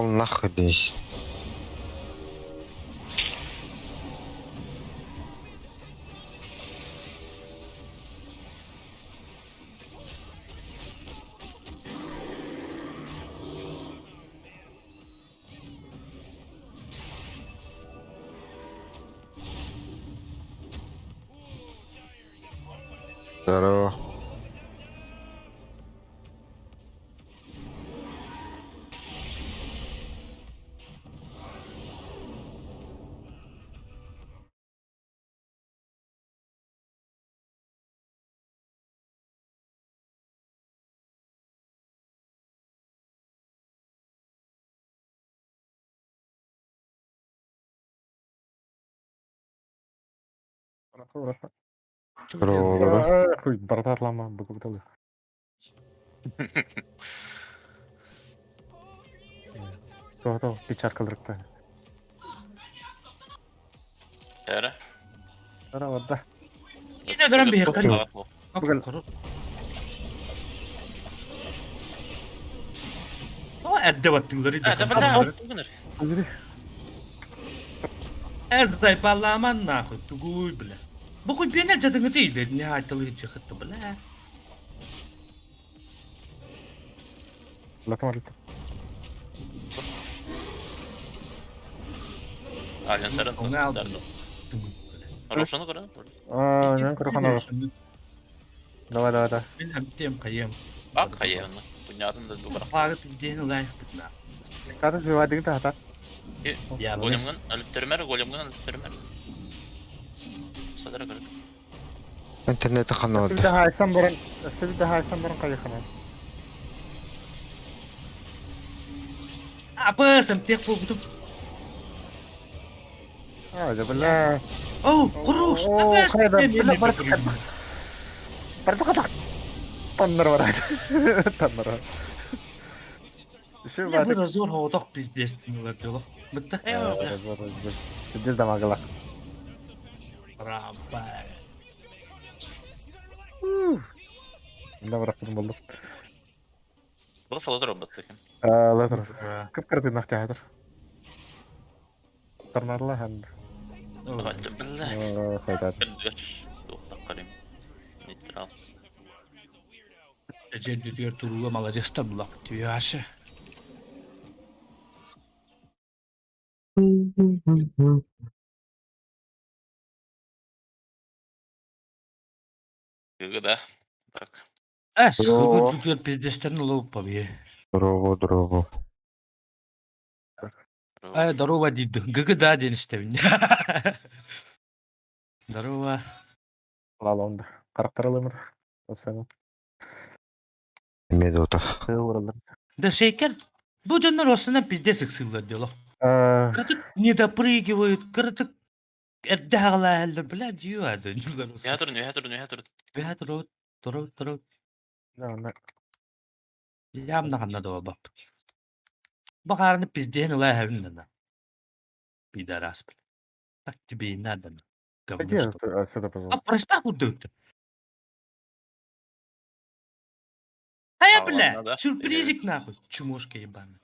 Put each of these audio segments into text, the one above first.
Пошел нахуй, Денис. Здорово. Здорово. Хуй, братан, букуталы. Тоҕо печаркаларыкта. Эрэ. Ара барда. Yine dönem bir hektar. Бүгін. Ama эрдэ баттыылары Эздай балламан нахуй тугуй бля. Бу хуй бенер жадыңы дейді, не айтылы чыхытты бля. Латамарыта. Ален саран. Оны алды. Рошаны көрө. Аа, мен көрөхөн Давай, давай, давай. Мен әмтем қайым. Бак хайын. Пунятын да бу бірақ. Пагы пиздені лайық бітна. Каты живадыгы та хата. Я Големгын өлүптөрмөр, големгын өлүптөрмөр. Садара көрө. Интернети ханады. Сибде хайсан баран, сибде хайсан баран кайхана. Апы, сәмтек болдым. Аа, да бля. Оу, құруш. Оо, қайда? Бля, бар Барды ката. Таннар бар. Таннар. Şu Не бұл зор хоодох пиздец тыңлар Бітті. Сидел дамагала. Рабай. Да барактым болду. Бу фалатыр баттык. Аа, латыр. Кып кырды нахтя хатыр. Тарнарла хан. Билла. Хайдат. Тоқтап Нейтрал. Жерде дүйер туруга маладецтер булак түйәші. Гыгы да. Так. Әс, гыгы дүйер пиздестерин улуп бабы. Здорово, здорово. Ай, здорово дейді. Гыгы да ден іштебін. Здорово. Лалонда. Карактарылымыр. Осаны. Медота. Да шейкер, бу дьоннор осынан пиздец ыксыыллар диолох. Аа, Кырытык не допрыгивают, кырытык эрдэ хаҕалаһаллар, бля, дию ады. Үһэ турун, үһэ турун, үһэ турун. Бэһэ туруут, туруут, туруут. да, Явно ханна да бап. Бахарны пизден ылаһабын да. Пидорас, бля. Так тебе и надо. Иди Говно, отсюда, А пожалуйста. проспал куда-то. А я, А, бля, ладно, да. сюрпризик нахуй, чмошка ебаная.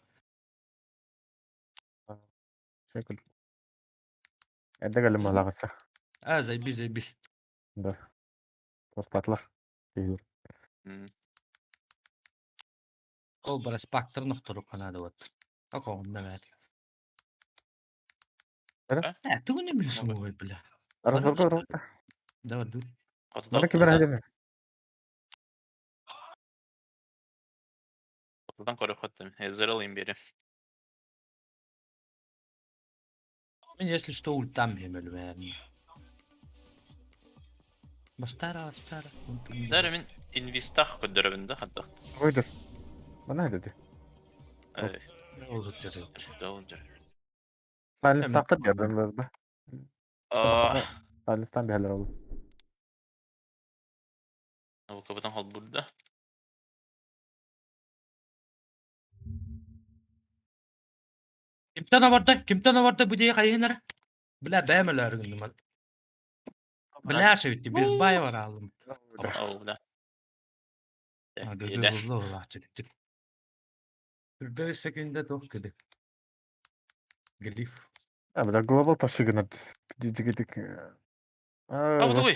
Шекл. Это галим малагаса. А, заебись, заебись. Да. Патлар. Ол бар спактыр нохтору канады вот. Ако онна бәт. Эра? Ә, түгін не білсің ой, бля. Разорго. Давай, ду. Мана кибер хадим. Хотудан көрө хоттум. Эзерал имбери. Мен, если что, ультам хемел бәрін. Бастара, бастара. Дәрі мен инвистах көдөрөбүн да хатта. Выйдер. Мана деди. Ол жер. Должер. Сайлен сакыт дедим да. Алистан биһэлэр ол. Навыкабытын холбурда. Кимтэн обордо? Кимтэн обордо бу дии хайыһынара? Бля, бэйэм өлөөрү гынным. Бля, шевитти, без бая баралым. Ол да. Гыгы булла улааччы. 45 секунда туох кыды. Глиф. А, бля, глобал ташыгынат. Дигидик. А, вот ой.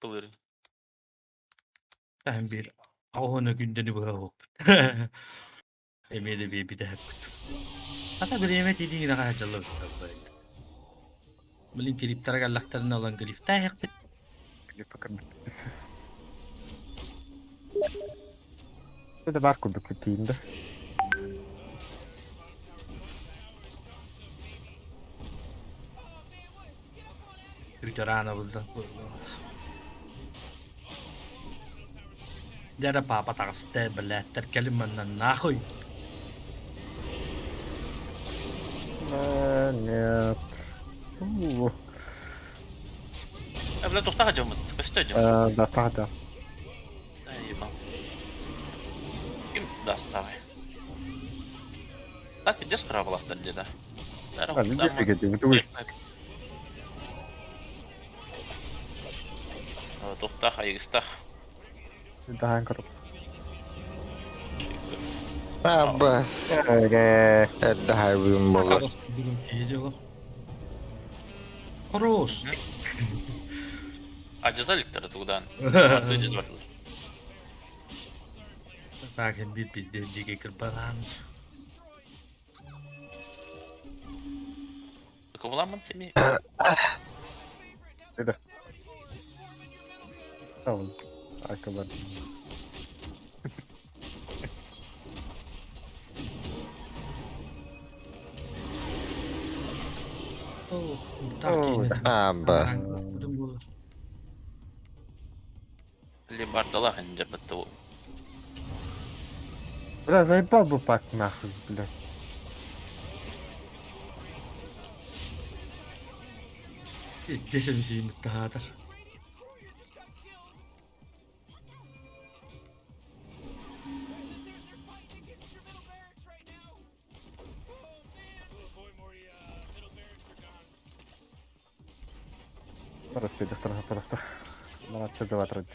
Кылыр. Таһым бир оһону күндэни быһа Эмиэ да биэрбитэ хаппыт. Хата бириэмэ тиийдиҥ идэҕэ дьалла Блин, клиптара галлахтарына ылан глифтээһэхпит. Это бар курдук тиийдэ. Ветерана булда. Дьэ папа таҕыста, блядь, кэлин манна нахуй. Нет. А, бля, тухтаха дьоммут. Көстө дьом. Да, да. Ебал. Ким доставай. Так, пиздец харабалахтар где-то. А, ну Тухтах, айгыстах. Тахан көріп. Абас. Эрдэ хайбыым буолар. Хорош. А дизаликтары тугдан. Так, бит бит дикий кырбанан. Кубуламмын семи. Tamam. Arkadan. Абас. Либардалах инде бітті. Бля, заебал бы пак нахуй, блядь. Десен сиимиттаhaатар. Распидах, тарах. Надо давать.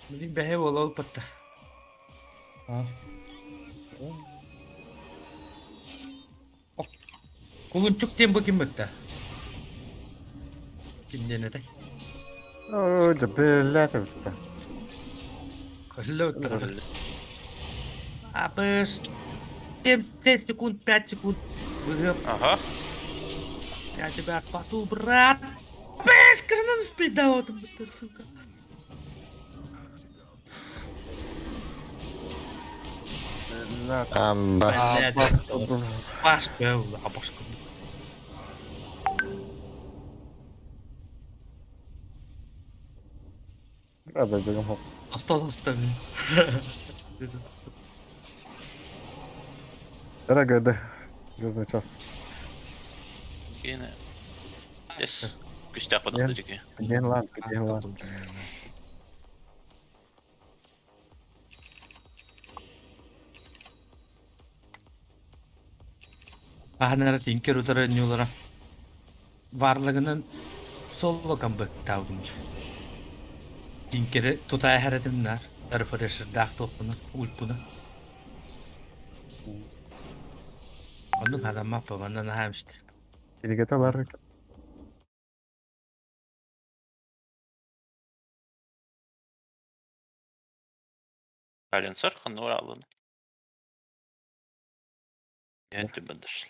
Блин, бэһэ буола ылбатта. Кулунчук диэн бу ким бытта? Ким диэн этэй? Ой, да блядь, это. Хөллө Апыс. 7 секунд, 5 секунд. Выгып. Ага. Я тебя спасу, брат. Пеш, крынан спидал там, сука. Абас. Паш, абашка. Да, бегом. Осталось там. Дорогая, да. Звездный час. Киine. Yes. Күстәк падықты жеке. Где лан, где лан. Аһанара тинкер утара нюлара. Варлыгынан соло камбык таудымчы. Тинкери тутай харатымнар. Тарфарешырдаах туохпуна, ульпуна. Оннук хараммаппа манна наһаамшты. Кинигете бар. Аленсар ханнура алын. Янты бандаш.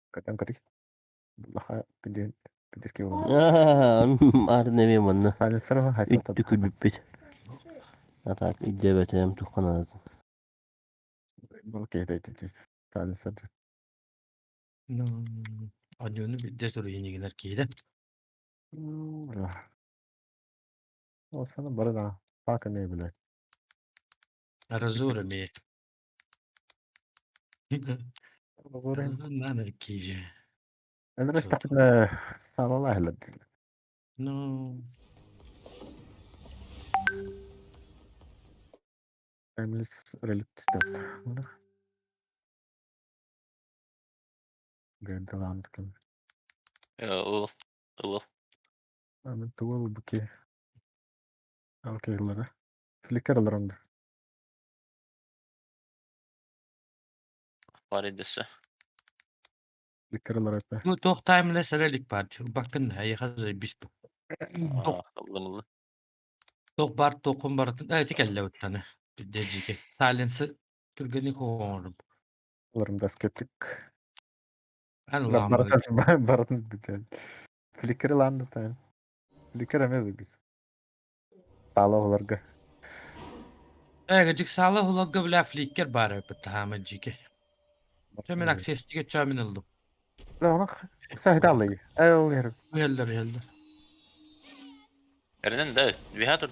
Катан кари. Лаха пиде пидески ол. Арнеме манна. Сайленсер хайса. Үттү күлбүппүт. Атак идебетем тухханатын. Окей, дайте. Сайленсер. Ну, аньюну бидде суруйинигинер киирэ. О, сана барда. Пака не блядь. Разура ми. Разур нанар киже. Эн истэхпинэ саалалаа иһэллэр дииллэр. Ну, Timeless Relic Step. Гэнтэлаан кэм. Ыл. Ыл. Аны тугу ылбыки? Окей, ыллара. Фликер ылар онда. Бар идэсэ. Фликер ылар этэ. Ну, туох timeless relic баар дии. Ылбаккын эйиэхэ заебись бу. Ыллым ыллым. Туох баар туоххун барытын ити кэллэ быттаны. Дьике. Silence түргэнник оҥордум. Ыларым да скептик. Эн ылаан Барытын барытын бүтэн. Фликер ылаан да тайын. Фликер эмиэ ылбыт. Саала оҕолорго. Ээ, дьик саала оҕолорго бля фликер баар эбит таһаама дьике. Чэ мин аксестигэ чөө мин ыллым. Сахиталлы. Эл ер. Үһэллэр үһэллэр. Эринэн да, биһа тур.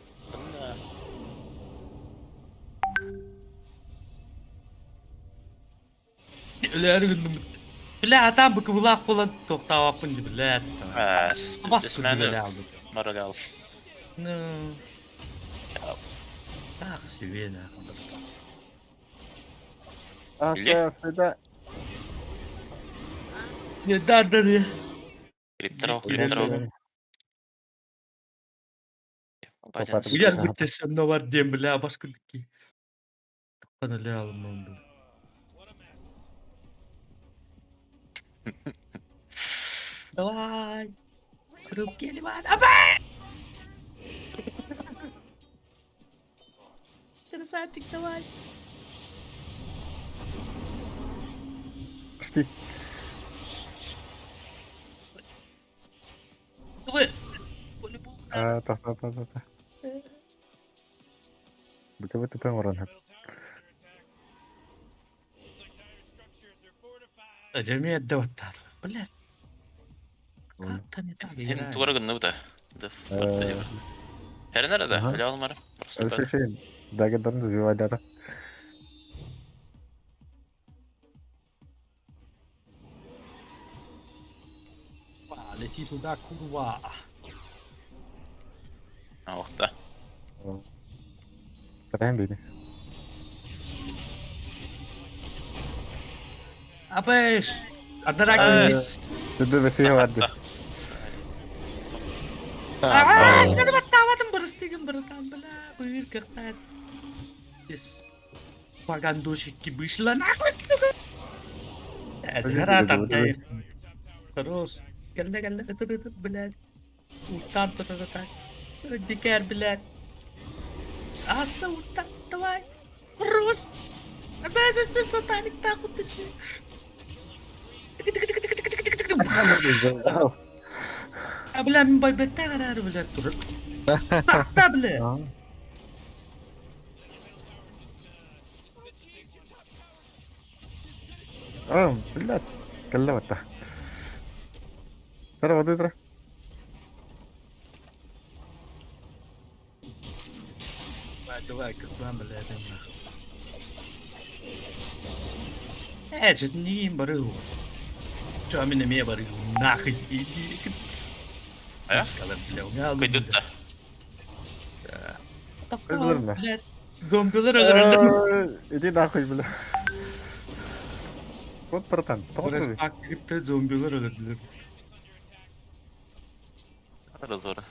Өлөөрү гынным. Бля, атаан быкыбылаах буолан туохтаабаппын дии, бля. Бас Бизнесмен Мораль. Ну. Так, себе нахуй. А, спеда. Не да, да, да. Крипторов, крипторов. Уяр бүттесем бар диэн бля бас күндүкки. Тоқтан өлө алыммын бу. Давай. Трубки бар. Аба! Красавчик, давай. Почти. Давай. А, та, та, та, та, та. Бытовой ТП оҥорон Дьэмиэ эрдэ баттаатылар. Блядь. Как-то не так Эн играю. тугара гынныбыта. Эрин да, Ага. биле алмары. Просто Дагердарын развивать Лети туда, курва. Охта. Сатаан били. Абэш! Адарак. Төбө бэсиэ барды. Аа, мен баттаабатым бырыстыгым братан, бля, быыр кыхтаат. Пагандушики вышла нахуй, сука. Гора там, Хорош. Кэллэ, кэллэ, блядь. Устан, та та та. Дикер, блядь. Аста, устан, давай. Хорош. Опять же, сатаник, нахуй ты шли. А, бля, мин байбетте карары, блядь, тур. Та, бля. Аа, блядь. Кэллэ батта. Тара бады тара. Давай, кырбан, блядь, Ээ, что не барыл. Чё, мин эмиэ барыл, нахуй, иди. А? Бля, Көйдүт да. Өлөрмө. Блядь, зомбилар өлөрөллөр. Иди нахуй, бля. Вот, братан, тоҕо Крипто зомбилар өлөрдүлэр. Разора.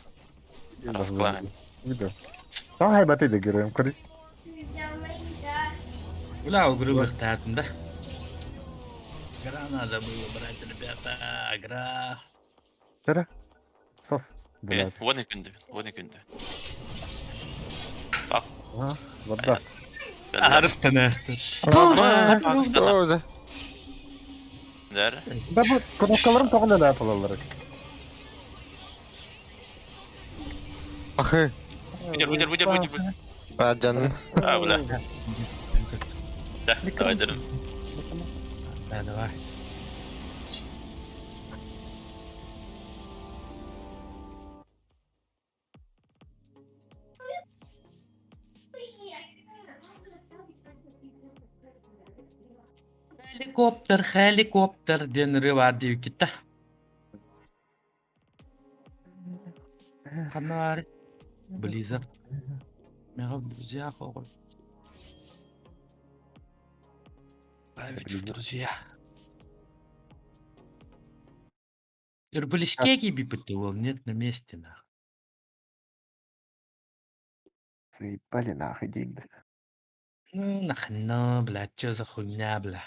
Расклад. Видео. Там хайбаты да героем кори. Бля, угрылых да. Игра надо было брать, ребята, игра. Тара. Сос. Блядь. Уон күндү, уон күндү. А, вода. Арыстан Оо, Дэр. Да бу кнопкаларын тоҕо да аталалар. Ахы. Бүдер, бүдер, бүдер, бүдер, бүдер. Баджан. А, бля. Да, давай дэрин. Да, давай. Helikopter, helikopter диэн ырыа баар диэбиккит да. Ханна баарый? Blizzard. Мега в друзьях оҕо. Добавить в друзья. Ирбалишке киирбиппит уол нет на месте нах. Заебали нахуй деньги. Ну нахрена, блядь, чё за хуйня, бля.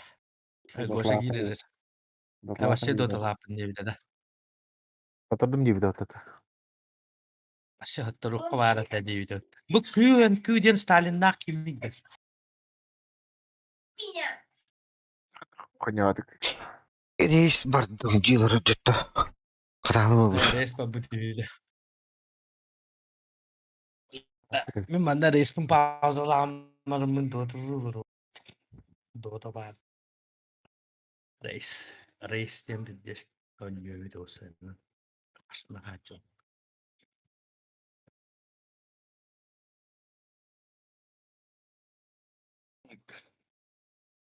Что за Гоша лапы? киирэр. Да А вообще лапы дота не лапын диэбитэ да. Потом не видел это. Вообще хотторуохха баар этэ диэбитэ. Бу Q Q диэн Сталиннаах кимий? Хуйня. Рейс бардым дилер өтөттө. Катаалы бу. Рейс бабыт диэбитэ. Мин манна рейспин паузалааммарыммын доталыыр. Дота баар. Рейс. Рейс диэн билдиэс көнньүөбүт уосайынан. Астына хааччы.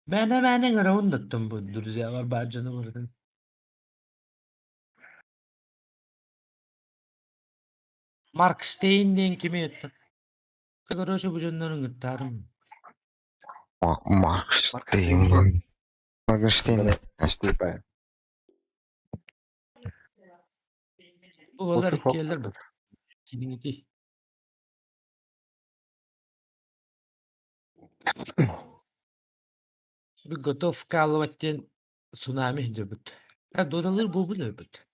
Мээнэ мээнэ ыҥырабын да оттон бу друзьялар баар дьону барытын. Марк Штейн диэн кими оттон? Короче, бу дьоннорун ыҥыртаарым. Марк Штейн. Марк Штейн. Глупая. Бу балар Осы иккиэллэр бу. Киниҥити. Бу готов вкалывать диэн цунами сылдьыбыт. А дуралыыр буолбут эбит.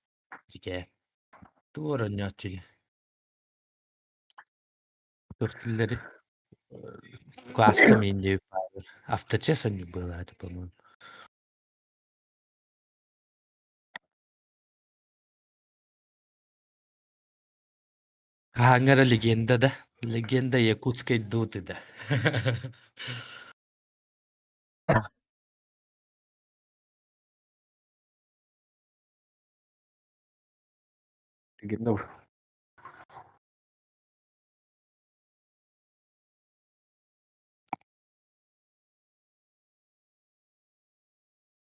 Дьикээ. Тугу оронньооччуга. Туох дииллэри Кааска миин диэбит бааллар. Авточес онньук быһыылаах этэ, по-моему. Хаһааҥҥы эрэ легенда да? Легенда якутской доты да? Легенда.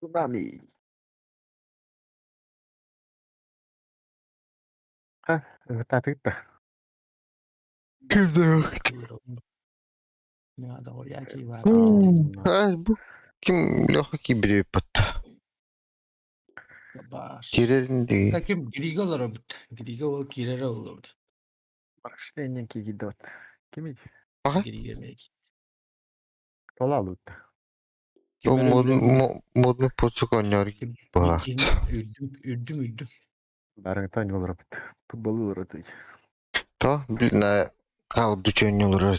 Цунами. А, это ты-то. Бу ким Леха кибири патта. Кирерин ди. Таким Григо олоробут. Григо ол киирэрэ олоробут. Марштейн кигидот. Кими? Аха. Григо эмиэ. Толалут. Бу модну поцук оннор баат. Үрдүм, үрдүм, үрдүм. Барыта не олоробут. Футболу олоротуй. То на калды чөннөлөр.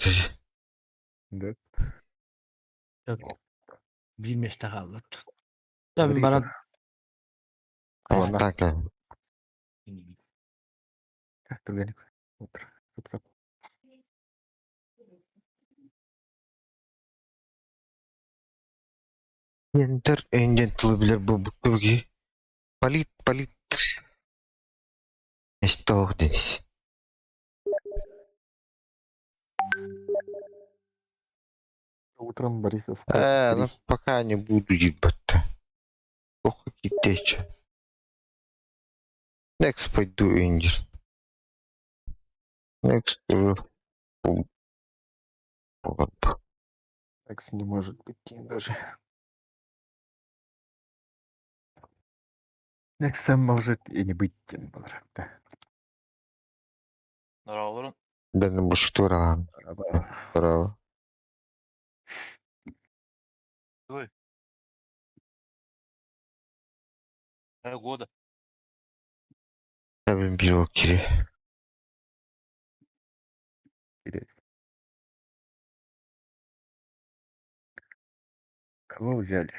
Да. Биир миэстэ хааллат. Мин баран Ладно. Так. Түргэнник. Утро. Сып-сап. Ентер энген тылы билер бу буктуги. Полит, полит. Что здесь? Утром Борисов. Ну пока не буду ебать. Ох, китече. Next пойду Индир. Next. Экс не может быть даже. Эксом может и не быть. Да. Нораларын. Бен бушктуралан. Браво. Ой. Года. Мен бир кире. Кого взяли?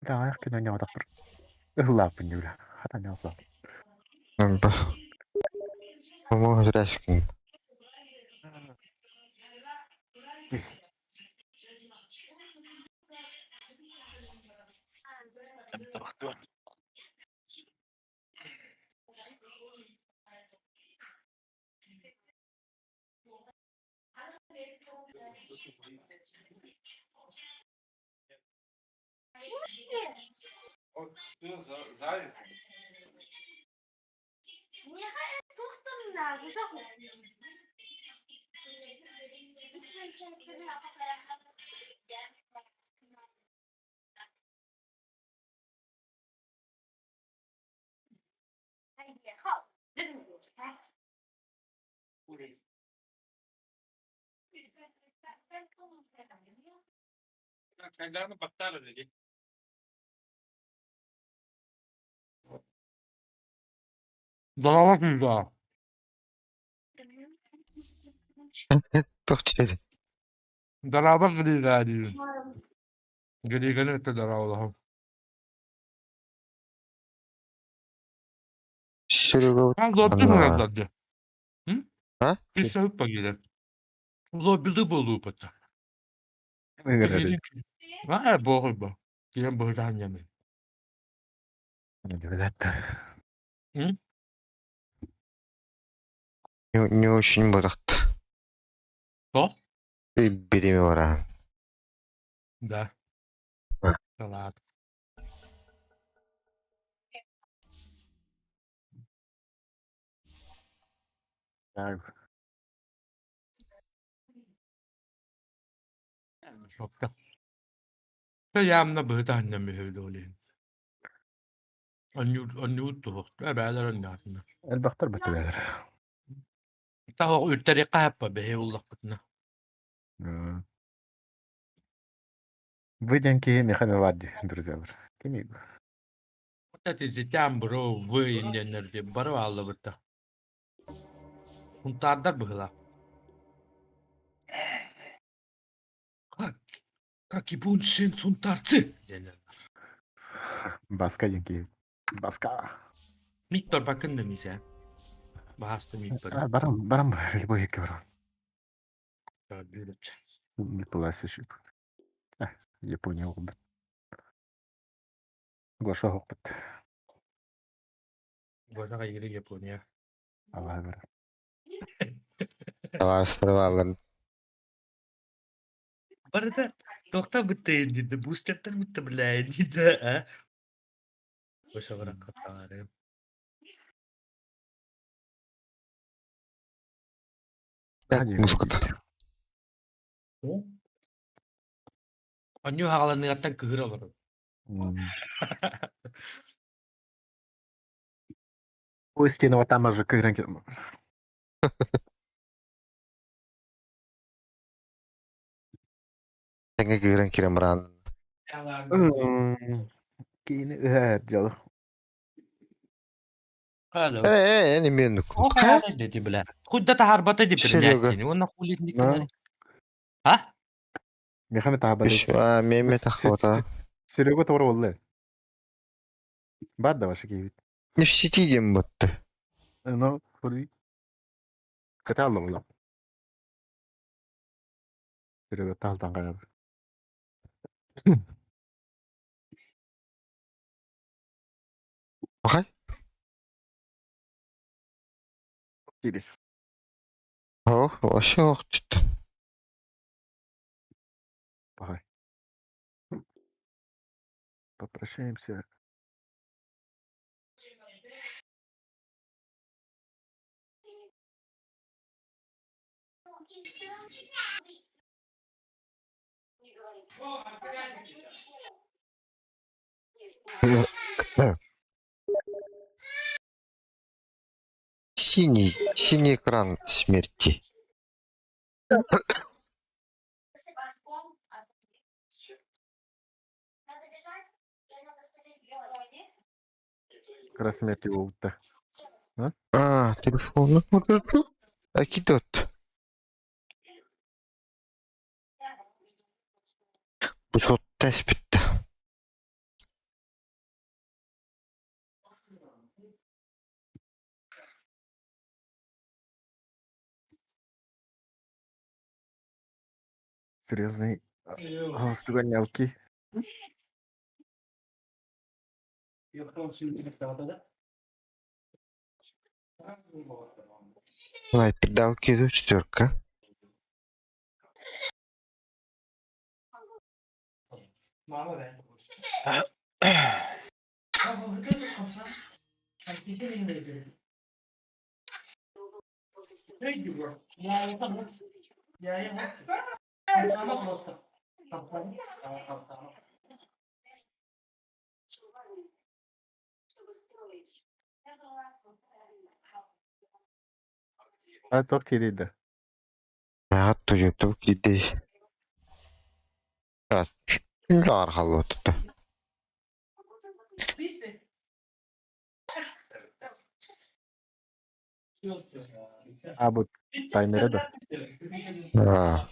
Да, я кино не отопр. Лапы не бля. Хата не лапы. Ба. Помог Рашкин. Здорово, пизда. Туох диэтэ? Здорово, Грига диибин. Григаны кытта дорооболоһом. Серега Там зобби Ана. сылдьар дии. М? А? Киссэ киирэр. Зоббилыы буолууппут. Ыҥырар. Аа, буохуйба. Киирэн быһытаан дьэмин. М? Не, не очень бодохто. Что? Бириэмэ бараан. Да. А. Салаат. Так. Шопка. Явно быһытаан дьэмин үһү Онньуут туһук. Эбээлэр онньоотунна. Элбэхтэр бөттүлэр. Таһох үртэри хаһаппа бэһи уллахпытына. Вы диэн киһи Михаил Влади, друзьялар. Кимий бу? Вот это зитям бро вы индиэннэр диэн бары бааллыбыта. Хунтаардар быһыылаах. Как, как ибун-шин сунтаарцы диэннэр. Баска диэн киһи. Баска. Миктор бакын да мисэ. Баһаста Миктор. А, барам, барам, любой екі барам. Бүлөт. Не пласишь. А, Япония oldu. Гоша хоппут. Гоша кайгыры Япония. Алла бар. Табаарыстары баалларын. Барыта тохта бытты диде, бустертер бытты бля диде, а? Гоша барак каттаары. Так, музыката. Онню хагаланыгаттан кыһыр олорор. Ой, стену там уже кыгранки. Тэҥэ кыыран киирэн бараан. Киини ыһаар дьол. Алло. Э, э, мен О, хайа дети, бля. Куда тахарбата ди Серега. принять, он нахуй не А? Мехаме таабады. А, меме тахвата. Серега тор болду. Бар да башы кийбит. Не в сети диэн ботты. Но, хули. Каталла була. Серега таалтан кайры. Бахай? Кири. Ох, вообще ох түттэ. Бахай. Попрощаемся. Синий, синий экран смерти. Как смерти болду. А, телефон. Акидот. Бу сотта эспитте. Серьезный. Стуганялки. Снайпер киду четверка. Мама, да. А туох киирий да? Наһаа туйуктук киирдэй. Үлэҕэр хаалбыт А бу таймера да? Аа.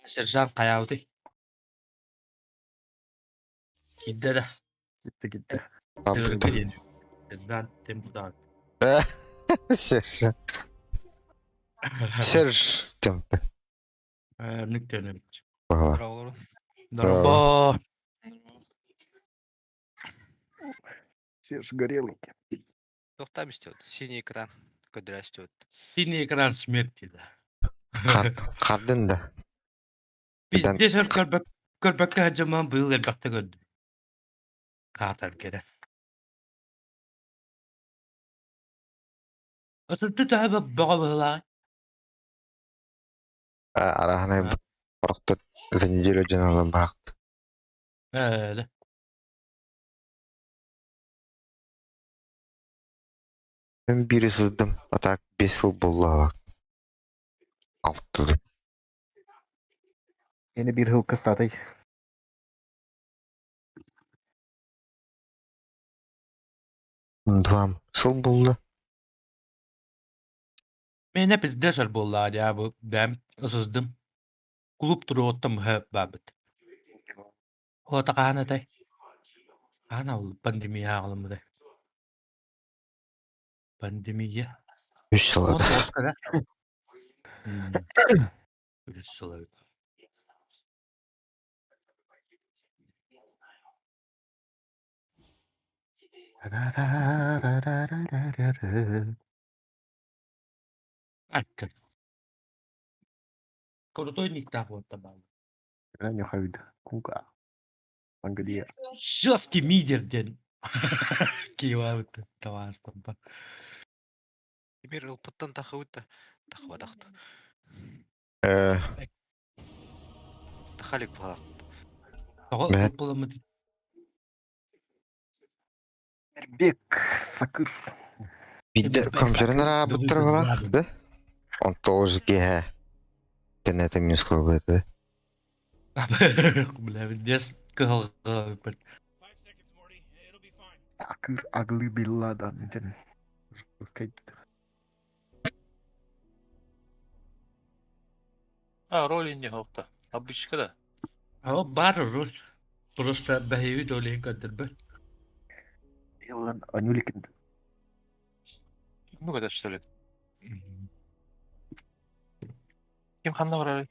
Сержант хайаабытый? Киирдэ да? Gitti gitti. Тыырга диэн. Сержант Темпутаан. Серж. Серж Темп. Нүк төнөбүт. Баҕа. Здорово. Дорбо. Серж Горелый. Туохтаам истиэт? Синий экран көдөрө истиэт. Синий экран смерти да. Хардын да. Пиздец өр көрбөк көрбөккө сылдьаммын быйыл элбэхтэ көрдүм. Хаатар кэрэ. Ысытты төһө бөҕө быһыылааҕый? Арааһынай Орохтор за неделю дьаналар баахт. Ээ, Мин биири сылдым, а так 5 сыл буолла алтылы. Yine bir hıl kıstaday. Двам сыл буолла. Миэнэ пиздец өр буоллаҕа дии бу бэйэм ысыздым. Кулууп туруоҕуттан быһа баабыт. Уота хаһан этэй? Хаһан ол пандемия аҕаламмытай? Пандемия. Үс сыл Уон да. тоҕуска да? Үс сыл эбит. Акка. Крутой никтаах уотта бааллар. Нюхают. Кука. Ангодия. Жесткий мидер диэн киевабыт табаастарбар. Тимир ылпыттан тахыбыт да тахыбатахт. Э, Тахалик буолар. Тоҕо Бэт. буламмыт Бек. Сакыр. Биирдэ компьютерин араабыттар балаах да. Онто уже киэһэ интернетэ минус кылбыты. Бля, пиздец кыһалҕа Сакыр аглы билладан. Ден. А, роли не хопта. Обычка да. А бар роль. Просто бэһиэбит ол иһин көрдөрбөт. Илан Анюликин. Ну, это что ли? Ким ханна барар?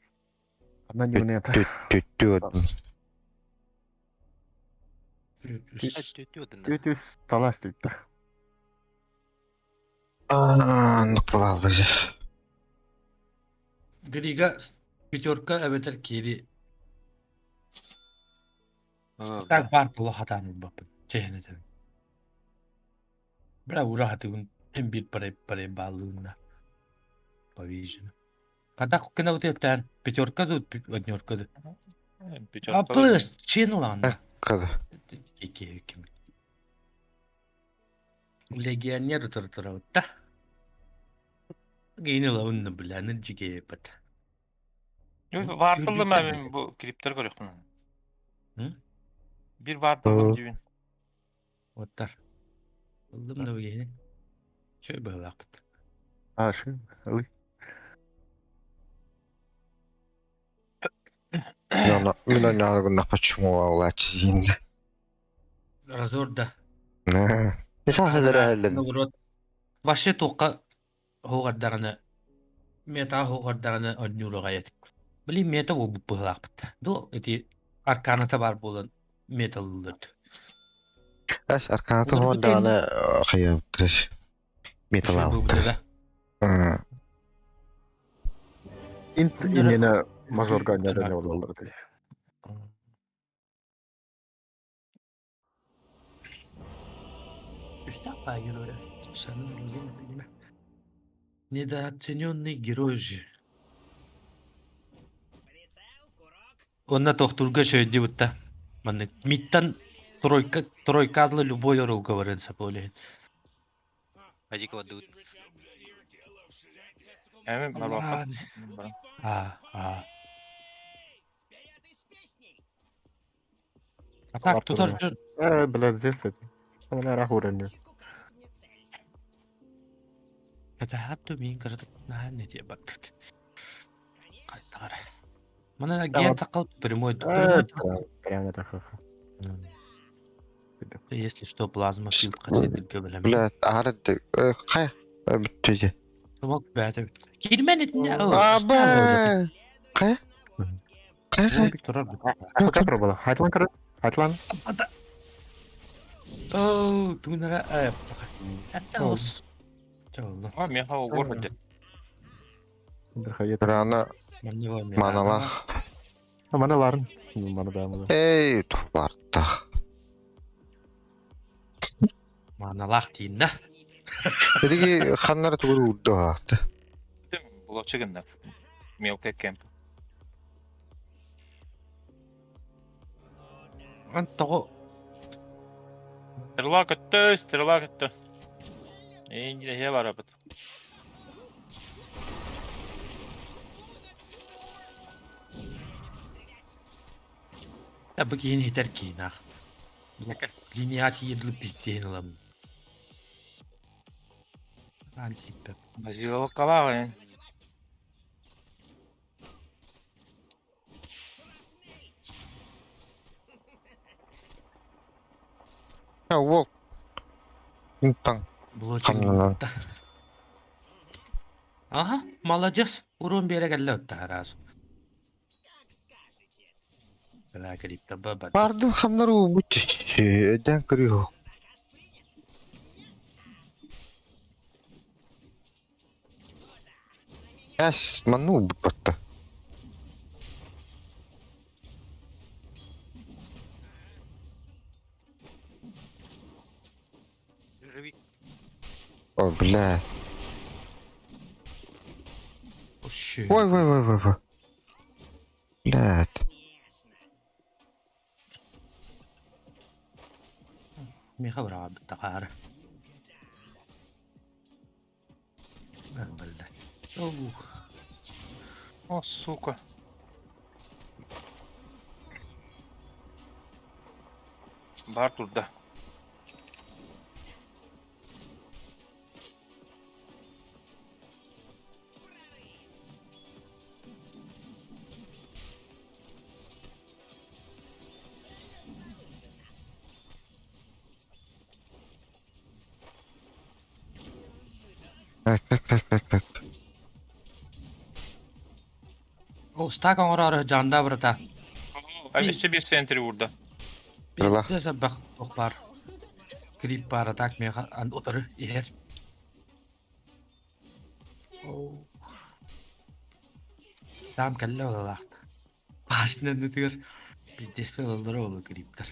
Она не унета. Түттү Түтүс талас түттэ. Оннук буолаллар. Грига пятерка эбэтэр кири так баар тула хатаан ылбаппын чэһин этэбин. Бля ураһатыгын эн биир парай парай бааллыынна повижено. Когда кынабыт пятерка ду однерка ду. Пятерка. А плюс чин ылаанна. Када. Ики ким. Легионер утары-турабытта. Киини ылабын бля нырдьыгиэппэт. Баартыллым мен бу клиптер көрүөхпүн. Бир баартыллым диибин. Оттар. Ыллым да бигини. Чөй быһылаахпыт. А, шин. Ылый. Мин оннооҕор почему улааччы Разор да. Саахалара Наоборот. Вообще туохха оһугардаҕына мета оһугардаҕына онньуур аҕай этим. Блин, мета буолбут быһыылаахпыт. Ду ити арканата баар буолан металлыт. Ас арканата хоон даҕаны хайабыттар. Металлаабыттар. Инт иннинэ мажорга анньа олороллор этэ. Үстээх баай геройа. Недооцененный герой же. Уонна тохтуурга үчүгэйдик бутта. Маннык миттан тройка тройкадлы любой оруолга барыан сөп ол иһин. Адик дуут. Эми барбаппат. А, а. А так тутар дьон Э, блядь, здесь это. Она рахурен. Катаһаат миин кыратык наһаа нэтиэ бардыт. Хайдах эрэ. Маны агент такал прямой прямой Прямо так. Если что, плазма филд хачайдырга билэмин. Блядь, аһара хайа бүттү Тумак бээтэ. Кирмен итинне Аба! Хайа? Хайа хайа? Турар. Хайа пробовала. Хайтлан короче. Хайтлан. Оо, тугунара э Это ос. Чолло. А, меха угор хотел. Рана маналах. Маналарын. Мана да, мана. Эй, тупартах. Маналах дейін да. Эдиги ханнара тугу урду хаахты. Булочы гынна. Мелкий кемп. Ан тоҕо Стрела көттө, стрела көттө. Эйин хе барабыт. Я бу киһини хитэр киинах. Линия тиийдилip пиздейин ыламын. Ан тииппэп. Базиловкалаах. Я уол. Интан. Блочин. Хамнанан. Ага, молодец. Урон бере келле оттараас. Бля, крипто баба. Бардын ханнар уу эден көрү. Эс ману батта. О, бля. Ой, ой, ой, ой, ой. Блядь. Миха браво битахар. Бля. Ох. О, сука. Бар турда. Так, так, так, так, так. О, стак оҥорор жанда брата. Әбесі bir сентри урда. Била. Биирдэ сабах бар. Крип бара так меха ан отыры иһэр. Там кэллэ олалаахт. Башынан тыгыр пиздеспе олдоро олу криптер.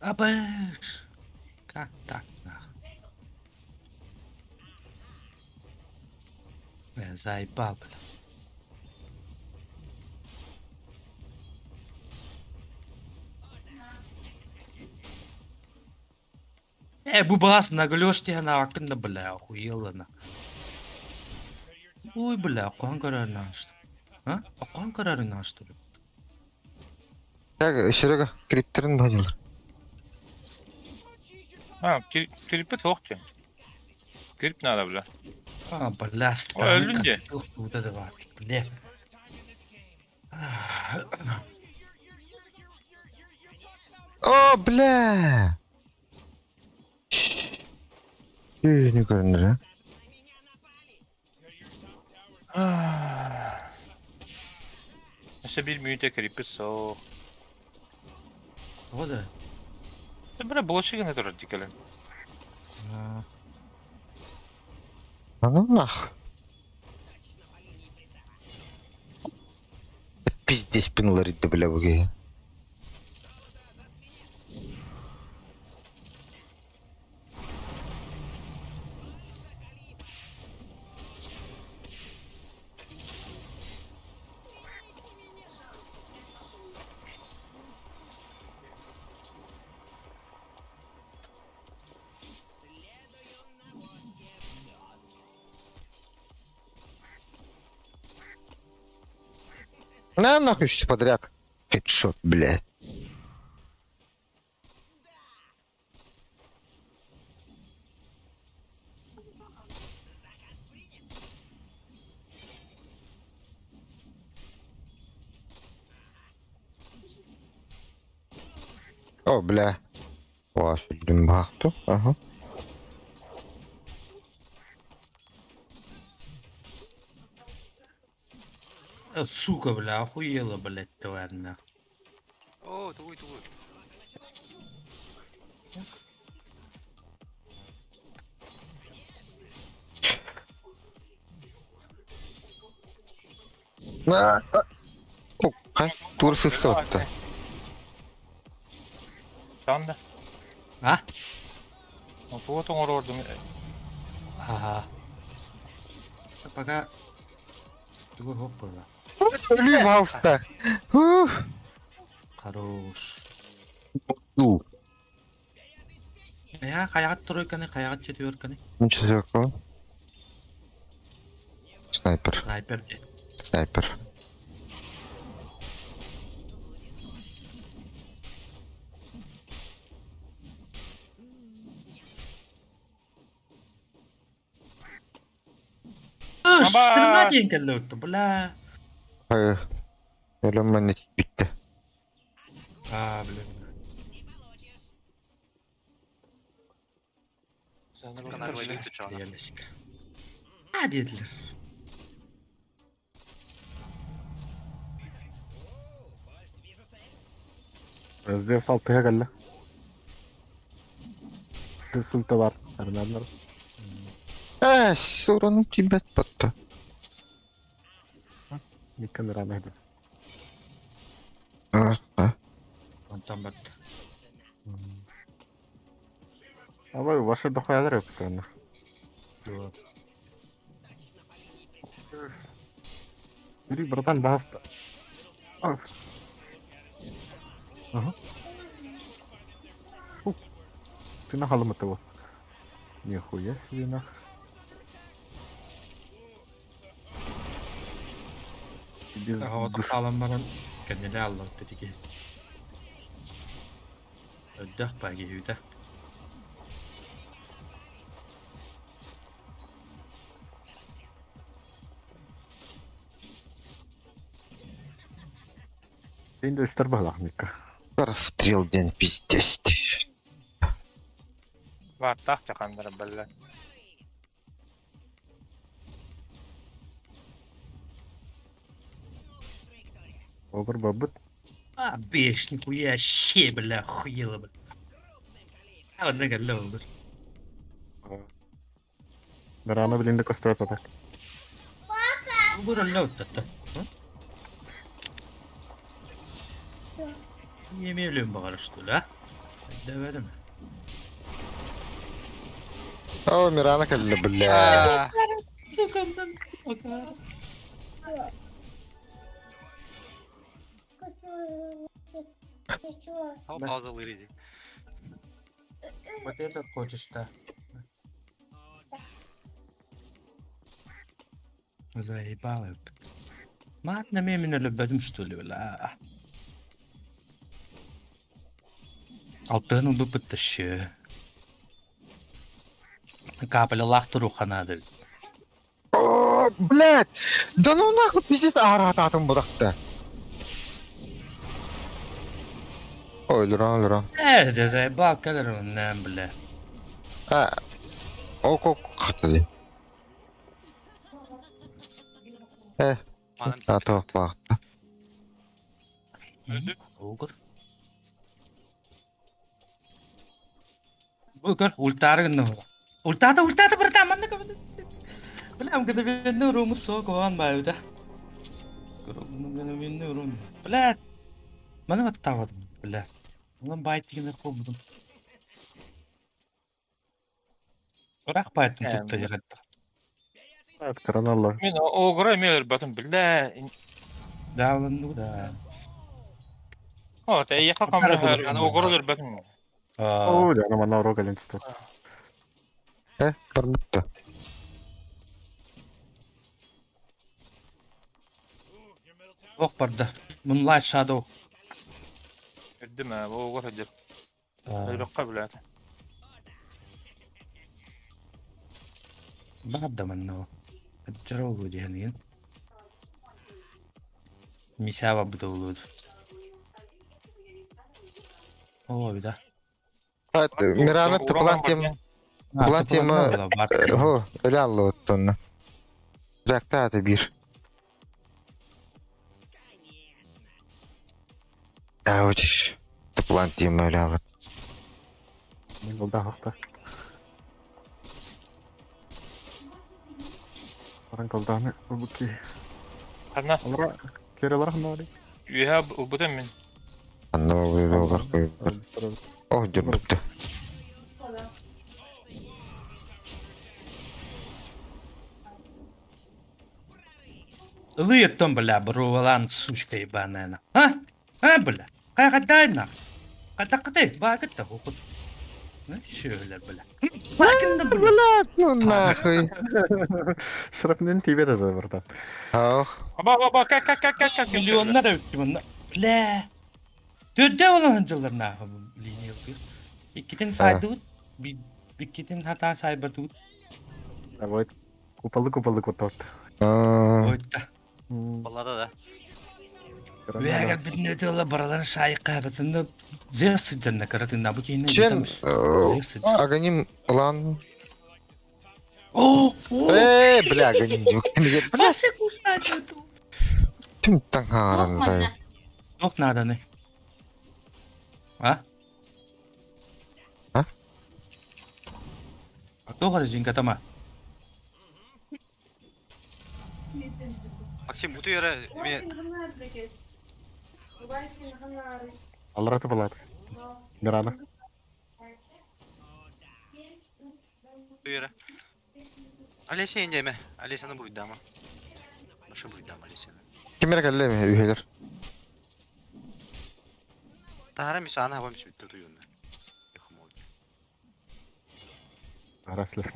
Абыш! Как так нах? Э, заебал, бля. Э, бу бас наглёшь тебе на акында, бля, охуела на. Ой, бля, оқан көрөр что? А? Оқан көрөр что ли? Так, Серега, криптерин бадылар. А, кирпит оқты. Кирип надо, бля. А, бля, Ой, өлдүн де. Вот это вот, бля. О, бля! Түүнү көрүнэр Өссө биир мүнүүтэ кириппит суох. Тоҕо да? Бля, блочи гына турар дии кэлэн. А ну нах. Пиздец пинларыйда бля бу киһи. На нахуй все подряд. Хедшот, блядь. О, бля. О, бахту. Ага. Сука, бля, охуела, блядь, тварь, нахуй. Оо, тугуй тугуй. На. О, хай, тур сысотта. Танна. А? Тугу тоҥорордум. Ага. Пока... Тугу хоп было. Өлүү балста. Ух. Хорош. Ну, Я хайаҕат тройканы, хайаҕат четверканы. ничего такого. Снайпер, Снайпер дии. снайпер. Стрела диэн кэллэ отто, бля. Өлөммөн бүттэ. А, блин. Диэлэшка. А диэтилэр. Зевс алтыга кэллэ. Зевс бар. Арнаннар. Ээ, сураным тиийбэт батта. Никон рано. А, Онтон барда. Абай, ваша дохуя постоянно. Дуо. Бери, братан, баста. Ага. Фу. Ты нахалом этого. Нихуя себе нах. Без Оҕото душ. хаалан баран кэннилэ алларта тики. Өддөх паги үтэ. Индустр балахника. Расстрел день пиздец. Бааттаах чаканнара балла. Огр бабыт. А, беш, нихуя, щи, бля, охуела, бля. А, одна кэллэ олор. Рано, блин, до костра так. Буралла оттатта. Yemeyebiliyorum баҕар что ли, а? Дэбэрим. О, Мирана кэллэ, бля. Сука, пока. Паузалыыр иди. Вот это хочешь, да. Заебал. Маатна мен өлөбөтүм что ли, бля. Алтыһын ылбыппыт тащы. Капелялаах туруханаады. О, блядь! Да ну нахуй, пиздец, арататын бырахты. Ой, өлөрөн, өлөрөн. Э, заебал кэлэр оннан, бля. А. Ок ок хатылы. Э, Манан ато баахта. Огр. Бу көр, ультаары гынна бу. Ультаата, ультаата, братан, манна көбүт. Бля, мгновенно руму сок он баайда. Мгновенно рум. Бля, маны баттаабатым, бля. Онон баай тигинер буолбутум. Ыраах баайтын тутта дьарыктах. Кыраналлар. Мин огра эмиэ өлбөтүм биллэ. Дааланну да. О, те эйиэхэ көмөлөһөр, аны огра өлбөтүм. Оо, дьэ, манна урок кэлин түстэ. Э, барбытта. Ох барда. Moonlight Shadow. Үрдүм ээ, огра сылдьар. Өлбөххө билэт. Баар манна. Аччара улуу диэн. Мисяба быта улуу. Оо, бida. Мирана тыплан тем Булан тема хо өлө алла оттонна. Жакта аты бир. Ауч. Тыплан тема өлө алла. Мин булда хахта. Баран колданы ылбыт киһи. Ханна Олора керелер ханна үөһэ ылбытым мин. Анна бар бар. Ох жүрбүттү. Ылы еттон, бля, бруалан, сучка ебаная. А? А, бля? Кайгадай на. Катакты, багыта, хукут. Шөйлер, бля. Бакында, бля. Ну нахуй. Шрапнель тебе да братан. Ох. Аба аба как как как как как Миллионнар өттү мында. Бля. Төрдө olan жыллар нахуй линия yapıyor. Иккитин сайдыбыт, иккитин хата сайбатыбыт. Давай. Купалы купалы кутот. Ойта. Баллада да. Вегер бүтүн өтө баралар шайка бытында Зевс сыджанна каратын бу кейин. Чен аганим лан. О, о. Э, бля, аганим yok. Бля, Басы кусать эту. ким таңарандай. Yok надо не. А? А? Тоғыр жинка тама. Максим, буту yere мен Алра тыпалат. Мирана. буту yere. Олеся индеме. Олесяны буруйдама. Башы буруйдама Олесяны. Кимер келле үйелер. Тахара мису ана хабам сүттө туюнна. Араслер.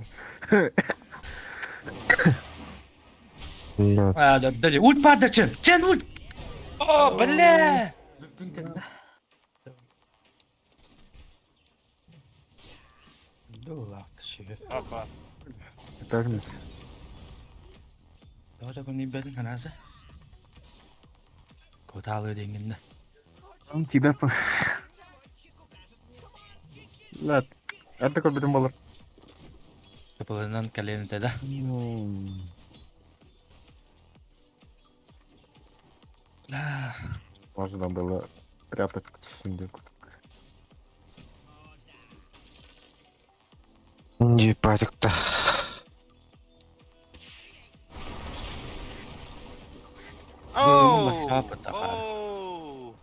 Да. А, да, да, ульт барды чен. Чен ульт. О, бля! Апа. Так не. Doğru bunu ben hanası. Kotalı denginde. Тебе по. Лат. Это как бы болар. Kapılarından kaleni de. La. Можно было прятать сундук. Не патыкта. Оу! Капыта. Оу!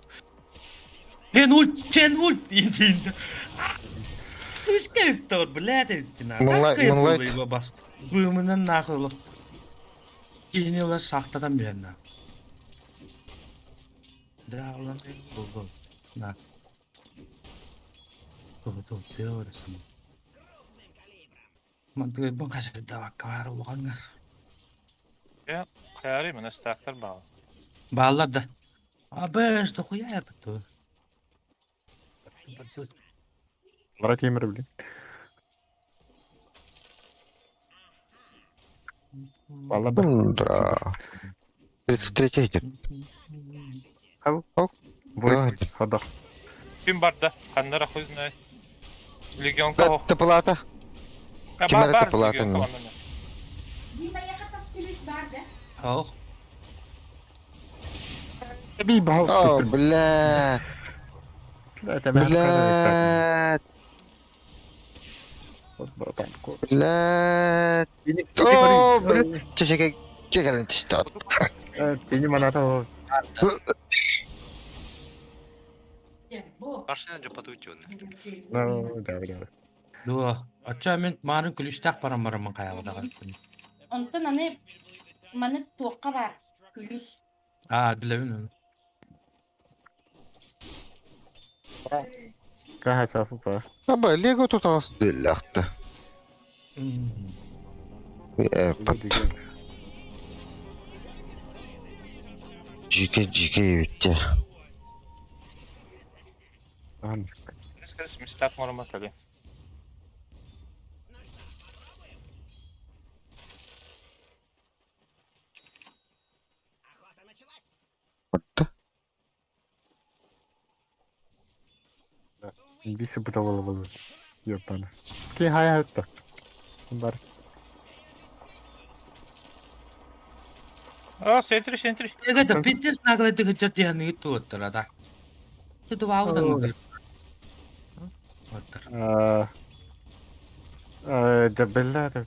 Чен ульт, чен ульт. İndi indi. Сучка öptü, блядь, Moonlight, Moonlight. Бас. Bölümünden нахуй. Кейini шахтадан берді. Да, улан болду. На. Ту теориясын. Мантыгы бу кашырда кар улганга. Кайары мен стактар баа. Баллар да. Абы, что хуя буту. Алра темир, блин. Алла да. Да. 33 идет. Вой, хада. Ким барда? Ханнара хуй знает. Легионка Да, ох. тыплата. Ким эрэ тыпылаатын. Ох. О, бля. Бля. Бля. О, бля. Чечеке кэлэн түстэ. Тини маната. Ну, да, да. Дуо. Оччо мин маарын күлүстээх баран бараммын хайаҕа Онтон аны маны туохха баар күлүс. Аа, билэбин оны. Каха чафы па. Аба, Лего тут алыс дөөллэхтэ. Пат. Жике жике ебитте. Мистак морма кали. Отта. Биси бутавала болу. Ёпана. Ки хая хатта. Бар. А, сентри, сентри. Эгэ да пиздец наглайды хычат яны туоттара да. Ты ваудан. Оттар. А да белла да.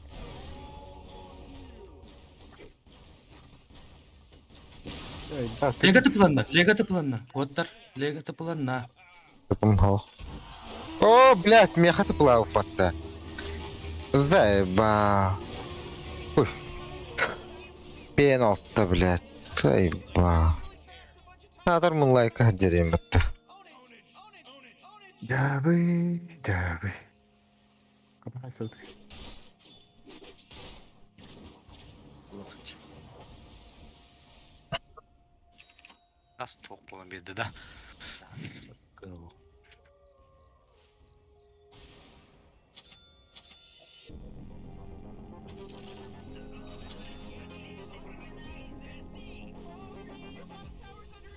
Лего тыпланна, лего тыпланна. Оттар, лего тыпланна. Тыпым хо. О, блядь, меха тыпла упатта. Заеба. Ой. Пен алтта, блядь. Заеба. Надыр mun лайка дерем бітті. Дабы, дабы. Капай сотый. Нас туох буолан биэрдэ да.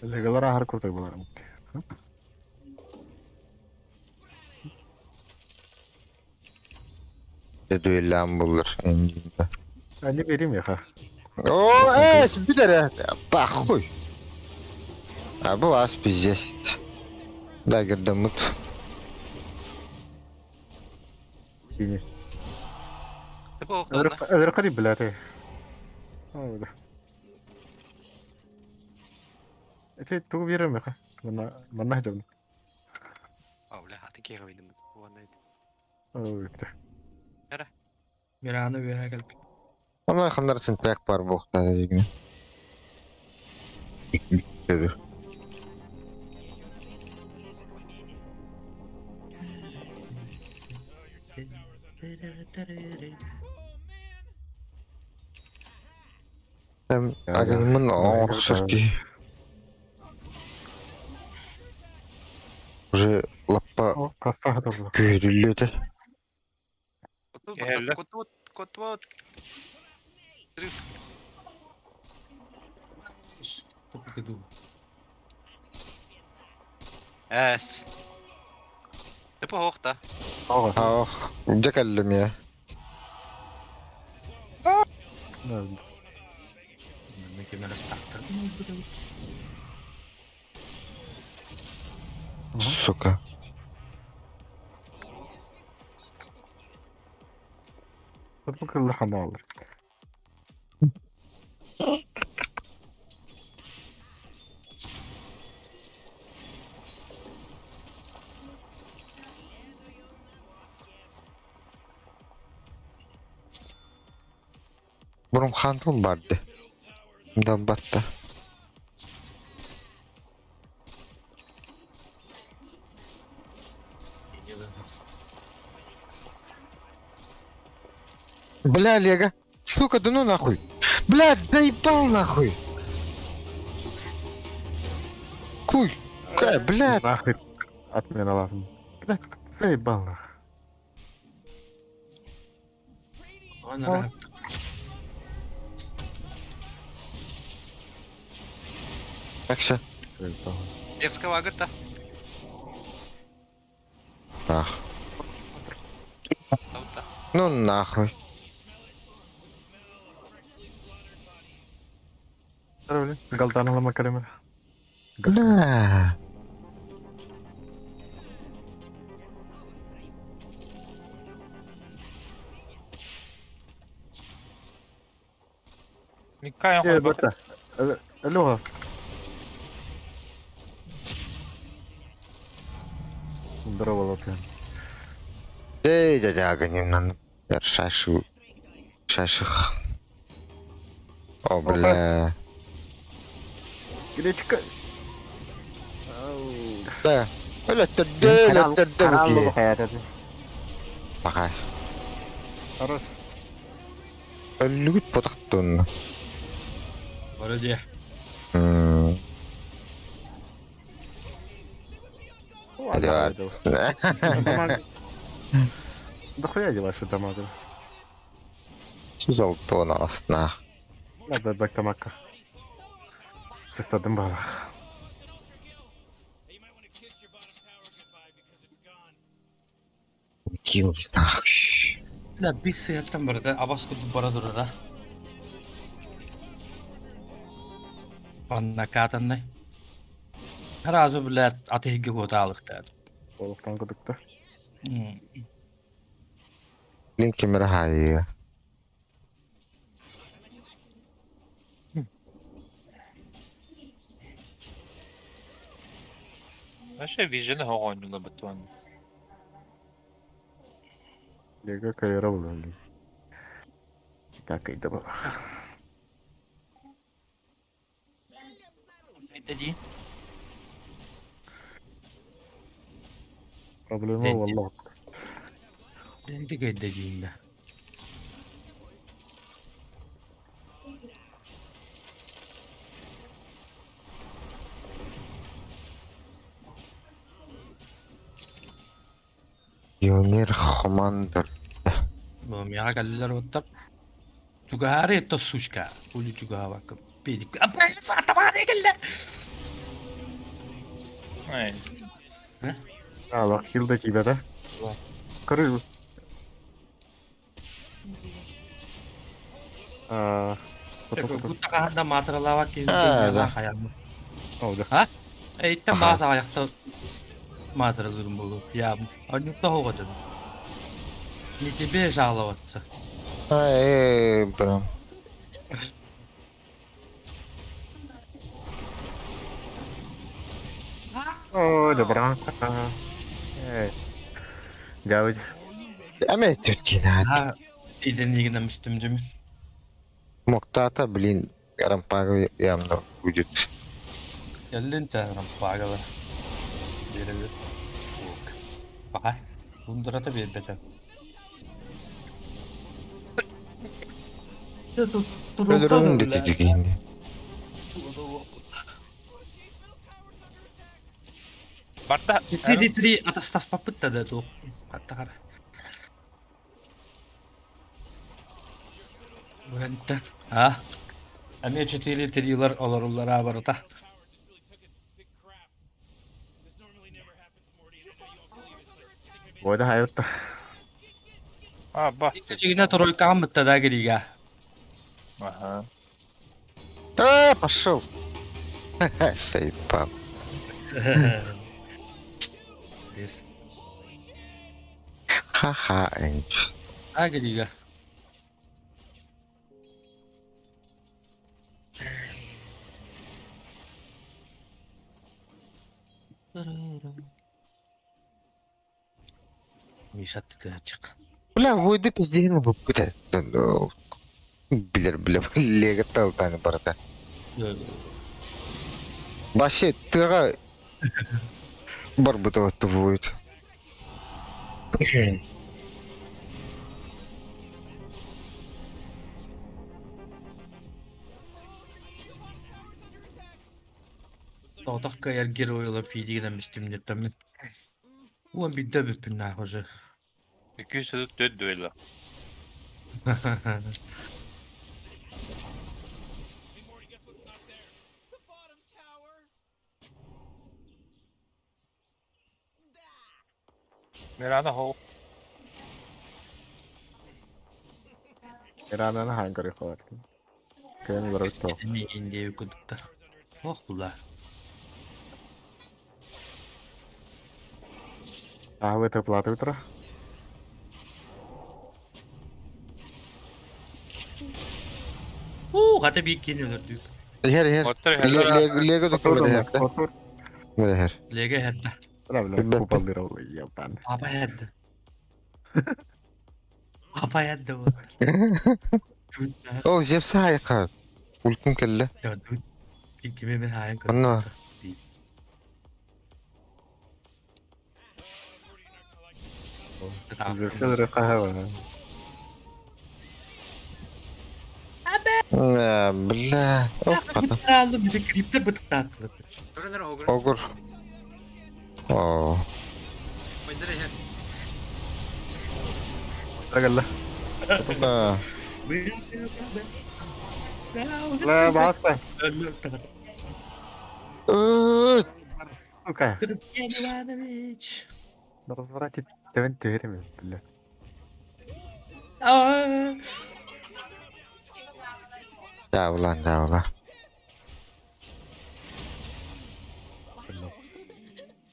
Легалар ахар куртай болар. Дуэллээн буллар. Они берем я ха. О, эс, билер, похуй. А бу ас пиздец. Да, гердамут. Кини. Өлөр блядь. Эти тугу берем я ха. Мана мана жабын. А, бля, аты киһи Ой, Мираны үөһэ кэлбит. Онон ханнар синтек бар буохта дигин. Эм, агын оҥорсор киһи. Уже лаппа О, каста хатабы. күүрүллүөтэ. Кот, кот, кот. Эс. Типа хохта. Ах, дьэ кэллим я. Сука. Тут ханал. Бурум хантыл барды. Да батта. Бля, Лего. Сука, да ну нахуй. Блядь, заебал нахуй. Куй. Кай, блядь. Нахуй отмена ладно. Блядь, заебал нахуй. Он Так все. Заебал. Девского агата. Ах. Таута. Ну нахуй. Галтан ылама кэлэмэр. Бля. Миккайан Э, холбот. бата. Алло. Здорово, Лапин. Эй, дядя Аганим, шашу. Шаших. О, бля. Гречка. Да. Өлөттөрдө, өлөттөрдө бу киһи. Пахай. Хорош. Өллүгүт потахтун. Вроде. Hadi var. Да хуя дела, что дамага. Золотого астына. Надо бактамакка. Сыстадым бала. Килл нахуй. Бля, бис сыяттан барда, абас курдук бара турара. Анна катаннай. Сразу, блядь, атыгы готалыктар. Олықтан күдікті. Блин, кемер хайы. Вообще вижені оҕонньула бытуан. Лего кайра болды. Так, и бала. Dedi. Проблема Dedi. валлах. Dedi dediğinde. Пионер Хомандер. Мияға кәлілер оттар. Чугаары это сучка. Ули чугава педик. А сатаманы келді. Ай. Аллах, хилда тебя, да? Короче. А, Куттақанда матыралава А, да. келді. О, да. А? Эйттен Аха. бааса аяқта матыралырым болу. Я, анюкта хоға дедім. Не тебе жаловаться. Ай, блин. О, добра. Эй. Гавить. Әмә төткін Ha, иден үстім жүмін. Моктата, блин, рампага явно будет. Келлин рампагала. Беребит. Ок. Бака. Бундурата бербете. Өлөрүн детигин. Барта. Три три атастас папытта да ту. Каттагар. Бүгентен. А? Әме 4 трилар олорулар абарыта. Бойда хайытта. А, бас. Чигине тройка амытта да кирига. Аха. А, пошел. Заебал. Дес. Ха-ха, энч. А кирига. Миша тытачык. Бля, войды пиздегин бу бит. Билер, бля, лего толканы барда. Вообще, тыга бар бутова будет. Тоғдақ кайар геройлар фидигенен мистимнеттемин. Уан бидде бүппүн нахожы. 234 дуэла. Мирана хоу. Ирананы хаан көрүөх бар. Кыайан олорор тоҕо. Миигин диэбит курдуктар. Ох була. Аһылы тыплаты утра. Уу, хата биир киһини өлөрдүк. Иһэр иһэр. Оттор иһэр. Лего Отур документ иһэр. отур. Иһэр. Лего иһэрдэ. Бля, купалдыр ол ебан. Папа иһэрдэ. Папа иһэрдэ вот. Ол Зевс хайка. Ультум кэллэ. Кими мен хаайан Онно. Зевс хаһа. Бля. Ох, хата. Алды bizi klipte bıtıklattılar. Огур. Оо. Кэллэ. Да. Ла баста. Ыт. Сука. Иванович. На развороте тэвен түһэрим, бля. Да улан, да ула.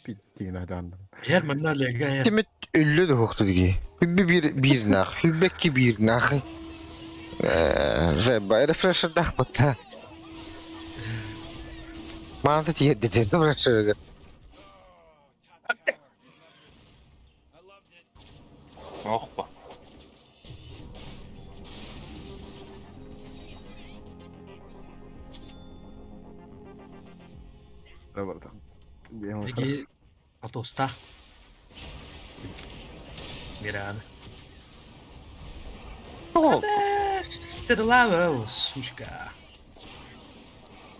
Питтиин адан. Yer manna lega yer. Тимит өллө да хукту диги. Хүббе бир бир нах, хүббекки бир нах. Э, рефрешер дах бутта. Маанта тиедде рефрешер. Ох ба. Да барда. Диги атоста. Миран. О, Стрелава, сучка.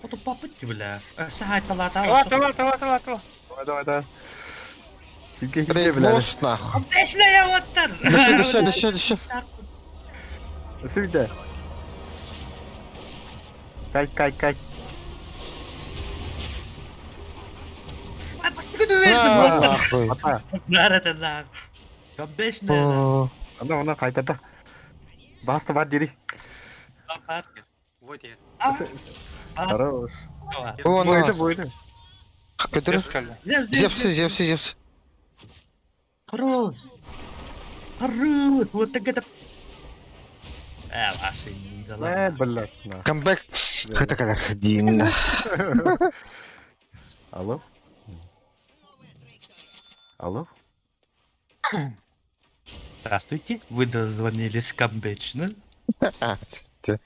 Ото папытки, бля. Сахай талата. Тала тала тала тала тала. Давай, давай, давай. Синке хите, бля. мост нах. Бешне я оттар. Дөшө, дөшө, дөшө, дөшө. Сүрдэ. Кай, кай, кай. Нахуй. Ата. Нарата Бешне. О, Ана, ана, кайтата. Баста бар дири. Хорош. О, Бойды, на. бойды. Көтөр. Зевс кэллэ. Зевс, Зевс, Зевс. Хорош. Хорош. Вот так это. Э, ваши Э, блядь, на. Камбэк. Хата кадар дин. Алло? Алло? Здравствуйте, вы дозвонились Камбэчну. А, сте.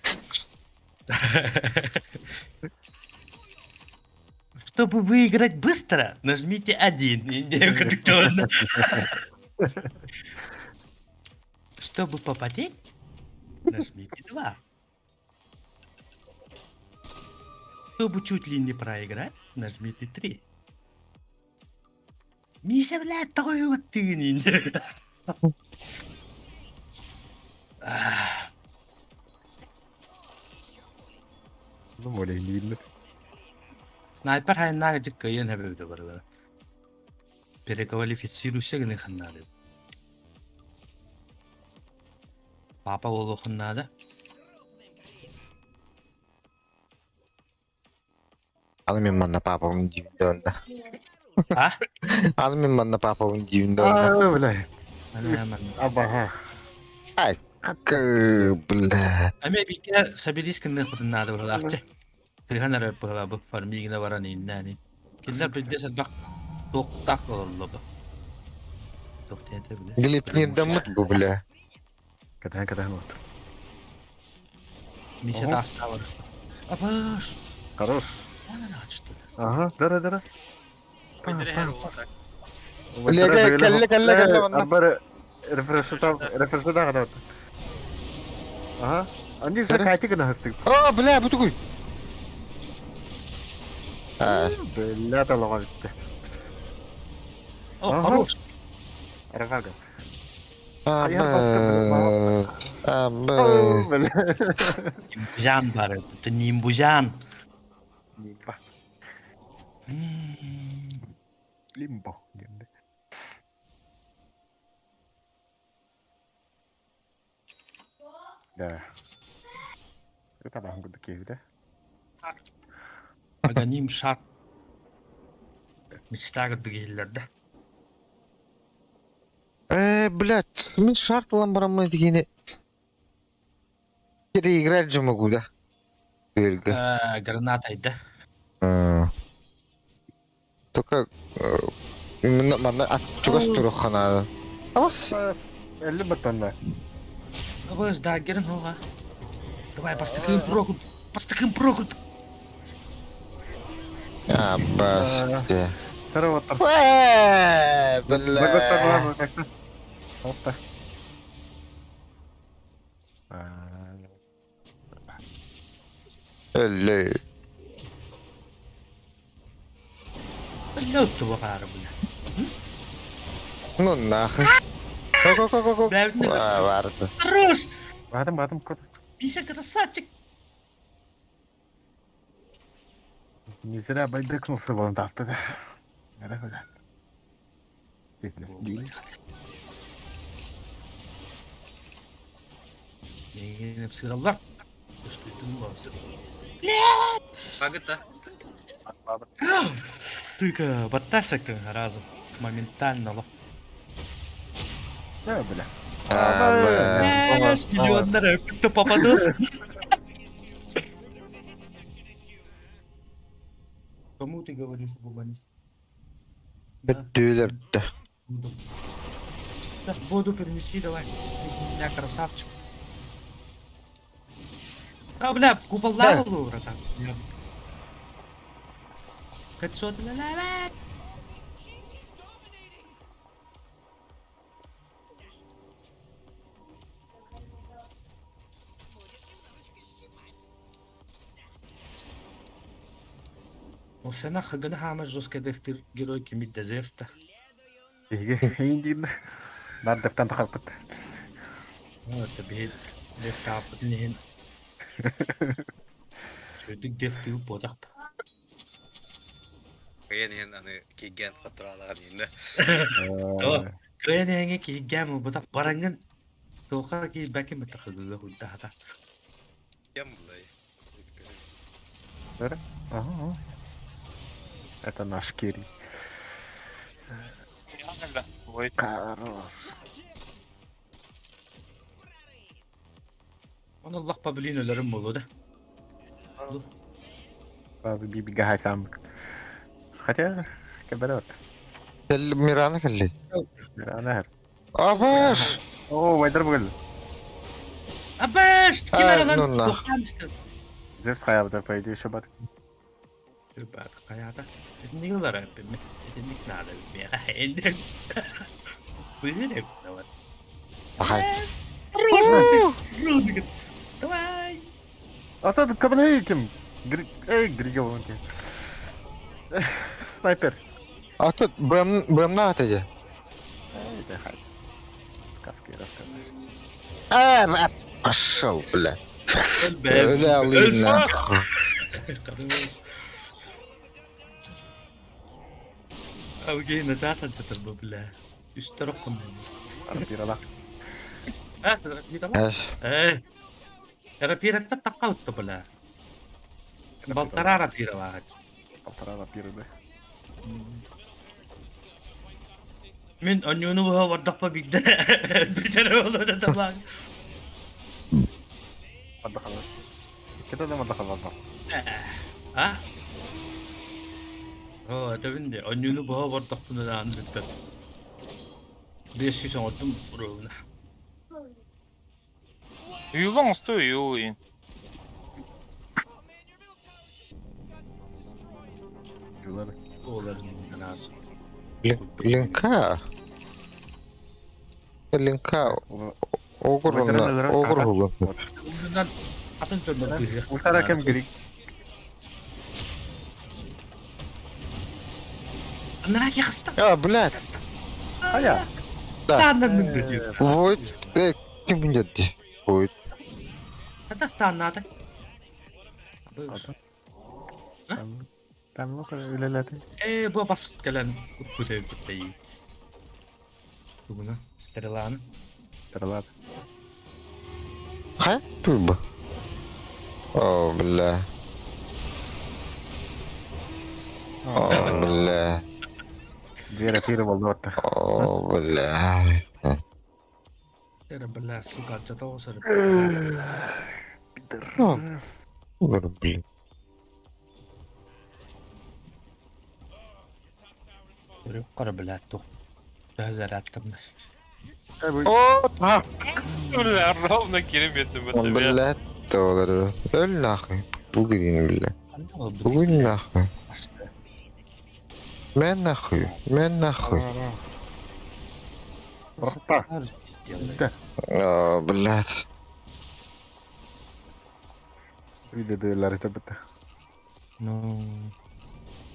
Чтобы выиграть быстро, нажмите один. Чтобы попотеть, нажмите два. Чтобы чуть ли не проиграть, нажмите три. Миша, блядь, твой вот ты не. Ну, море, не видно. Снайпер хайнаа гэж кыйын хэбэвдэ барылар. Переквалифицируйся гыны ханнады. Папа болу ханнады. Аны мен манна папам дивде онда. А? Аны мен манна папам дивде онда. А, бля. Ана Аба. К, бля. Аме бике сабилис кынны ханнады барылар. Тыханар бала бу фармигина баран иннани. Киндер бидде сабак токтак болду. Токтенте биле. Глип дамыт бу, бля. Катан, катан, вот. Миша Ого. таста бар. Апаш. Хорош. Ана что ли? Ага, да, да, да. Лега, кэллэ, кэллэ, кэллэ, манна. Абар рефрешта, рефрешта гана. Ага. Они же кайти гана хастык. О, бля, бу тугуй. А, Бля, талага битте. О, Ага. хорош. Рагага. а, Я б, а, б. Бля. Нимбужан бар. Это нимбужан. Нимба. Лимбо. Да. Это баһын курдук киһибитэ. Аганим шар. Мечта курдук иһиллэр да. Э, блядь, мин шарт ылан бараммын итигини переиграть же могу, да? Күөлгэ. Э, граната да. Только манна ат чугас туруохха наада. Абас. Элли баттанна. Абас, да, герин хоға. Давай, бастыкын прокут. Бастыкын прокут. Абас. Тара Э, бля. Опта. Өллө. Бля, туга бля. Ну нахуй. Го го го го. Барды. Хорош! Бадым бадым кот. Пися красавчик. Не зря байбекнулся вон да. Сыраллар. Пагыта. Сука, батташек ты разом. Моментально. лох. Да, бля. Знаешь, миллионер, кто попадос. Кому ты говоришь, Бубанис? Бүттүүлэр да. Буду. Так, воду принеси давай. Ты у меня красавчик. А, бля, купол лаву, братан. Кольцо ты на Осена хагана хама жестко дефтер герой кимит дезевста. Индин. Нар дефтан тахаппыт. Это бит дефтапыт нехин. Сөдүк дефти бодақ. Кыйын иһин аны киген хатыралаан инне. Кыйын эңе кигем бодақ бараңын. Тоха ки бәки мытахыгы худда. Кем булай? Ага. Это наш Кири. Ой, Хорош. Оны Аллах паблин өлөрүм болу да. Сразу биби сам. Хотя, кабарот. Кел Мирана келли. Она. Абаш. О, вайдер был. Абаш, А, ну нах. Зевс хаябда, по идее, шабат. Каята. Нилар Итинник надо бе. Были давай. Ахай. Давай. А то кабаны кем? Эй, Грига вон кем. Снайпер. А тут бэм бэм на атыде. Эй, да хай. Сказки рассказываешь. А, пошел, бля. Бля, лына. Окей, начало что-то бля. Үстероккун. Арпирала. А, Э. Рапира таққалты бля. Балтара рапира вағат. Полтора рапира, да. Мен онюну бұға бардақпа бигді. Битері олы да табақ. Отдохнула. Кеда да отдохнула. А? О, это онюну бұға бардақпын да аны бітті. Бес жүз оттым ровно. Юлон стой, юлин. Юлар. Олардың разы. Линка. Линка. Огур огур хулун. Ондан атын төрмөр Ультара кем грик. Наки хаста. А, блядь. А я. Да. Станнан мүндө. Вот. Э, ким билет? Ой. Хата станнады. Там там ну үлеләти. Э, бу бас кэлэн үппүтэ үппүтэ. Тугуна стреланы. Тарлат. Хайа бу? О, бля. О, бля. Вера тире болду О, бля. Эрэ бля, сука, алдьата оҕус эрэ. Ну, блин. Көрүөх бля, туох. Төһө зарядтамна. О, так. Бля, ровно киирэн биэрдим Он, блядь, доллары. Öl нахуй. Бугрин, бля. Бугрин нахуй. Мен нахуй. Мен нахуй. Орта. О, блядь. Видеолар это Ну.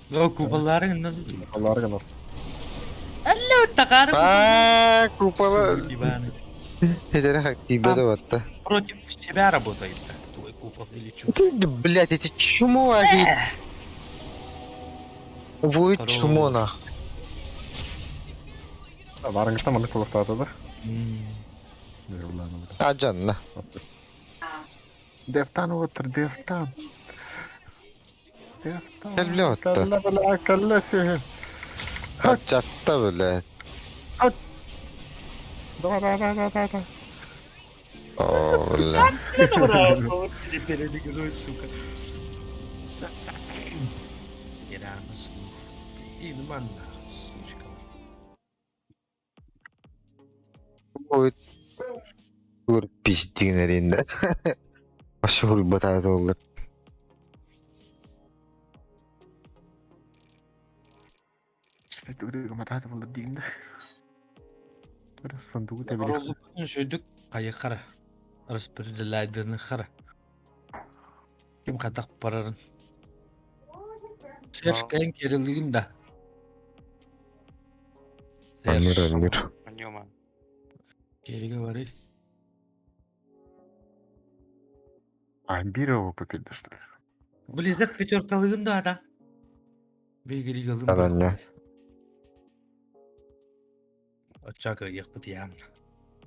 Ну, купалларын Аллар Тахары. А, купола. Иван. Это тебе да вот. Против тебя работает твой купол или что? Ты, блядь, эти чмо, они. Вы чмо нахуй. Барыңызда маннык кулактаата да. А, Жанна. Дефтан отыр, дефтан. Дефтан. Кэллэ отто. Кэллэ бля, кэллэ сиһин. А, чатта, блядь. Да, да, да, да, да, да. О, бля. Перед игрой, сука. Илман, сучка. Ой. Тур пиздин аренда. Пошел батат олар. Сундугу табили. Шөйдүк хайы хара. Распределяйдыны хара. Ким хатак барарын. Серж кайын керилигин да. Амир, амир. Аньома. Кериге барый. А, бир попить, что ли? Blizzard пятеркалыгын да да. Бейгили галым. Аранья. Очака ехпыт ян.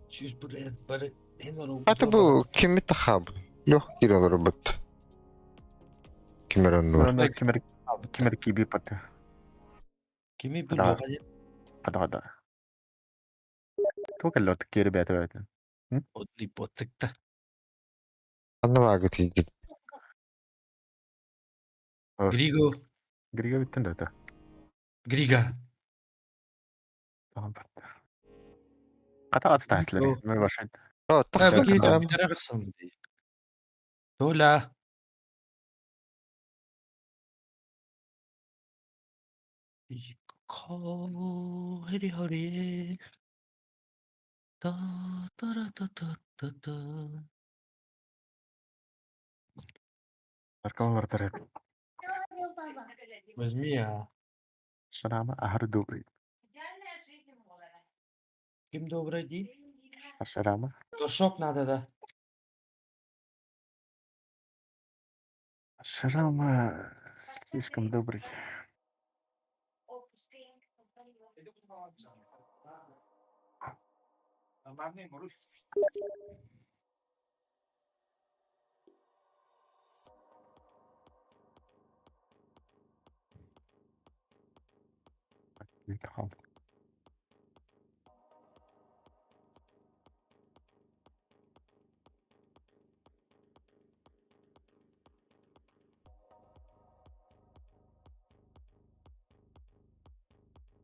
Чүз бір бары Аты бу кими тахаб? Лех киралар бит. Кимерен бар. Кимер кимер киби паты. Кими бір Да. боға Када када. Только лот кири бәте бәте. Отли поттыкта. Анна вагы тиги. Григо. Грига биттен да. Грига. Tamam бат. Ката аттаслар. Мен башын. О, Та тахаб. бики тарарыксан ди. Тола. Хори хори. Та та та та та та. Аркалар тарап. Возьми, а. Шарама ахар добрый. Ким добрый день? Шарама. Горшок надо, да. Шарама слишком добрый.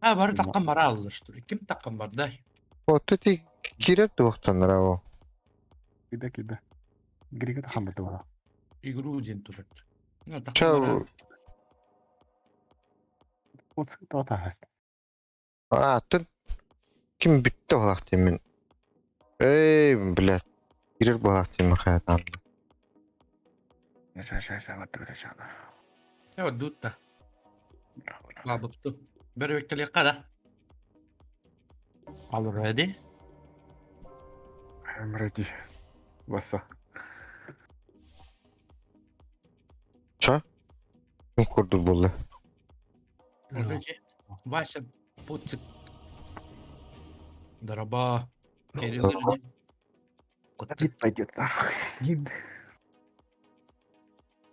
А, бары таккан бара аллаштыр. Ким таккан бар да? О, ти кирер туохтаннар о. Киде киде. Грига тахамбат була. Игру ден турат. Ну, таккан Чау. бара. Отс тота хаст. А, тут ким битте болақ деймін. Эй, блядь. Кирер болақ деймін хаятам. Ша ша ша вот это ша. Я вот дутта. Бабыпту. Бер бектеле кара. Already? I'm ready. Васа. Ча? Ким курду болды? Вася Пуцик. Дараба. Керилер. Куттан. Вид пойдет нахуй. Вид.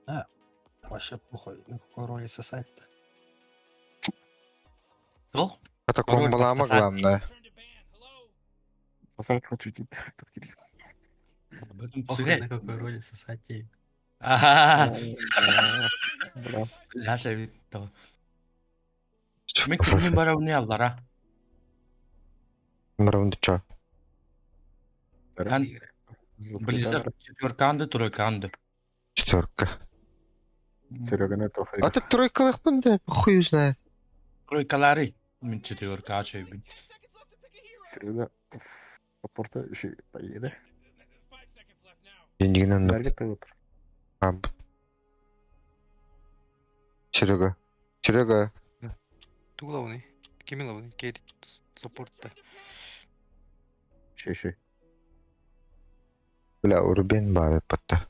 А, вообще похуй, на какой роли сосать-то. Суох. Это Король комбалама пососать. главное. Сосать хочу тебе. Похуй, Сыграй. на какой роли сосать ей. Аха. Бля. Наша вид того. Мен кимин барабыны аллара. Мыравынды чё? Ан Blizzard четверканды, тройканды. Четверка. Серега на то А ты тройкалых да, хуй знает. Тройкалары. Мен четверка ачайбын. Серега с саппорта еще поеде. Деньгинен Наргет отыр. Серега. Серега. Ту главный? Кими главный? Кейт саппортта. Еще, еще. Бля, Урбен бары патта.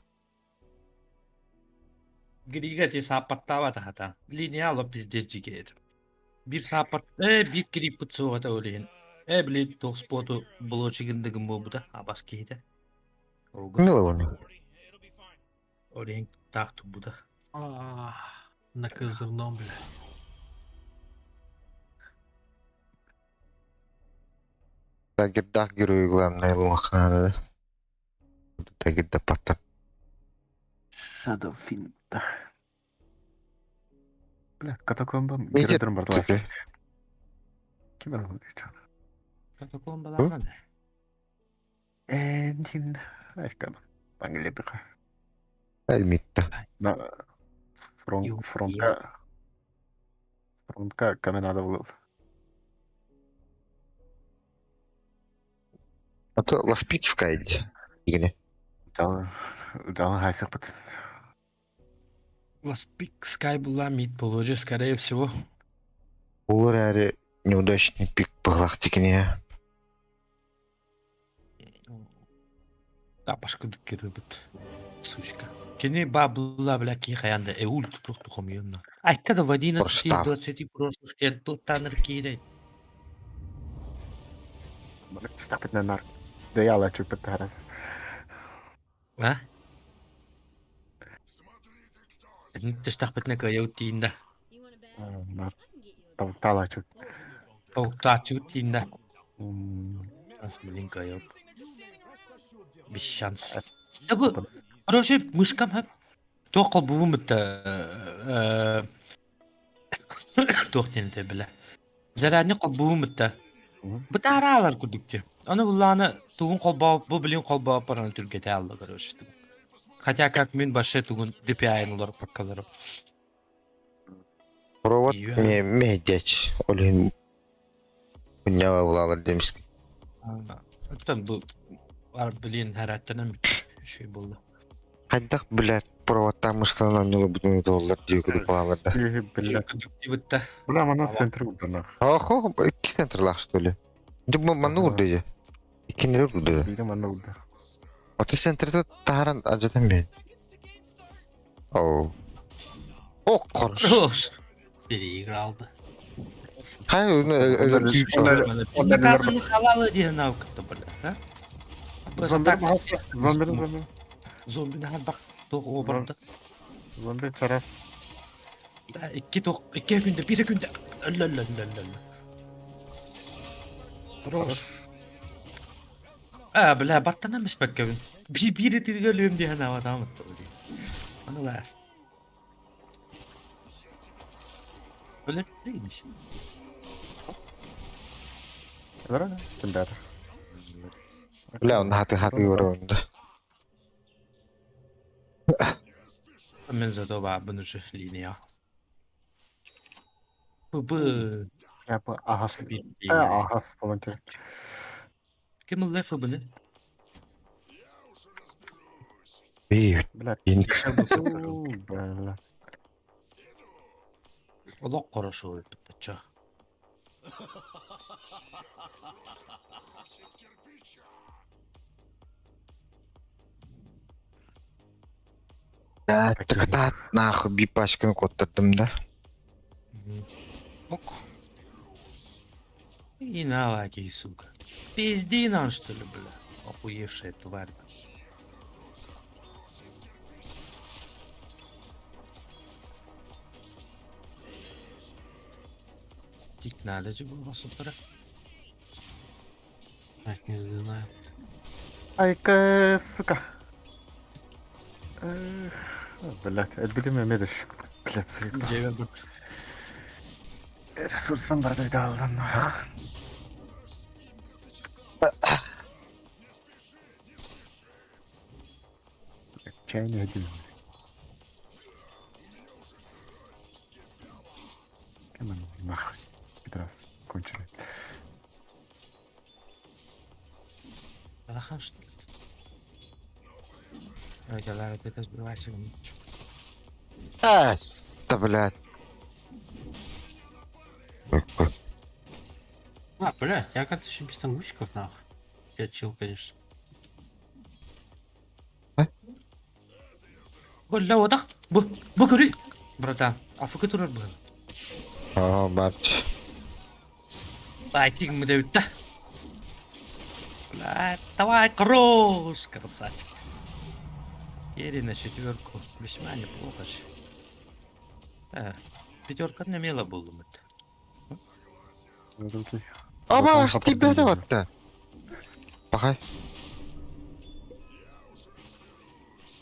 Грига те саппаттава тахата. Линия ало пиздец жигер. Бир саппат, э, бир кирип путсугата олейин. Э, били тох споту блочигиндигин бобута, абас кейде. Олгу. Милованы. Олейин тахту буда. А, На козырном, бля. Тагирдах герою главное лумахана, да? Тагирда патта. Shadow Fiend. Бля, катакомба Мидер геройдерин бардылар. Теке. Ким алды? Катакомбаларга. Эндин. Айкан. Англия. Ай, митта. На фронт Ю- фронтка. Фронтка каменада был. А то ласпикская иди. Игне. Дал дал хайсыпыт. Last Pick Sky была мид положи, скорее всего. Олар әрі неудачный пик бұғлақ текіне. Да, башка кирбит. Сучка. Кини бабла, бля, ки хаянда э ульт тух тухом юнна. Айка в 11 из Простав. 20 прошлых лет тут танер кирей. Стапит на нар. Да я лечу пытарас. А? Тэстахпытна кайаутинда. Нар. Там талачу. Октачутинда. Нас, блин, кайот. Без шанс. Да бу, короче, мышкам хап. Тоқал бу бітті. Тоқ тенте біле. Зарани қол бу бітті. Бытаралар күдікте. Аны бұлланы тугун қолбау, бу блин қолбау параны түргете алды, короче. Хотя как мен баше тугун DPI олар паккалары. Провод Иә. ме медяч. Олин Хунява булалар демиск. Там бу бар блин хараттанам şey болды. Хайдах блядь, проводта мышканан нюла бүтүн доллар диye күдүп балалар да. Бля. Күдікте бітті. Бля, мана центр ударнах. Охо, икки центр что ли? Дик ману урды. Икки нere урды. Бири мана урды. Аты центрда таран ажатан мен. Оу. О, хорош. Хорош. Переиграл да. Хай, Наказаны халалы деген навыкты, бля, а? Зомби зомби зомби. Зомби бак тоқ обырды. Зомби чара. Да, икки тоқ, икки күндө, бир күндө. Өллөллөллөллө. Хорош. А, бля, баттан эмес беккебин. Би бири тиге өлүм деген адам Аны лас. Өлөр деймиш. Бара, кимдер. Бля, он хаты хаты көрөндө. Мен зато бабын уже линия. Бу бу. Я по ахас. Ахас волонтер. Ким леф бұны? Би, Бля. инк. Бля. Олох хорошо бітті. Да, тыктат нахуй би пачканы коттырдым да. Ок. И на лаки, сука. Пизди нам, что ли, бля. Охуевшая тварь. Тик надо же было с утра. Так, не знаю. Айка, сука. Эх, Блядь, элбитим эмиэ да блядь, заебал. Дьиэбэр бут. Ресурсым барды алдым. Чайный один. Кем нахуй? Пидорас, конченый. Балахан что ли? Ой, давай, ты сбивайся. А, да, блядь. А, блядь, я, оказывается, еще без тангусиков, нахуй. Я чил, конечно. Бля, вот так. Бу, бу көрүй. Братан, афыка турар бу. О, барч. Байтик мы дэбитта. Бля, давай, кросс, красавчик. Ери на четверку. Весьма неплохо же. Э, пятерка не мило было бы. Оба, тебя вот-то. Пахай.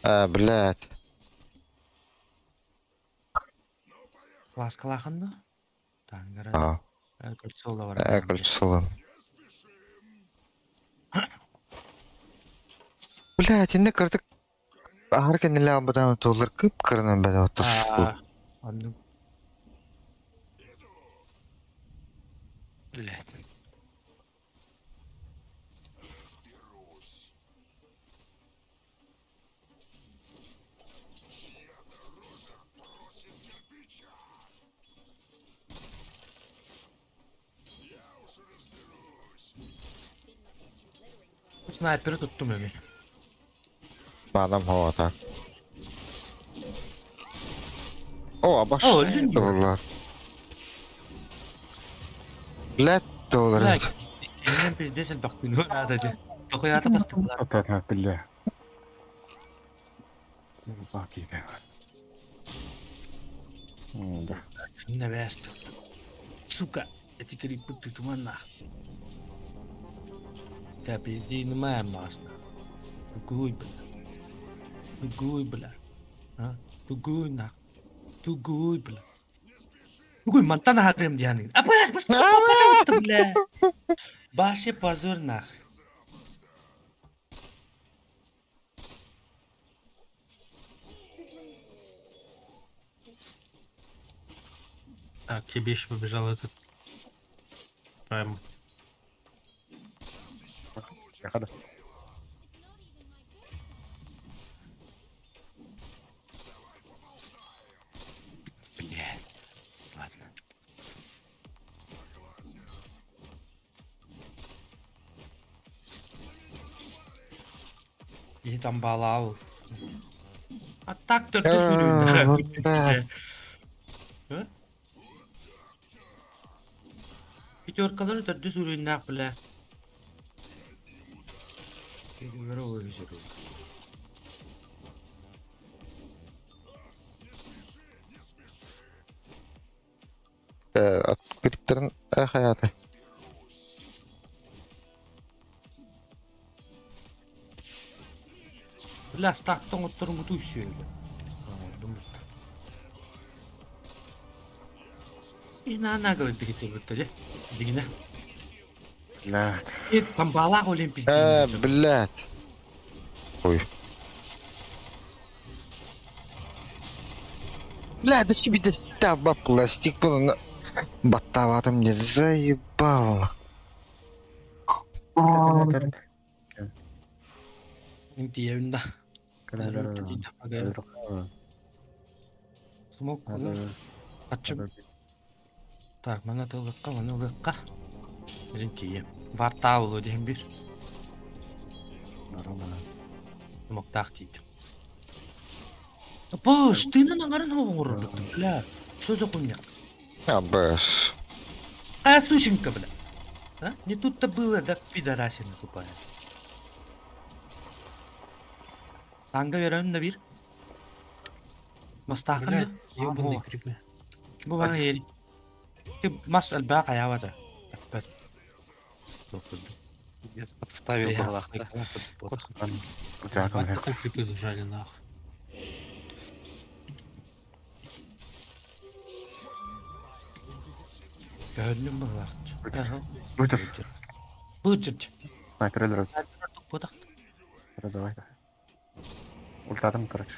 А, блядь. Ласкалаханды? Тангара. А, Кольцола бар. э, кольцо. Блядь, инде кырдык Ахар кеннеле албатан толлар кып кырынан бәдә оттас. Анны Блядь. Снайпери туттум эми. Мадам хавата. О, абаш. О, өлдүн дии. Доллар. Блядь, доллар. Блядь, кинен пиздец элбэхтин надо же. Тохуята бастыклар. Вот бля. Баки, да. Да. Навест. Сука, эти крипы туман нах. Да пизди не масно. Тугуй, бля. Тугуй, бля. А? Тугуй нах. Тугуй, бля. Тугуй, мантана хакрем дианы. А блядь, пожалуйста, бля. Баше позор нах. Так, к тебе еще побежал этот. Прайм. Блядь. Ладно. И там балал. А так то ты А, вот так. Пятеркалары төрдүс үрүннээх бля. Пятеркалары Э, Криптерин hayatı. Бля, стактан отторун куту үсүөлгө. Думут. И на на говорит, дигите Дигине. Блядь. И там балах олимп Э, блядь. Ой. Бля, да себе достал пластик был на... Баттаватым мне заебал. Интиевинда. Смок Ачым. Так, мана тылыкка, мана ылыкка. Бирин тием. Вартаулу диэн бир. Смоктаах тиийдим. Быш, тыынан аңарын оҕоҥорор бля. Что за хуйня? А, бэш. А, сученька, бля. А? Не тут-то было, да, пидорасина тупая. Танга берем да бир. Мастаахын Блядь, да? ёбаный крипы. Бу баҕа ери. Ти мас элбэх хайаабата. Эппэт. Пиздец, подставил балах, да. Ебать, как там крипы зажали нахуй. Көһүннүм быһылаах. Бутер. Бутер. Снайпер өлөрөт. Бутах. Давай. Ультадым, короче.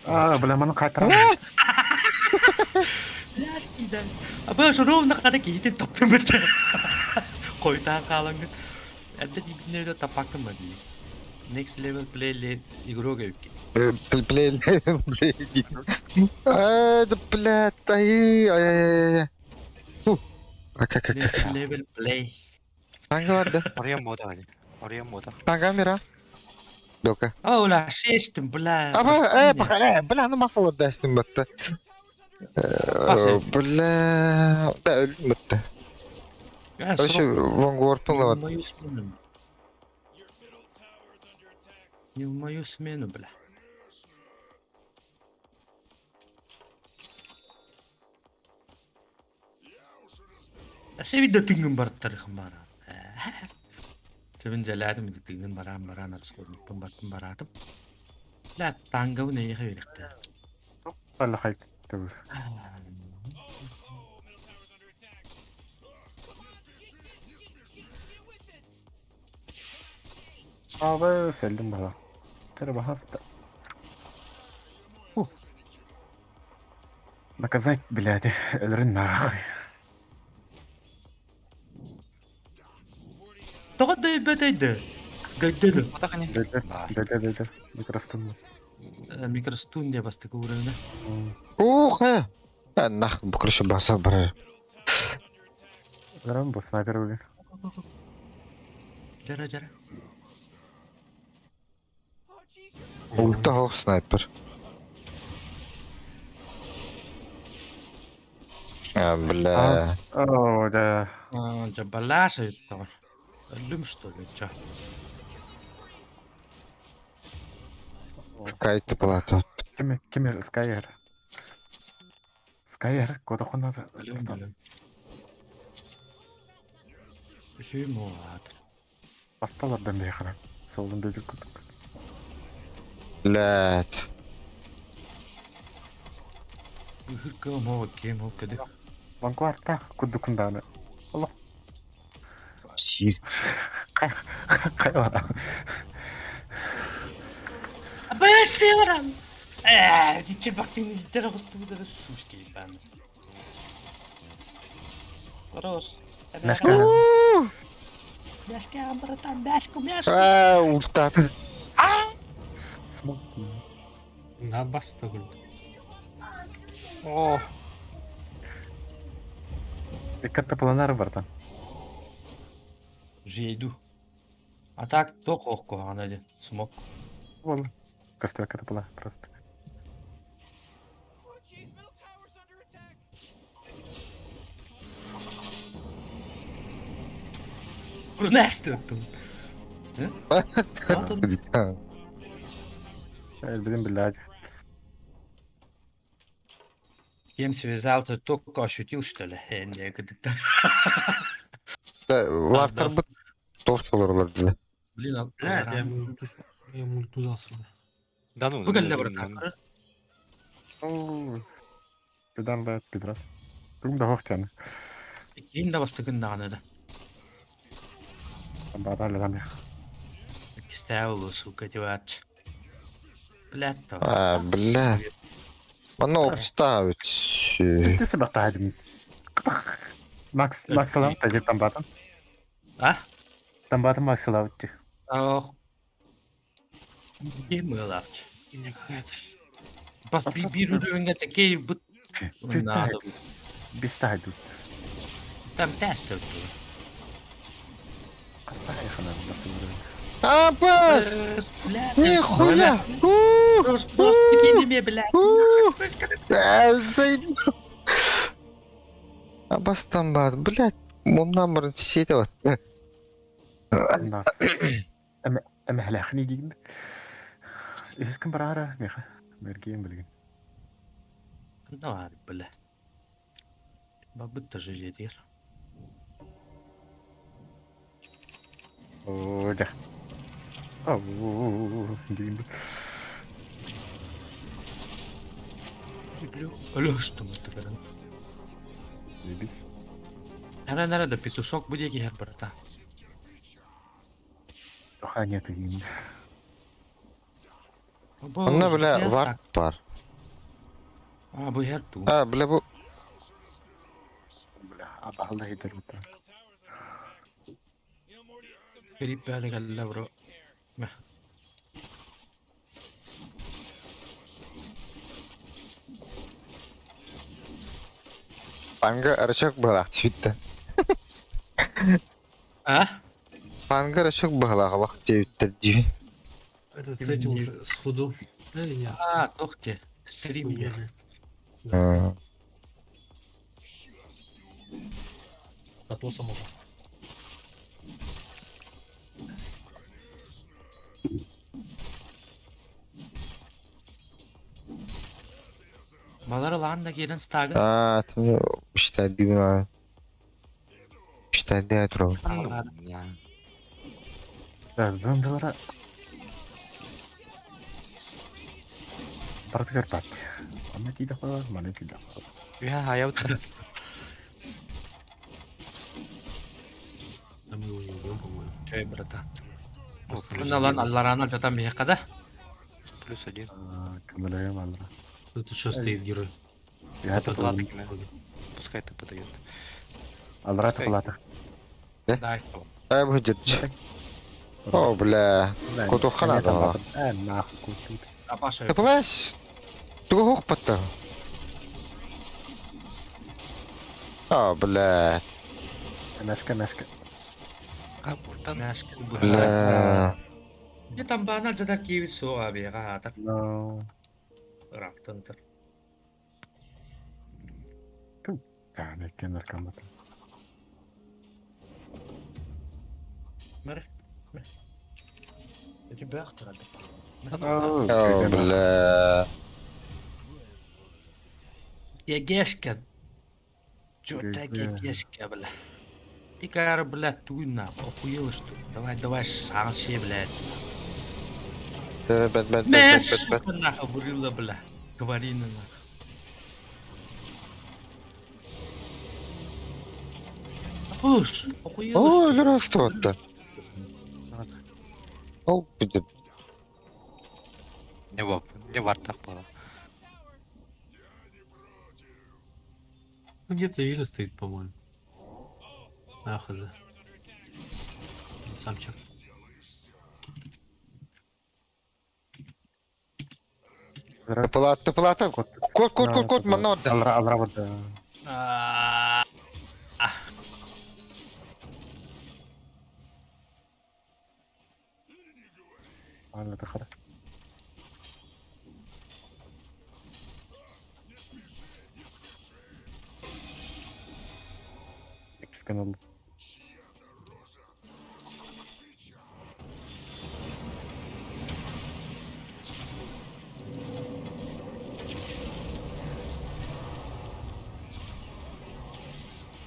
А, бля, маны кайтарам. Пляж киидэн. Аба ровно хата киһитин таптым бит. Қойтаан хаалаҥҥын. Эрдэ тиийбитинэ таппаккын ба дии. Next level play late игрок эбиккин. Play, play, А, да, блядь, ай, ай, ай, ай. Фу. А как, как, Next как? level play. Танга бар да. Арыйан мода али. Арыйан мода. Танга мира. Белка. Ола, шештим, бля. Аба, баха, бля, ну мафалар дастым батта. Бля, да өлдүм батта. Вообще, вон горпын Не в мою смену. Не в мою смену, бля. Севи да тынгын барттарыхым баран. Себин жалаадым тыгын баран баран арскорнуппун баттым бараатым. Ла тангабын эйхэ беректе. Алла хайт. Түгүр. Абы, сэлдим бала. Тәрі бахаста. Фу. Наказать, блядь, өлөрүн нахуй. Тоҕо дөйбөтөйдө? Дөйдөдү. Дөйдө, дөйдө, дөйдө. Микростун. Микростун деп бастык уурана. Ух, нах, короче, баса бар. Өлөрүн бу снайпер бүгүн. Жара жара. Ульта хох снайпер. А, бля. О, да. Жабалаша юттаҕар. Өллүм что ли, ча? Скай тыпалата. Ким ким Скайер. Скайер, кодохона. Өлүм өлүм. Үшүйм оҕаат. Басталардан бейхана. Солун дөйдүк кутук. Блядь. Ыһыркым оо кем ол кэдэ. Банкуарта кудукунданы. Аллах. Сир. Кай бара. Абэс северан. Диче бактин витера гостудара сушки бан. Хорош. Мяшка. Мяшка, братан, мяшку, мяшку. А, ультата. Смок. На баста, говорю. О, Иккатта планар бартан. Жейду. А так тоқ оққоған әді. Смок. Бол. Костяк была просто. Күрнәсті өттім. Элбидин блядь. Кем связался, только ощутил, что ли? Не, кыдыкта. Да, вартар бут товсолорлар диле. Блин, Блядь, я мульту, я мульту дал себе. да ну. Бүгін ну, бір ну, Оо. Педан да педрас. Бүгүн да хохтяны. Кейін да басты күн дағаны да. Бара лами. Кистәу, сука, деп ат. Блядь, то. А, бля. Мана обставить. Ты себя тадим. Макс Макс лав тажи тамбатан. А? Тамбатан Макс лав ти. Ох. Кем лавч? Меня какая-то. Бас би бир үрүнгө текей бут. Надо. Без таду. Там тест өттү. А, бас! Нихуя! Заебал. Абастан бар, блядь, момнан барын сиете бат. Эм эм хлахни дигин. Үһүс күн бараара миэхэ. Мэргиэн билигин. Ханна баар бля. Бабыт даже дьиэтигэр. Оо, дьэ. Ау, диин. Өлө что мы тыгырын. Заебись. Нара нара да петушок бу диэки иһэр барата. Тоха нет диин. Онно бля вард бар. А бу иһэр туу. А бля бу Бля, абаһалла хитер бутта. Филипп бэҕэ кэллэ бро. Мэ. Панга рычаг быһалаах диэбиттэр. А? Панга рычаг быһалаах олох диэбиттэр дии. Этот с этим уже сходу. Да или нет? А, туох дии. Стрим Стрим. М. Атоса можно. Балар ылаан да киирэн стагын. А, ты işte дибин. İşte diye турабын. Дандалара. Бардыгар бат. Ана тиде хала, мана тиде хала. Үһэ хаябыт. Да мы его не убьем, по-моему. Чэй брата. О, плюс Ылан один. аллараан алдатан биһиэхэ да. Плюс один. Көмөлөйөм алра. Тут еще стоит герой. Я Который ладно. вроде. Пускай это подает. Алра тахлата. Дай. Э бу жит. О бля. Кутухана да. Э, нахуй кутут. Апаша. Ты плащ. Тугу хух патта. А бля. Мәшкә, мәшкә. А, буртан. Бля. Не там баана алдатар киибит суоҕа биһиэхэ аатар. No. Ыраахтан тар. Таны кенер камат. Мэр. Эти бээх тыгады. О бля. Егешка. Чё-то егешка, бля. Ты кара, блядь, туй нахуй, охуела что ли? Давай, давай, шанси, блядь. Бэт бэт бэт Мэ, бэт бэт бэт. сука, нахуй, бурила, бля. Говори на нахуй. Апуш, охуела О, что ли? здравствуйте. Ол будет. Не воп. Не вартах было. Ну где-то Вильна стоит, по-моему. А, хз. Самчик. Тыпылат, тыпылат. Кот, кот, кот, кот, манна отда. Алра, алра вот. А, Ана тахара. X канал.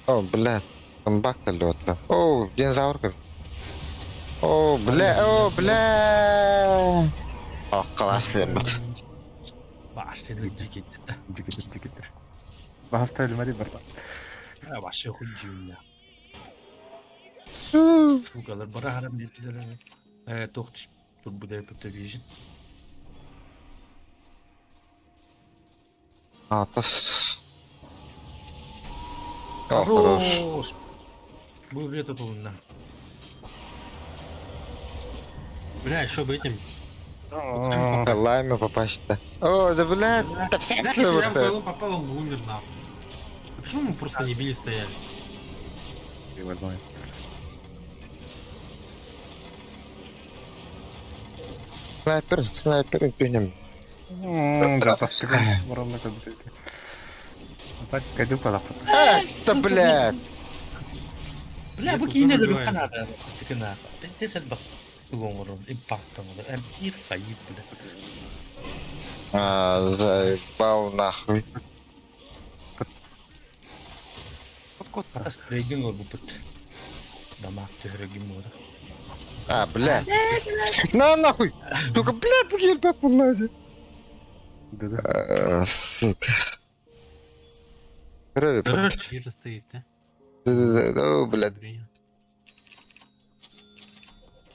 О, бля. Камбак отда. О, динозавр. О, бля, о, бля. О, классно, бит. Башты дикит. Дикитер, дикитер. Бахаста өлмәди барда. А, вообще хуй Сукалар бара харам диэтилэр. Э, туох турбу деп вижен. А, тас. О, хорош. Хорош. Бу билет тутулунна. Бля, еще бы этим. Лайме попасть-то. О, да бля, да все Бля, если я в вот. голову попал, он бы умер нахуй. А почему мы просто не били стояли? Возможно. Снайпер, снайпер, пенем. Да, састыган. Барамна кадыр. Так, кайду палапа. А, что, блядь? Бля, Я бу тут киинэ тоже да убиваюсь. Канада. Стыкына. Тесел бак. Тугу оҥорор, импакт оҥорор, эмтиир хайыыр бile. А, заебал нахуй. Кот-кот. Хата спрейгин оҥорбуппут. Дамаак түһэрэгин буола. А, бля. На нахуй! Сука, бля, ты ебать полазит. Да-да. А, сука. Көрөр. Вижу стоит, да? Да, блядь. Принял.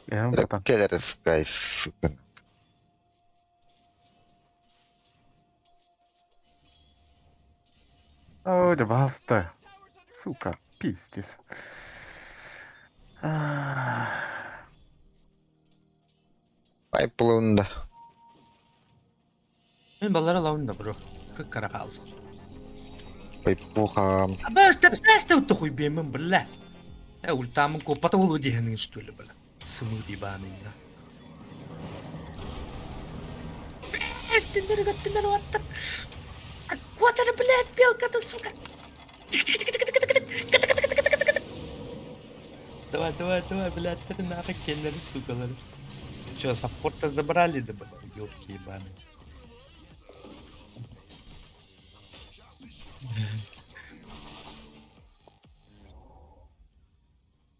Я братан. Келерскай, сука. Ой, да баста. Сука, пиздец. Ах. Ай, плунда. Мин баллара лаунда бро. Кыккара хаалсан. Ой, пухам. Абас тапсаста утохуй биэмэн бля. Э ультамын копата болу диһэнин что ли бля. Сымы дибаны. Эстендер гаттендер ваттар. Акватер, блядь, белка-то, сука. Давай, давай, давай, блядь, это нахуй келлери, сукалары. Че, саппорта забрали, да, блядь, ёбки ебаные.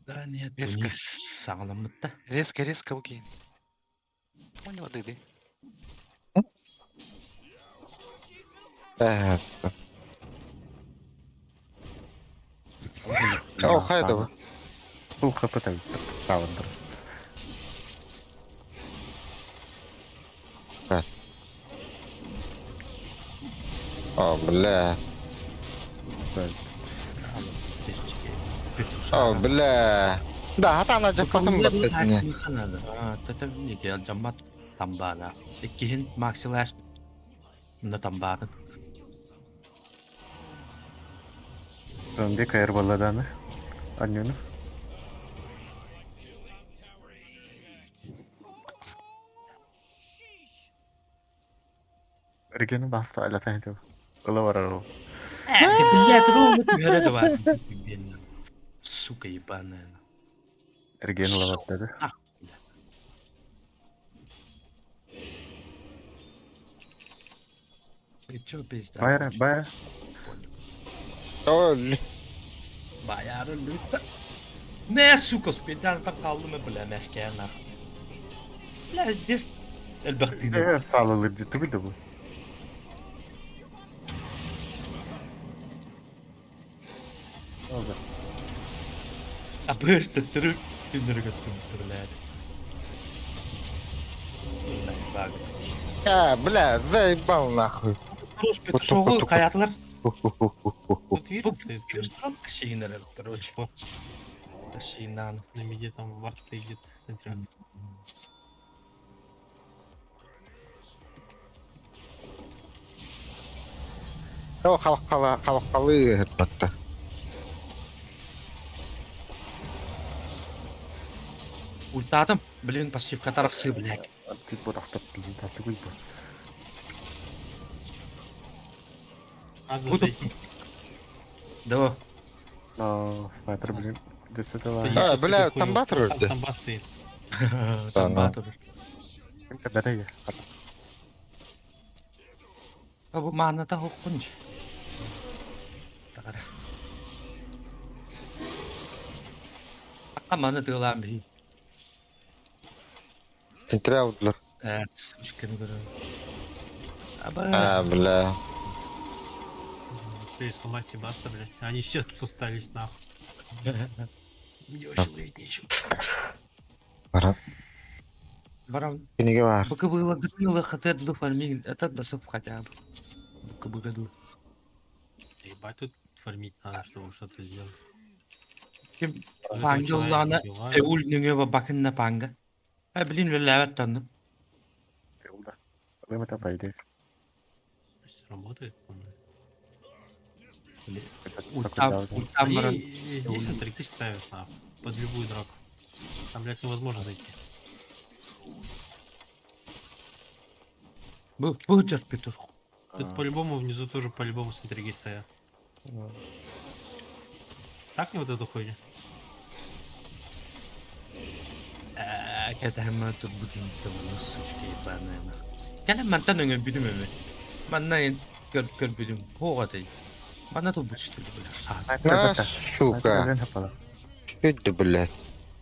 Да нет, Резко. Тунис саҕаламмыт да. Резко, резко выкинь. Понял, дыды. Э, О, хайда. Фул хп так Савандр. О, бля. О, бля. Да, хата на жаппатым баттытне. Жаммат тамбаана. Иккиһин Максилас на тамбаатын. Зомби кайыр балладаны. Анюну. Регену баста аля тахиту. Ыла барар. Блядь, ровно түһэрэ да бар. Сука ебаная. Регену лаваттады. Ах, Ты чё, пизда? Байра, байра. Ой, Баяры лүтті. Не, сука, спедан так қалды ма, бля, мәшке нах. Бля, здесь элбэхтыны. Э, салылып деді түгілді бұл. Oldu. А бышты түрік түндіргі түндір, блядь. Бля, А, бля, заебал нахуй. Хорош петушогу каятлар. Тут вирус стоит, блин. Шигинер, короче. Шинан. На миде там вард стоит где-то в центре. О, халқала, халқалы батта. Ультатым. Блин, пассивка тарақсы, блядь. Тик бұл ақтап білін түгіл бұл. Надо Буду- зайти. Да. Но, снайпер, блин. Действительно. А, бля, там батер Там өлді. там бас стоит. Там Да, батыр. Дәрәге. Бу маната хоккунч. Тагара. Акка маны тыылаан бии. Центряудлар. Э, сучканы көрө. Аба. А, бля. Ты сломать съебаться, блядь. Они все тут остались, нахуй. Мне вообще ловить нечего. Баран. Барам, Книга бар. быкы было грылы хатедлы фарминг, этот басып хотя бы. Быкы быгыдлы. Ебать, тут фармить надо, чтобы что-то сделать. Ким У этого пангыллана человека дела. эул нүңө бакынна панга. А блин, ләвәт танны. Вы это пойдете. Пусть Работает, по-моему. Ультам, ультам Они баран. здесь смотри, ставят, нахуй. Под любую драку. Там, блядь, невозможно зайти. Бу, бу жар петух. Тут по-любому внизу тоже по-любому сентриги стоят. Стакни вот эту хуйню. Кэтэһэммэ турбут интэ сучка ебаная. Кэлэн мантан өҥөйбүтүм эбит. Манна көр көрбүтүм. Хуоҕатай. Манна турбут что ли, бля. На, сука. Это, блядь.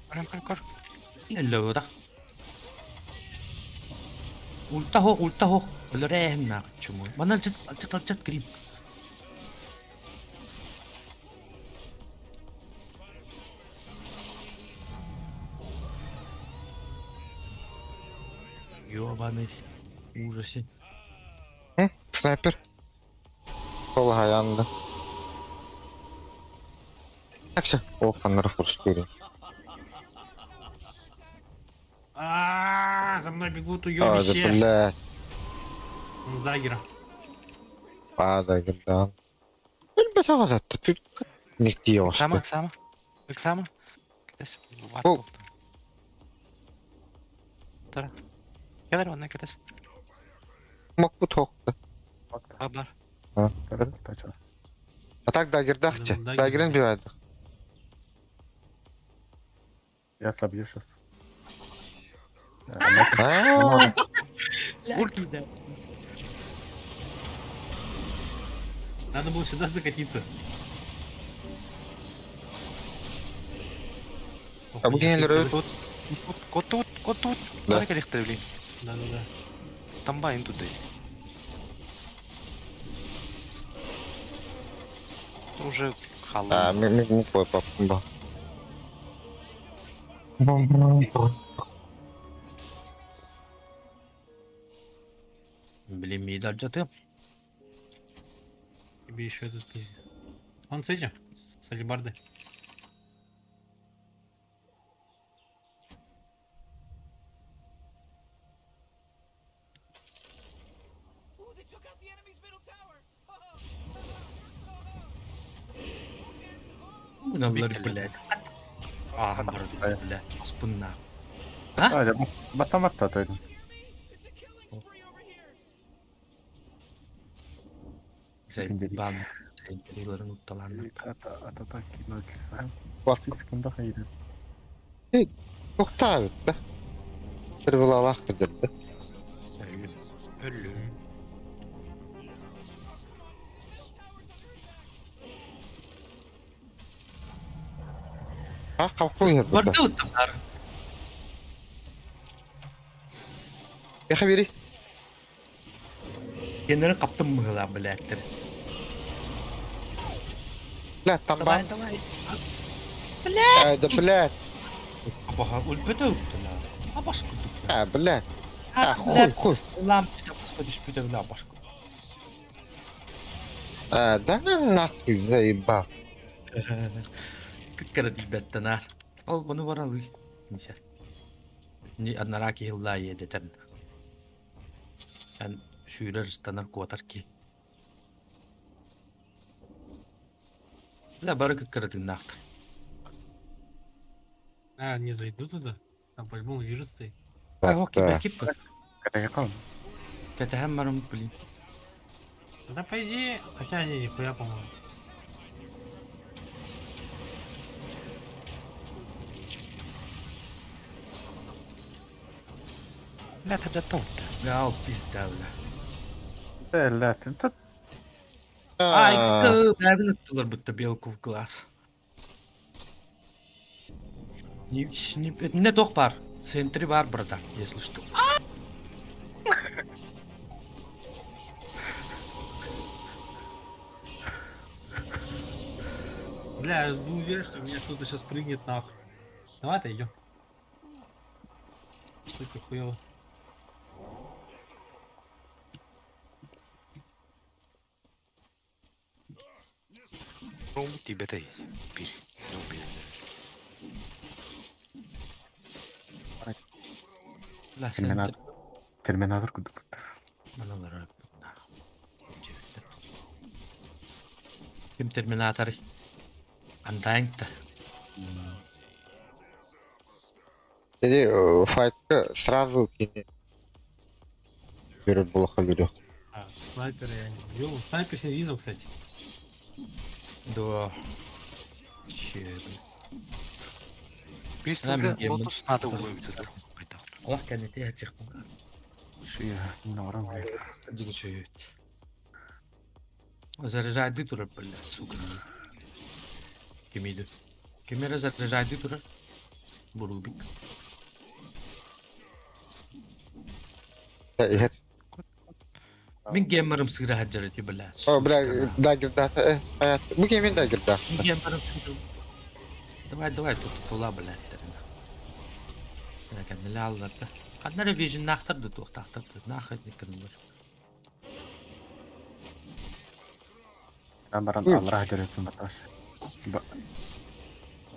Көр, көр, көр. Эллэвэда. Ульта хоқ, ульта хоқ. Өлөрээһин наах чуму. Манна алчат, алчат, алчат гриб. Ёбаный ужасе. Снайпер. Сол аянды. Так все. О, ханнара хрустури. А, за мной бегут А, да, уебище. блядь. Он с даггера. А, да, да. Билбэт аҕататта. Никти Ыксама, оҕусты. ыксама. Ыксама. Кэтэс. Вар О. туохтан. Тара. Кэлэр онно кэтэс. Мокпут хоқты. Бар, бар. А так дагердахчы. Дагерин бивайдых. Я собью сейчас. А, Надо было сюда закатиться. А бу кинилер Тут, кот тут, кот тут. Да. Да. Кэлихтэр, блин. Да-да-да. Тамбайн тут дай. Уже А, халлы. ми ми ми пой пап. Блин, миди алчаты. Тебе еще этот пиздец. Он с этим, с алебардой. Мыналар, блядь. А, блядь. Аспынна. А, я батаматта тойдум. Бан. Сентерилерин утталарына. Ататаки 0 Bak. Секунда хайыр. Тоқтаа бітті. Бір бұлалақ бітті. Өллү. А, қапқыл ер бітті. Барды утталар. Яха бери. Кеннерин каптым мыгыла, блядь. Бля, тамба. Давай, давай. А, да, блядь. Абаха, үлбөтө утталар. Абаш кудук. А, блядь. А, хуй, хуй. Лам, господи, шпүтө, бля, башку. А, да ну нахуй заебал. Кыккара дийбэттэнээр. Ол бұны баралы. Нисер. Ни однораки хилла едетен. Эн сүүрэр ыстанар куотар ки. Бля, бары кыккара тыыннаахтар. А, не зайду туда. Там по-любому вирус стоит. Ох, Да. кипа. Катакам. Кэтэһэн барым, блин. Да по идее, хотя не, нихуя, по-моему. Бля, тогда тут. Бля, ол пизда, бля. Бля, ты тут Ай, А, бля, туттулар будто белку в глаз. Не, не, не тох бар. Центри бар, братан, если что. Бля, я был уверен, что меня кто-то сейчас прыгнет нахуй. Давай отойдем. Сука, хуёво. Ром тебе дай. Бери. Ну, бери. Бля, Терминатор. центр. Терминатор кудук. Аналар, Ким терминатор? Андайнта. Или файтка сразу кини. Берет было халюрих. А, снайпер я не видел. Снайпер с инвизом, кстати. Да. Че, блин. Пистолка Нам лотос надо уловить. Олох кэннити ачыхпын. Шия, норм, блядь. Дигичөйөт. Заряжайды турар, бля, сука. Кимиди? Кимere заряжайды турар? Бурубик. Иһэр. Мин геммерым сыыра сылдьар ити, бля. О, бля, дагерда. Бу кемин дагерда. Мин геммерым сыыра. Давай, давай, тут тула, бля, Кэнниле алларда. Ханна эрэ виженнаахтар да туохтаахтар да нахуй никкынылар. Мен баран аллара дөрөтүн баташ.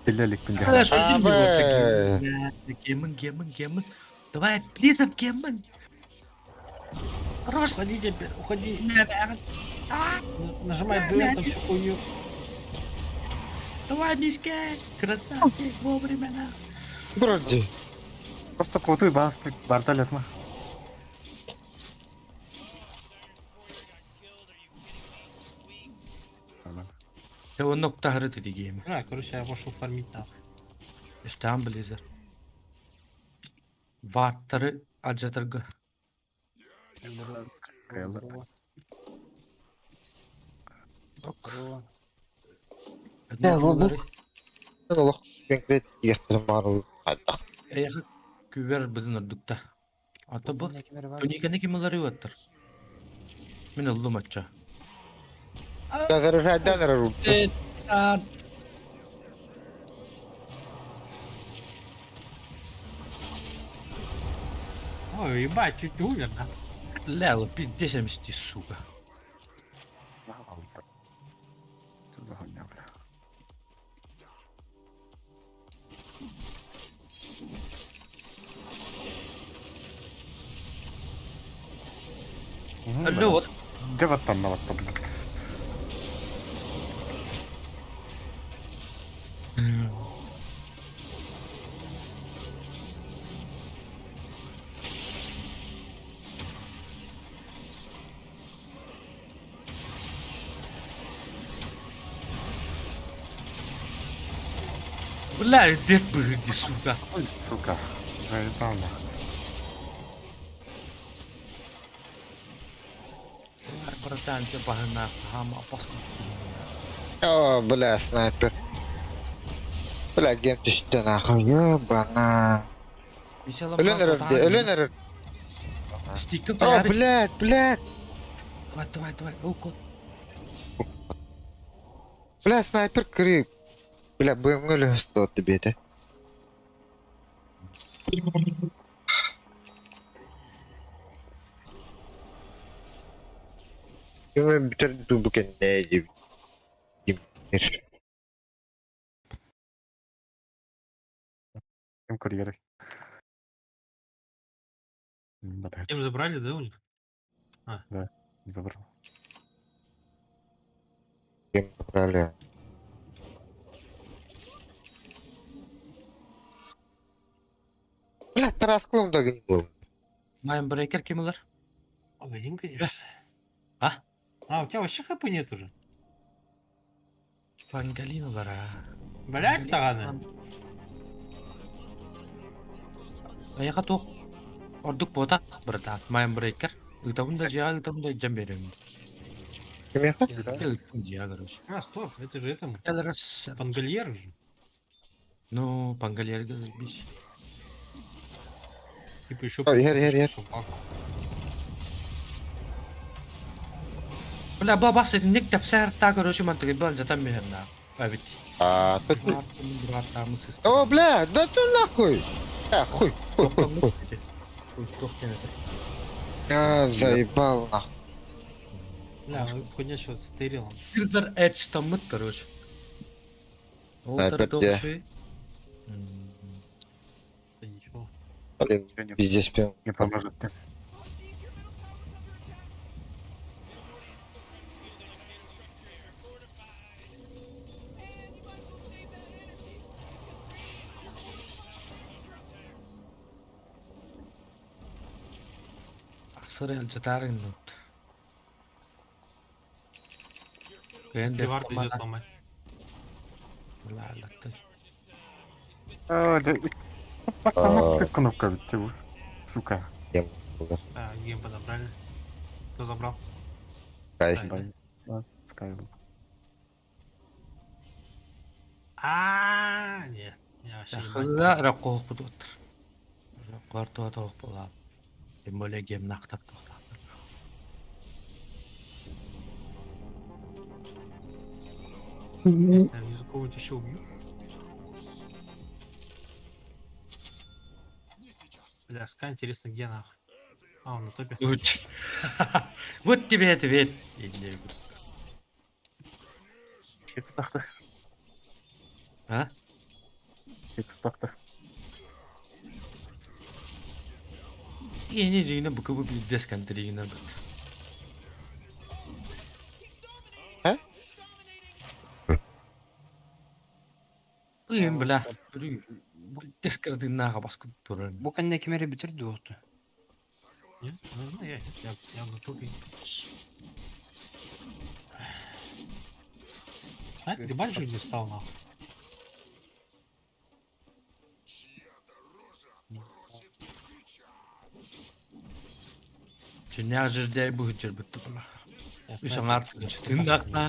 Билле иликпин дьаһана. Геммин, геммин, геммин. Давай, Blizzard геммин. Хорош. Уходи теперь, уходи. Нажимай Б, там всю хуйню. Давай, Мишка, красавчик, вовремя на. Вроде. Просто кутуй бас вертолет ма. Ты он нокта ты гейм. А, короче, я пошел фармить нахуй. Истан Blizzard. Ваттары аджатарга. Здорово. Ок. Да, лобук. Олох конкрет иехтер марыл. Эйха күбер бізін үрдікті. Ата бұл туниканы ким ылары өттір. Мен ыллым атча. Да заряжайдан ру. Ой, ебать, чуть не умер, да? Ляла, пиздец, мсти, сука. Что за хуйня, бля? Алло, вот. Где вот там, вот там, бля? Бля, здесь быгди, сука. Ой, сука, заебал нахуй. Братан, ты багана, хама, опасно. О, бля, снайпер. Бля, гем түстө нахуй, ебана. Өлөн эрэр, өлөн эрэр. Стика, О, блядь, блядь. Давай, давай, давай, ыл кот. Бля, снайпер крик. Бля, БМГ лөстө тебе это. Кеме бүтер дубукен не деп. Ким. Кем курьеры? Да, Кем забрали, да, у них? забрал. Кем брали. Бля, Тарас да не был. Майнбрейкер ким ылар? Погодим, конечно. А? А, у тебя вообще хп нет уже? Пангалин ылар, а. Блять, таганы. Аяқа тоқ. Ордук бота, братан. Майнбрейкер. Ытабын да жиға, ытабын да жам беремін. Ким яха? Ыттым жиға, короче. А, стоп, это же этому. Раз. Пангольер же. Ну, пангольерге заебись. Типа еще... О, ер, ер, ер. Бля, бабасы ник тапсар та, короче, мантыгы бал жатам мехерна. А ведь. А, тут... О, бля, да ты нахуй. А, хуй, хуй, хуй, хуй. А, заебал нахуй. Бля, он хуйня что стырил. Silver Edge таммыт, короче. Снайпер где? Да ничего. Блин, пиздец, пил. Не поможет. Сыры жатарын нут. Кыйын Левард идет ломать. Бля, латты. А, да, кнопка, кнопка ведь, типа. Сука. Гем булар. А, гем подобрали. Кто забрал? Скай. Скай, да? Да, Скай был. А, нет. Я вообще ебать. Хыга ракоох бутуттар. Раккар туатоох була. Тем более гем нахтар туохтаахтар. Если я внизу кого-нибудь еще убью. Бля, Скай, интересно, где нахуй? А, он на топе. Уч. Вот тебе ответ. Или- Хекс тахта. А? Хекс тахта. Ини жигине букы бу билбес контригинер бит. Э? Ыйын бля. Билбес кырдыннага баскы турар. Бу кэннэ кимэри бүтэр дуотту. Нет? Ну, ну, я, я, я на топе. А, ты дальше не стал нахуй? Чиняк жердей бу жер бит тула. Я Үс снайпер, аңар я тындакна.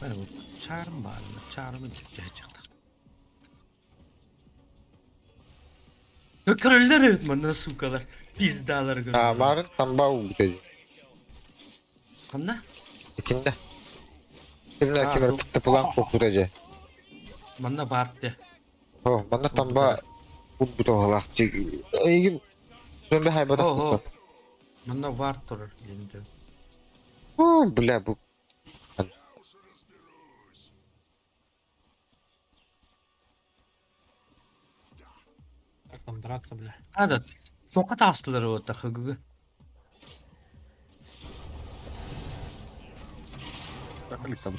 Бу чарм бар, чармы чыгып чыкты. Көрөллөр эбит манна сукалар, пиздалар А, көрөллөр. марын тамба убута. Канда? Итинде. Кимлер А, кимер бу- тыпылан кокуда же. Манна барты. О, манна тамба убута холах. Эйгин зомби хайбата. О, о. Манна бар турар енді. О, бля, бу. Как там драться, бля? Ада, тоқа тастылар вот хыгы. Как там?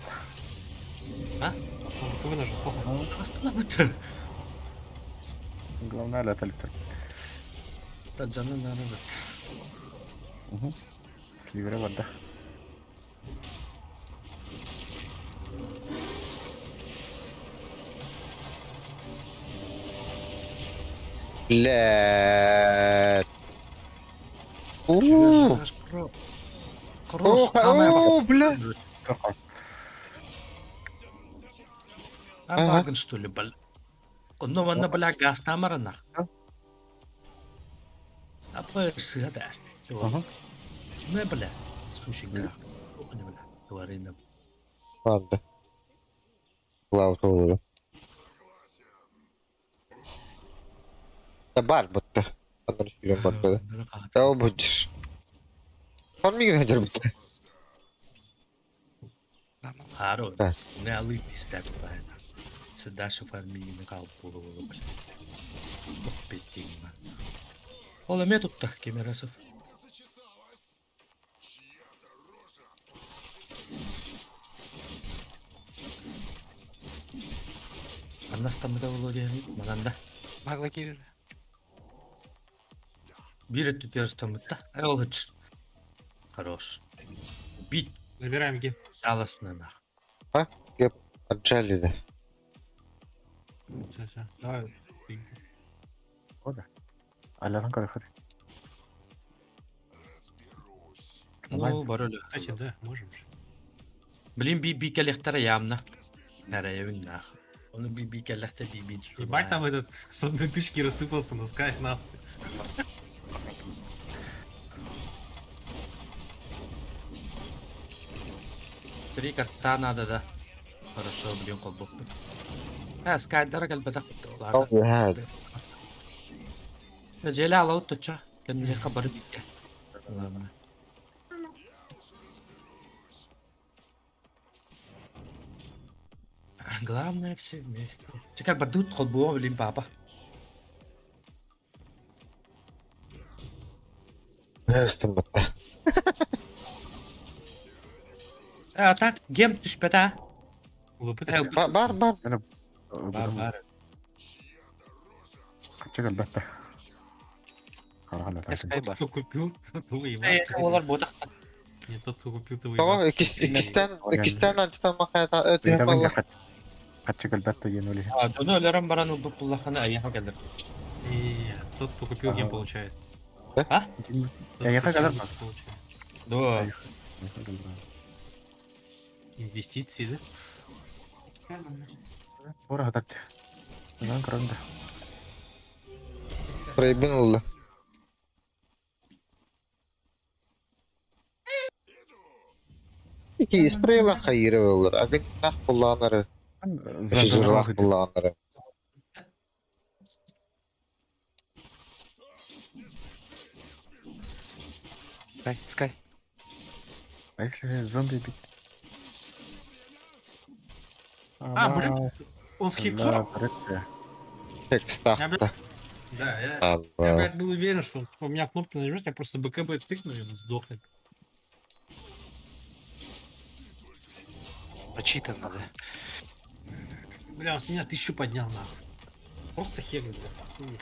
А? Он КВ нажал, похуй. Тастылар бүтүр. Главное, ля только. Та жанын ары бит. Угу. Сливера вода. Блядь. О, О, о, бля. Арбагын что ли, бал. Онно манна бля газ тамарана. А? Апа сыга даст. Ага. Не бля. Слушай, бля. Не бля. Говори Ладно. Лау Да бар бутта. Андан сүрен бар да. Да бучыр. Фармигин хажар бутта. Харо. Да. Не алы пистак байна. Садаша фармигин калып болу бля. Петтигма. Ол эме тутта Кемерасов. Аннастамыда болу диэн мананда. Магла киирэр. Бир өттү терстамытта. Ай ол хыч. Хорош. Бит Забираем ген. аласына. Отжали да. Сейчас, сейчас. Давай. Ты. Аляран корохор. Ну, барылы. Кстати, да, можем же. Блин, би би келехтер ямна. Нәрәйүн нах. Оны би би келехте би би. Ебать там этот сонные тычки рассыпался на скай, нахуй. Три кота надо, да. Хорошо, блин, колбок. А, скайдара калбата. О, блядь. Желе алау туча. Кемне хабар битке. Ладно. Главное все вместе. Чекай, бардут колбу, блин, папа. Өстüm бутта. А так, гем түшпет, а? Лупы Э, Бар бар бар. Бар, бар. Чыгыл бетте. Карахана Скай бар. Кто купил, тот Э, уебал. олар ботак. Не тот, кто купил, то Tamam уебал. ikis ikisten ikisten anчтан махайта өтү балла. Хаччы кэлбэт да диэн ол иһин. А, дьону өлөрөн баран ылбыт буллаххына эйиэхэ кэлэр. Не, тот, кто купил гем, получает. А? Тот, кто Эйиэхэ гем кэлэр ма? получает. Да. Эйиэхэ кэлэр. Инвестиции, да? Бура хатар. Онон көрөн да. Рейбин ылла. Ики спрейла хайыры болар. Агынтах булланары. Жырлах булланары. Скай, скай. А если зомби бить? А, блин, он с хексом? Текстахта. Да, я, я, блядь, был уверен, что он, у меня кнопки нажмет, я просто БКБ тыкну, и он сдохнет. Прочитан надо. Бля, он с меня тысячу поднял, нахуй. Просто хекс, бля, хуй.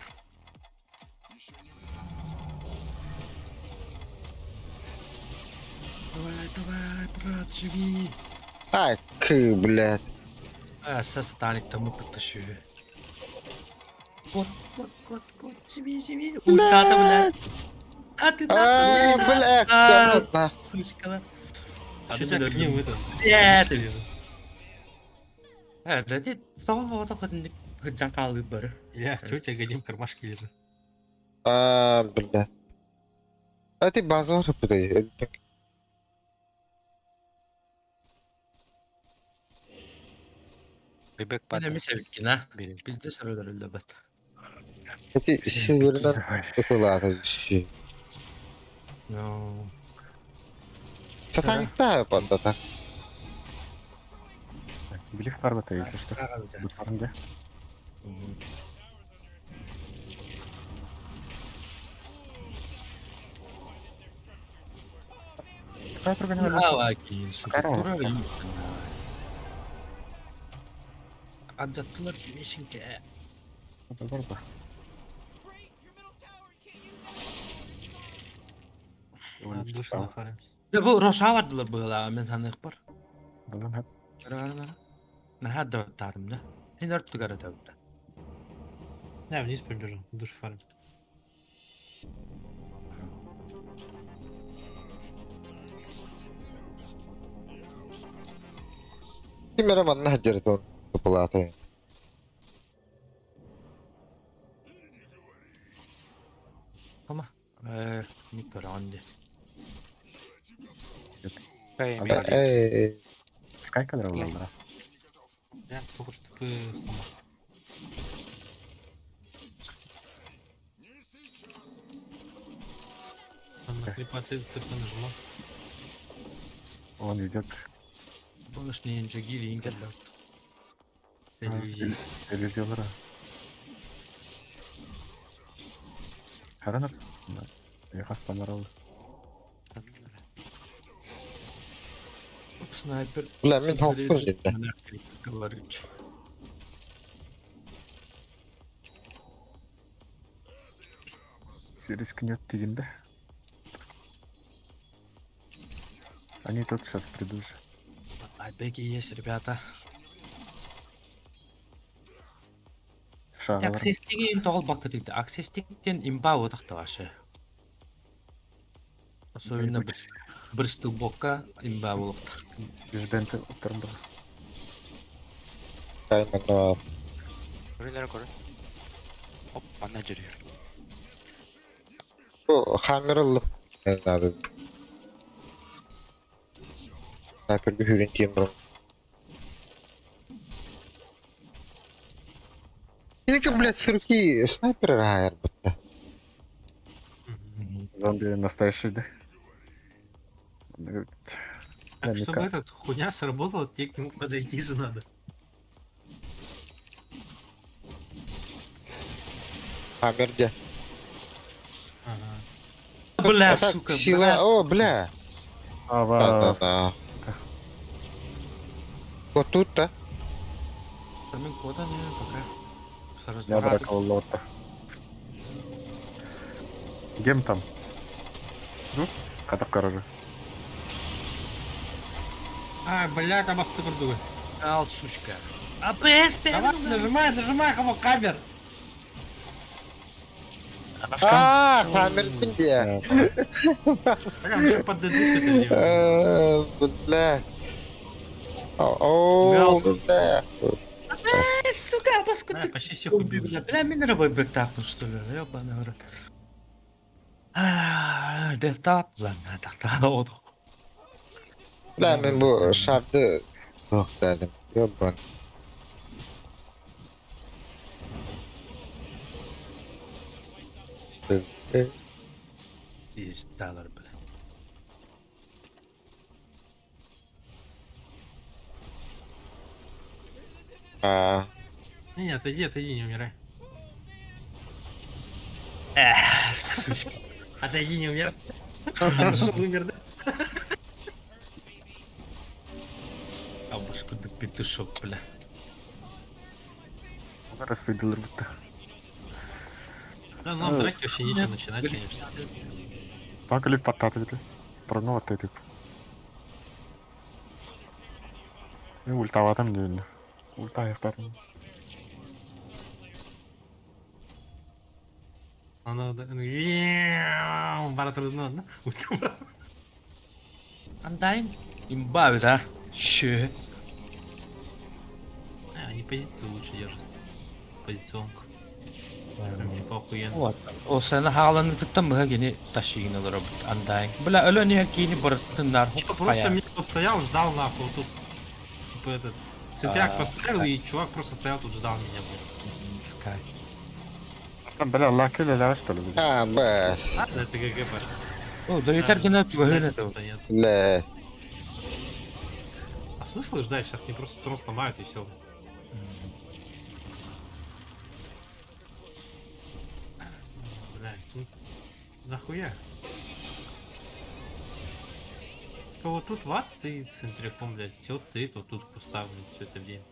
Давай, давай, брат, живи. Ай, кы, блядь. А, сейчас сатаник там подтащу. Кот, кот, кот, кот, живи, живи. Ультата, блядь. А ты А, блядь, А, да сучка. А что тебя к ним это? Блядь. Э, да ты того вот хоть жакалы бар. Я, что у тебя годим в кармашке лежит? А, блядь. А ты базар подай. Бэбэк Мен падал. эмес эбиккин, Бери. Бизде сөрөлөр өлдөбөт. Эти силверден ытылааты düşüyor. No. Сатаникта пандата. Глиф барбата, если что. Бутарым да. Какая программа? Аваки, структура Адаттылар кимесинке. Это барба. От души нафаримся. Да бу Рошавардылар была, мен ханык бар. Балам Наһаа тарым да. Хин өрттүгөр өтөбүт. Я вниз побежал, душу фармить. Ким эрэ манна сылдьар тупулааты. Ама э Николанди. Скай, Э, Скай кадр да. Я только что ты сломал. Там на клипа ты ТП нажимал. Он идет. Болыш нинжа гирин келді. Иллюзии. Иллюзиялара. Харанар. Я хастамарал. Снайпер. Бля, мин хоппор деді. Говорить. Рискнет дегенде. Они тут сейчас придут же. Айбеки есть, ребята. Шагалар. Аксестиги тоғыл бакы дейді. Аксестиктен имба отақты вашы. Особенно бір стылбокка имба болыпты. Жүзден отырым бар. Кай манна Көрүлөр көрө. Оп, манна жүрүөр. Бу хаммер ылып. Надо. Снайперге хүрен тием бұрын. Кинеки, блядь, с руки снайпер райер будто. Зомби настоящий, да? Он говорит, Так, «Я чтобы никак». этот хуйня сработала, тебе к нему подойти же надо. Хаммер где? Ага. Бля, А так, сука, сила... бля. О, бля. А, Да, да, да. Вот тут-то. Мен кода не пока. Я Разбираться. драка лота. Гем там? Ну, Катап короче. А, блядь, абасты курдугу. Ал, сучка. АПС Давай, нажимай, нажимай, хамо камер. А, хаммербин дии. Бля, он еще под ДД что-то делает. Бля. О, бля. Сука, баску Да, ты. почти всех убил. Бля, бля, мин эрэ бойбектаахпын что ли, ёбаный в рот. Дефтап, ладно, тахта оду. Бля, мин бу шарды туохтаатым. Ёбан. Пиздалар, бля. А, Не, не, отойди, отойди, не умирай. Эх, сучка. Отойди, не умирай. Отошел, умер, да? Абашку да петушок, бля. Раз выдал будто. Да, нам драки вообще нечего начинать, конечно. Так или потаты бит. Прогнал от этих. И ультаватым диэн. Ульта аяқтатын. Она бара турду, да? Андайн. Имба, да? Че? Они позицию лучше держат. Позиционку. Прям типа охуенно. Вот. О, сен хааланы тыттан быха гини ташигин олар андайн. Бля, өлө не кини барыттыннар. Типа просто мне вот стоял, ждал нахуй, вот тут типа этот Сентряк поставил, и чувак просто стоял тут ждал меня, блядь. Скай. Там, бля, лаки леле что ли? а, бэс. Да, это ГГ, Паш. О, да и таргина чугына то. Просто нет. Бля. А смысл ждать? Сейчас они просто трон сломают и все. Блядь, ну нахуя? Типа вот тут вас стоит центряком, блядь, чел стоит вот тут в кустах, блядь, все это время.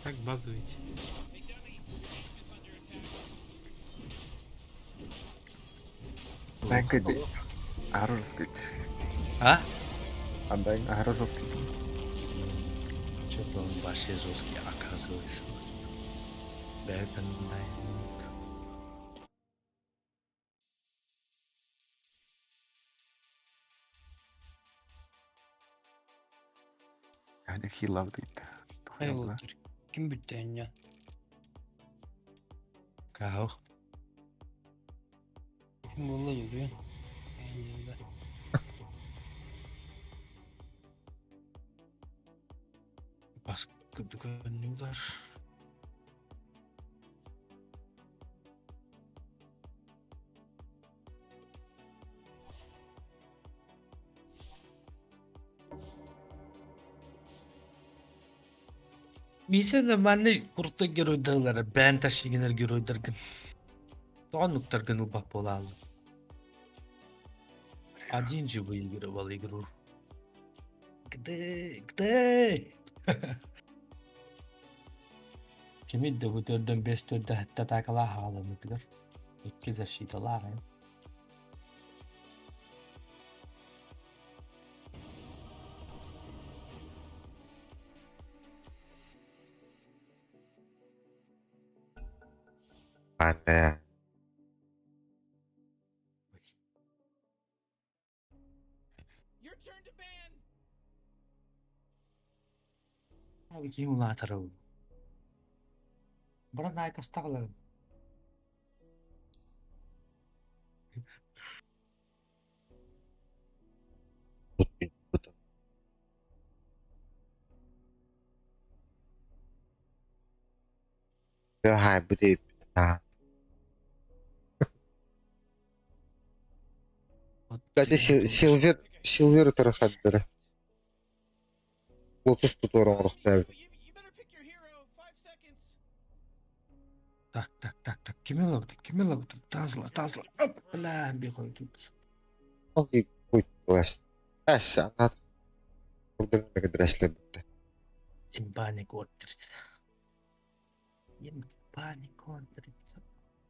Как базу идти? Дай Аружский. А? Андай Аружский. Что-то он вообще жесткий оказывается. Бэтмен, Yani he loved it. Айылтыр. Ким бүтті әнне? Кау. Ким болды жүрген? Баскы дүкөнүлөр. Мисен манны курта геройдалары, бән ташигенер геройдаргын. Тоғаннуктаргын ылбап болалы. Один же выигрывал игру. Где? Где? Кимид де бу төрдөн бес төрдө хатта такала хаалымытыгар. Икки защиталар. Anne. Abi ким улаатары. Баран айкастагалар. Я будет. А. Кстати, Силвер, Силвер тарахаддары. Лотус туторон рохтабы. Так, так, так, так. Ким ылабыт? Ким ылабыт? Тазла, тазла. Оп, бля, бегой. Окей, путь ласт. Әс, ана. Бурдырны мегедресле битте. Имбани контрится. Имбани контрится.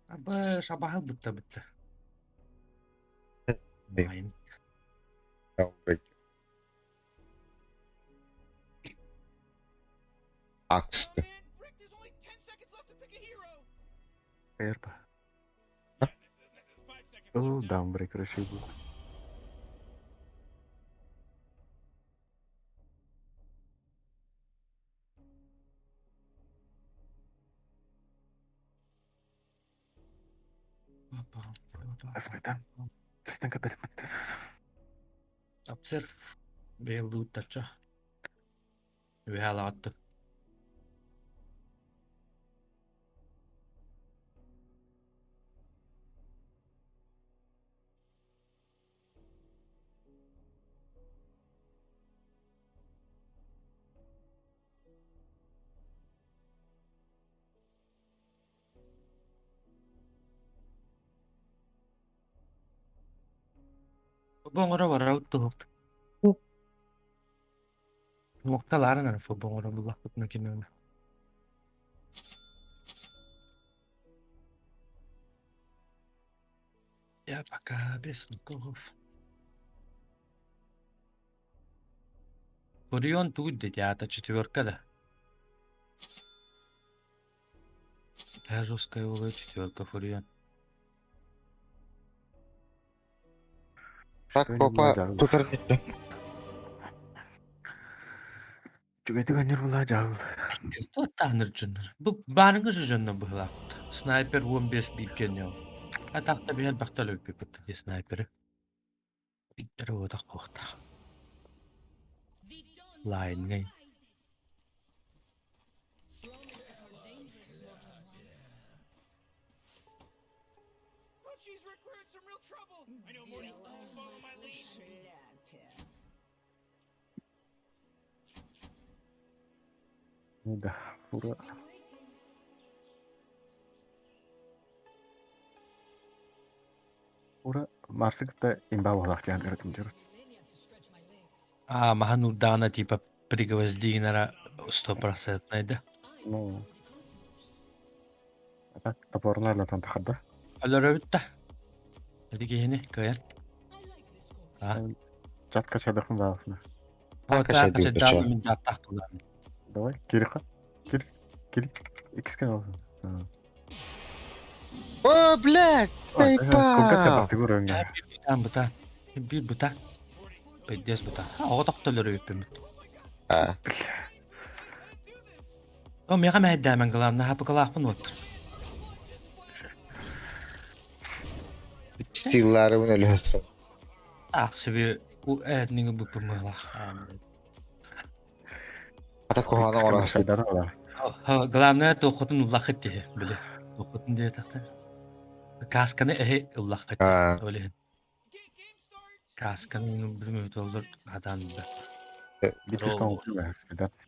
Аба шабахал битте битте. Майын. Акс. Эрпа. О, даунбрейк решил был. Aspetan. Observe. Бэйэллуутачча. Үһэ алаҕатты. Футбол барар туһук. Мукталаарынан футбол буллахпытына кимиэнэ. Я пока без готов. Фурион тут дитя, четверка да. Да, жесткая УВ четверка Фурион. Так, попа тутар дитя. Чүгэтик була жабыл. Туттаныр дьоннор. Бу баарыҥы дьонно быһылаахпыт. Снайпер 15 биирген йоо. А тахта биһэл бахтал өлбүппүт ди снайпери. Биттер уотах буохтах. Лайнгай. Да, фура. Фура Марсыкта имба болақ жан көрөтүм жүр. А, махан урдаана типа пригвоздигнара стопроцентный да. Ну. А так топорнар ла тантахадда. Алора битта. Эди кихини кыйан. А. Жатка чадахын баасына. Давай, кириха. Кир, кир. Икскен алсын. О, блядь, заебал. Бутан бута. Bir бута. Пиздец бута. Оҕо тохтолор өйүппүмүт. А. О, мега мәһэддээмен главное хапыкалаахпын вот. Стиллары bunu өлөсүн. Ах, себе у эдниги буппумылах. Ата кохана орасы. Главное тухутун уллахыт дии, биле. Тухутун дии тахта. Касканы эһи уллахыт. Оле. Касканы билмейт олдор адан да.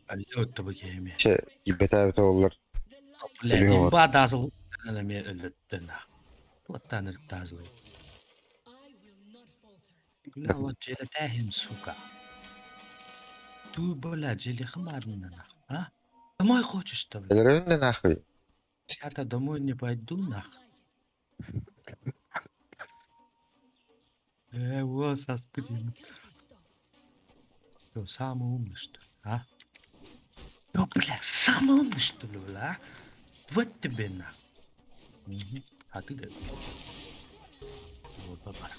Алло бу кеме. Че, гибета олар. Ба дазыл эме өлөттөн. Туаттан дазыл. Гүлә сука. Ту бля, жели хмарнина нах, а? Домой хочешь, что ли? Өлөрүн нахуй. Я-то домой не пойду нах. Вот соспит. Что, самый умный, что ли, а? Ну, бля, самый умный, что ли, бля, а? Вот тебе нах. Угу. А ты да. Вот, бабара.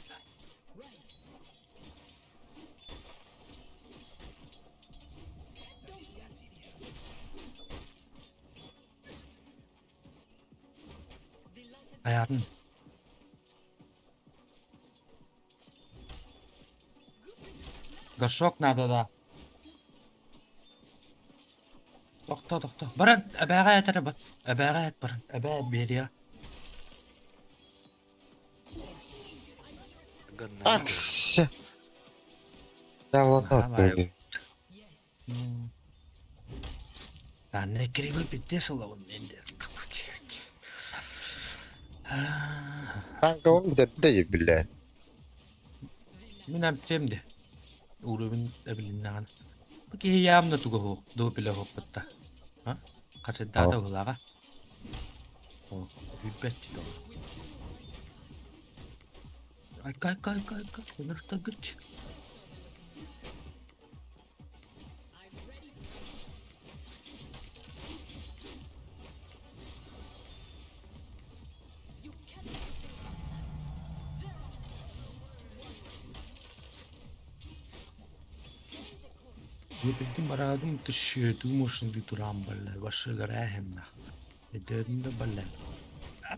Hayatın. Горшок надо, да. Тохто, тохто. Баран, әбәгә әтәрә бар. Әбәгә әт баран. Әбә берия. Акс. Давлан. Не кривой пиздец он инде. Танка он дәпте биле. Мин әмтемде. Уровень әбилиннаган. Бу ки ямна туга хо, до биле хоппатта. А? Качы дада булага. О, бибетти до. Ай кай кай кай кай, өнөртө гыч. Getirdim aradım тысячу, думаешь, ты турам, бля, ваши гарахим, нах. Это да, бля.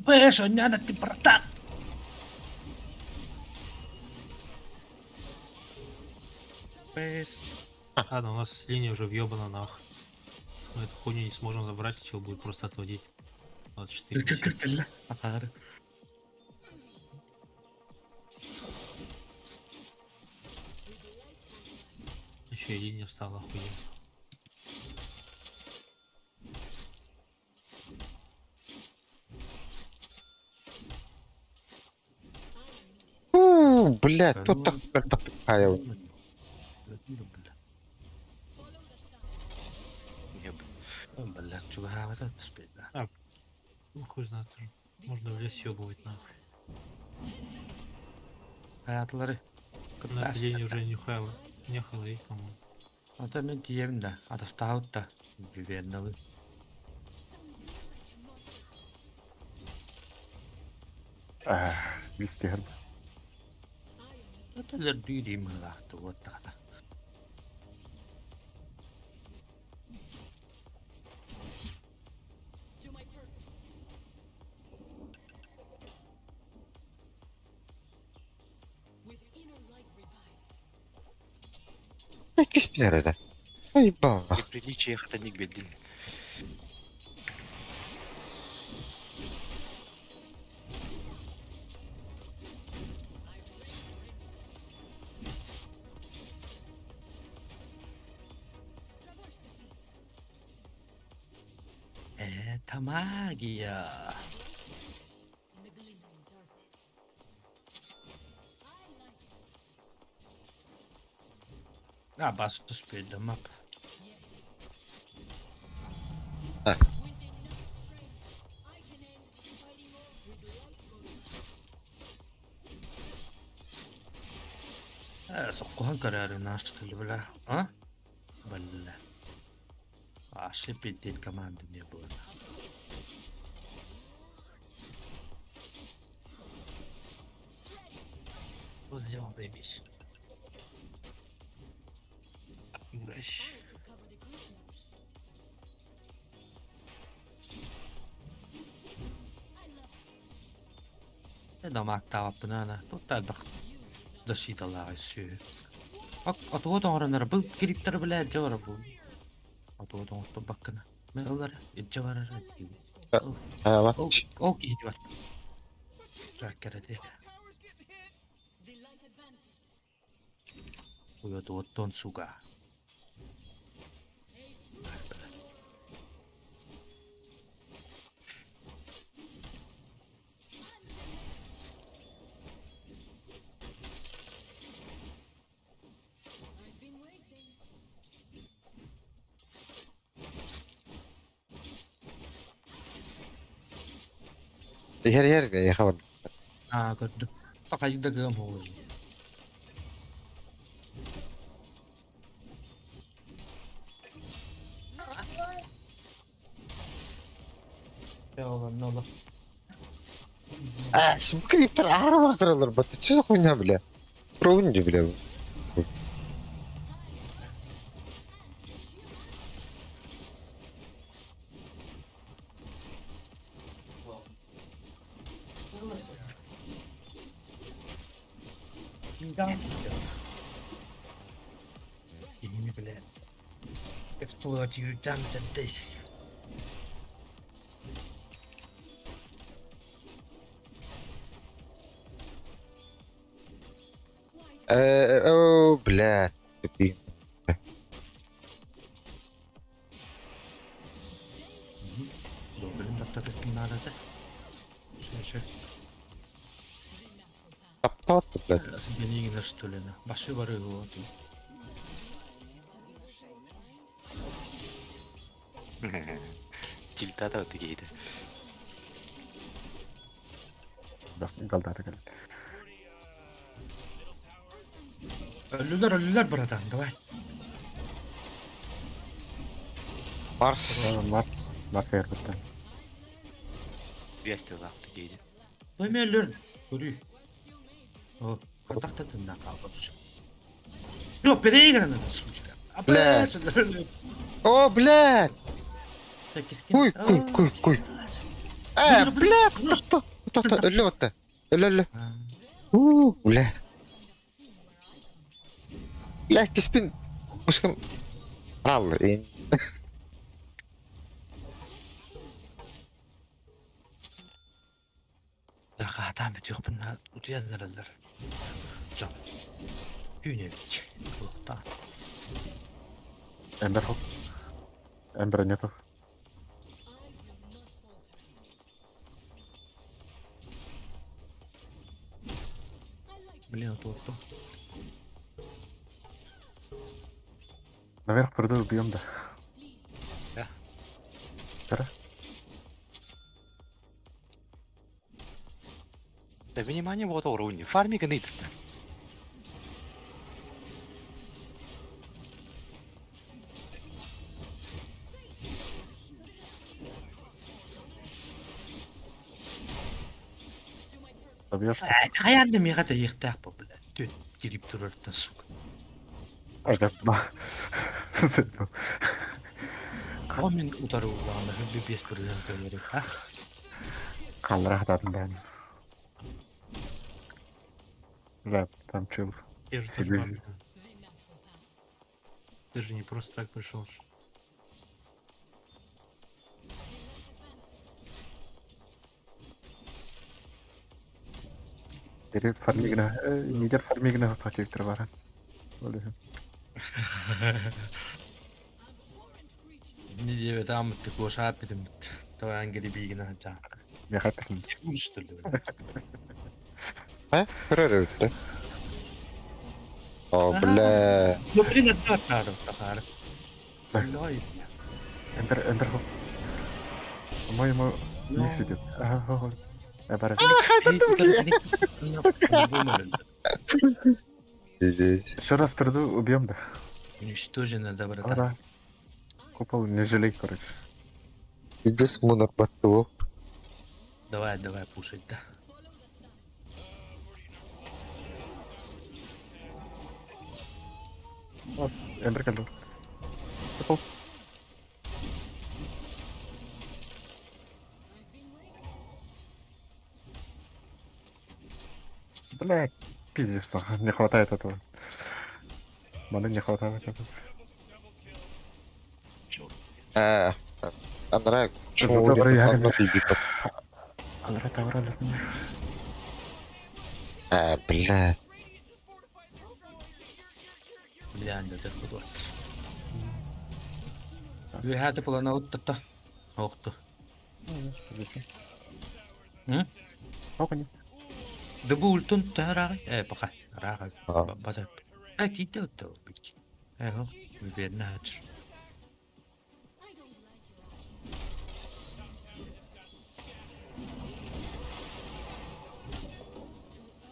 Бэш, няна ты, братан! Бэш. Ладно, у нас линия уже въебана нах. Мы эту хуйню не сможем забрать, чел будет просто отводить. 24. Ахары. Еще и линия встала охуеть. Уу, блядь, тут так так. Бля, чугаһаабата түспэт. Ну хуй знает уже. Можно в лес съебывать нахуй. Хаятылары. На этой линии уже нихуя нехуя ловить, по-моему. Ата мен тиебин да, атастаабыт да. Биверналы. Вести Аталар дүйрим ылаахты уоттаата. Кис билер Ай балла. Неприличие хатаник бедин. Это магия. А, бас успеть да мап. Соккухан карары наштылы бля. А? Бля. Ашли пиздеть команды не было. Что сделал, заебись. Удачи. Дамаактаабаппынаана туттаалбах защиталааҕыссүү. Отуот оҥороннор был кириптер билээ дьэ бу. Отуот оҥорто баккына. Мен ылар иччэ барар. Ава. Ол киһити бар. Траккерде. Уйотуоттон суга. Иһэр иһэр яха бар. Аа көрдүм. Такайда гым хоол. Ола нола. А, бу клиптер ары бардыралар бат. Что за хуйня, бля? Провинди, бля. Кинини бля. Эксплуат юрдам таддай. О, бля. Тупи. Блин, таптатык надо да. Шеше. Таптат, бля. Денигин что ли на. Башы бары вот. Тильтата вот такие. Галдата кэллэ. Өлүлөр өлүлөр братан, давай. Марс. Марс. Марс эрбиттен. Вести лах такие. Өме өлөр. Көрүй. О, катакта тында калып. Жоқ, переиграно, сучка. Бля. О, блядь! Куй, куй, куй, куй. Бля, тохто, тохто, өллө батта. Өллө, өллө. У, бля. Бля, киспин. Мускам. Раллы. Хаатаан бүтүөхпүн утуйан эрэллэр. Дьон. Түүнэбич. Улуктаан. Эмбер хоп. Эмбера нету. Блин, отуоттум. Наверх приду, убьем, да. Да. Да. Да внимание вот уровень. Фармик нит. Добьешь? Хайаан да миэхэ тэйиэхтээх бу, блядь. Түн кирип турарта, сука. Ай, да, на. Тоҕо мин утары ууллаҕына хүлбү биэс бырыһыан кэлэрий, а? Халлара хататын бэйэм. Да, там чил. Я же тоже Себе бабка. Ты же не просто так пришел. Бери фармигна, лидер фармигна протектор баран. Ол Не диэбит ааммыт куошаап битиммит. Тоҕо грибигин аһачаа. Меха тахын. Уустулlu. А? Көрөр өттө. О, бля. Блин, аттаары тахаары. Лой. Эмбер, эмбер хоп. По-моему, не сидит. Ага, ага. Здесь. Еще раз приду, убьем, да. Уничтожена А, доброта. да. Купол не жалей, короче. Здесь мунар батту. Давай, давай, пушить, да. Вот, Эмбер калю. Купол. Бля, пиздец, нахуй, не хватает этого. Маны не хватает этого. Черт. А, Андрей, чему Добрый, я Анна бибит. Андрей, тавра для меня. А, бля. Бля, это худой. Үһәте плана уттата. Оқты. Зачем? М? Сколько нет? Дыбы ультун тарағы. Пока. Рағы. А. Бата. Тиде утта бит. Хо. Верно ачыр.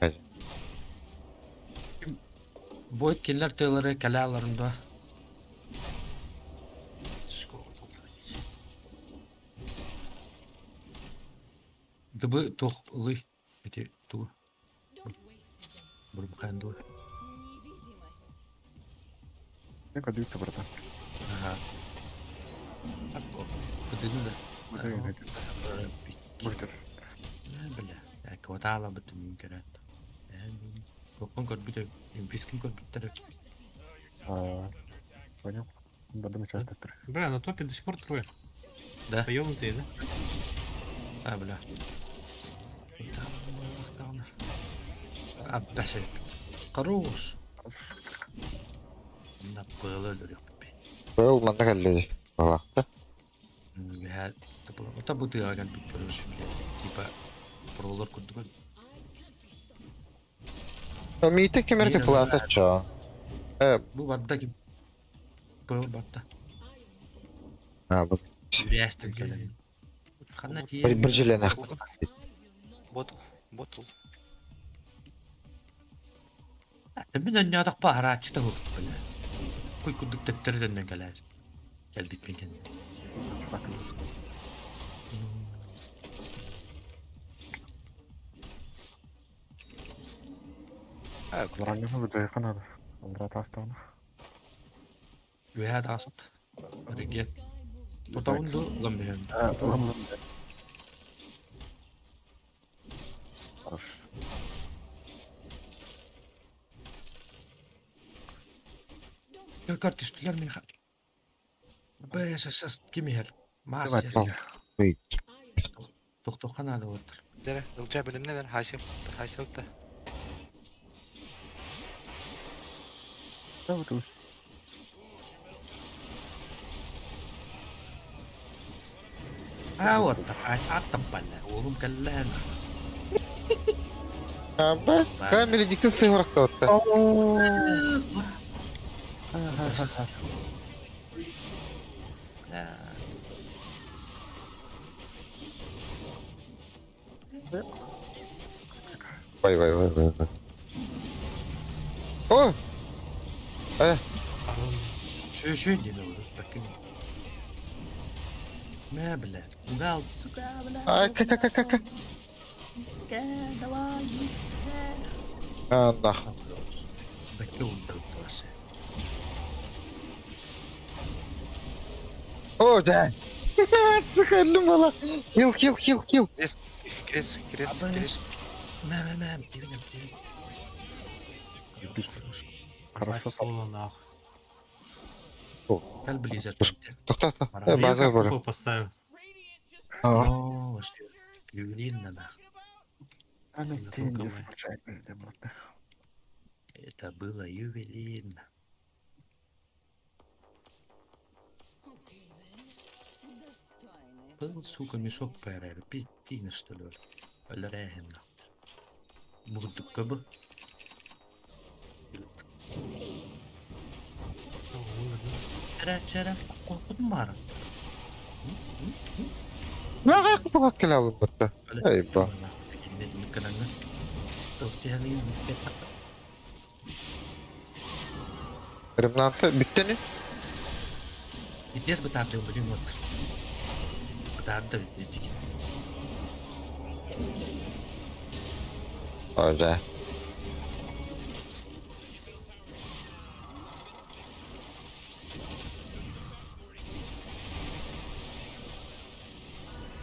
Hadi. Boyut кинилер тыылары кэлэ аларында. Дыбы туох ылый. Эти ту. Бурбуханду. Не кадыться, братан. Ага. Кудыны да. Быстро. Бля. Кватала бытын көрөт. Кокон көрбүтө, импискин көрбүттөр. А, Понял. Буду мечтать теперь. Бля, на топе до сих пор трое. Да. Поёбнутые, да? А, бля. Аббасы. Хорош. На пылы өлөрүк. Был манна кэллэ. Балакта. Бля, это бутыга кэлбит көрөш. Типа пролор курдук. Миите кемерте плата чо. Бу барда ким? Бу барда. А, бу. Бястен кэлэн. Ханна Бир бир жилен ах. Ботл, ботл. Мин өннөдөх баһарааччыта хук бля. Куй курдук теттерден кэлээр. Кэлбит мин кен. А, Заранее надо, надо. Андрей, оставлю. Үөһээ тааст. Регет. Тутабын дуу, ылан биһэн. Хорош. Көр түстүлэр мин. Б, сейчас ким иһэр? Маас Давай, иһэр. пал. Ый. Тохтуохха наада буолтар. Дere, ылдьаа бэлэмнэнэр, хайсел, хайсел та. Да вот уж. Аа, вот, аттан балла. Уолум кэллээн. Аба, камера диктен сыгыракта отта. Вай, вай, вай, вай, вай. О! Э, Шө-шө диэн олорор, такын. Мэ, бля. Угал, сука, бля. ай, ка ка ка ка ка. А, нахуй. Бэккэ уурдабыт вообще. О, да. Сука, өллүм буола. Хил, хил, хил, хил. Крес, крес, крес, Абы. крес. Мэ, мэ, мэ, тивинем, тивин. Хорошо. Соло нахуй. Кэл Blizzard. Тохто, тохто. Пора. Э, база бар. Кукол поставил. А, О, вообще. Ювелирно, нахуй. А на Закрыл стене команд. случайно, где было. Это было ювелирно. Был, сука, мешок ПРР. Пиздина, что ли? Өлөрөһүн. Бурдукка бу. Чара, чара, коркутум баар. Мага купалак келе алып батта. Эй, ба. Ремнанты бүттени? Итес бытарды блин вот. Бытарды дичик. О, да.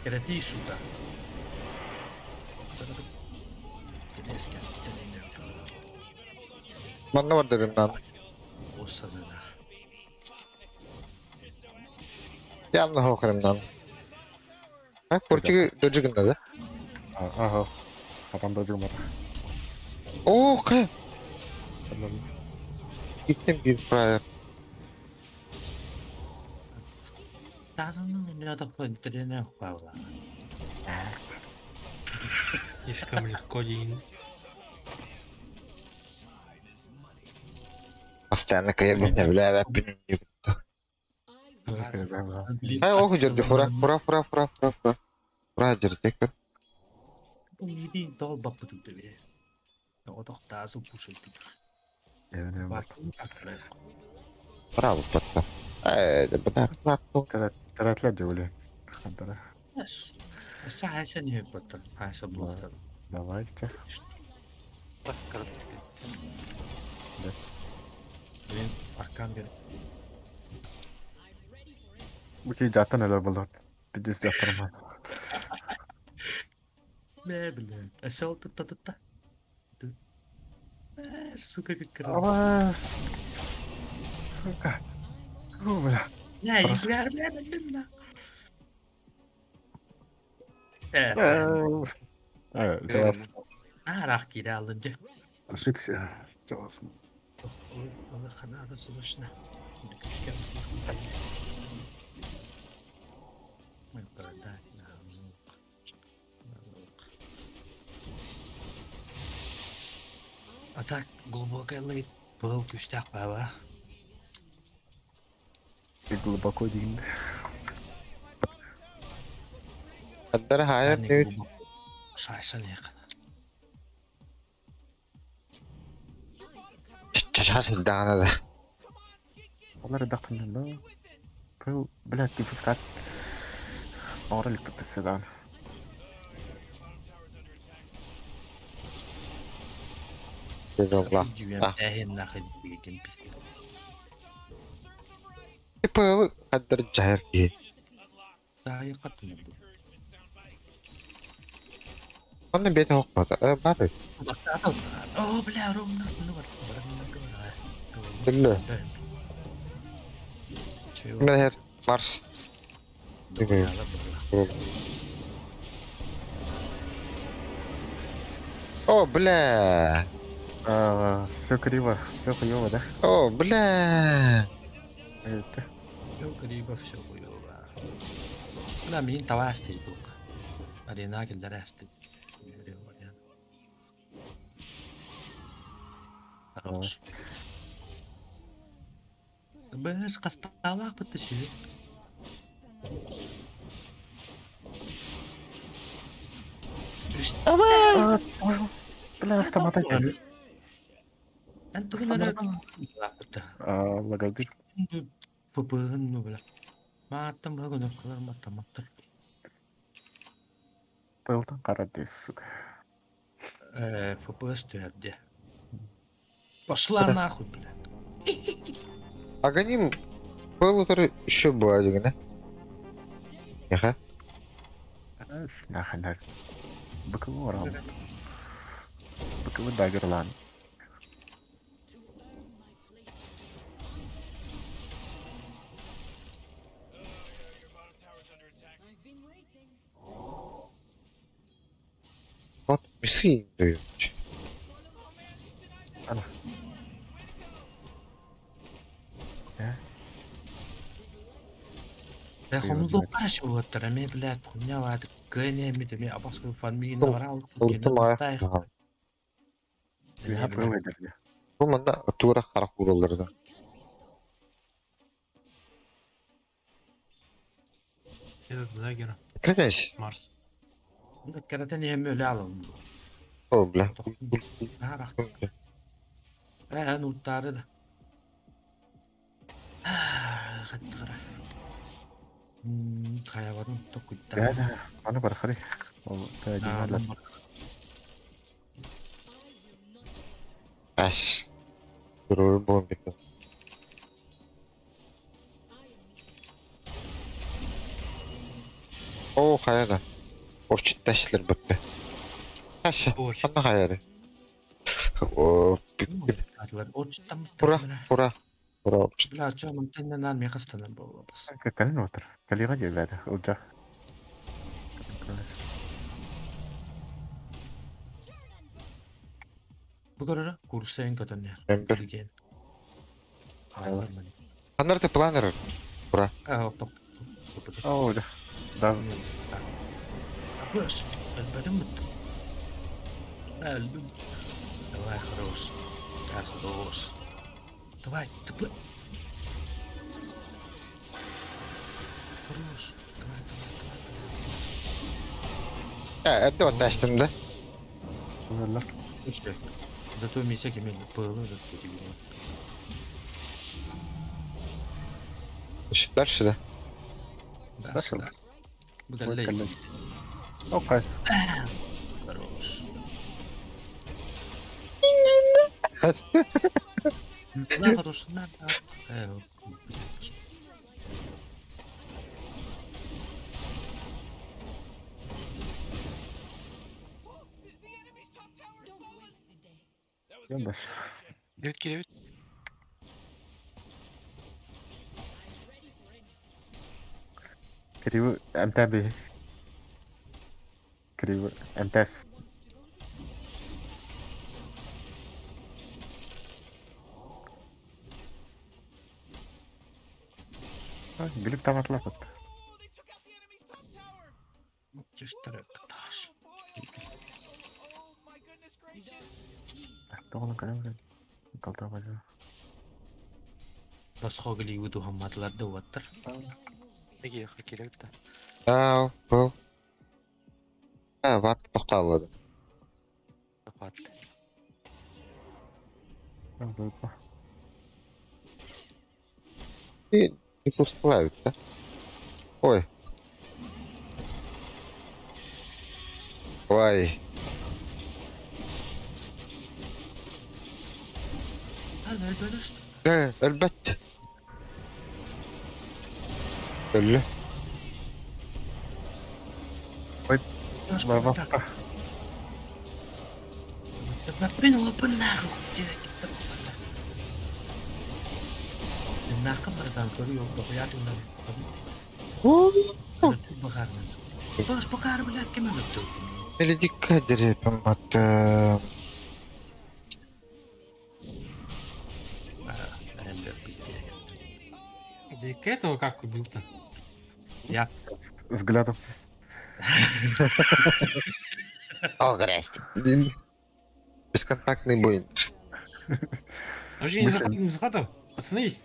Керати сука. Манна бар ремнант. Осанына. Явно хох ремнант. А, курчиги дожигында да? Ага. Хатан дожигмат. О, кай. Gittim bir prayer. Тазының не такой интернет хвала. Слишком легко день. Постоянно каебывня, бля, бля, Хай, ох, жерди, фура, фура, фура, фура, фура, фура. Фура, жерди, көр. Иди дол бапы тут. Отох тазы пушай тут. Браво, патта. Э, да, бля, плату. Таратлар деп Хантара. Сааса не баттар. Хааса блоктар. Давайте. Так, коротко. Блин, аркан бер. Бу жаттан эле болот. Пиздец жаттырма. Бля, бля. Асел та та та. Сука, как красиво. Сука. Фу, бля. Не, бля, бля, бля, бля. Э, Э, жабас. Арах кире алынды. Ошибся. Жабас. Ханада срочно. А так глубокая лейт был күстәк баба. Ты глубоко дегенде. Аддар хайр нют. Шайша не. Чачас дана да. Олар дақында да. Пыл, блядь, ты пускать. Оралик подписадан. Деді Аллах. Әһен нахы деген пиздец. Типа хаддар дьаһар киһи. Таайы хаттын бу. Онно бэйэтэ хохпата. Э, бар эбит. Баттаата. О, бля, ровно. Ну, бар. Биллэ. Чего? Мэр Марс. О, бля. Все криво, все хуёво, да? О, бля. Это. Все криво, все хуёво. Бля, мин тавасты дук. Арена келдерасты. Хорош. Бэс хастаалаах бытты ши. Бля, автомат один. Эн тугун эрэ Лагалды. Фпн ну бля. Мааттан бага көнөккөлөр маттаматтар. Пылтан карады, сука. Э, ФПС түһэрдэ. Пошла нахуй, бля. Аганим был еще была дигана. Яха. Нахрен. Быковой рам. Быковой дагерлан. Вот мисы дают. Ана. Э, хомулду карашы болоттар, эме, блядь, хуйня баады, кыне эми деме, абас фанмигин барал, Я проведер. Бу манна тура харах уралларда. Этот дагер. Кретенс. Марс. Каратен эми өлө алым. О, бля. Э, ну тары да. Хаттыгара. Хаябатын токуйта. Да, да. Аны бар, хари. Ол, да, дималар. Аш. Турur болом бит. О, хаяда. Орчит ташлар битти. Таша. Анна хаяры. О, Ура, ура. Ура. Бля, чё, мантеннен армия хастанан болла бас. Калин отыр. Калига келеді. Улжа. Бу көрөрө курсен көтөннөр. Эмбер. Билген. Анар ты планер. Ура. А, топ. О, да. Да. Хорош. Элберим бит. Элбим. Давай, хорош. Да, хорош. Давай, тупы. Хорош. Давай, давай, давай. Э, это вот таштым да. Олар. Слушай, Зато мисек имел пылы за тебе. Дальше да. Дальше, да. Бугалей. Окей. Хорош. На, хорош, на, на. Э, блядь. Yandaş. Девять килевит. Криво МТБ. Криво МТС. Глеб там отлапат. Честер пташ. Тоғын калем. Калта бажа. Басхогли уду хаматларды ваттар. Неге килевит да. А, был. А, бар тоқталады. Хватит. И не фусплавит, да? Ой. Ой. А, элбереш. Да, әлбәттә. Өллө. Ой, лаваста. Элидикка дерепим аттым. Дика этого как убил-то? Я. Взглядом. О, грязь. Бесконтактный бой. Вообще не захватил, не захватил. Остановись.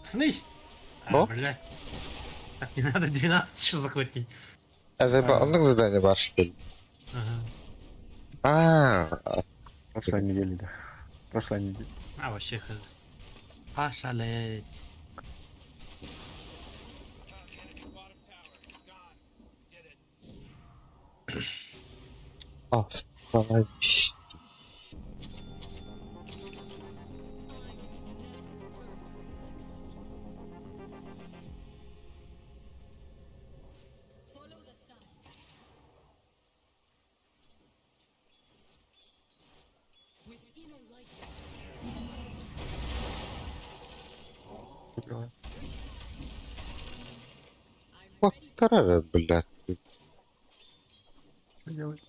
Остановись. А, О? блядь. Так не надо 12 еще захватить. Это оннук задание бар, что ли? Ага. А, Прошлая неделя, да. Прошлая неделя. А, вообще хз. Пошалеть. остановись. Карара, блядь. Что делать?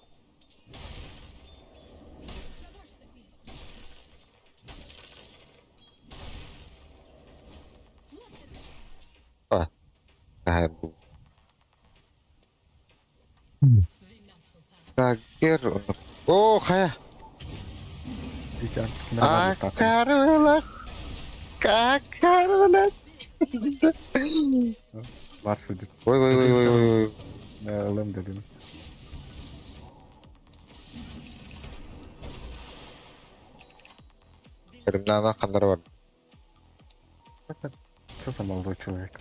Тагер. О, хая. А, Карвела. Как карвела. Ларс идет. Ой, ой, ой, ой, ой. Лэм дадим. Криминал хандар бар. Что за молодой человек?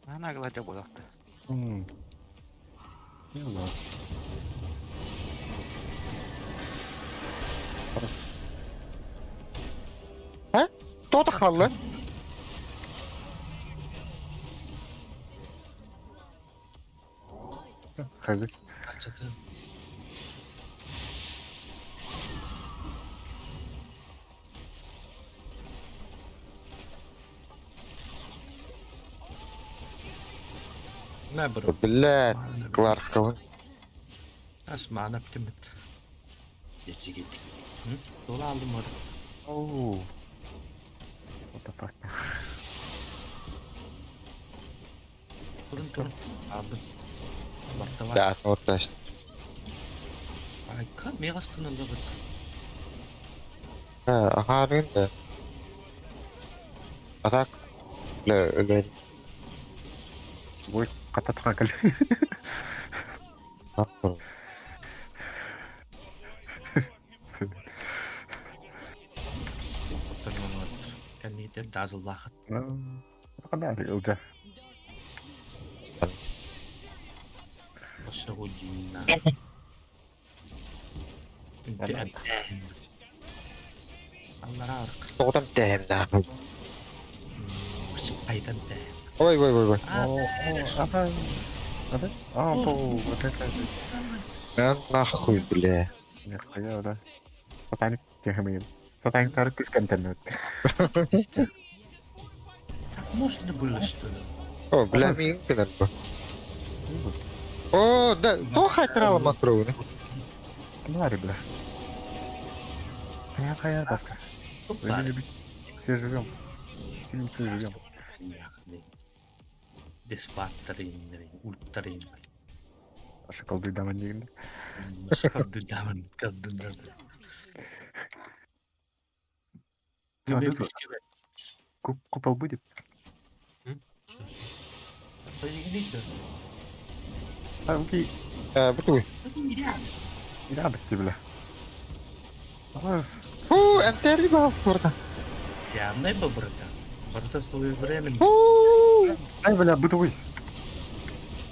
Она гладя буолахта. М. Не знаю. А? Кто-то халлы. Хазы. На, бро. Блядь, Кларкова. Асмана птимит. Geçti. Hı? Dolu aldım orada. Оу. What the fuck? Turun turun. Aldım. Barta var. Да, вот точно. Ay kan mega stun aldı. Ага, да. А так? Бля, бля. Ой, кататка кал. нахуй. Кәнейтер дазыллахыт. Кандай ылжа. Başa godina. Allah Тоғдам тәм нахуй. Қайдан тәм. Ой, ой, ой, ой. Ага. Ага. А, вот это. На нахуй, бля. Нихуя, да. Сатаник тихомин. Сатаник тарык искентенет. Так можно было, что ли? О, бля, мин кенен бу. О, да, то хайтрала макроуны. Твари, бля. Я хая баска. Вы не любите. Все живем. Все живем. Деспаттарын, ульттарын. Аша колдуйдаман дегенде. Колдуйдаман, колдуйдаман. Купол будет? А, окей. Бутуй. Радости, бля. Фу, МТР был братан. Явно был, братан. Братан, с тобой времени. Ай, бля, бытовой.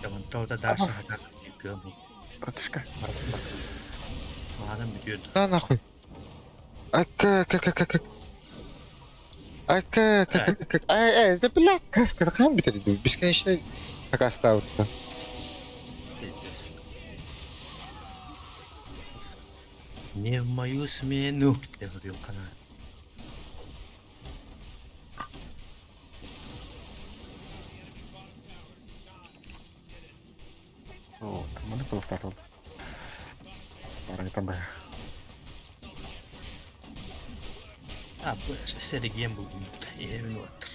Я вон то дальше Братишка. Мадам бьет. На нахуй. А как, как, как, как? А к к к к э, это, блядь, каска, хаһан бүтэр Бесконечный акастаабытта. Не в мою смену. Я говорил, она. О, маны туохтаатыл. Барайтан бая. А, сэригиэн булдум. Эһэбин уоттар.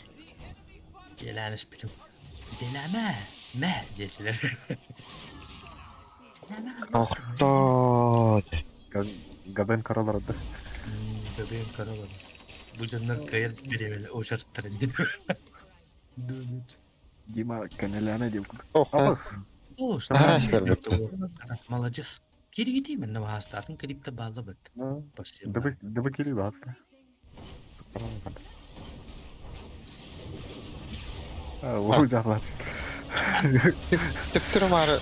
Дьиэлээн испитим. Дьиэлээмэ, мэ диэтилэр. Охтоо. Габен караларды. Габен каралар. Бу дьоннор кыайар бириэмэлэр очерттар Дима кэнэлээнэ диэн курдук. Ох, О, Наһаа ишлэр бүттэ. Молодец. Киригити мен наваастаатын крипто баалла быт. Дыбы дыбы кири баатта. Уу жаалат. Төптөрү маары.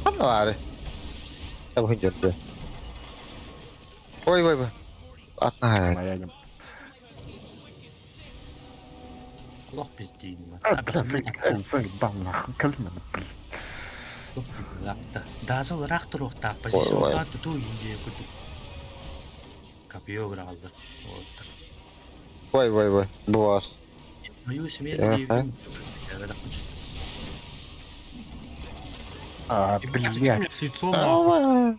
Ханна баары? Табыһын дьөрдө. Ой, ой, ой. Атна хайа. Майагым. Лох пиздейм. Дазыл ыраах туруохтаах позиционнаан тутуу индия курдук. Копье быраҕаллар. Ой, ой, ой. Буас. Мою смерть. А, блядь. С лицом нахуй.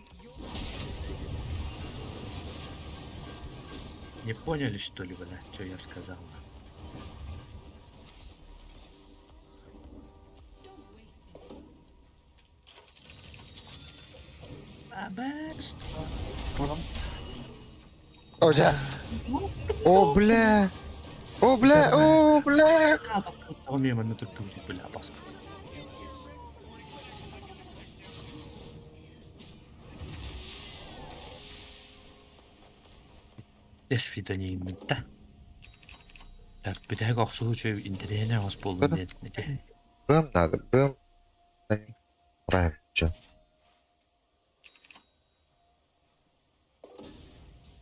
Не поняли, что ли, бля, что я сказал? О, дьэ. О, бля. О, бля, о, бля. Мимо тут бля, баска. До свидания, да. Так, бүтэһик охсуһуу үчүгэй интэриэһинэй оҥос буоллун диэн ити. Бым надо, бым. Правильно, чё.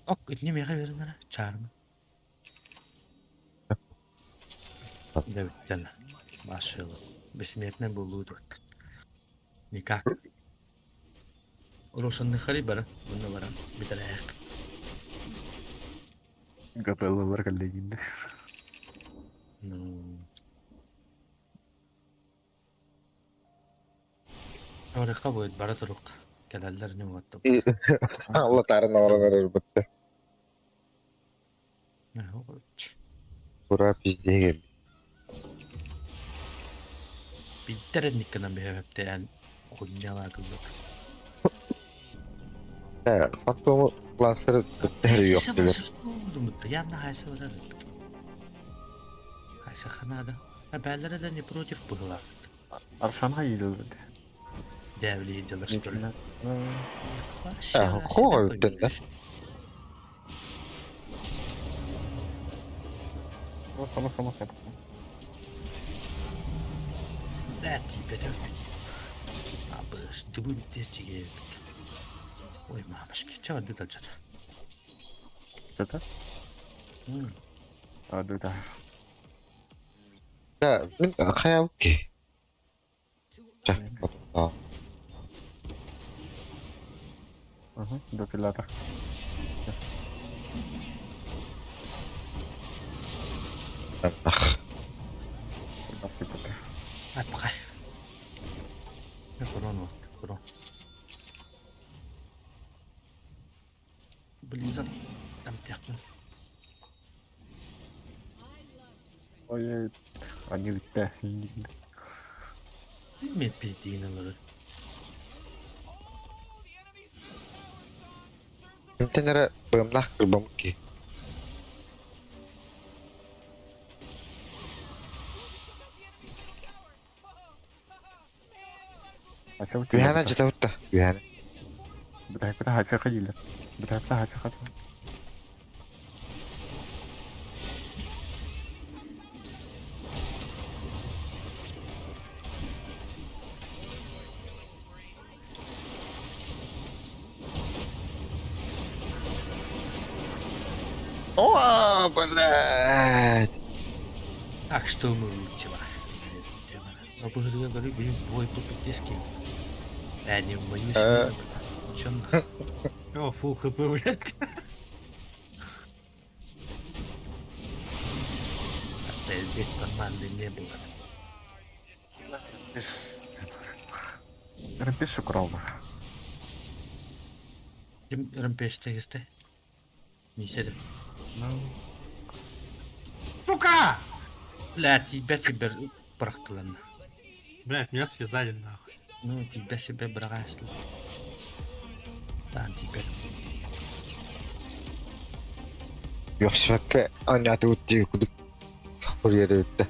Ок, итини миэхэ биэрин эрэ, чаарма. Дэ бүттэн. Машина. Бессмертный буолуу дуот. Никак. Урусанныхари бара, мунна баран бүтэрээк. Гапеллалар коллегинде. Ну. Орекка будет бара турук. Кэлэллэр не уотту. Алла тарын оҕорон эрэр бытты. Ура пиздеге. Биттер никканан бэһэптээн хуйнялаа кыллык. Э, фантому лансер бүттэр yok дилер. Явно хайса барар. Хайса ханада. А бээлэрэ да не против быһылаах. Аршанга иилилбит. Дэвли делар что ли. Э, хуга бүттэн да. Само само само. Да, тебе да. Абыш, дыбы бүттес чиге. Ой, мамочки, чего ты дальше? Что-то? А, да, да. Да, мин хайабыт Чэ, а. Угу, до пилата. Ах, Спасибо. Аппай. Корон вот, корон. Близер. Там техно. Ой, они ведь Мен пиздейін Кимтэн эрэ быымнаах кырбаммыт киһи. Үһээн алдьатабыт да, үһээн. Бытайпыта хачаха дииллэр. Бытайпыта хачаха. О, блядь! Так что мы лучше вас. А говорю, блин, бой по пиздецки. Я не боюсь. Чё нахуй? О, фул хп, блядь. Да здесь команды не было. Рампиш украл. Рампеш тегисте. Миседе. Ну. Сука! Бля, тебя тебе бырахтылар. Блядь, меня связали нахуй. Ну, тебя себе бырагаслы. Да, тебя. Йохшвакка анаты утти кудук. Урьер өттө.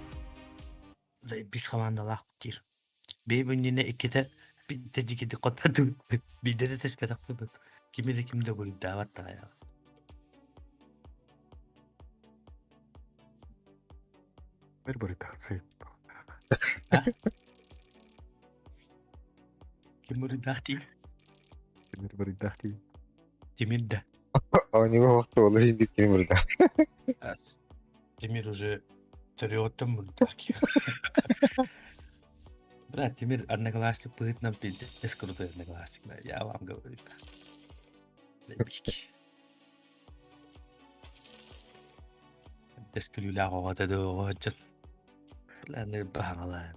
Заебись командалаах тир. Бейбүнніне икките битте жикити коттады. Бидде де теспетак. Кими де кимде буруйдаабат тагая. Бер бурыта. Ким буруйдаах ти? Бер бурыта ти. Тимир да. У него вакыты olur бит ким бурда. Тимир уже төрөттөн буруйдаах. Брат, Тимир одноклассник будет нам пиздец крутой одноклассник. Я вам говорю. Заебись. Дескүлүлээх оҕото доо. Бля, не баҕала.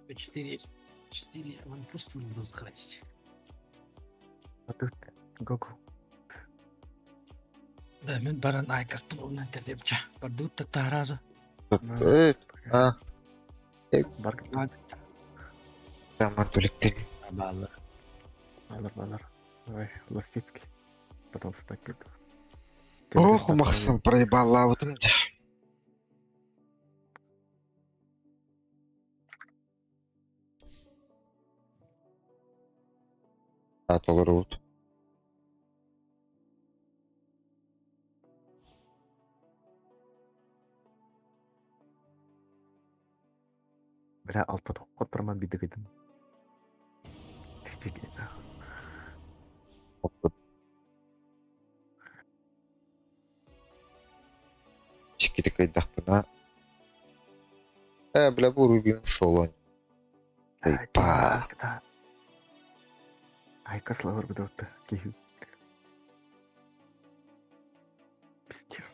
Четыре. Четыре аванпоста надо захватить. А тут Гоку. Да, мен баран айкас пулунан кэлиэм чэ. Бардуут тараза. Э, а, Барк. Таман түлектен. Баалар. Балар, балар. Давай, Ластицкий. Потом встать буду. Ох, Максим проебала вот. А толорут. Бля, алта тоққа бидігідім. Чикити кайдахпына. Э, бля, бу Рубин солон. Айпа. Айка славар бідотты. Кихи. Пиздец.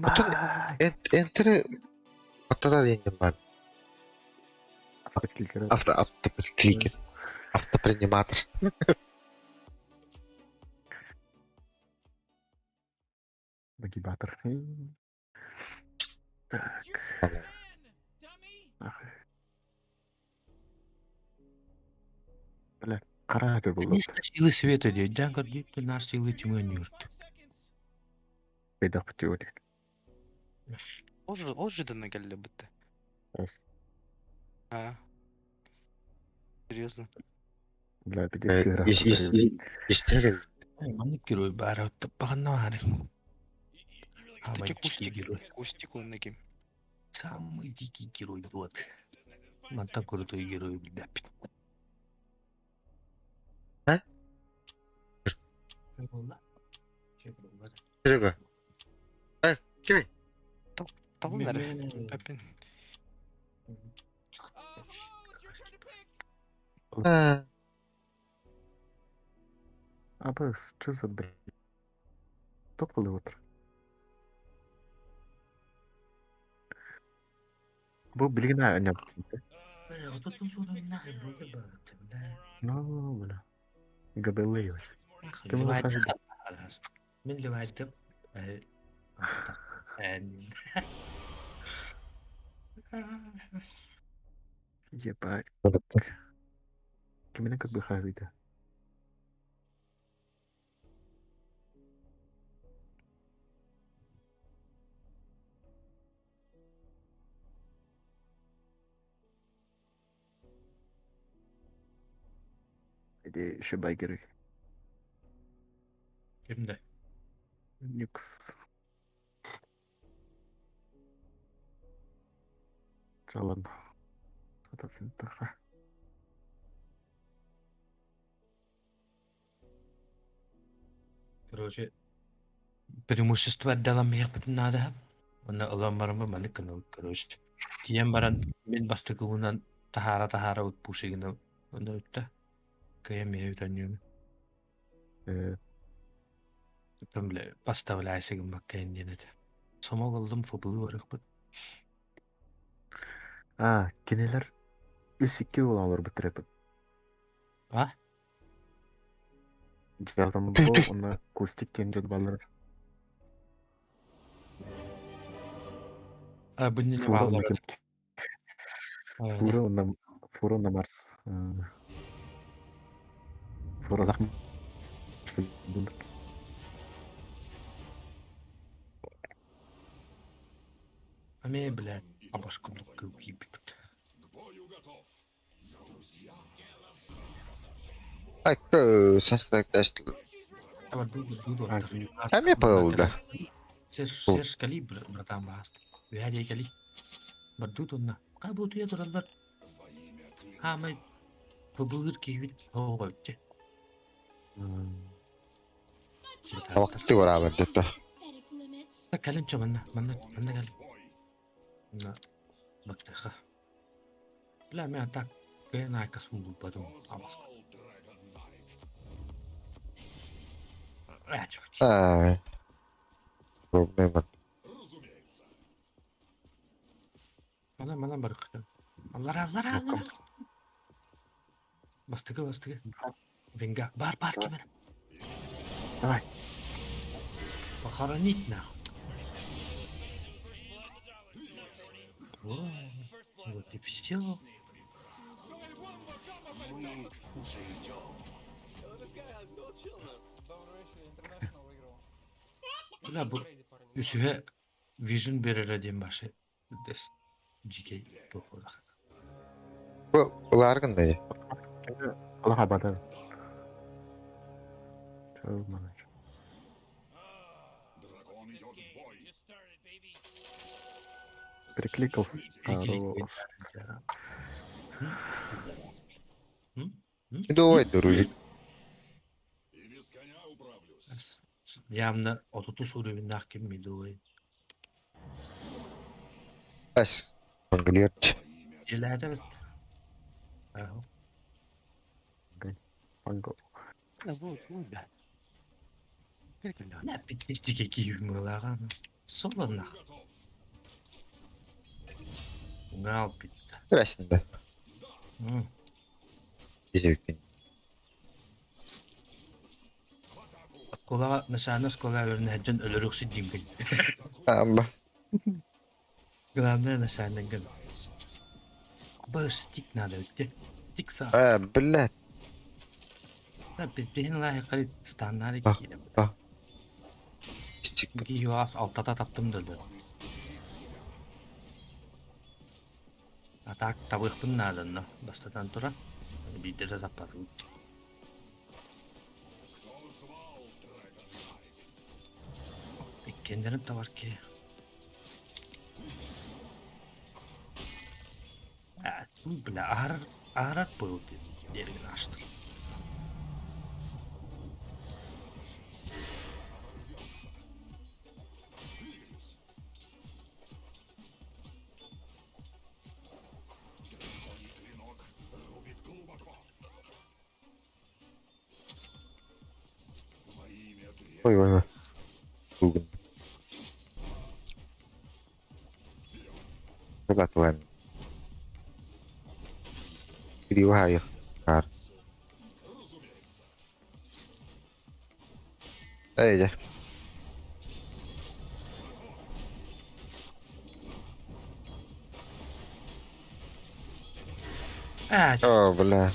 Отон энтере Аталар енген бар. Автокликер. Авто автокликер. Автоприниматор. Нагибатор. Так. Бля, қара был. Наконец-то силы света дейді. Жаңа дейді, наш силы тьмы нюрт. Пайда теория. Ол жыдына келді бітті. А. Серьезно? Бля, пиздец. Истеген. Маннык герой бары таппағанна бары. Самый Таки дикий кустик, герой. кустик он наким. Самый дикий герой вот. Мантан крутой герой, бля. А? Серега. Эй, кем? Табын әрі. Пәпен. А, Абыс, что за бред? Тополы утро. Бу билигин аня. Ну, бля. Габелы. Ким Мен левайдым. Ебать. Киминен как бы хавида. Иди шибайгеры. Кимде? Никс. Жалан. Короче, преимущество эрдэ наада. Уонна ылан бараммын маннык гынабыт, короче. Тиийэн баран мин бастакыбынан таһаара-таһаара пушигины онно үттэ. Кыайан миэхэ бүтэн Там, бля, поставляйся гыммакка диэн этэ. Сомок ыллым, фобылыы барыахпыт. А, кинилэр 3-2 буолан олорбуттар эбит. А? Дьаатам бу онно Кустик диэн дьон бааллар. А, бу не Фура онно бааллар. ким? Фура онно Фура онно Марс. Фуралах Аме, бля, абашку кийбит. Айка састак Эмиэ пылда. Серж кали, братан, бааст. Үһэ кали. Бардуу тонна. Ка бу туя тураллар. Хаамай фобылыр кийбит оҕойче. Вакты барабар дөттө. Калим чо манна, манна, манна калим. На, бактаха. Бля, мен так кыйын айкас булбадым. Абаско. Ай. Проблема. Мана, мана барык. Аллар, аллар, аллар. Бастыгы, бастыгы. Венга. Бар, бар, кемер. Давай. Похоронить нахуй. Вот и все. Бля, бу үсүһэ Vision берere диэн башы. Дес. GK тохулах. Бу уларгын да. Аллах абада. Чё, Перекликал. Хорош. Давай, дурулик. Явно отуту уровеннах ким мидуй. Ас. Англиерч. Желәдә Ага. Панго. На пятнистике киюмылаган. Солонах. Угал пит. Красный. Дизелькин. Кола нашана школа өрнәҗен өлөрүксү димген. Амба. Главное нашана ген. Баш стик надо өтте. Тик са. А, блядь. Да бизден лайык станнары А, кире. а. Стик. Бу юас алтата таптым дылды. А так табыхпын надо, но бастатан тура. Бидде запас. Иккендерим табар ки. А, бля, ар арат был дерген ашты. Ой, ой, ой. Бүгін. Кылатылан. Кривая. Кар. Эй, А, О, бля.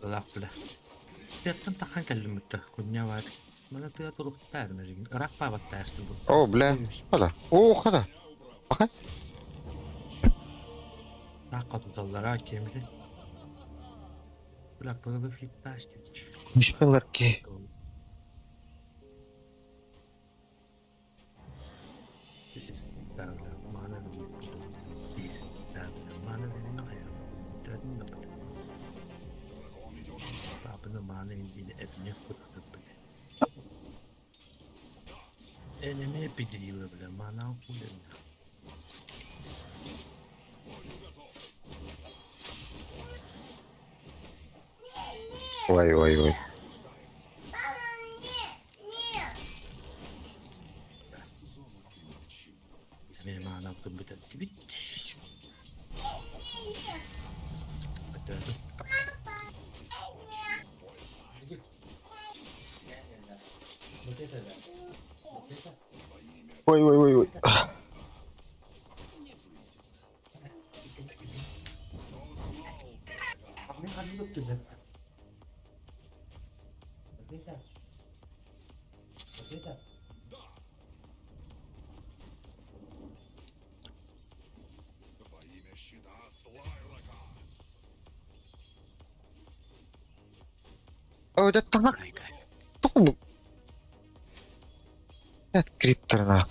бля, бля. Теттен тахан кэллиммитте куння бар. Мана тыа туруктаар мэригин. Ырак баабаттаастын бу. О, бля. Хала. О, хала. Бахан. Таакка туталлара кемли. Бля, пылы фиттаастын. Мишпелер ки. Enemy пидрила, бля, мана хуля. Ой, ой, ой. Эмиэ мана курбута тибит. Ой, ой, ой, ой. Ой, да тамак. Тоҕо Эт криптер нах.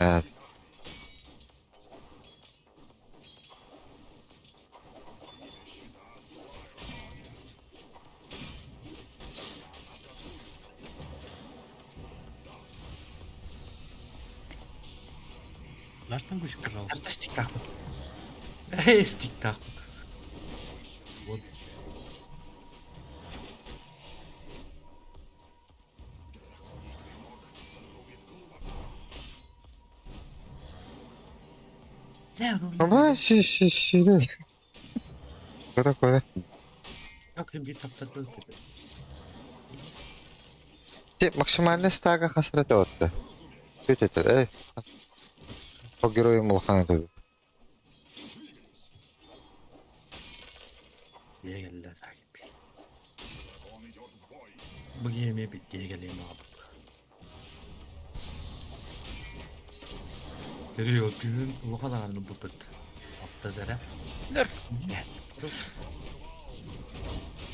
Э, Наш тангучик, пожалуйста. Это стиктах. Эй, стиктах. Вот. Ама си си си. Что такое? Как любить автототель? Те максимальный стага хасрат отты. Күт это, эй. По герою Мулхана тут. Дегеллер takip. Bu gemiye bir diye abi. Görüyor gün bu kadar bu bıt. Apta zara.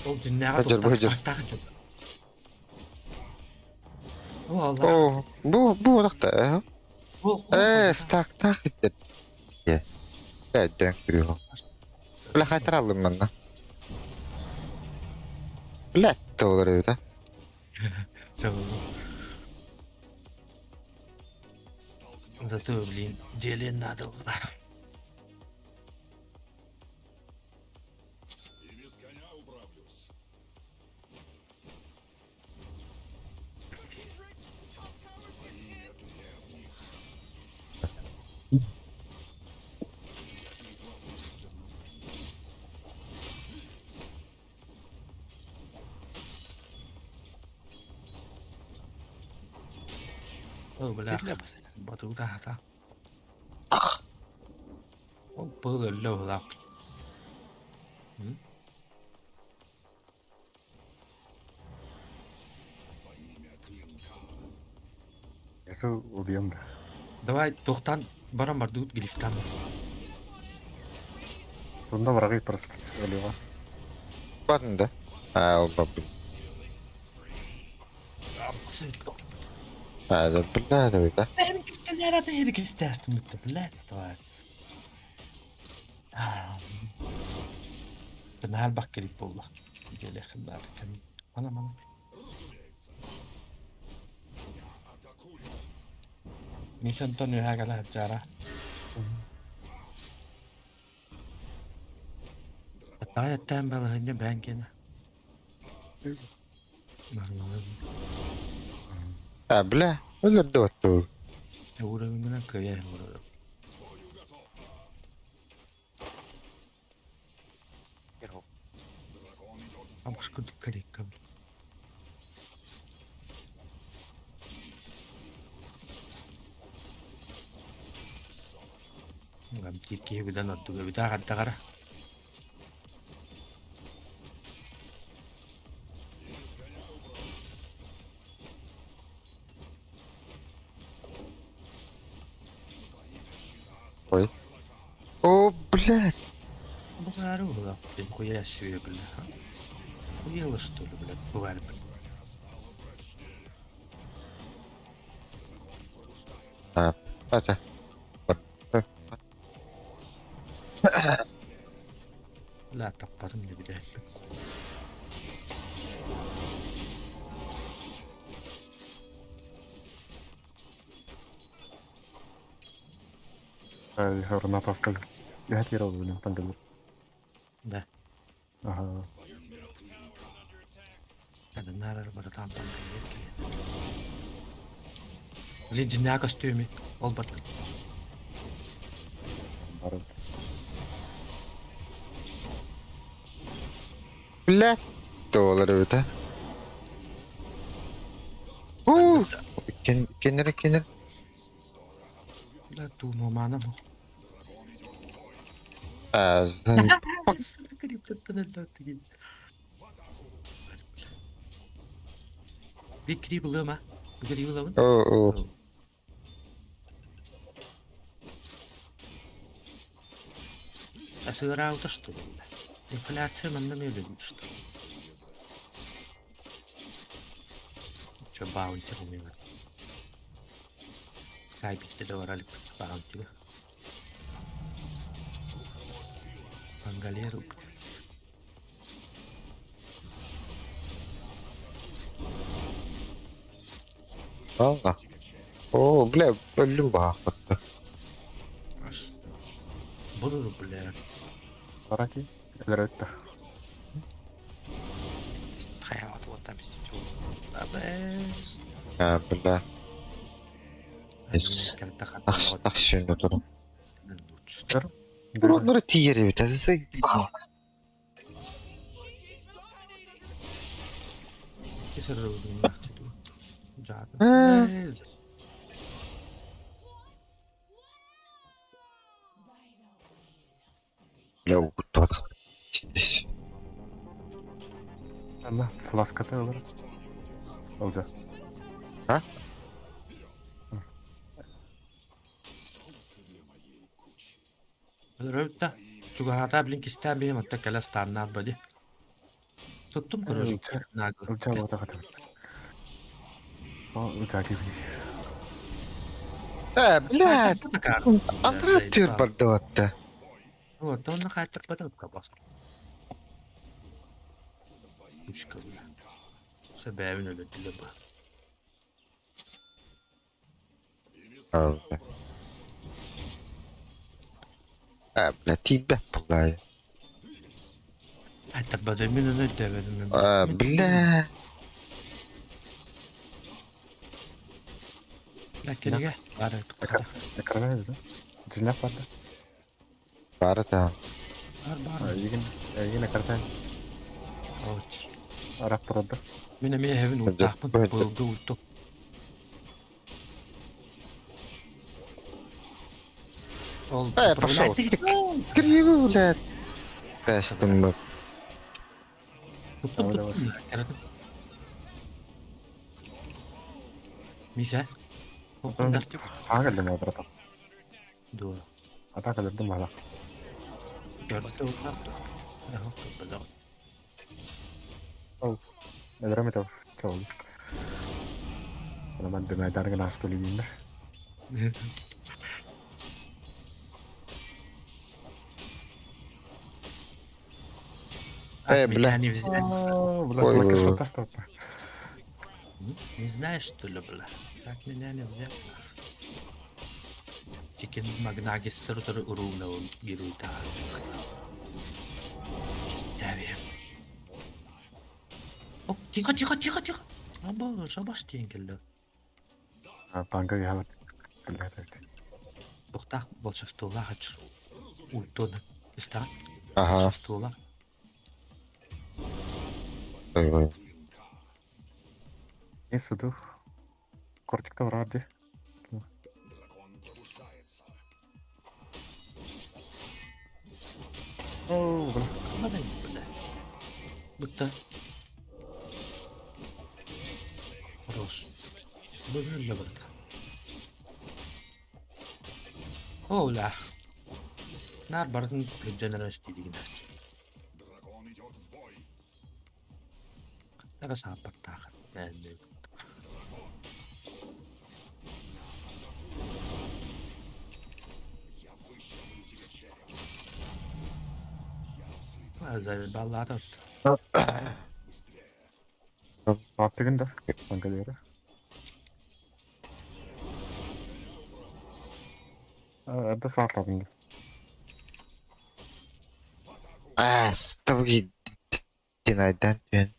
Ол дүнияға Хажар, бу хажар. О, О, бу бу так э. Э, стак так иттер. Е. Э, дөн көрüyor. Бля хайтар алдым мен. Бля, толар öyle. Зато, блин, деле надо было. О, бля, батуда хата. О, было лёгла. Eso убьем, да. Давай, тохтан, баран бар дуут глифтан. Сонда враги просто олива. Барын да. А, ол бабы. А, да, бля, да, да. نهار بكري والله ديالي خدمة كان انا ما ميس انطونيو هاga لها بجارة الطاية التام هنجا بانكينا А, бля, өлөрдө отту. Уровень кая уровень. Vamos con carica. Кирки бидан оттуга бита хаттагара. Ой. О, блядь. Бу кару була. Хуя себе бля. Охуела, что ли, блядь, тварь, блядь. Ата. Бля, таппатым да билээт. Ренат Я терял, блин, там был. Да. Ага. Kadınlar arabada tam tam кэлиэр Блин, дьиннээх көстүүмү ол барда. Блядь, доллар это. У, кеннер кеннер. Да, тууну маанам. А, Bir криб ылыма. Bir криб ылабын. О, о. Асыгыраабыта что ли? Инфляция манна мөлүн что. Чо баунти умеет. Кай битте да баралык баунти. Бангалеру. Valla. О, бля, өллүм баахпатта. Буду, бля. Бараки. Элеретта. Абэс. А, бля. Ах, ах, шүнү туру. Нур тиери бит. Азы. Бля, угуттуат. Здесь. Анна, фласката олар. Олжа. А? Рөбүтэ. Чугаһата блин кистээн биһим отта кэлэ станнаат бади. Туттум короче. Нагла. Улча бота хата. О, улча киви. Э, блядь. Антра бардаватта. Вот, он хайтар батыл кабас. Пучка, бля. Себебин өлө диле ба. А, бля, тебя пугаю. Хайтар батыл мен өлө дебедим. А, бля. Бля, келеге. Бары туктата. Экрана да? Джилня барда. Бары та. Бар бар. Егин, егин экрана. Оч. Арап турады. Мен эме хебин уттаахпын. Быылгы уттук. Ол Э, пошел. Криво, блядь. Бестім. Миша? Ага, для брата. Дуо. Атака для мала. Эдрамитов. Чол. Ана ман дымай дарган астули бинде. Э, бля. Не взяли. Бля, Ой, ой, ой. Не знаешь, что ли, бля? Так меня не взяли. Чикен магнагистер уруна гирута. Кистәбе. О, тихо, тихо, тихо, тихо. Аба, шабаш диэн келді. Банка яхалат. Тоқтақ волшебствола хачыр. Ультоны. Иста? Ага. Волшебствола. Ой, ой. Не суду. Кортикта вради. О, бля. Бля. Бутта. Хорош. Бүгін барда. Ола. Нар бардын регенерация деген. Эрэ сааппаттаах. Заебалата. Аптыгын да. Банкалера. Эрдэ саатладым. Аас, табы динайдан түһэн.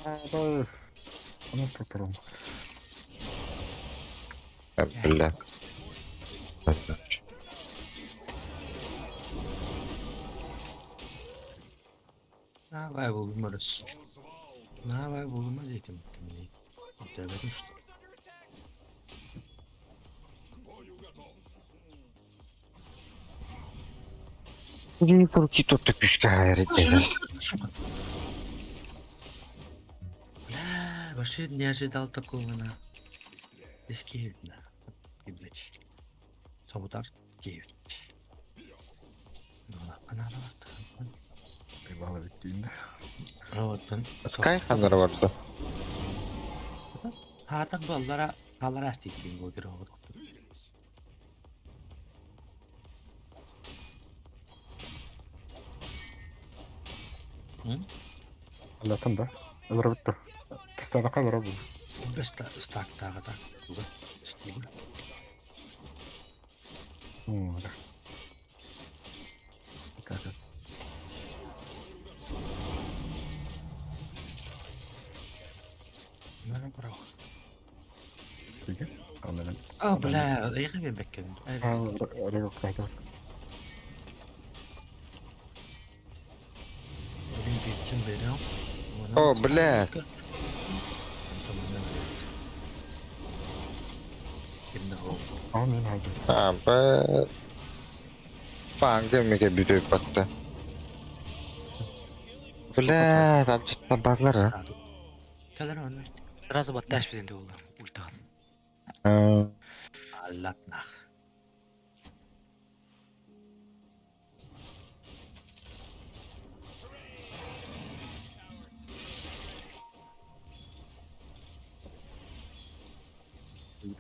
Абыс. Аны tutturun. Бля. Давай булмарız. Давай bulmaz этим. Demedim что. Руки тут күскә дезем. Бля, вообще не ожидал такого на. Здесь Киев, на. И, блядь. Собутар Киев. Ну, она Eyvallah bittiğinde. Вот он. Скай ханнар барды. Хаатак баллара халара астиктин го киро. Allah'tan da. Alır bitti. Kistana kadar bu. Бес стактага так. Туга. Стигу. Hmm. Dikkat et. Мен бро. Peki. Anladım. А, бля, я хабе беккен. Öyle yok zaten. Блин, беккен берем. О, бля. Amin hadi. А, б. Панга меге бүтөп батты. Бля, там чытта базлар. Келер оны. Сразу батташ беденде болду. Ультаган. Аллатнах.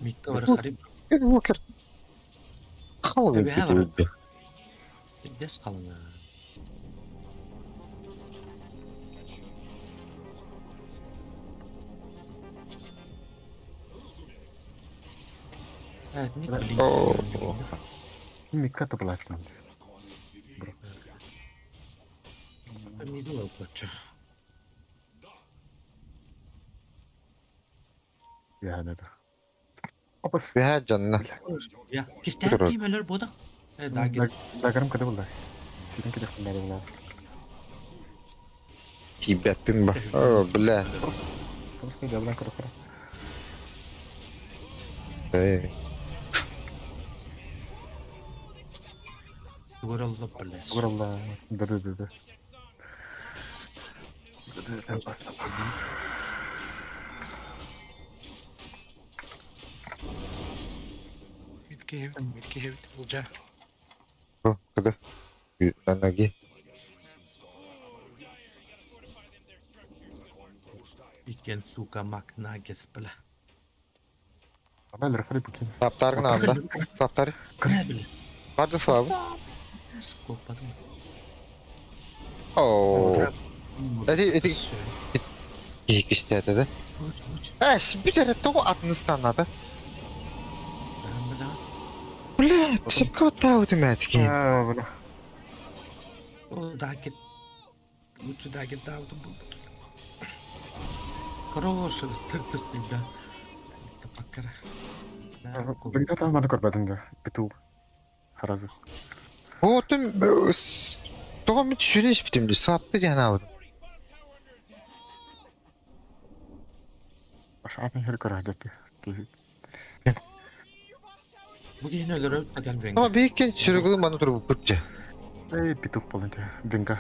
Микка бар хариб. Уокер. Халгы бүтөп. Дес қалына. Evet, ne bileyim. О. Mikkat bulaştım. Middle okutçu. Yani de. Abas. Бля, жанна. Ya, кистер киймелер бода. Э, да гет. Дагарым када булды. Синең када булды булды. Тибәппин ба. О, бля. Просто ябдан кара кара. Эй. Тугуралла бля. Тугуралла. Да да да да. Да да да. Митке хебит, митке хебит, улжа. О, када. Ноги. Иткен сука мак нагес бля. Ана лерхали букин. Саптаргын анда. Саптар. Не бля. Барды слабы. Скопадым. О. Эти эти кистәде да. Әш, бит әле того атын станады. Бля, шипка оттау демәдики. А, бля. О, да гет. Лучше да гет даутым булды. Хороший, да. Тапакара. Бигда там маны көрбәдең дә. Биту. Харазы. Отым того мен түшүнүш битим ди. Сапты дигән абы. Ашапын хер көрәдә. Бүгін өлөрөп таген венге. Ама бейкен сүргүлү маны туруп күтче. Эй, петух болынча. Бинга.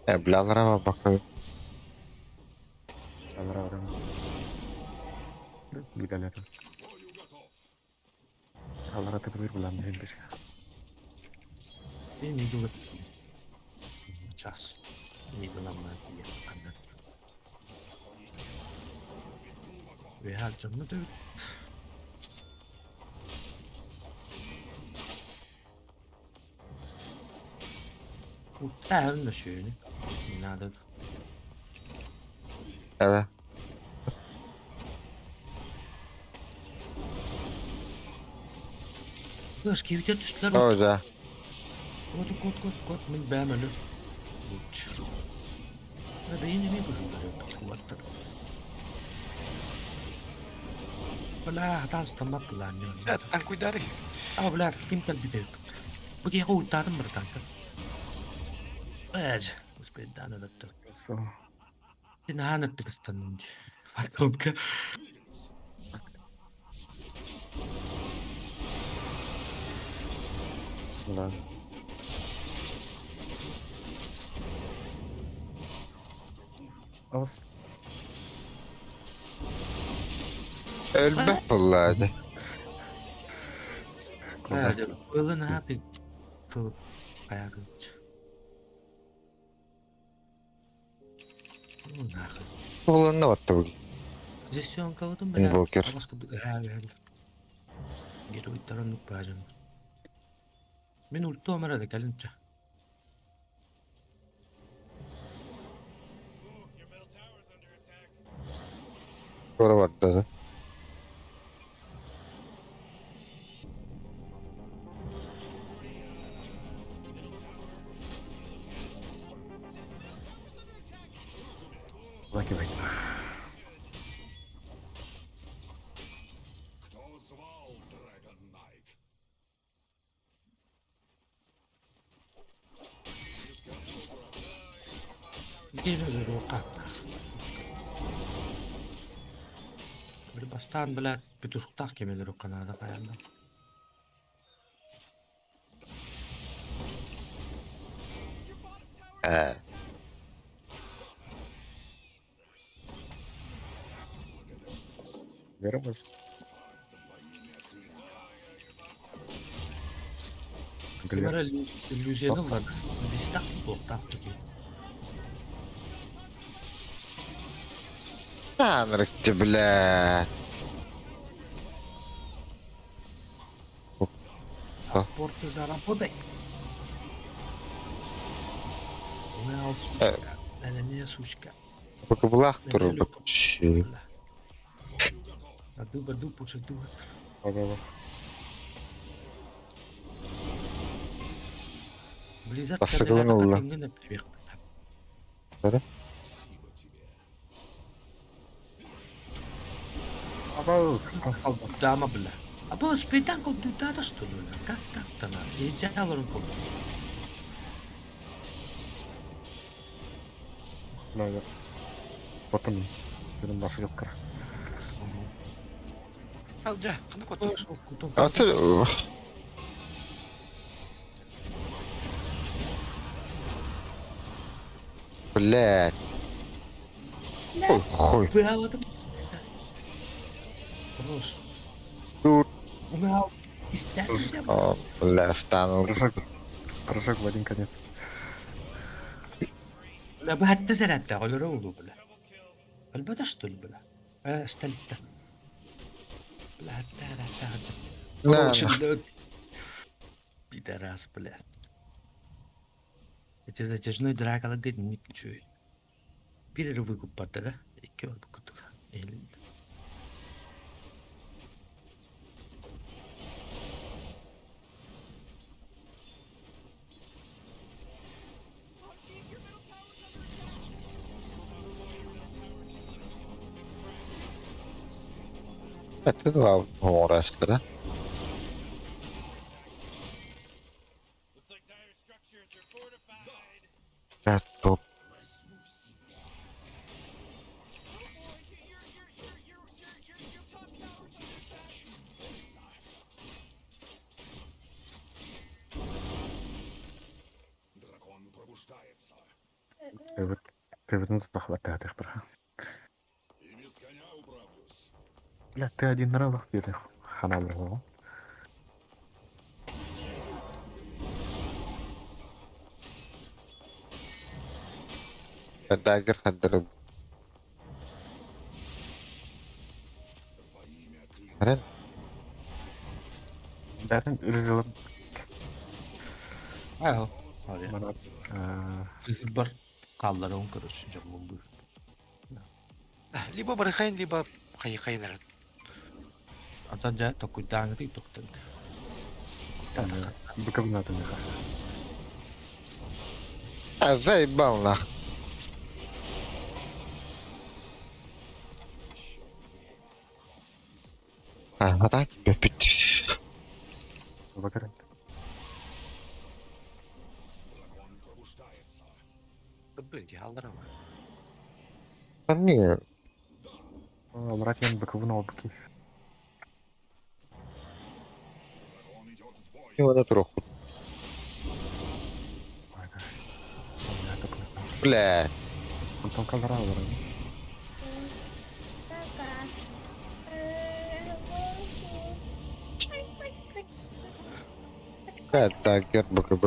Э, бля, алара бак. Алара алара. Билэлэр. Аллара тыбылыр булан иһин бир. Мен иглы. Час. Иглама тиийэн ханна. Үөһэ алдьаммыт эбит. Уттаһын да сүөнү. Надо. Evet. Кыаш киһитэ түстүлэр. О, да. Кот, кот, кот, кот, мин бэйэм өлүм. Луч. Бэйин эмиэ быһыылар куоттар. Бля, хатан стаммат былаан. Танкуйдары. А, бля, ким кэлбит эбит. Бу киһиэхэ ультаатым братанка. Эж, успейдаан өлөттөр. Let's go. Наһаа өттүк ыстанным дии. Фантомка. Ладно. Ос. Өлбөт буллаады. Ылы наһаа пил хайагынч. Ну нахуй. Уланна батты бу. Зессионкалытым бля. Инвокер. Геройдарын нукпажым. Мин ульту омара да кэлинчэ. Тура барды. Lucky wait. Киһи Били бастаан бля петушктаах кемелер укканаада хаянда. Э. Вера может? Кимэр иллюзияны ылар. Бистах туохтаах таки. Анрыкты бля. Порты заработай. Умел, сучка. Не сучка. Пока булах туру бу. Баду баду пушаду. Баба. Близак. Басыгылын олла. Бары? Аба. Дама бля. А бо спитан колдутата что ли? Как так-то на? Идеалорун колду. Бля, Потом. Benim başı yok kara. Ал жа, қандай кот? Аты Блядь. Ой, хуй. Хорош. Тут. Умел. О, бля, стану. Прыжок. Прыжок в один конец. Бля, бу хатта зарядта олоро улу бля. Албада что ли бля? Сталитта. Бля, хатта хатта хатта. Да, Пидорас, бля. Эти затяжной дракала говорит, не чуй. Перерывы купата, да? Икки ол кутук. Это два uğraştılar. Evet, top. Evet. Evet, nasıl takla Бля, ты один нралах берег. Хана был. Dagger хаддары. Арен. Бәрін үрзіліп Аял. Hadi. мана Бар қаллары он короче жаман bu. Либо барыхайн, либо хайхайнер. Atan ja токуйдааңы тоқтан. быковната меха. А заебал нах. А, вот так бит. Бакарен. Блин, алларама. Не, Братья быковна обки. не троху. Бля. Антон Калрауэр. Бля, даггер БКБ.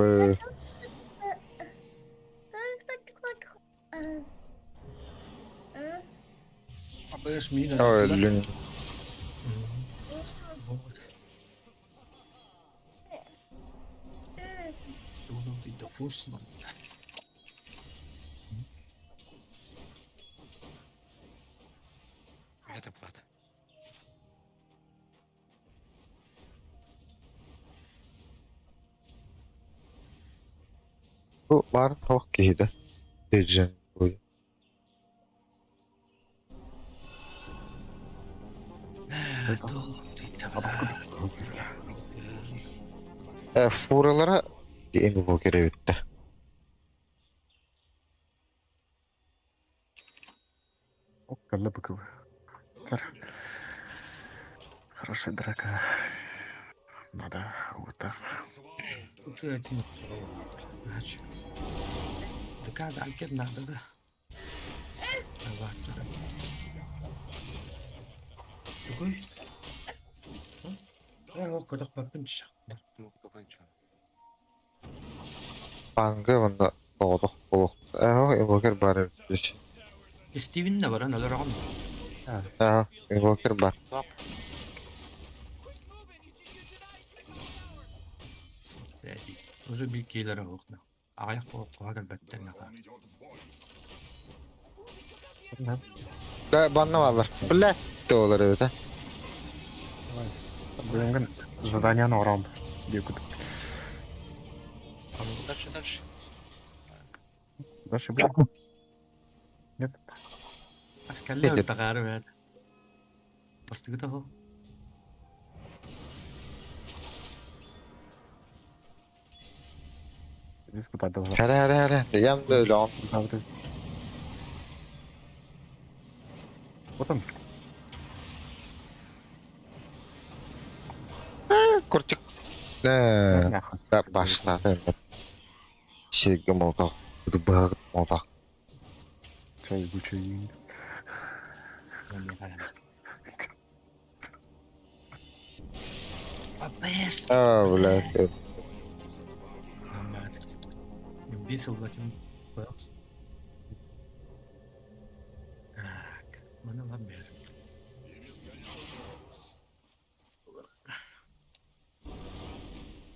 Абэс мина. Ой, блин. Это плата. Бу бар тох киһиде. Дежен. Ой. Фуралара эми бу керебитте. Калла быков. Хорошая драка. Надо вот так. Надо, да. Такой? Панга ванда тоодох болох. Инвокер бар. Стивен да баран өлөр ағым. Инвокер бар. Уже bir кейлері оқна. Аяқ болып қоға кәлбәттен аға. Да, банна алар. Бля, олар evet. Бүгін заданияны орам. Деп күтіп. Дальше, дальше. Дальше будем? Нет? Аскалле тағары бәд. Бастығы да Здесь куда должна. Хәрә, хәрә, хәрә. Ям да öyle on. Вот он. Курчик. Да, баштады. Шеге молдақ. Бағыт молдақ. Чай бучай. А, блядь. Весел, блядь, был. Так, мына ламбер.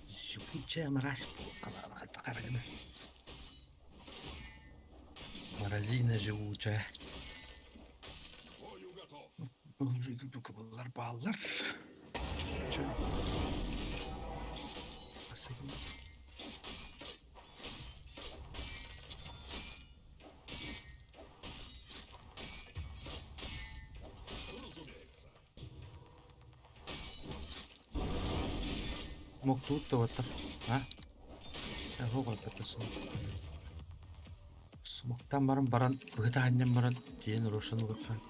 Живучая мразь. Мразина живучая. Бұлар баллар. Мог тут то вот а? Смоктан баран баран быта аннем баран диэн рошан улахан.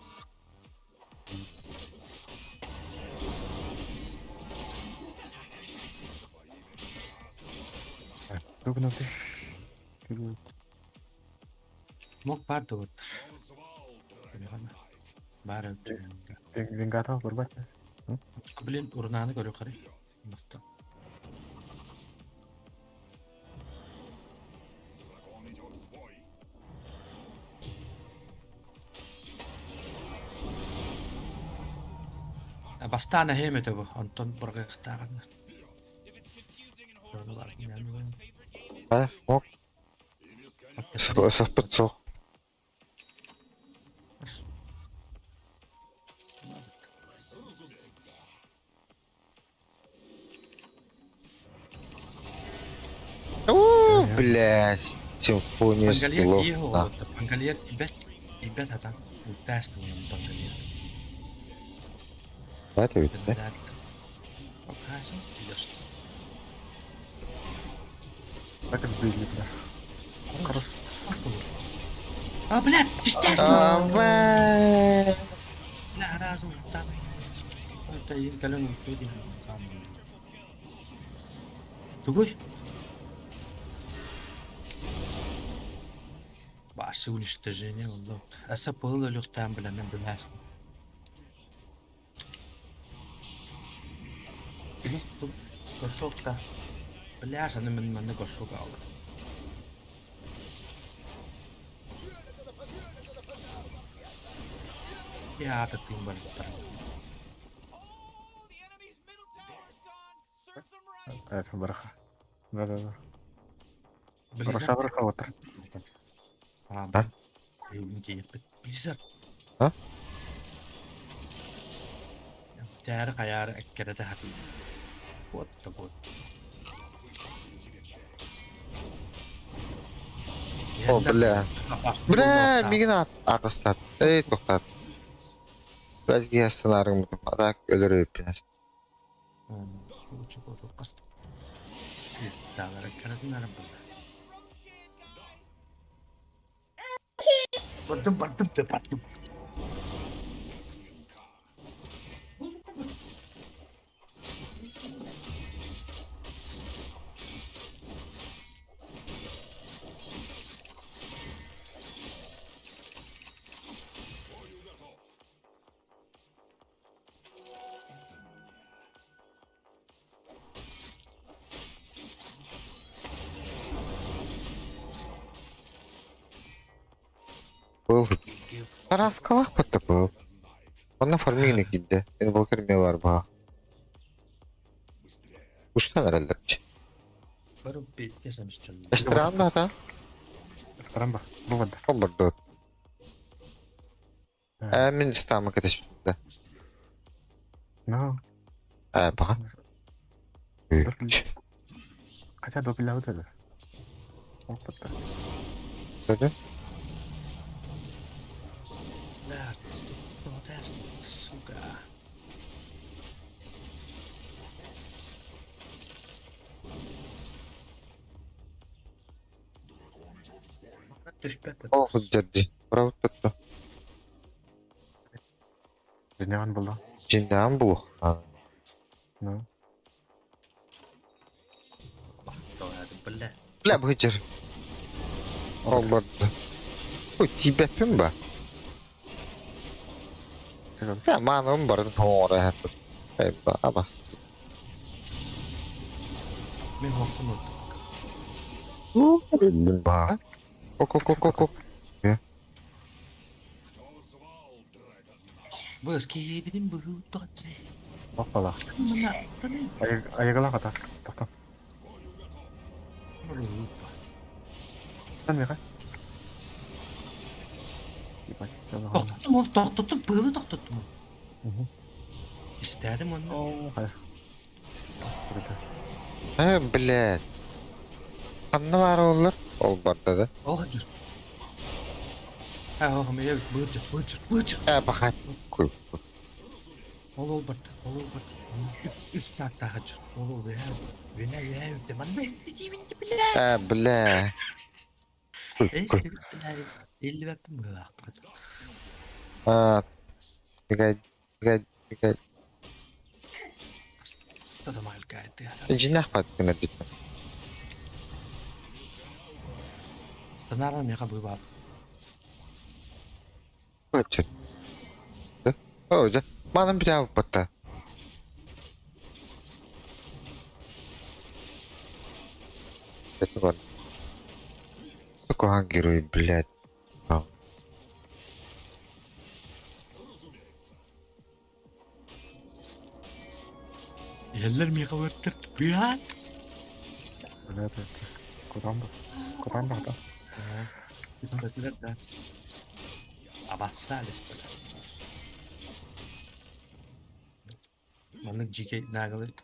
Тугнаты. Мог бар да вот. Баар өттүгэр. Венгата барбат. Блин, урнааны көрө қарай. Баста. Бастаан эһиэм этэ бу, онтон быргыахтааҕын. А, смог. Саппыт суох. Уу, блядь, симфония Пангалия стрелов. Пангалия тибет, тибет атан. Ултаас туһунан Пангалия. Давайте ведь, да? Так сбили, бля. Хорошо. А, блядь, пиздец! А, бля. Бля, разум там. Это им кален уходи. Тугуй. Башы уничтожение oldu. Аса пыл өлүктан билемен билэс. Горшокта. Бляж, аны мен манны горшок алды. Я ата тыын барыттар. Это бараха. Да-да-да. Хороша бараха отыр. А? Blizzard. А? Тәрі қаяры әккереді хаты. Вот да вот. О, бля. Бля, мигин атастат. Эй, тоқтат. Бәлки ястан А так өлөр өппін. Бардым, бардым, да бардым. Был. Тараскалах батты был. Онна фармигini кидде. Инвокер ме бар ба. Уштан эрелдер. Барып бетке самысчан. Эштран да та. Старамба. Бу банда. Обырды. Ә, мин стамы кетешпді. Ну, Ә, баға. Хотя бы бля вот это. Опа-то. Dedi. Бля, сука. Түшпәт. О, жадди. Браво tuttu. Жиняган было. Жиндан булух. Ну. Бля. Бля, bu жер. Обырды. Ой, тибеппин ба. Я маным барын тоңора хәп. Эй, ба, абас. Мен хоқтым отты. Ба. Ок, ок, ок, ок, ок. Быз кейбидин быгы тоқсы. Оппала. Мына. Аягала ката. Тоқтан. Тан меха. Ебать. Тоқтоттум ол, тоқтоттум, быылы тоқтоттум. Истәдим оны. О, хай. Э, блядь. Ханна бар олар? Ол барды да. Ол жүр. Ә, о, мен быыр жүр, быыр жүр, быыр жүр. Ә, баха. Кой. Ол ол барды, ол ол барды. Үс тактағы жүр. Ол ол, ә, вена, ә, өте, манда, деймін бля. Ә, бля. Кой, кой. Элли бәптім быылы ақтығы. А, бігай, бігай, бігай. Тадамал кайты. Жинақ бат гына бит. Станара меха быва. Өтчү. Оо, дьэ, манан бүтээбиппит. Это вот. Куһаҕан герой, блядь. Иһэллэр миэхэ уөртэр. Быһаат! Блядь, это. Кутан ба. Кутан бата. Бүппэтилэр да. Обоссались, бля. Маннык дьиикэй наглый.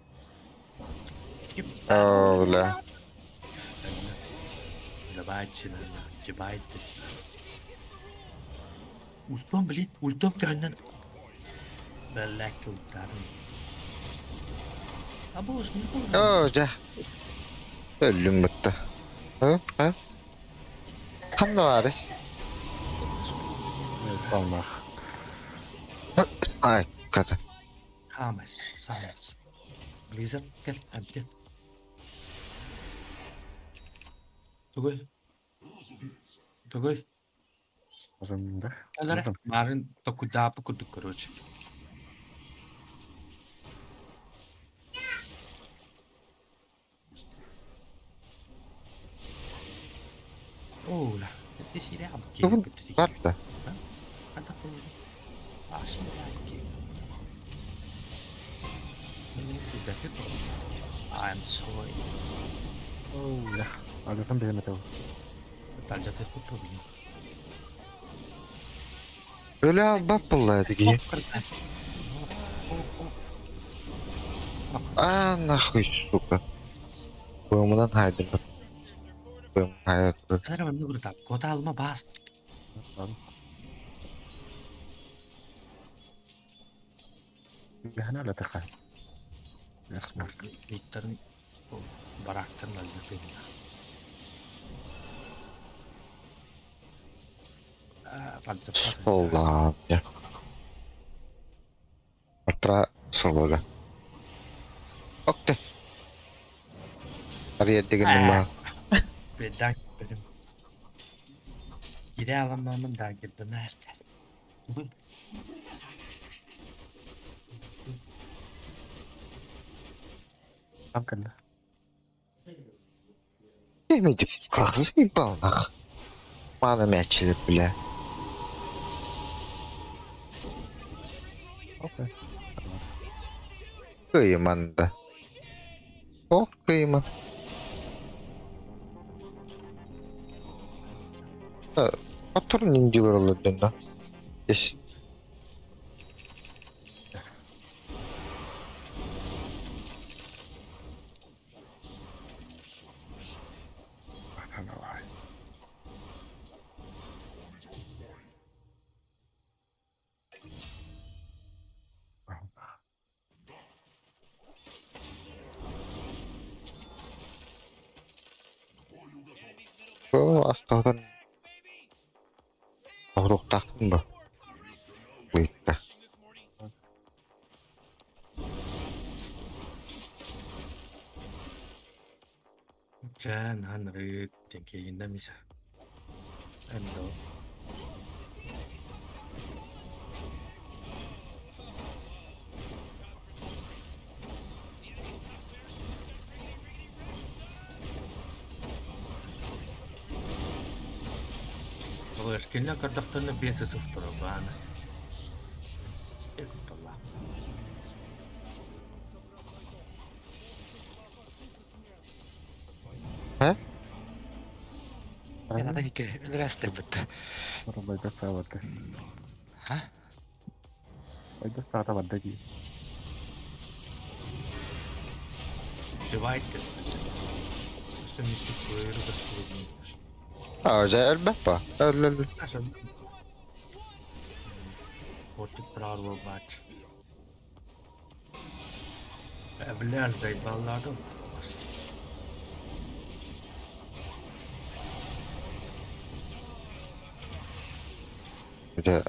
Оо, бля. Давайте, давайте. Ультом, блин, ультом көннөн. Бэллэккэ ультаарын. А боже, не буду. Оо, дьэ. Өллүм бытта. Ы, ы? Ханна баарый? Салмах. Ай, ката. Хаамас, саамас. Blizzard кэл, әбден. Тугуй? Тугуй? Можем, да? Кэлэрэ. Можем. Марын токудаапы курдук короче. Ола, это сериал. Тугун бар да. I'm sorry. Оу, да. Александр Беметов. Талдьата кутуруйун. Өлө албап буолла дии. А, нахуй, сука. Быымынан хайдым. Быым хайдым. Кэлэр манна бырытап. Кота алма бас. Ладно. Бэхэнэ ла тахай. Иттарын барактарын албатыгына. Соллаам дьэ. Ортра солуга. Окте. Арыйдыгын ма. Бедан бедим. Кире аламамын да гирдинер. Бу Там кэллэ. Заебал нах. Мана мячили, бля. Окей. Кыйман да. О, кыйман. Отур ниндилер олордун да. Ес. Давай. О, астадан. Оруктахтын ба. Ыйтта. Чэн ханры тенкейинда миса. Эндо. Олешкинна кардахтарна бесы сыфтырабана. Эктала. Э? Я надо нике өлөрөстөр бит. Байда саабатта. Ха? Байда саата барда дии. Живайт. Үстү көйрү көстүрүн. А, дьэ өлбөт ба. Өл өл. Forty per hour batch. Бля, заебал. Дьэ.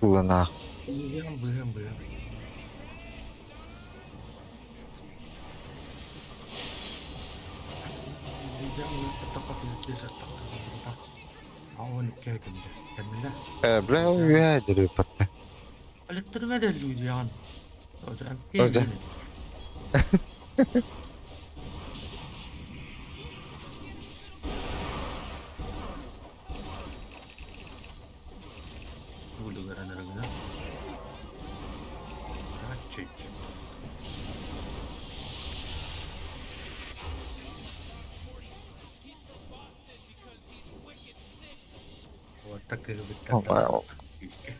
Кылына. Быһым, быһым, быһым. Э, бля, үһэ дирүү патта. Өлөттөрүмэ да өлүүдүйэҕин. Ода.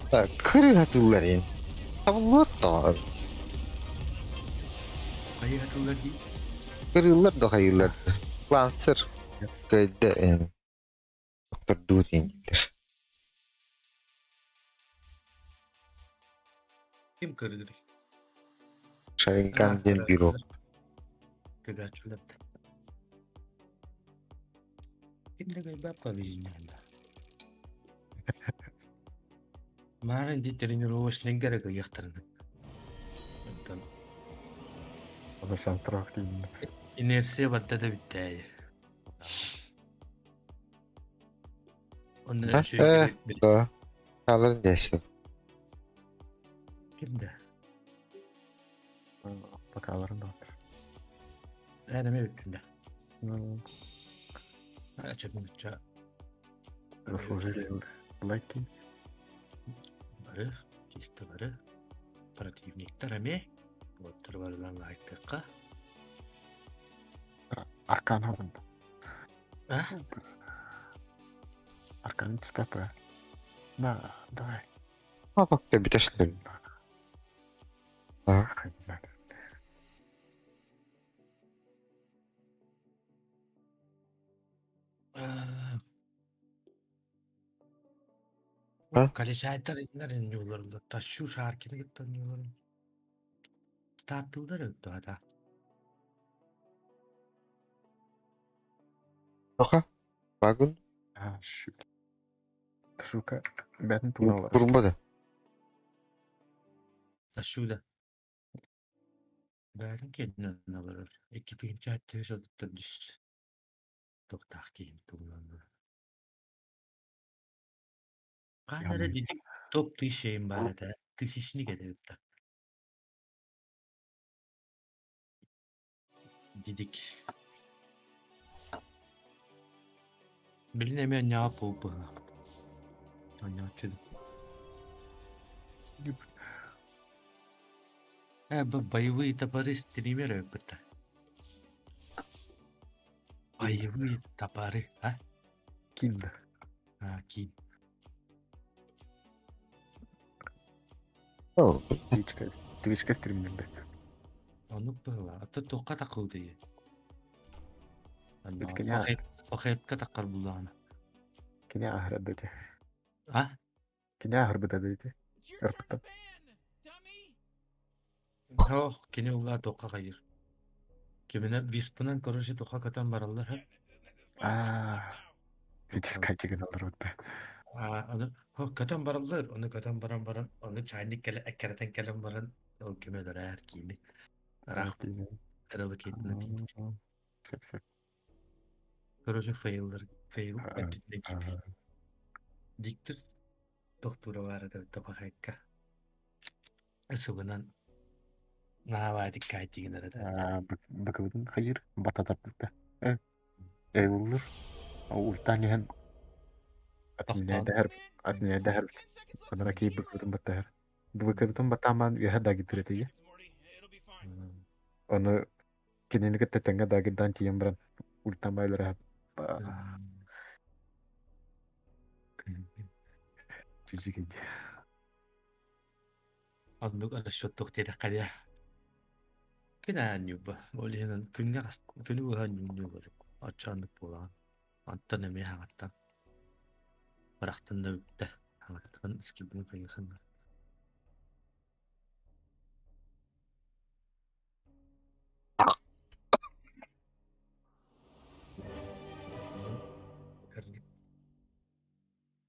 Кырыһатыллар ин. Табыллар да. Хайыһатыллар дии. Кырыыллар да хайыыллар. Лансер кыайда ин. Доктордуу дииллэр. Ким кырыыр? Шаринган диэн бюро. Көрөөччүлэр. Ким да көрбөт поведение. Маарын ди тренировочныйга кыйыахтарын. Онтон Оны санстрок дейін. инерция барда да бүттээйи. Онно Э, да. Алар десин. Ким да? Бакаларын да отыр. Эн эме бүттүн да. Ну, Ача заслужили лайки. Бары, чисто бары. Противниктар эме. Боттар барылан лайктыкка. Аркан алын. А? Аркан түспәпі. На, давай. А как ты битешлер? А? А? Калешайтар иннер иннюлар. Ташу шаркины гыттан Стартылдар өттү ата. Оха. Багун. А, шут. Шука, бәтін туралы. Бурунбада. Ташу да. Бәрін кедін алар. Эки тигинчи аттыы сотуттар түс. Тоқтақ кейін тугунан. Канара дидик топ тысяча бар это. Тысячник это так. Дидик. Билин эме няа пулпу. Аняачы. Бу боевые топоры стримеры это. Боевые топоры, а? Кин. А, кин. О, Твичка, твичка стримнерде. Ону было. А то тоққа тақылды. Өйткені- Фахетка таққар буллаана. Кине ахырады де. А? Кине ахырбыда дейді. Ырпыта. Ох, кини ула тоққа қайыр. Кимине виспынан короче тоққа катан бараллар. А, Фитиска деген алар өтті. А, аны хо катан бараллар, оны катан баран баран, оны чайник келе эккеретен келен баран, ол кимелер әр кийини. Рах, аралы кетин. Сеп, сеп. Короче, фейлдер, фейл өттүнен кийин. Диктор доктора бар это топахайка. Субынан наавадик кайтигин арада. Бакыбытын хайыр бататаппыта. Э, боллur. Ультан яһан атнедэхэр атнедэхэр анара кей бакыбытын баттахар. Бакыбытын батаман яһа дагитретеге. Оны киненики тетенге дагидан тиен баран ультан байлара жижиген. Оннук расчеттук тире калия. Күнә нюба. Олиһинен күнгә күнү буһа нюба. Ачанык була. Антан эме хагаттан. Барактан да үтте. Хагаттан скибин кайгыхан.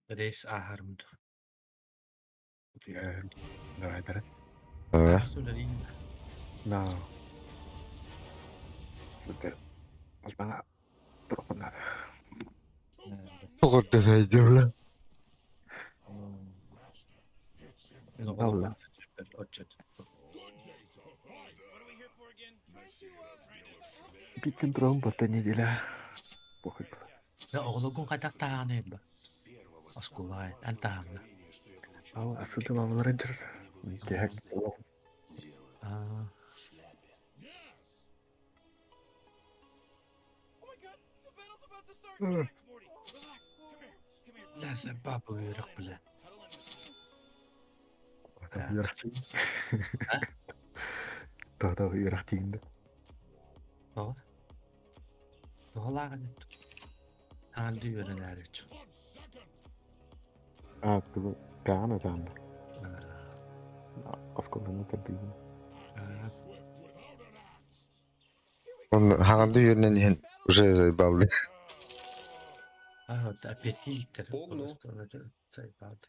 Рейс ахармд. Давай, давай. Да. No. Супер. Алтана тұрқынар. Тоғырды сайдымла. Алла. Отчет. Биир күн бата неделя. Похуй было. Да оҕолоргун хайдах таһааны ба? Оскуолаҕа эн таһаанна. Ал асыды мамаларын дьар. Киһак. Аа. Бля, сен папа үөрэх бля. Үөрэх Тоҕо үөрэх тиийдэ. Тоҕо? Тоҕолааҕын эт. Аанды үөрэнээрич. А, тулу каана таанда. Осколаны кэрдиин. Он хаҥалды үөрэнэн иһэн уже заебалды. А, вот аппетит. Погну. Просто заебалды.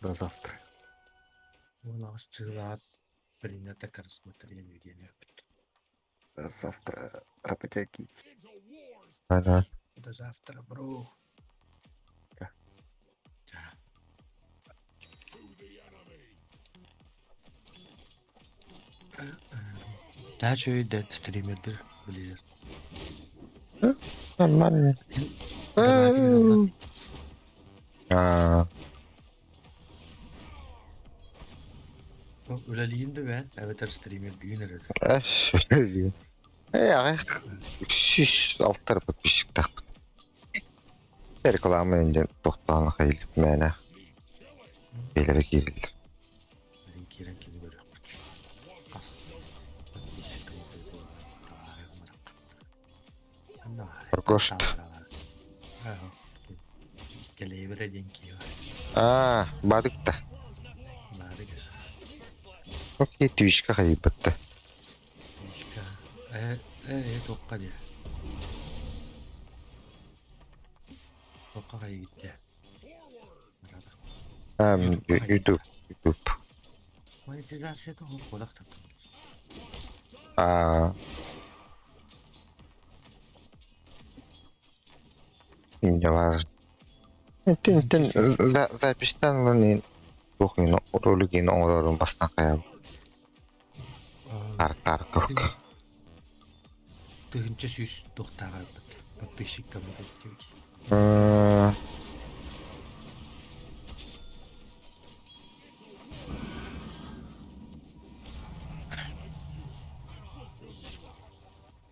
До завтра. У нас чыла принято к рассмотрению диэн До завтра, работяги. Ага. До завтра, бро. Да. Да. Да, что и дед стримердер Blizzard. Нормально. Донатик Аа. Үлэлиин да бээн, эбэтэр стримердиин эрэ. Эш. Э, аҕыйах 306 подписчиктаахпын. Реклама инде тохтоон хайылып мээнэ. Бээлэрэ киирэллэр. Блин, киирэн кини көрүөхпүт. Хас подписчик Горгошт. Кэлэйбэрэ диэн киһи бар. Аа, бадыкта. Баары Окей, Твичка хайыппатта. Твичка. Э, э, тоққа де. Тоққа хайгитте. Аа, YouTube, YouTube. Монетизация тоҕо кодак таттым. Аа. Не важно. Тин тин записьтан лани тухин ролигин оҥорорун бастан хайал. Тар тар кок. Тыһынча сүүс туохтааҕарбыт подписчиктаммыт эттибит. Аа.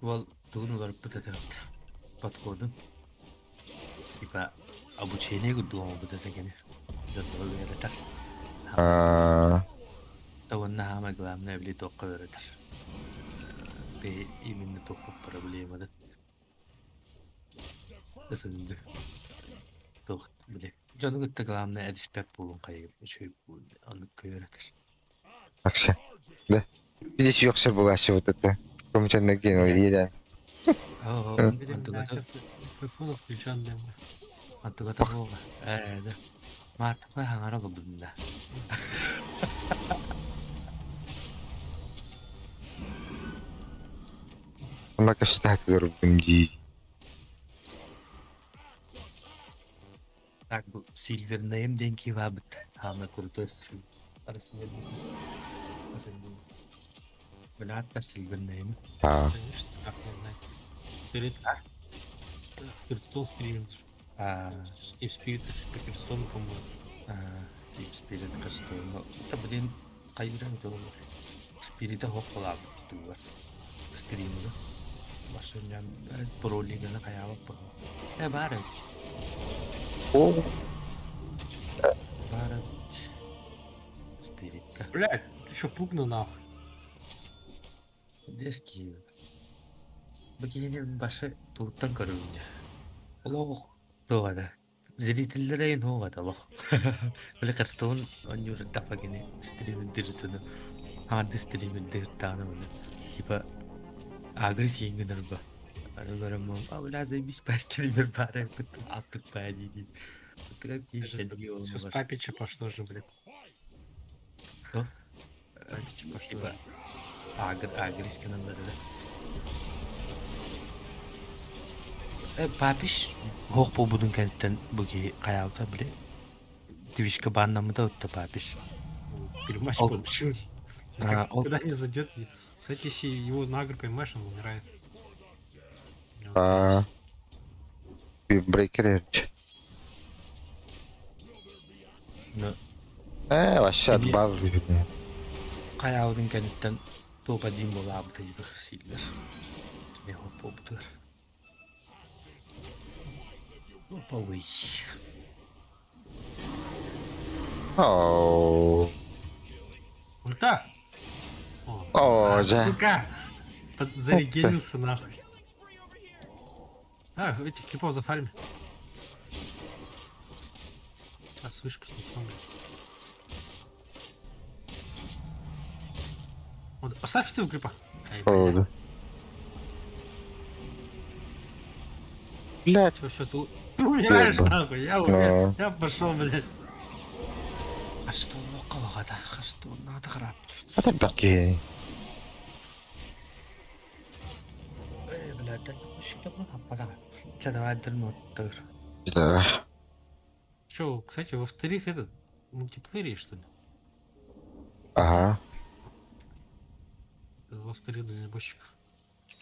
Уол тугун уларыппыт этэ подходун. Типа обучение курдук оҥорбут этэ кини. Дьоннору үөрэтэр. Аа. Да уонна самое главное били туохха үөрэтэр. Би именно туохха проблеманы. Ысынды. Туох били дьону кытта главное эксперт буолун хайы үчүгэй буолун оннукка үөрэтэр. Акша. Да. Видишь, ёксер была вот это. Комчан кинул, еден. Оо, Антугата Микрофон включен для антугата буолла. Ээ, да. Маартыкка хаҥара олордум да. Макаштат дии. Так, бу Silver Name диэн киһи баабыт. Хаана крутой стрим. Арасында. Билаатта Silver Name. Аа. Конечно, как не знать. Перед Hearthstone стримит. Аа, Team Spirit по Hearthstone, по-моему. аа, Team Spirit Hearthstone. Это, блин, хайыран дылы. Spirit'e хоппалаабыт тугар. Стримы. Башынан пролиганы хаябап бу. Э, бар эбит. О, Бар эбит. Спиритка. Блядь, ты что, пугну нахуй? Детский. Бу киһини башы тугуттан көрөбүн дьэ. Олох туоҕа Зрителлere ин хуоҕа олох. Били Hearthstone оонньуур дафа кини стримердиир хаҥарды стримердиир даҕаны били типа агресс гынарба. Аны көрөммүн, а бля заебись по стример баар эбит астык баа дии Все с папича пошло же, блядь. Что? Папича пошло. Типа агр агресс гыналлар эрэ. Папиш суох буолбутун кэнниттэн бу киһи хайаабыта били Твичка бааннаммыта ытта Папиш. Перемач Ол- получил. А, ол- Когда не зайдет, кстати, если его на агр поймаешь, он умирает. У него Аа. Брейкер эрч. Ну, Э, вообще от Или- базы видно. хайаабытын кэнниттэн топ-1 буолаабыта диир сииллэр. Кини суох буолбутугар. Топовый. Оу. Ульта! О, О, а, да. Сука! Зарегенился нахуй. А, этих кипов зафарми. Сейчас вышку снесем, блядь. Вот, поставь ты в крипа. Ай, О, блядь. да. Блядь. Все, все, ты, ты умираешь Ёба. нахуй. Я, умер. Да. Я пошел, блядь. Хастуунна колоҕота, хастууннаата хараап. Это баки. Э, блядь, аппата. Чэ, давай дырмоттыр. Да. Че, кстати, во-вторых, этот мультиплеер есть, что ли? Ага. Во-вторых, дальнобойщиков.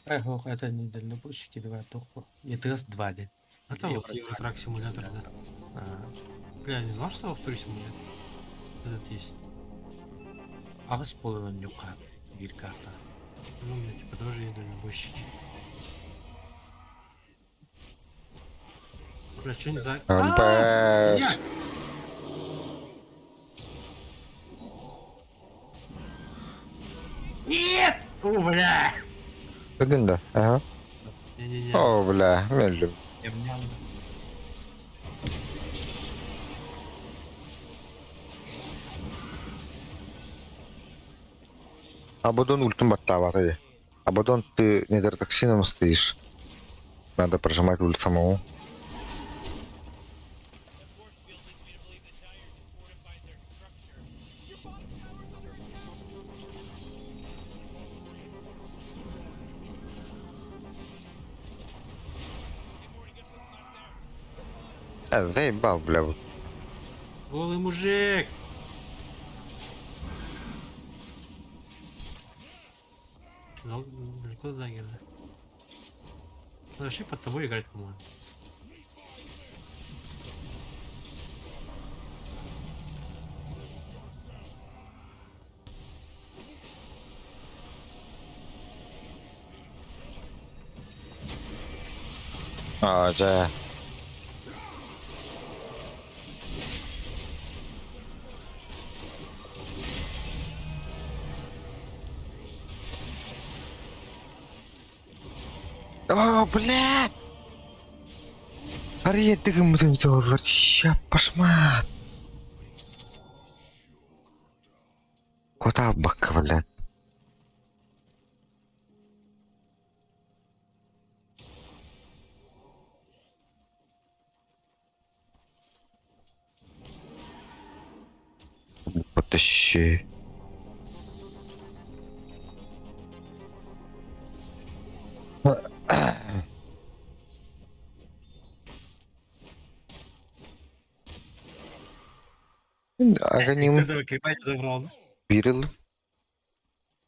Эх, ох, это не дальнобойщики, давай только. ЕТС-2, да. Это вот Евротрак симулятор, да. А, Бля, я не знал, что во второй симулятор. Этот есть. Аҕыс буолан ньука биир карта. Ну, у меня типа тоже есть дальнобойщики. Бля, что не за... А, Ампер. я! Нет! О, бля! Бүгүн да. Ага. Не-не-не. О, бля, мөллүм. Абадон ультун баттаабата. Абадон, ты нейротоксином стоишь. Надо прожимать ульт самому. А, заебал, бля. вот. Голый мужик! Ну, далеко дагер, да? Ну, вообще под тобой играть, по-моему. А, да. О, блядь! Арьеддыгым доллар, ща пошмат. Куда бака, блядь? Потащи. Аганим Этого когда не забрал, да? Бирил.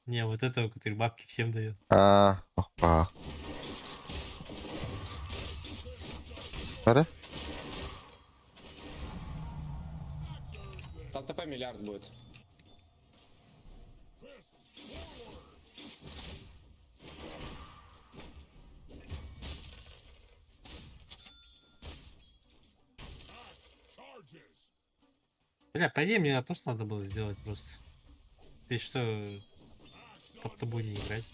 Не, вот этого, который бабки всем дает. А, опа. Бара? Там ТП миллиард будет. Бля, по идее, мне тоже надо было сделать просто. Ты что, под тобой не играть?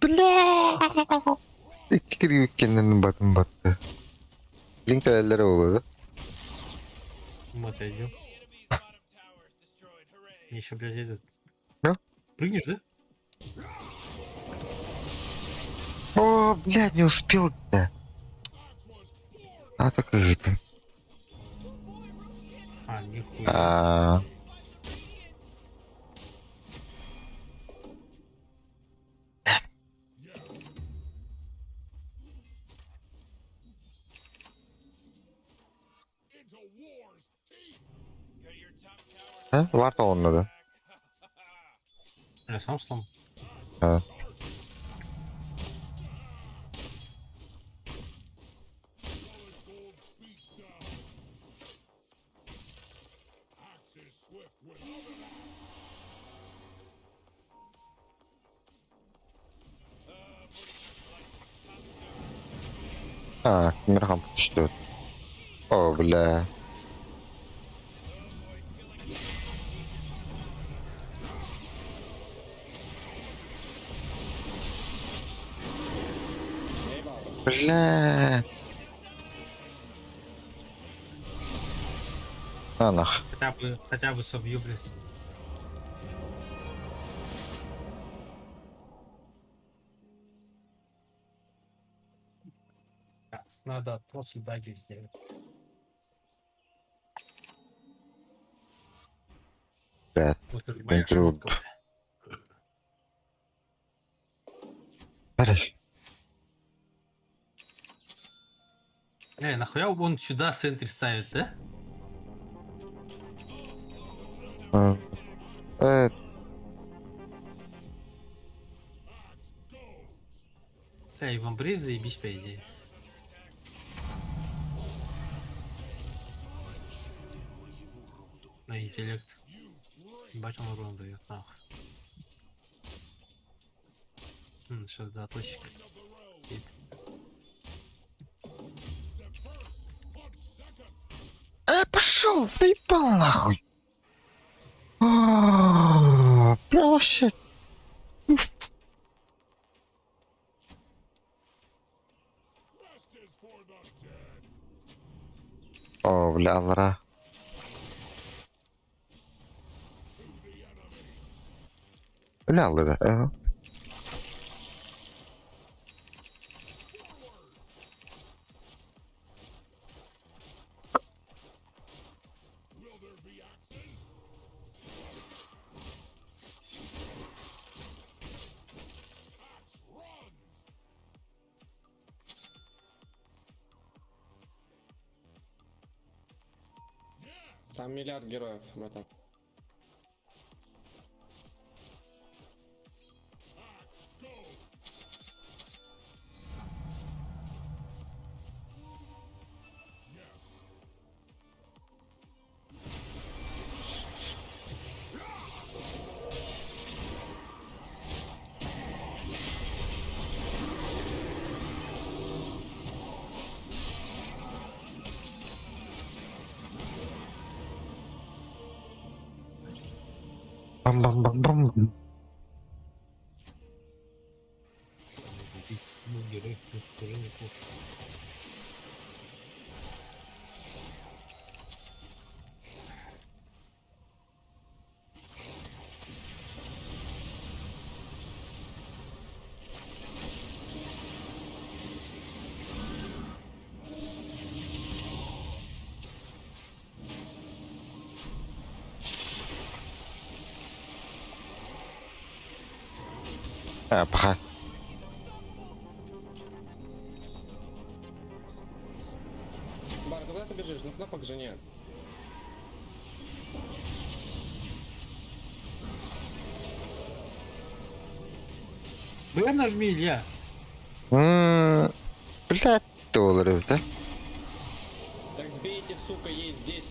Бля! Икки батын батты. Линк эллere oldu. Мы отойдем. Мне еще, блядь, этот... Да? Прыгнешь, да? О, блядь, не успел, да. А так и это. А, нихуя. Аа. Варта оннуга. Я сам слом. Аа. Аа, мирхам түстэ. О, бля. Бля. А нах. Хотя бы собью, блядь. Так, надо откос и дагер сделать. Бля. Вот это моя Труд. ошибка. Бля. Нахуя он сюда центр ставит, да? Бля, и вамбриз заебись, по идее. На интеллект. Ебать он урон дает, нахуй. Сейчас да, точек. Пошел, заебал нахуй. А, Бля, вообще. О, бля, алра. Бля, алра. Ага. Там миллиард героев, братан. Бам-бам-бам-бам. Ну, герой, в принципе, тоже неплохо. А, пока. Бар, ты куда ты бежишь? Ну кнопок же нет. Б нажми, Илья. Блядь, долларов, да? Так сбейте, сука, есть здесь.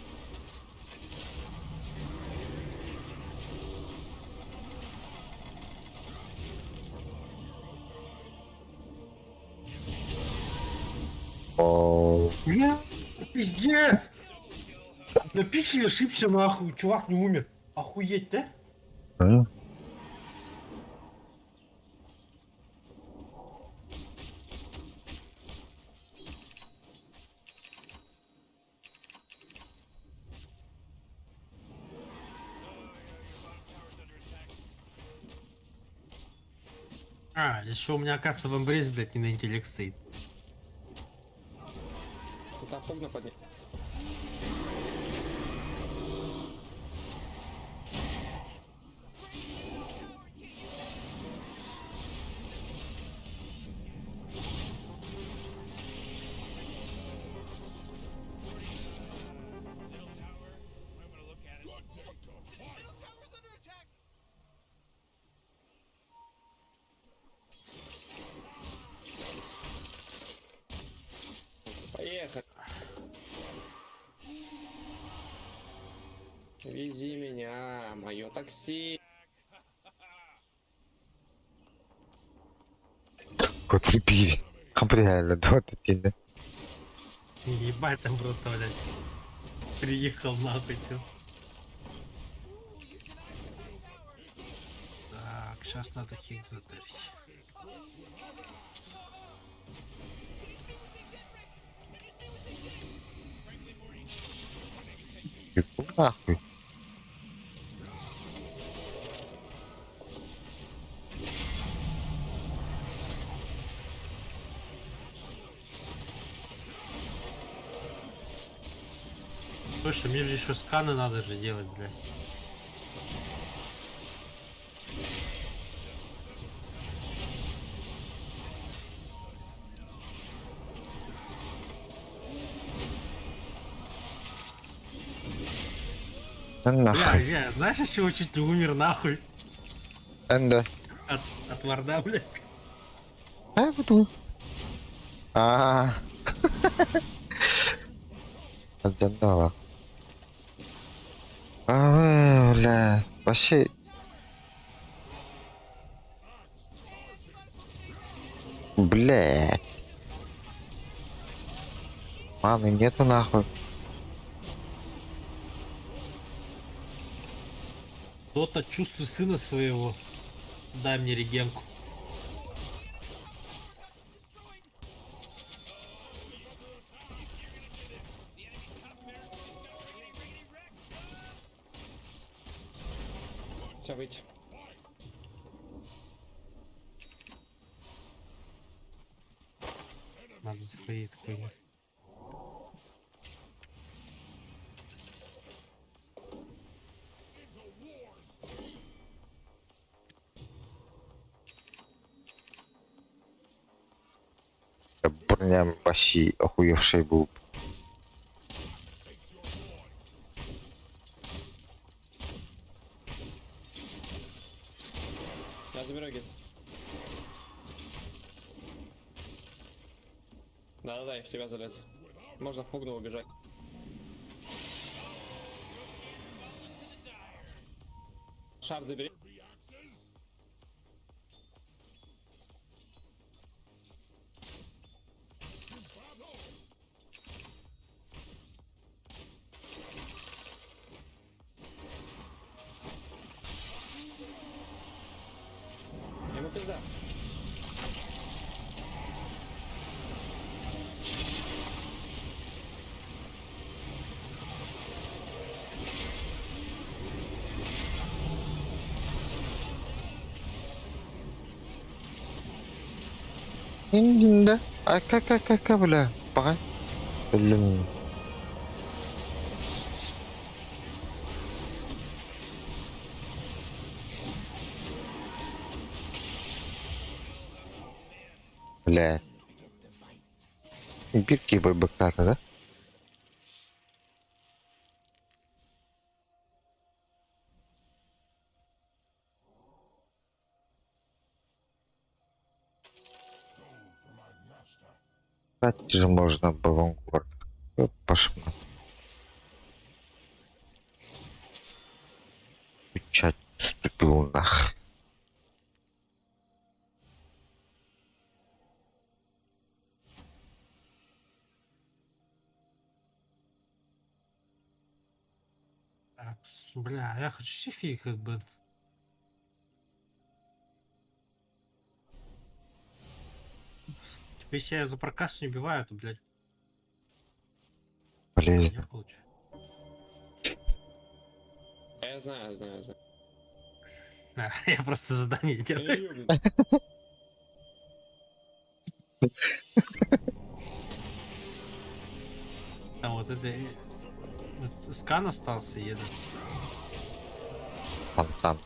О, Бля, пиздец! На пикселе ошибся нахуй, чувак не умер. Охуеть, да? м. А, еще у меня, оказывается, в эмбрейс, блядь, не на интеллект стоит. Там пугна поднять. Вези меня, мое такси. Котли биир. Хаприэлэ дуо тинэ. Ебать, там просто, блядь, приехал нахуй, чё. Так, сейчас надо хик затарить. Нахуй. Слушай, мне же еще сканы надо же делать, блядь. Да Бля, нахуй. я, знаешь, от чего чуть не умер нахуй? Энда. От варда, блядь. А буду. Аа. Алдьаннала. А, бля. Вообще. Блять. Маны нету нахуй. Дота, чувствуй сына своего. Дай мне регенку. Все, выйти. Надо заходить хуйню. Броня вообще охуевший был. Я заберу гид. Да-да-да, я в тебя залез. Можно в пугну убежать. Шар забери. Ему пизда. Индинда. А как, бля? Пора. Блин. Бля. Бирки быктата, да? Брать же можно в авангард. Ёп, пошма. Печать вступил нах. Так, бля, я хочу сифик бет. Теперь если я за проказ не убиваю, то, блядь, Блин. я получу. Я знаю, знаю, знаю. А, я просто задание делаю. Там вот это... Вот скан остался, еду. Фонтан.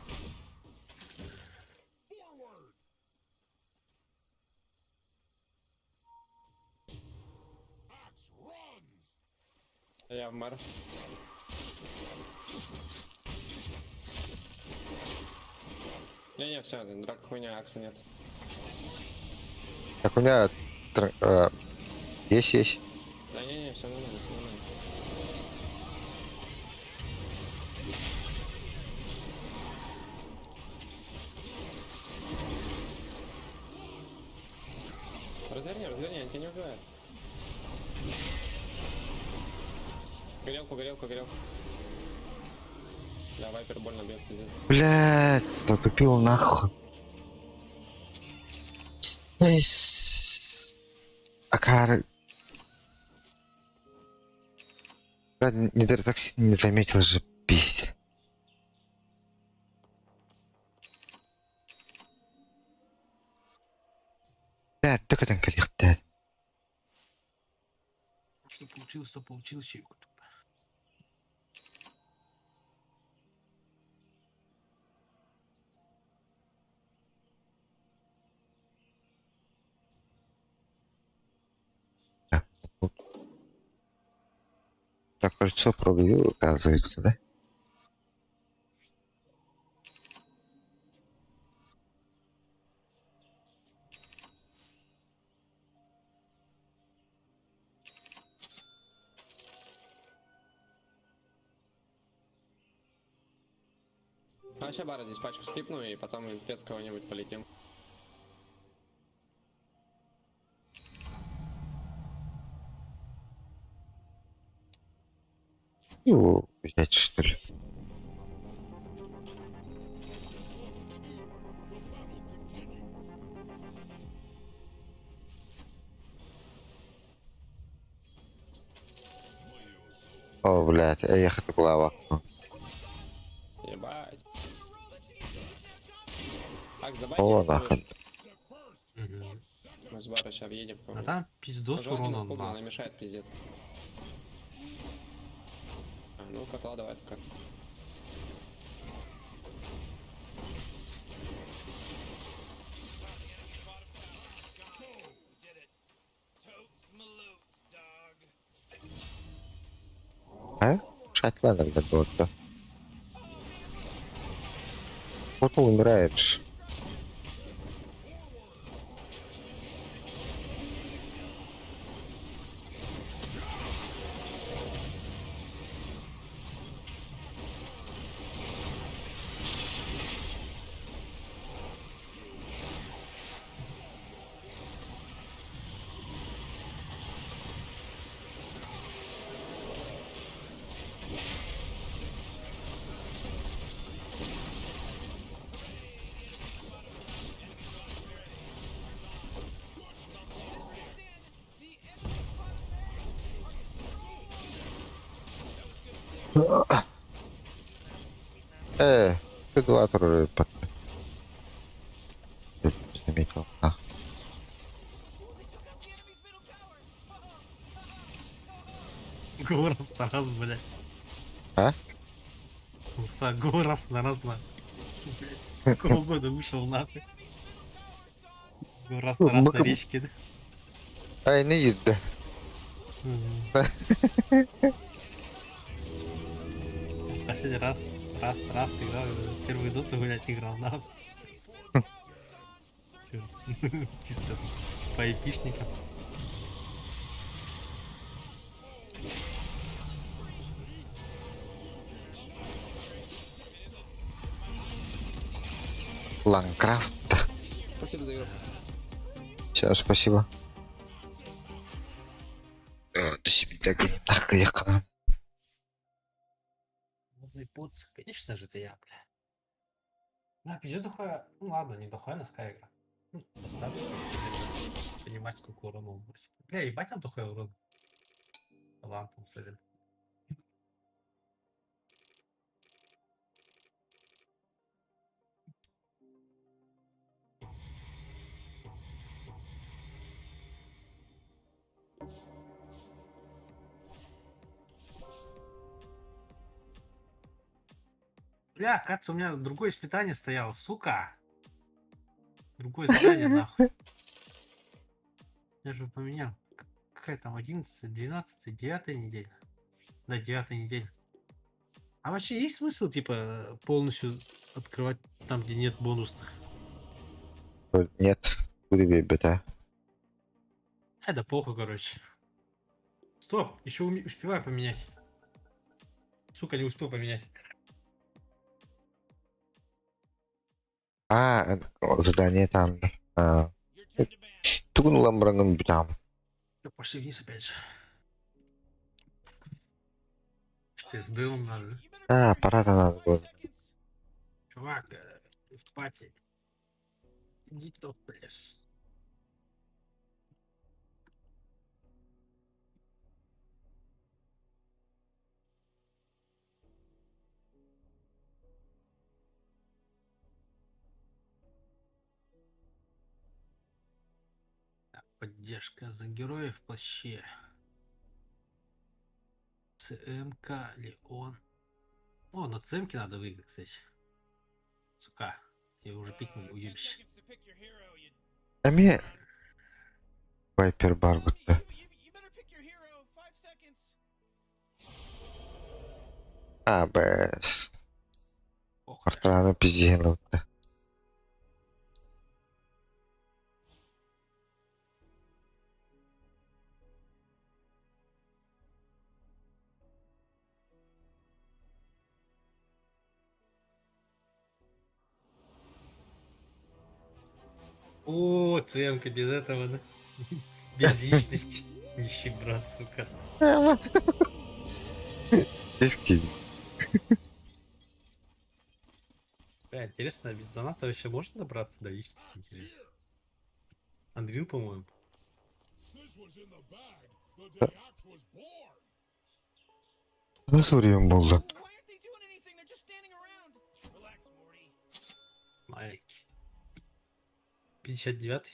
Я в мэр. Не-не, все, драка хуйня, акса нет. Так у меня... Есть, есть. Да не-не, все нормально, все нормально. Разверни, разверни, они тебя не убивают. Горелку, горелку, горелку. Да, вайпер больно бьет, пиздец. Блять, затупил нахуй. Акары. Не так не заметил же, пиздец. Да, только там коллег. Что получилось, то получилось, чайку. Так, кольцо пробил, оказывается, да? А сейчас бара здесь пачку скипну и потом в кого-нибудь полетим. Его взять, что ли? О, блядь, я ехать голова. Ебать. Так, забайте. О, нахуй. Мы с бара сейчас въедем. А там пиздос Желательно урона в пуб, нахуй. она мешает пиздец. А, ну котла давай пока. А? Шатлана для бота. Вот он умираешь. Ты два под... Заметил. А. Го раз на раз, блядь. А? Урса, го раз на раз на. Какого года вышел нахуй? Го раз на раз на речке, да? Ай, не едь, Последний раз, раз, раз играл, первую доту, блядь, играл, нахуй. Чисто по эпишникам. Ланкрафт. Спасибо за игру. Все, спасибо. До свидания. Модный поц, конечно же, это я, бля. На, пиздец дохуя. Ну ладно, не дохуя носка игра. Ну, достаточно, чтобы понимать, сколько урона он бросит. Бля, ебать там дохуя урон. Талантом, сорян. Бля, кажется, у меня другое испытание стояло, сука. Другое задание, нахуй. Я же поменял. Какая там, 11, 12, 9 неделя? Да, 9 неделя. А вообще есть смысл, типа, полностью открывать там, где нет бонусных? Нет, буду бета. А, да похуй, короче. Стоп, еще успеваю поменять. Сука, не успел поменять. А, задание там. А. Тугун ламбарангын бүтам. Пошли вниз опять же. Что, с БМ надо, да? А, пора надо было. Чувак, в пати. Иди тот плес. Так, поддержка за героев в плаще. ЦМК, Леон. О, на ЦМке надо выиграть, кстати. Сука, я уже пикнули, уебище. Эмиэ Вайпер бар бытта. А, бэс. Картараны пиздиһин лыбытта. О, ЦМка без этого, да? Без личности. Нищебрат, сука. Диски. Бля, интересно, а без доната вообще можно добраться до личности, интересно? Андрил, по-моему. Nasıl vuruyorum buldu? Маленький. 59-й.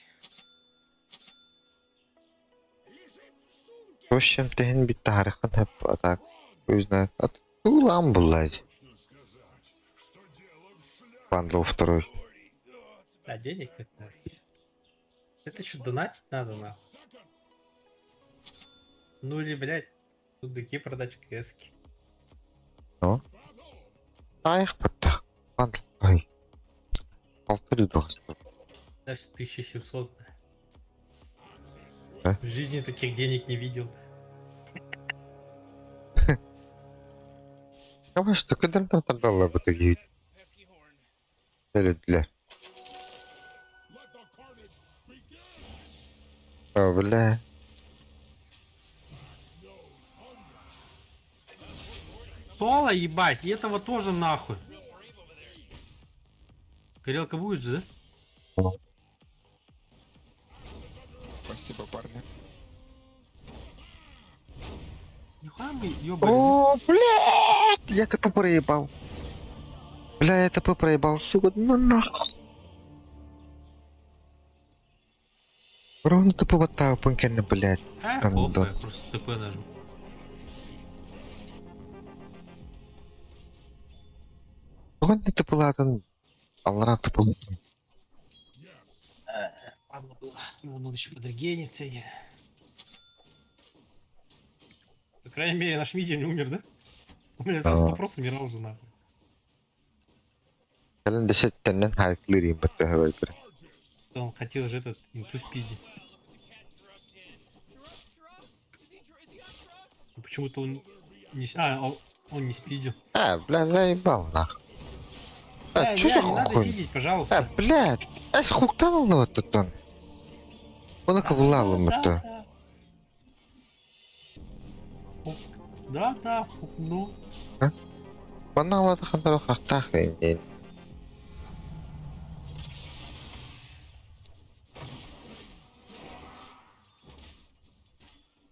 Общем тэһин битте харыхан хөп атак. Өзүнө Улам буллай. Бандл второй. А денег нет надо. Это что, донатить надо, нахуй? Ну или, блядь, сундуки продать в КС-ке. Ну? Айх бытта. Бандл. Ай. Полторы доллара. Значит, 1700. Да? В жизни таких денег не видел. Ama işte kadar da tardarlar bu da gibi. Söylediler. Бля. Соло, ебать, и этого тоже нахуй. Горелка будет же, да? Спасибо, парни. Нихуя мы ёбали. О, блядь! Я ТП проебал. Бля, я ТП проебал, сука, ну нахуй. Ровно ТП вот так, пункерный, блядь. А, Андон. похуй, я просто ТП нажму. Ровно ТП ладан. Аллах ТП ладан. Ладно было. Ему надо еще подрегениться. и- По крайней мере, наш Мидия не умер, да? У меня там Да. 100% умирал уже нахуй. Кэлэн дэшеттеннен хайклырым бытты хавайпер. Он хотел же этот инту спиздить. Но почему-то он не... А, он не спиздил. А, бля, заебал нахуй. А, Бля, чё не, за не надо хуй? видеть, пожалуйста. А, блядь, эс хуктан олуоттан. Оны кабылалым бытты. Да, да, ну. Манна алады хандар хақтақ мен.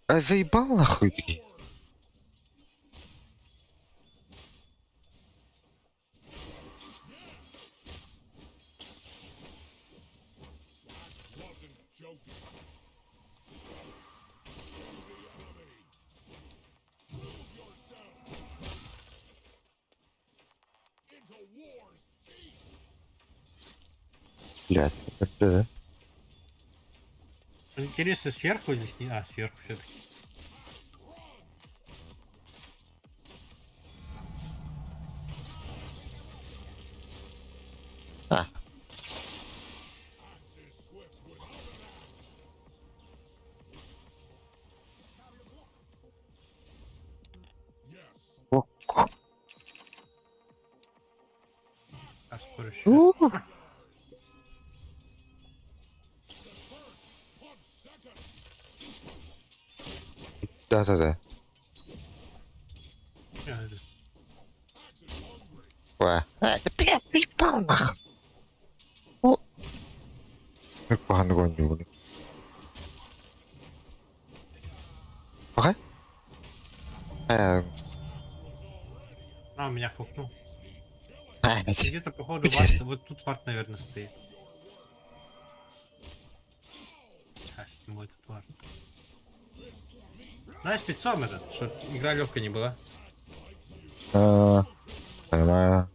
А заебал нахуй ты? Блядь, это Интересно, сверху или снизу? А, сверху все-таки. А. О, А, скоро еще. Да-да-да. Ва. А, да блядь, заебал нахуй. О. Куһаҕаннык оонньуубун. Ага. А, меня хукнул. А, Где-то, походу, вард, вот тут вард, наверное, стоит. Сейчас сниму этот вард. Знаешь, спецом этот, чтоб игра легкая не была. Понимаю.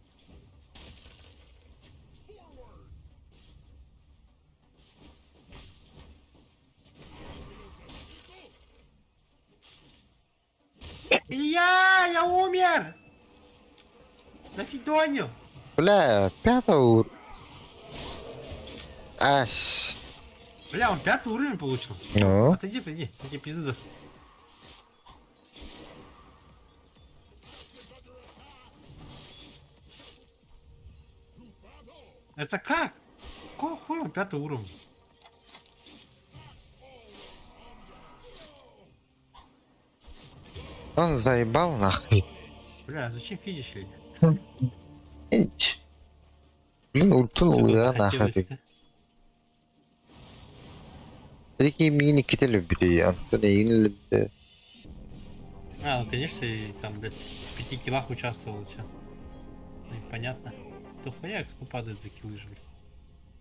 Илья, я умер! Нафидонил! Бля, пятого. Ась. Бля, он пятый уровень получил. Ну? Отойди, отойди, я тебе пизды даст. Это как? Какого хуя он пятый уровень? Он заебал нахуй. Бля, зачем фидишь, Илья? Ить. Блин, ультунул я нахуй. Такие мини ките любили, Антон и любили. А, ну конечно, и там, блядь, в 5 киллах участвовал, чё. Ну и понятно. То хуя экспо падает за киллы же, блядь.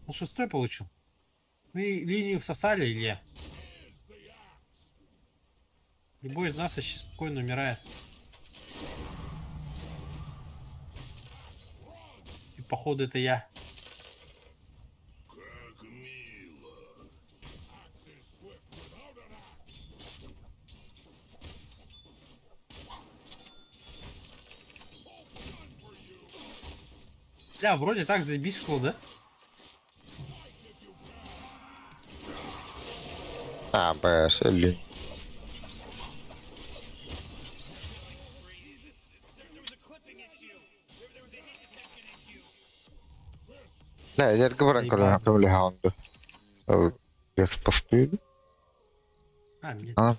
Он шестой получил. Мы линию всосали, Илья. Любой из нас вообще спокойно умирает. И походу это я. Бля, вроде так заебись шло, да? А, бля, блин. Бля, эдэргэ баран көрөн көмөлөһө онду. Бес постуйду. А, мне... А?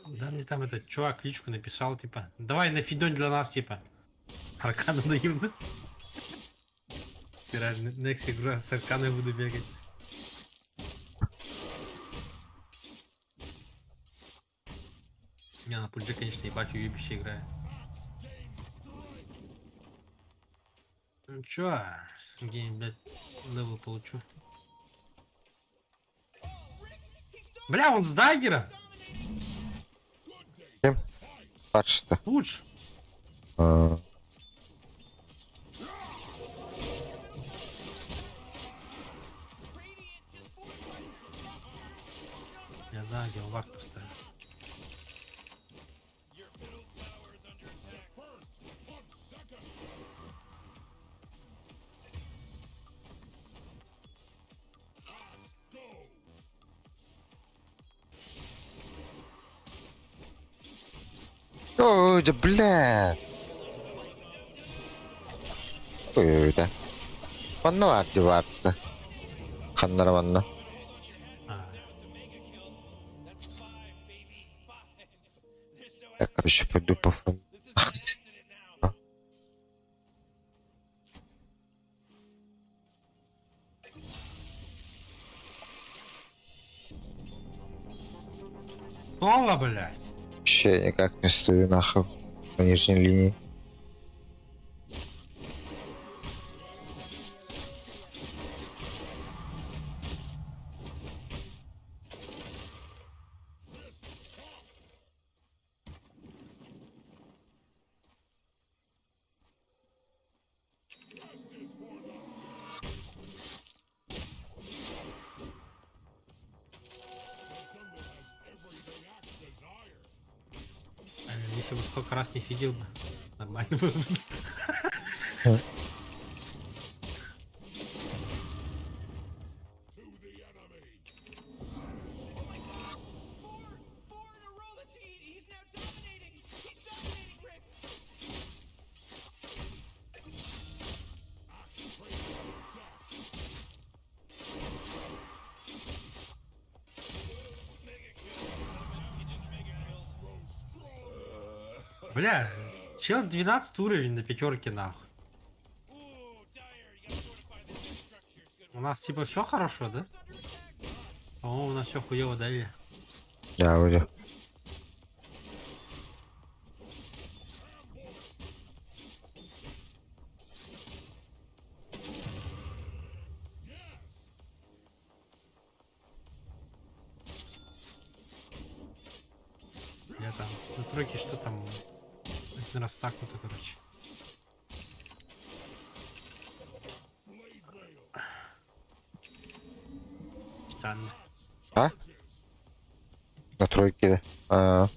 Да, мне там этот чувак личку написал, типа, давай на фидонь для нас, типа. Аркана наивно. Теперь next игра с арканой буду бегать. Не, на пульже, конечно, ебать, уебище играет. Ну чё, где-нибудь, блядь, level получу. Бля, он с даггера! Ким? Бачта. Лучше. А. Я знаю, где он вард поставил. Ой, да бля. Ой, да. Манна бар вард. Ханнара манна. Я, короче, пойду по фром. Соло, блядь! Вообще никак не стою нахуй на нижней линии. Блин, если бы столько раз не фидел бы, нормально было бы. Бля, чел 12 уровень на пятерке нахуй. У нас типа все хорошо, да? По-моему, у нас все хуево дали. Да, вроде. Я там на тройке что там? Один раз стакнуто, короче. Странно. А? На тройке. А.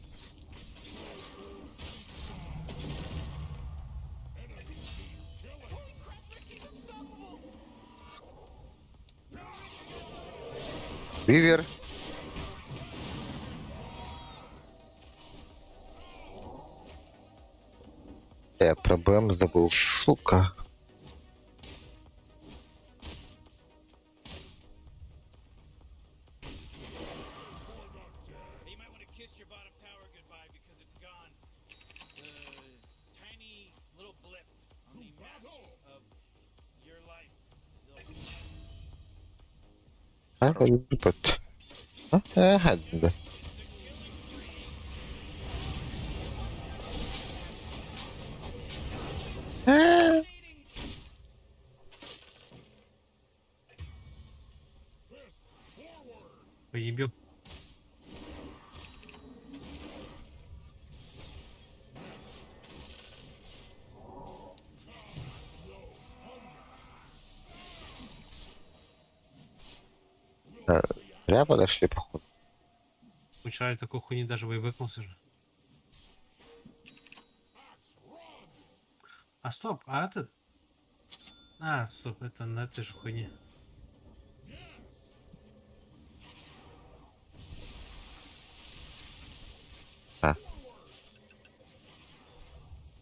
Вивер. Я про БМ забыл, сука. А, под. А, да. Поебем. Зря подошли, походу. Вчера такой хуйни даже выебыкнулся же. А стоп, а этот... А, стоп, это на этой же хуйне. А.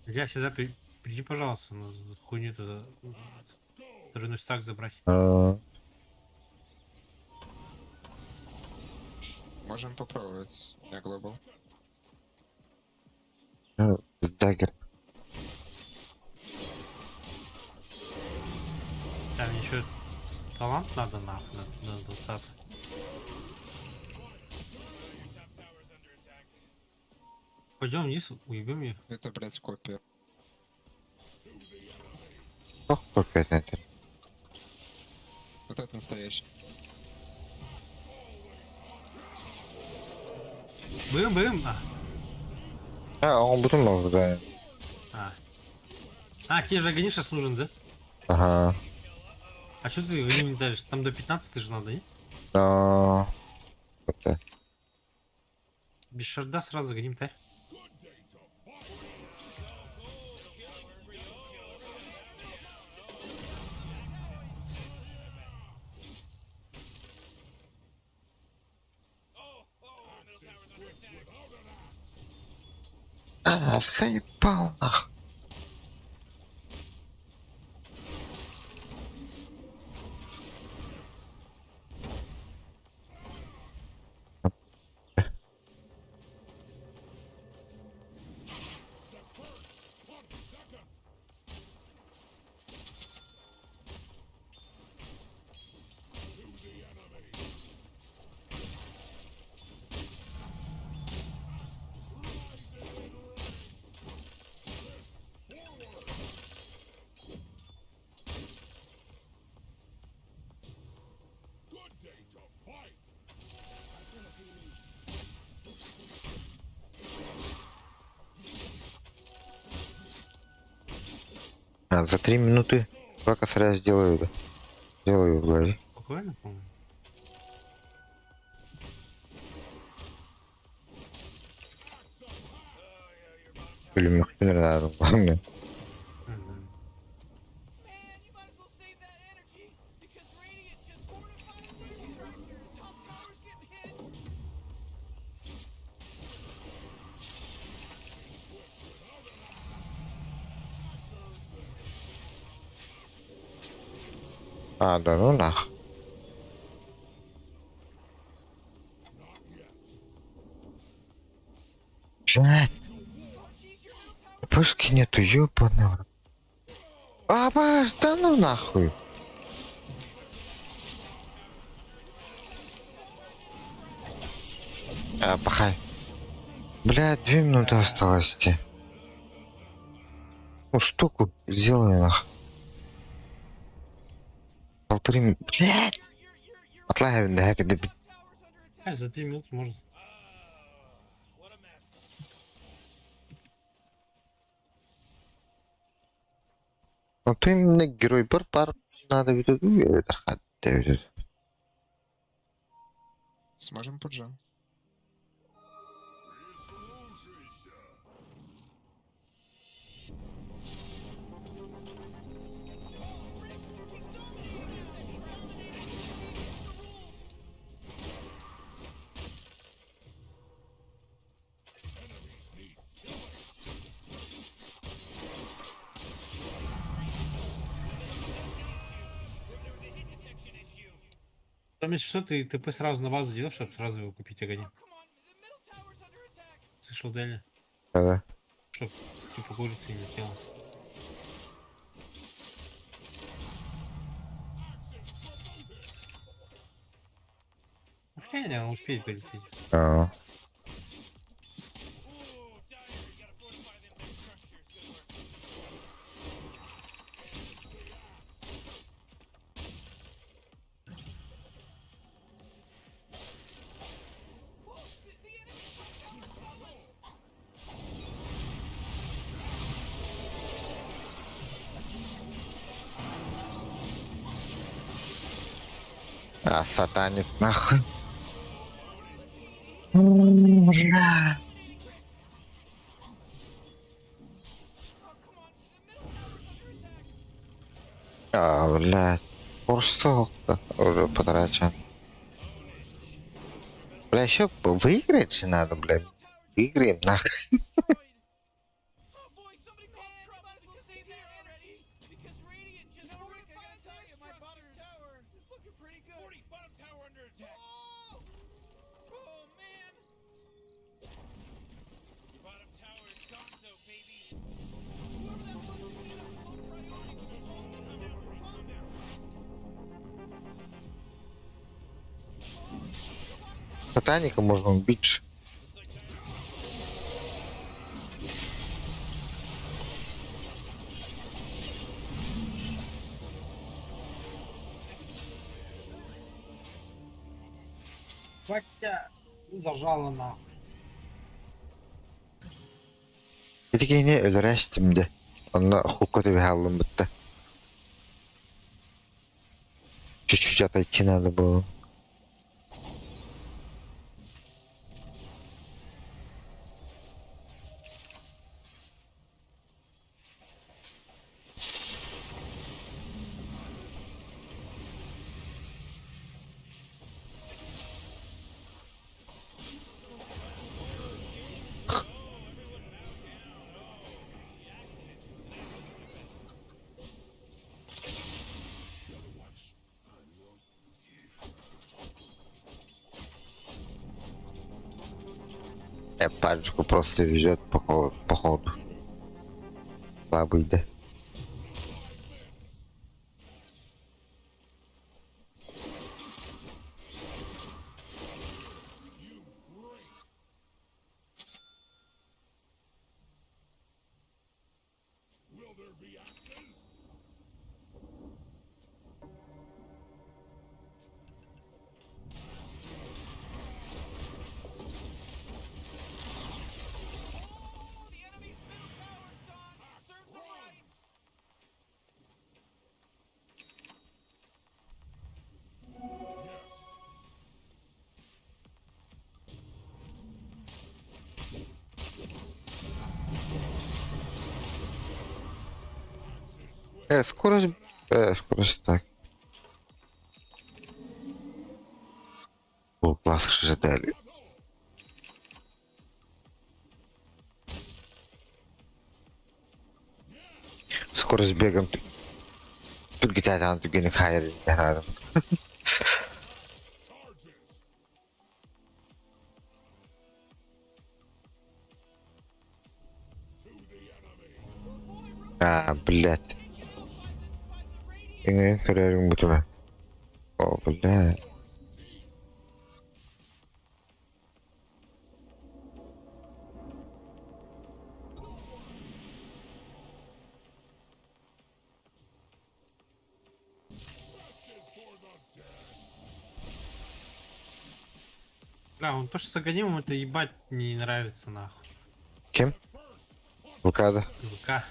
Я сюда приди, пожалуйста, на хуйню туда. Тройной стак забрать. А, Можем попробовать. Я глобал. Ну, Дагер. Там еще талант надо нахуй на 20. Пойдем вниз, уебем ее. Это, блядь, копия. Ох, копия это. Вот это настоящий. Бым, бым. А, А, он потом мог, да. а. А, тебе же огонь сейчас нужен, да? Ага. А что ты огонь не даришь? Там до 15 же надо, не? Но... Это. Без шарда сразу гоним тарь. А, заебал нах. А, за 3 минуты два косаря сделаю, да. Сделаю в голове. Спокойно, по-моему. Или мне хуй надо, главное. Мгм. А, да ну нах. Блядь. ТПшки нету, ёбаный в рот. А, баш, да ну нахуй. А, пахай. Бля, 2 минуты осталось. Те. Ну, штуку сделай нах. 1,5 минуты. Блядь! Отлавим, да, когда. Знаешь, за 3 минуты можно. Ну, ты именно герой бар, бар, надо ведут, ведут. Сможем пуджа. Там если что, ты ТП сразу на базу делаешь, чтобы сразу его купить огонь. Слышал, Дели? Да. Чтоб типа курица не летела. Ну, хотя не, он успеет полететь. А. А, сатаник нахуй. Бля. А, блядь. Просто уже потрачен. Бля, еще выиграть же надо, бля. Выиграем, нахуй. Сатаника можно убить. Батя, зажала нахуй. Ити киһини өлөрөөстүм дэ. Онно хукка түбэһэ бытта. Чуть-чуть отойти надо было. Пальчику просто везет по ходу. Слабый, да. Скорость... Скорость так. О, класс же дали. Скорость бегом. Тут гитара, тут гитара, хайр, надо. А, блядь. Иҥэн көрөрүҥ бутума. О, бля. Бля, он то, что с Аганимом, это ебать не нравится нахуй. Ким? ВК-да. ВК.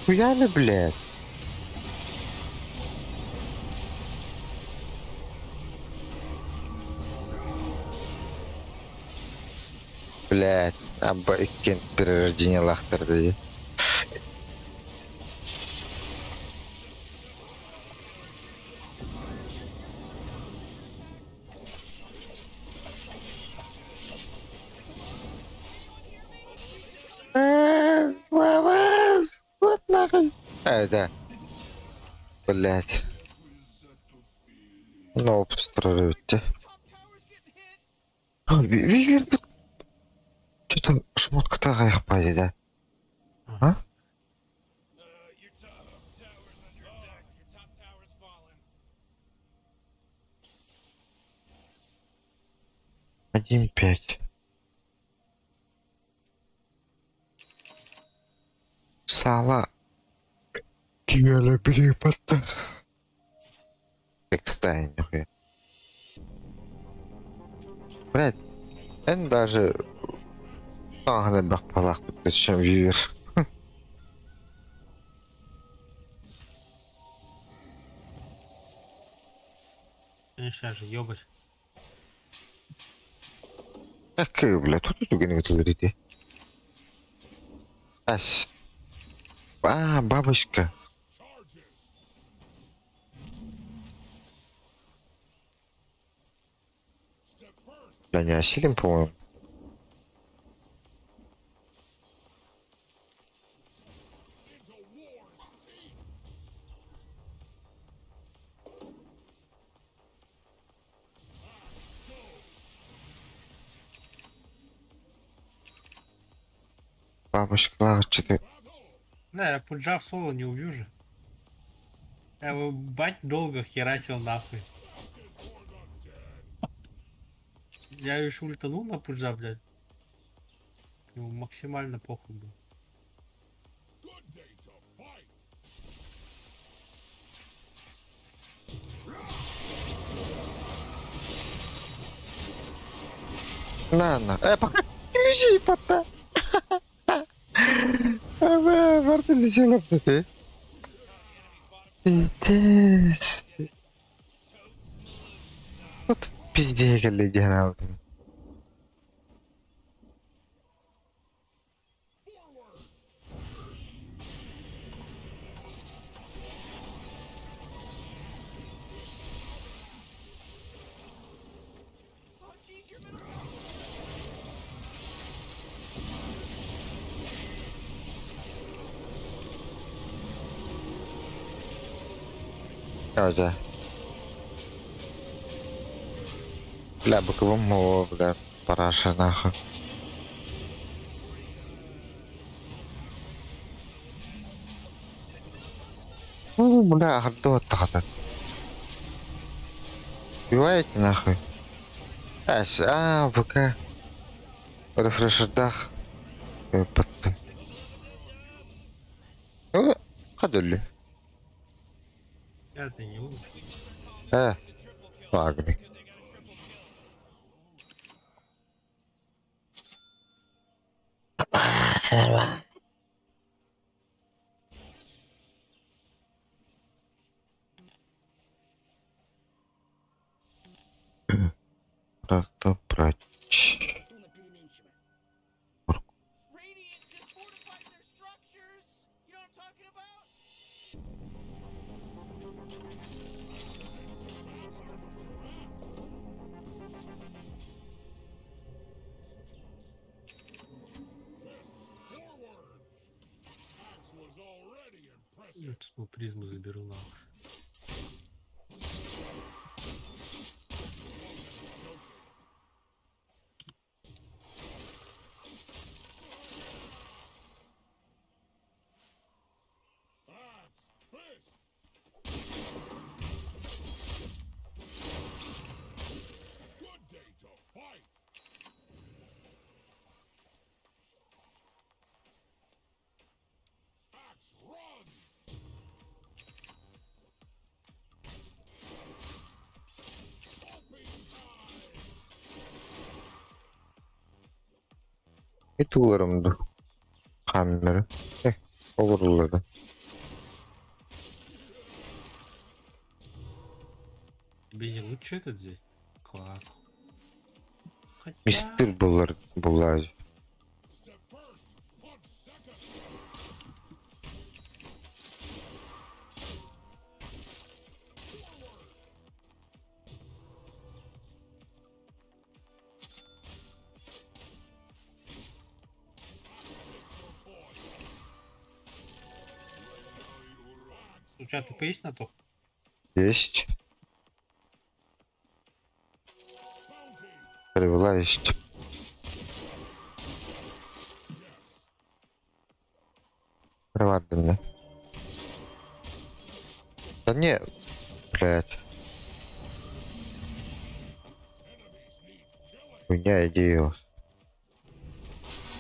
Хуяли, блядь? Блядь, абба иккен перерождение лахтарды. Мамас! Вот нахуй. А, да. Блядь. Ну, обстроить. Что-то шмотка-то аяқпайды да. А? 1.5. Сала. Киеле перепадта. Экстайн, нихуя. Блядь, эн даже таҥаһын элбэх балаахпыт чем вивер. Сейчас же ебать. Такие, бля, тут тут ити. Ась. А, бабочка. Бля, не осилим, по-моему. Бабочка, что-то. Да, я пуджа в соло не убью же. Я его бать долго херачил нахуй. Я еще ультанул на пуджа, блядь. Ему максимально похуй был. На, на. Пока лежи, пота. Аба, барты лежи ты. Пиздец. Вот пизде кэллэ диэн аабытым. Да. Бля, боковым о, бля, параша нахуй. Ну, бля, гордо тахата. Убиваете нахуй? Ась, а, ВК. Рефрешердах. Ёпта. Ходили. Я-то не умер. Лагни. Разобрать. Я сейчас призму заберу нахуй. Итууларым дуу, хаамнары. Э, олоруллара. Тебе не лучше этот взять? Класс. Хотя... Мистер булар булази. У тебя ТП есть на то? Есть. Привела есть. Приватно. Да не, блядь. Хуйня идея.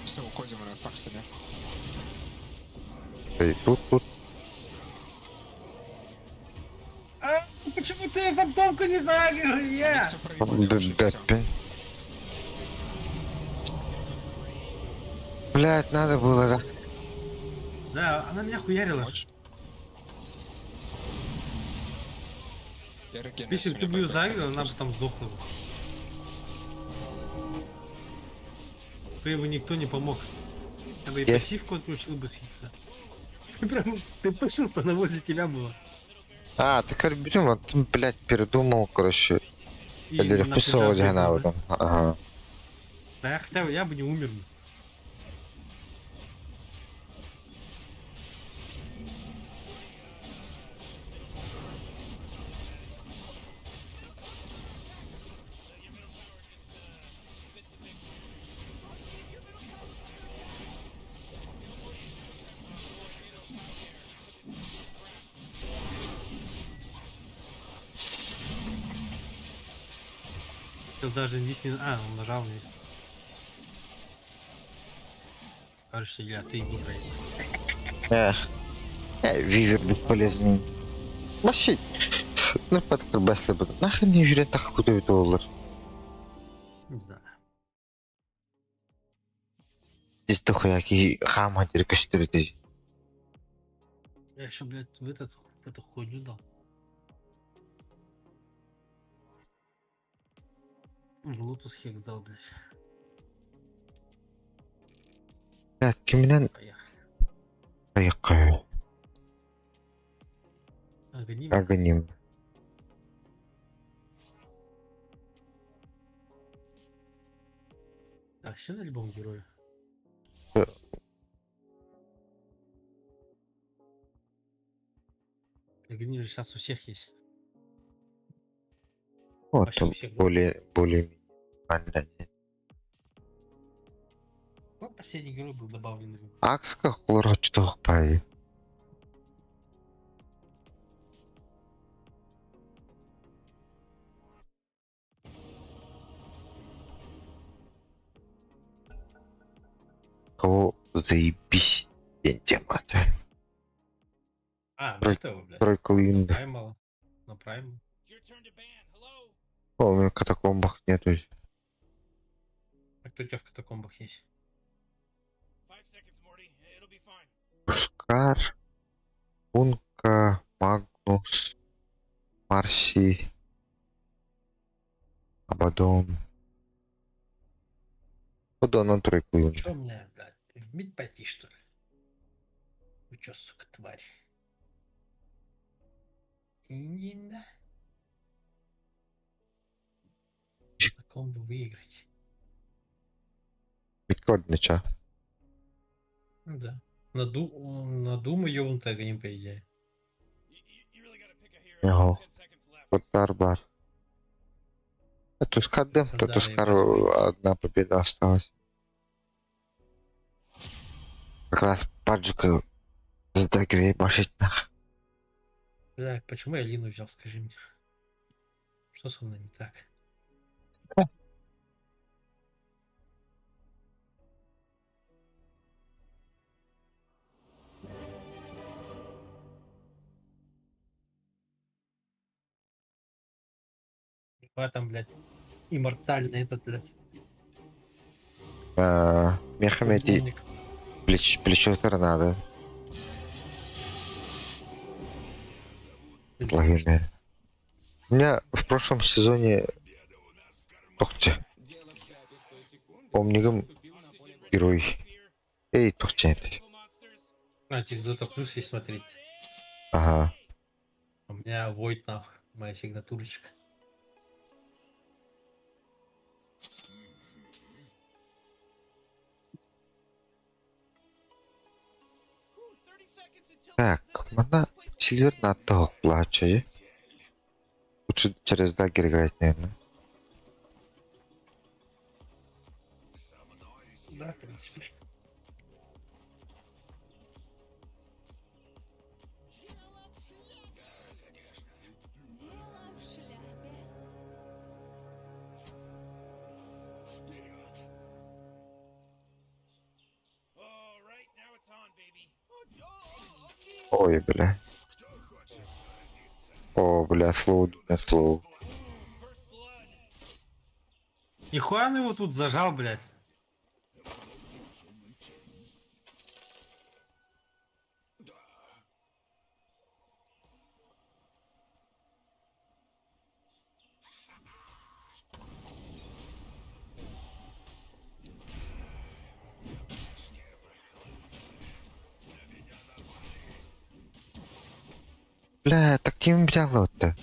Все, уходим, у нас акса нет. И тут, тут. А, почему ты фантомку не загрел, я? Блять, надо было, да. Да, она меня хуярила. Я реген, Если бы ты бы ее загрел, она бы там сдохла бы. Ты бы никто не помог. Я бы и Я- пассивку отключил бы с хитца. Ты прям, ты пышился, она возле тебя была. А, ты как берем, а ты, блядь, передумал, короче. И Или нахуй вписывал да, в этом. Ага. Да я хотя бы, я бы не умер. Сейчас даже здесь не... А, он нажал вниз. Короче, Илья, ты играй. Эх. Вивер бесполезный. Вообще, ну, подкрыбасли бы. Нахрен не верят, так куда доллар. Не знаю. Здесь дохуя ки хама диркаштырды. Я еще, блядь, в, этот, в эту хуйню дал. Лотус Хекс дал, блядь. Блядь, киминен Поехали. Поехали. Аганим. Аганим. Так, еще на любом герое. Аганим же сейчас у всех есть. Вот, Вообще у всех, да? более, более нормально. Какой последний герой был добавлен? Акска холорочтох пай. Кого заебись день тема, А, Трой- этого, блядь. Тройка Линда. Праймала. На Праймал. О, у меня катакомбах нету. А кто у тебя в катакомбах есть? Пускар, Кунка, Магнус, Марси, Абадон. Онон тройкуйун. Чё мне, блядь, в мид пойти, что ли? Вы чё, сука, тварь? Инина. На ком бы выиграть? Биткорднича. Ну да. На Думу ёбнутая гоним, по идее. Яho. Оттар бар. А Тускар дым, то Да, Тускару одна победа осталась. Как раз паджика за даггер ебашить нах. Бля, почему я Лину взял, скажи мне? Что со мной не так? Какая там, блядь, иммортальный этот, блядь, Мехамети умник. плечо торнадо. Лагерь. У меня в прошлом сезоне Тохче. Омнигом герой. Эй, Тохче. А, через Dota Plus есть смотреть. Ага. У меня Void нахуй, моя сигнатурочка. Так, мана Сильвер на того плаче. Лучше через даггер играть, наверное. Да, в принципе. Ой, бля. О, бля, слово на слово. Нихуя он его тут зажал, блядь. Бля, так кем взял-то?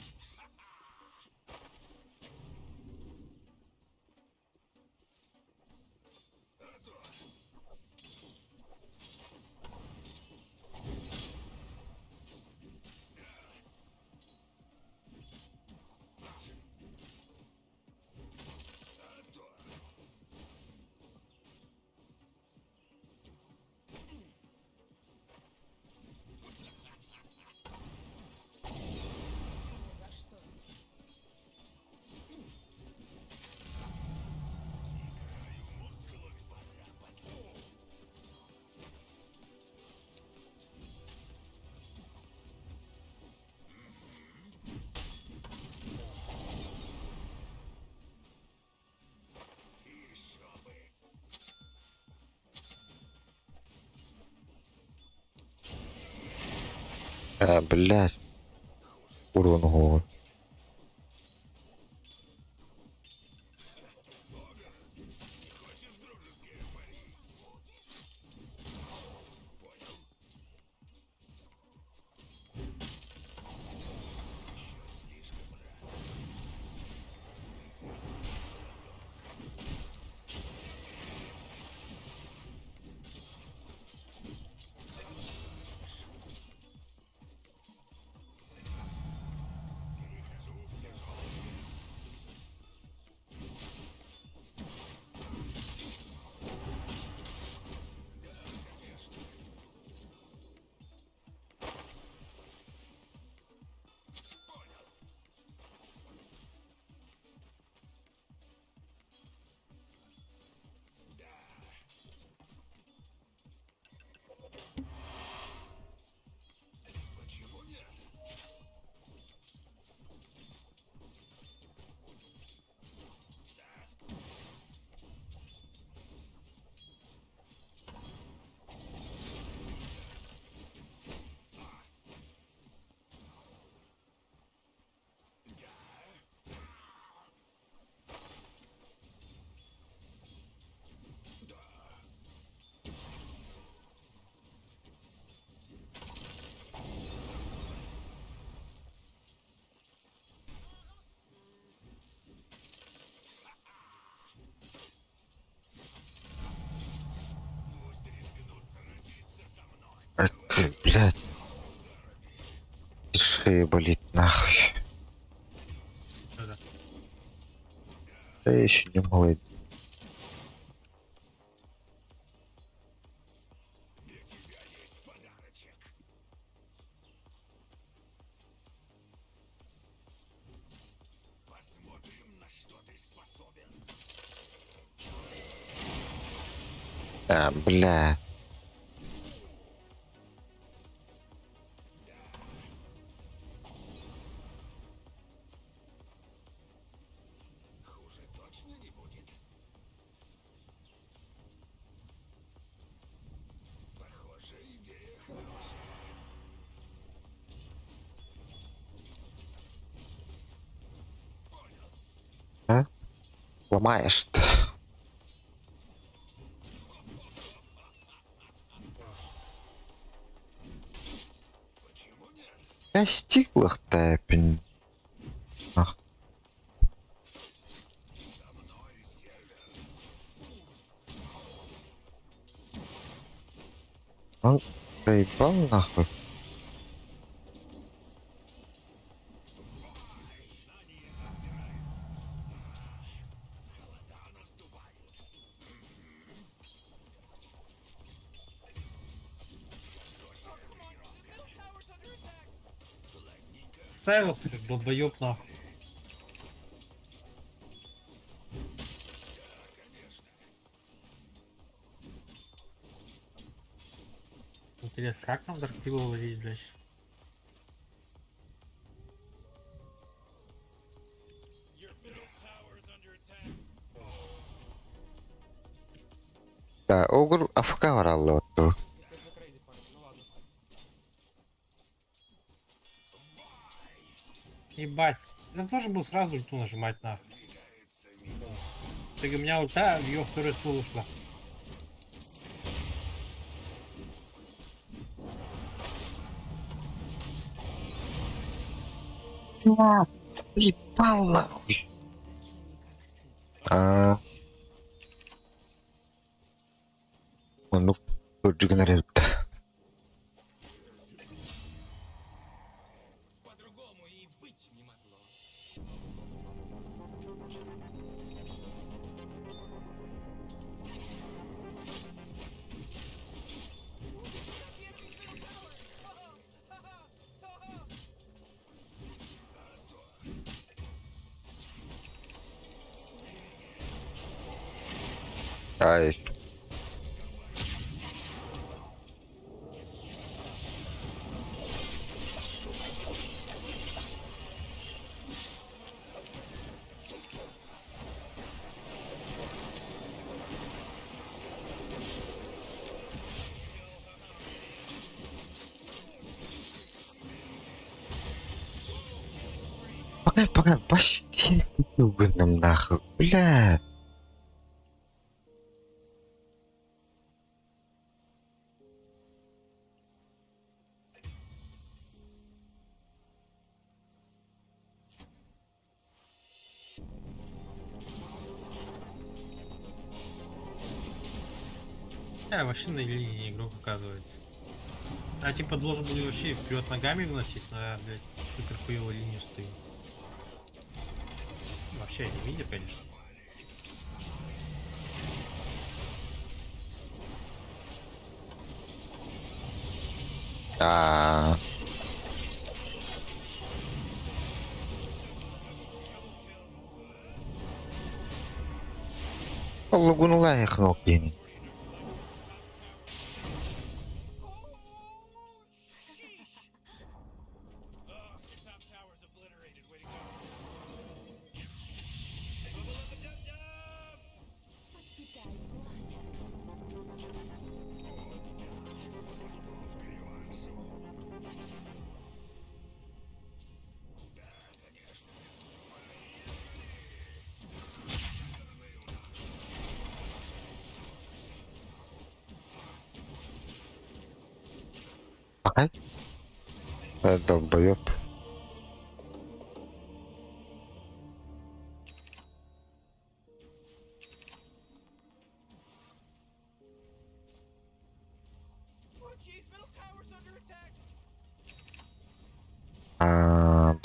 А, блядь. Урон голову. Блядь. Шея болит нахуй. Да-да. Да я еще не молодец. А, бля. А? Ломаешь-то. Я стеклах-то Ах. Он заебал нахуй. Ставился как долбоёб нахуй. Интересно, как нам Дарквилла ловить, блядь? Да, Огр АФК баралла вот. Ебать. Я должен был сразу ульту нажимать нахуй. Так у меня ульта в ее второй стул ушла. Заебал нахуй. А. Ну, джигнерит. Ай. Пока, пока, почти угоном нахуй, бля. Я вообще на линии не игрок, оказывается. А типа должен был вообще вперед ногами выносить, но я, блядь, супер хуевую линию стою. Вообще я не видел, конечно. А. Лагунула кнопки. Пока. Долбоеб.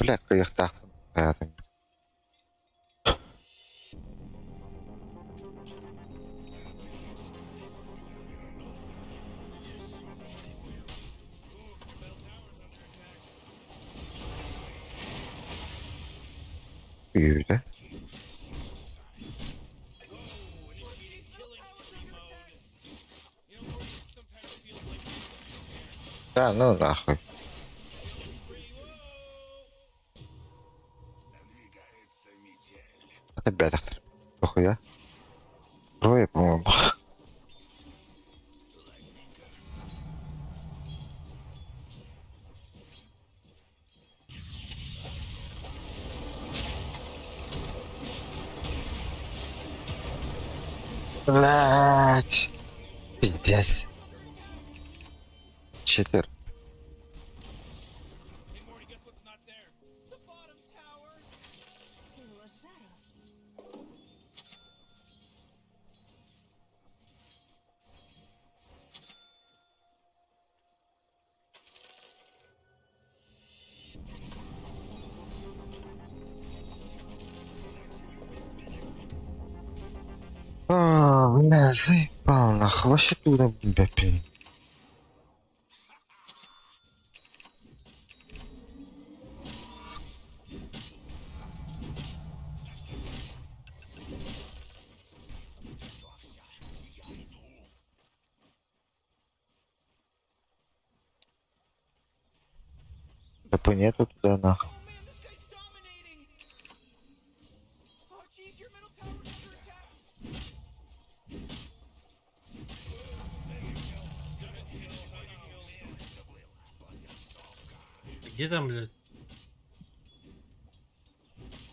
Бля, кыйыктаахпын хайаатым. Күүтэ. Да, ну нахуй. Опять Похуя. Трое, по-моему. Блять. Пиздец. Четвер. А, бля, заебал нахуй. Вообще туда, бля, пи. Да нету туда нахуй. Где там, блядь?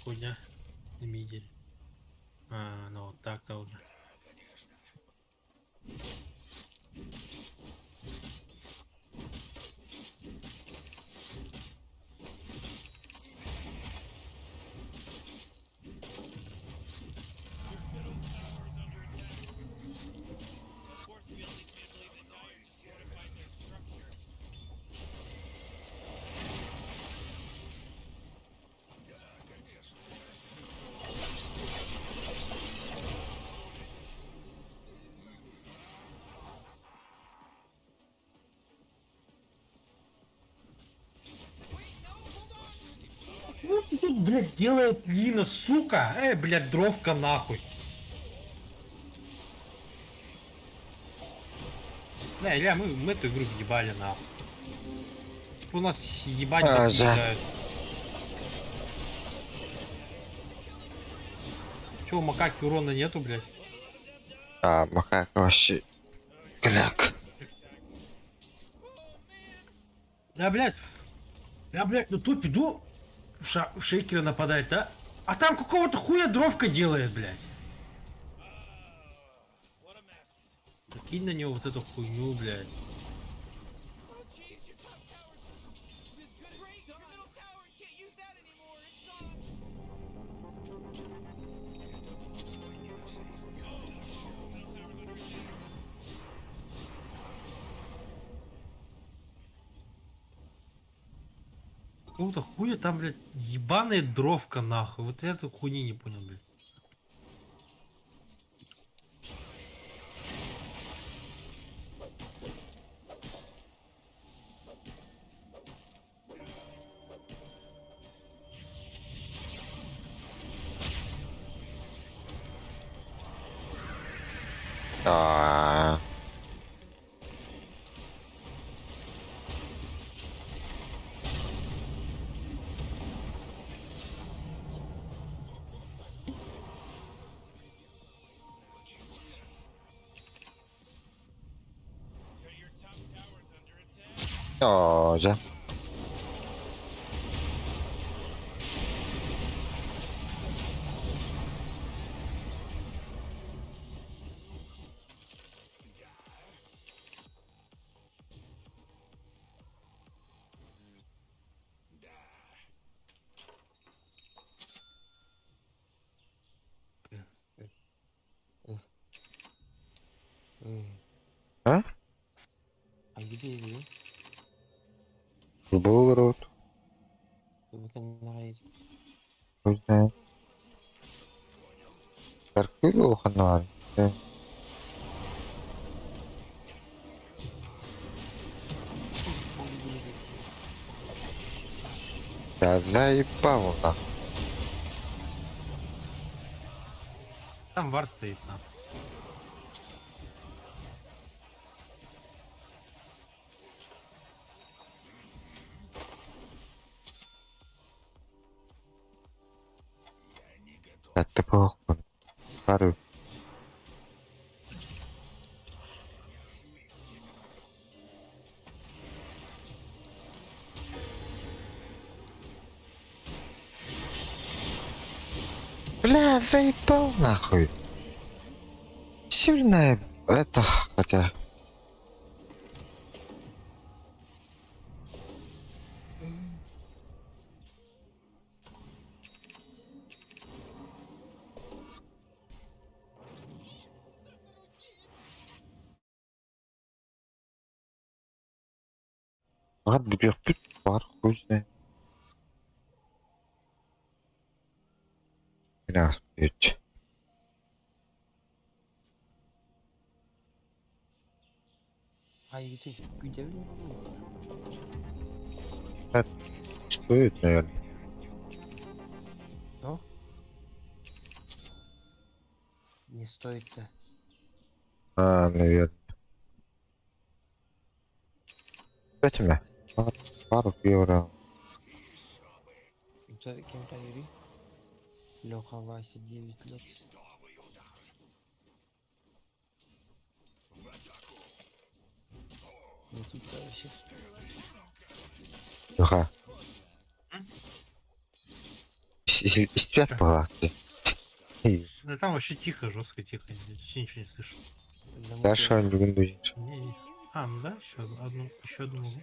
Хуйня на миде. А, ну вот так-то уже. Что тут, блядь, делает Нина, сука? Эй, блядь, дровка нахуй. Бля, Илья, мы эту игру въебали нахуй. Типа у нас ебать А, как за. играют. Чё, у макаки урона нету, блядь? А, макака вообще. Кляк. Да, блядь. Я, блядь, на топ иду в шейкера нападать, да? А там какого-то хуя дровка делает, блядь. Кинь на него вот эту хуйню, блядь. Какого-то хуя там, блядь, ебаная дровка, нахуй. Вот я эту хуйни не понял, блядь. А. О, дьэ. А? А где его? Был рот. Хуй знает. Дарквилл улаханнаҕар. Я заебал нахуй. Там вар стоит, нахуй. Это похуй. Пару. Бля, заебал нахуй. Сильная это, хотя. Бар бүтүөхпүт бар хуй знает. Үч. Айгыты күтәбин. Стоит, наверное. Да? Не стоит-то. А, наверное. Этими. Пару евро. Это кем-то Юрий? Леха Вася 9 лет. Ну тут вообще. Леха. Истят палатки. Да там вообще тихо, жестко тихо, я вообще ничего не слышу. Даша бүгүн будет. Не, не. А, ну да, еще одну могу.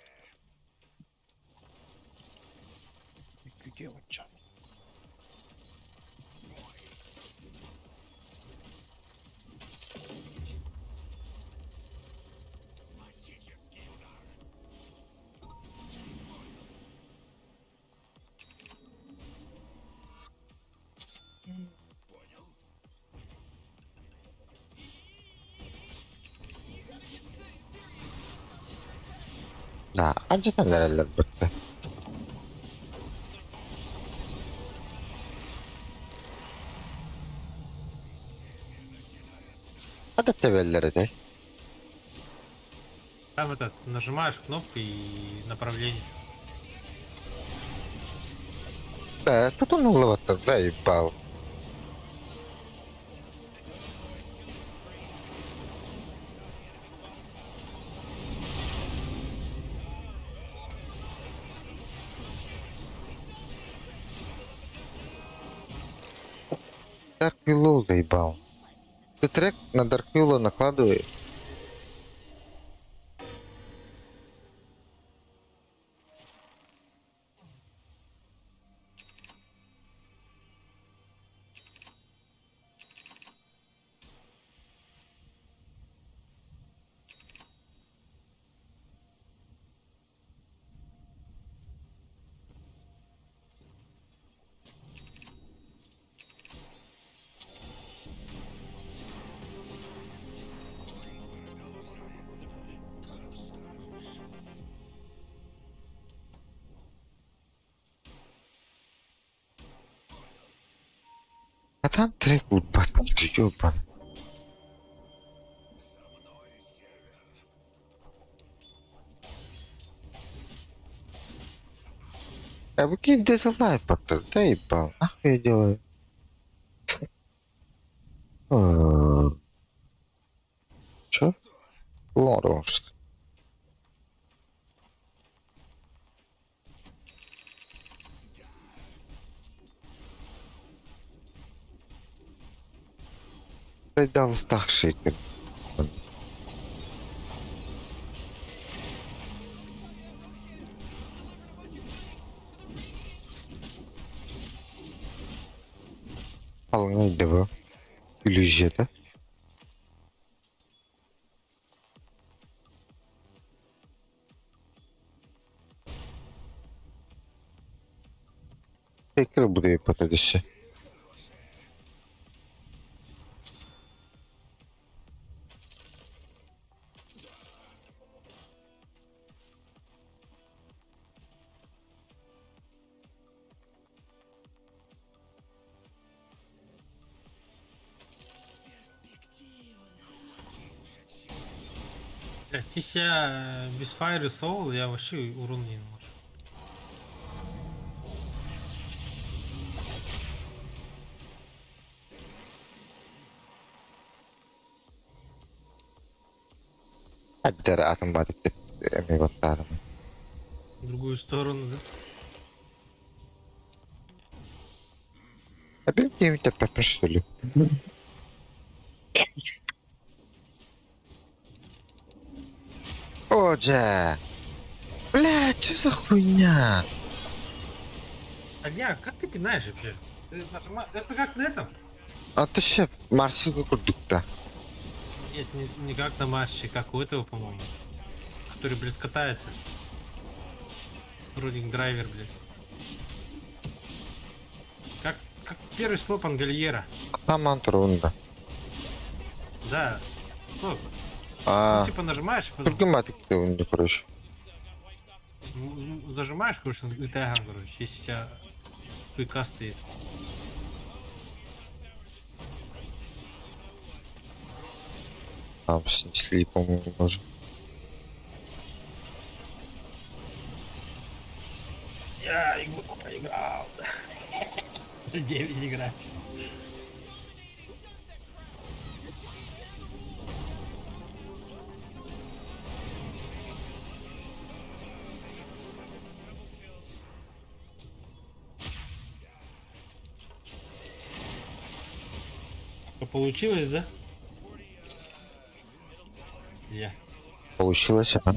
Где вот чё? Да, алдьятан эрэллэр бытты. Хата тэбэллэр этэй. Там этот, нажимаешь кнопку и направление. Да, тут он улыбаться заебал. Dark Willow заебал. Ты трек на Dark Willow накладывай. А там трек ебать, ебан. Я выкинь дизлайк, заебал. Нахуй я делаю? Чё? Лорел, что? Дал старший. Вполне да. Иллюзия, да? Tekrar buraya patatesi. Блядь, если я без Fire и Soul, я вообще урон не наношу. Hadi atın batık emeği battarım. В другую сторону, да? А benim de pepper что ли? Оже! Бля, что за хуйня? А я, как ты пинаешь вообще? Ты Это как на этом? А ты ще Марсика курдукта. Нет, не как на матче, как у этого, по-моему. Который, блядь, катается. Роллинг драйвер, блядь. Как первый споп Ангельера. Tamam turunda. Да. Стоп. А, Ну, типа нажимаешь, потом Түргэн батык онда, короче. Зажимаешь, короче, и тегом, короче, если у тебя ПК стоит. Там снесли, по-моему, уже. Я игру проиграл. 9 игра. Получилось, да? Я. Получилось, а?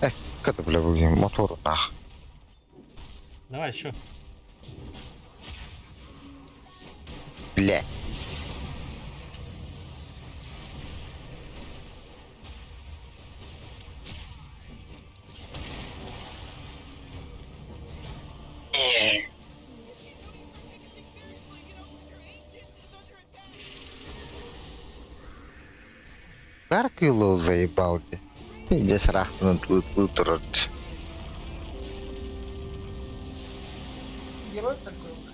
Эх, когда, бля, будем мотору нах. Давай еще. Бля. Dark Willow заебал. Пиздец, рахтан тут. Герой такой уж.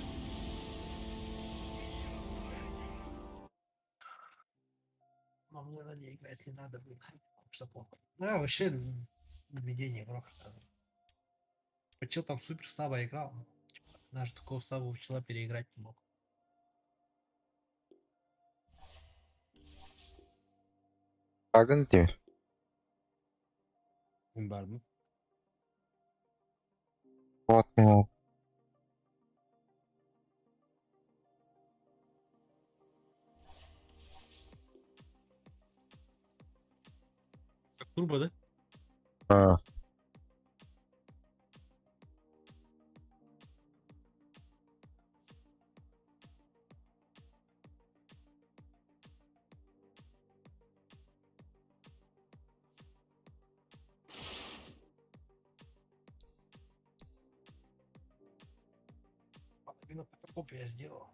Но мне на ней играть не надо было. Что плохо. Да, вообще введение игрок. Чел там супер слабо играл. Но, типа, даже такого слабого чела переиграть не мог. Pardon değil mi? Var mı? What no? Как турбо, да? А, Половину фотокопии я сделал.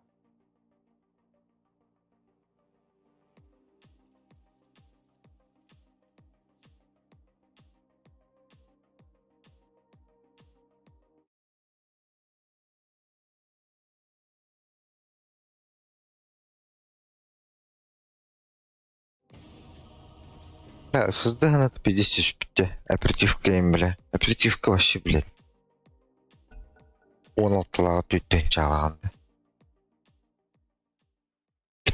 Бля, сызды 50 bitti. Оперативка им, бля. Оперативка вообще, блядь. 16-лаға төттен чалағанды.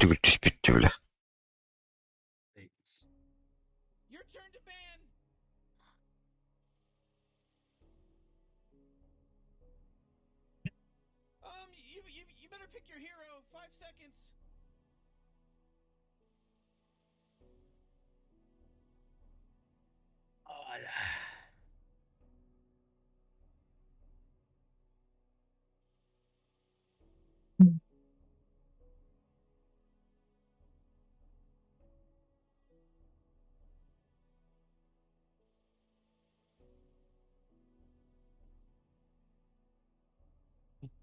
Түгіл түспетті, бля.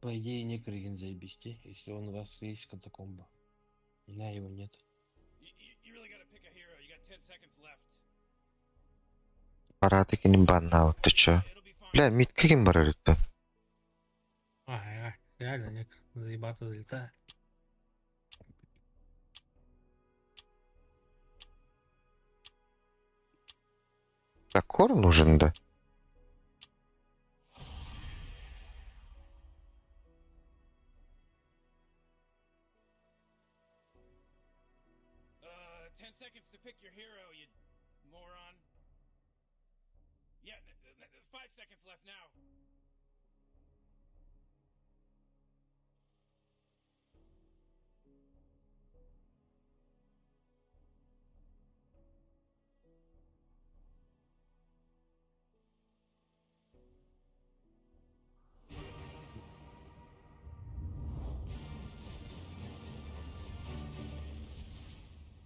По идее, некрыгин заебись, если он у вас есть катакомба. У меня его нет. Парады кини банна ты чё? Бля, мидке ким барар это? Ай, ай, реально, нек, заебато залетает. Такор нужен, да?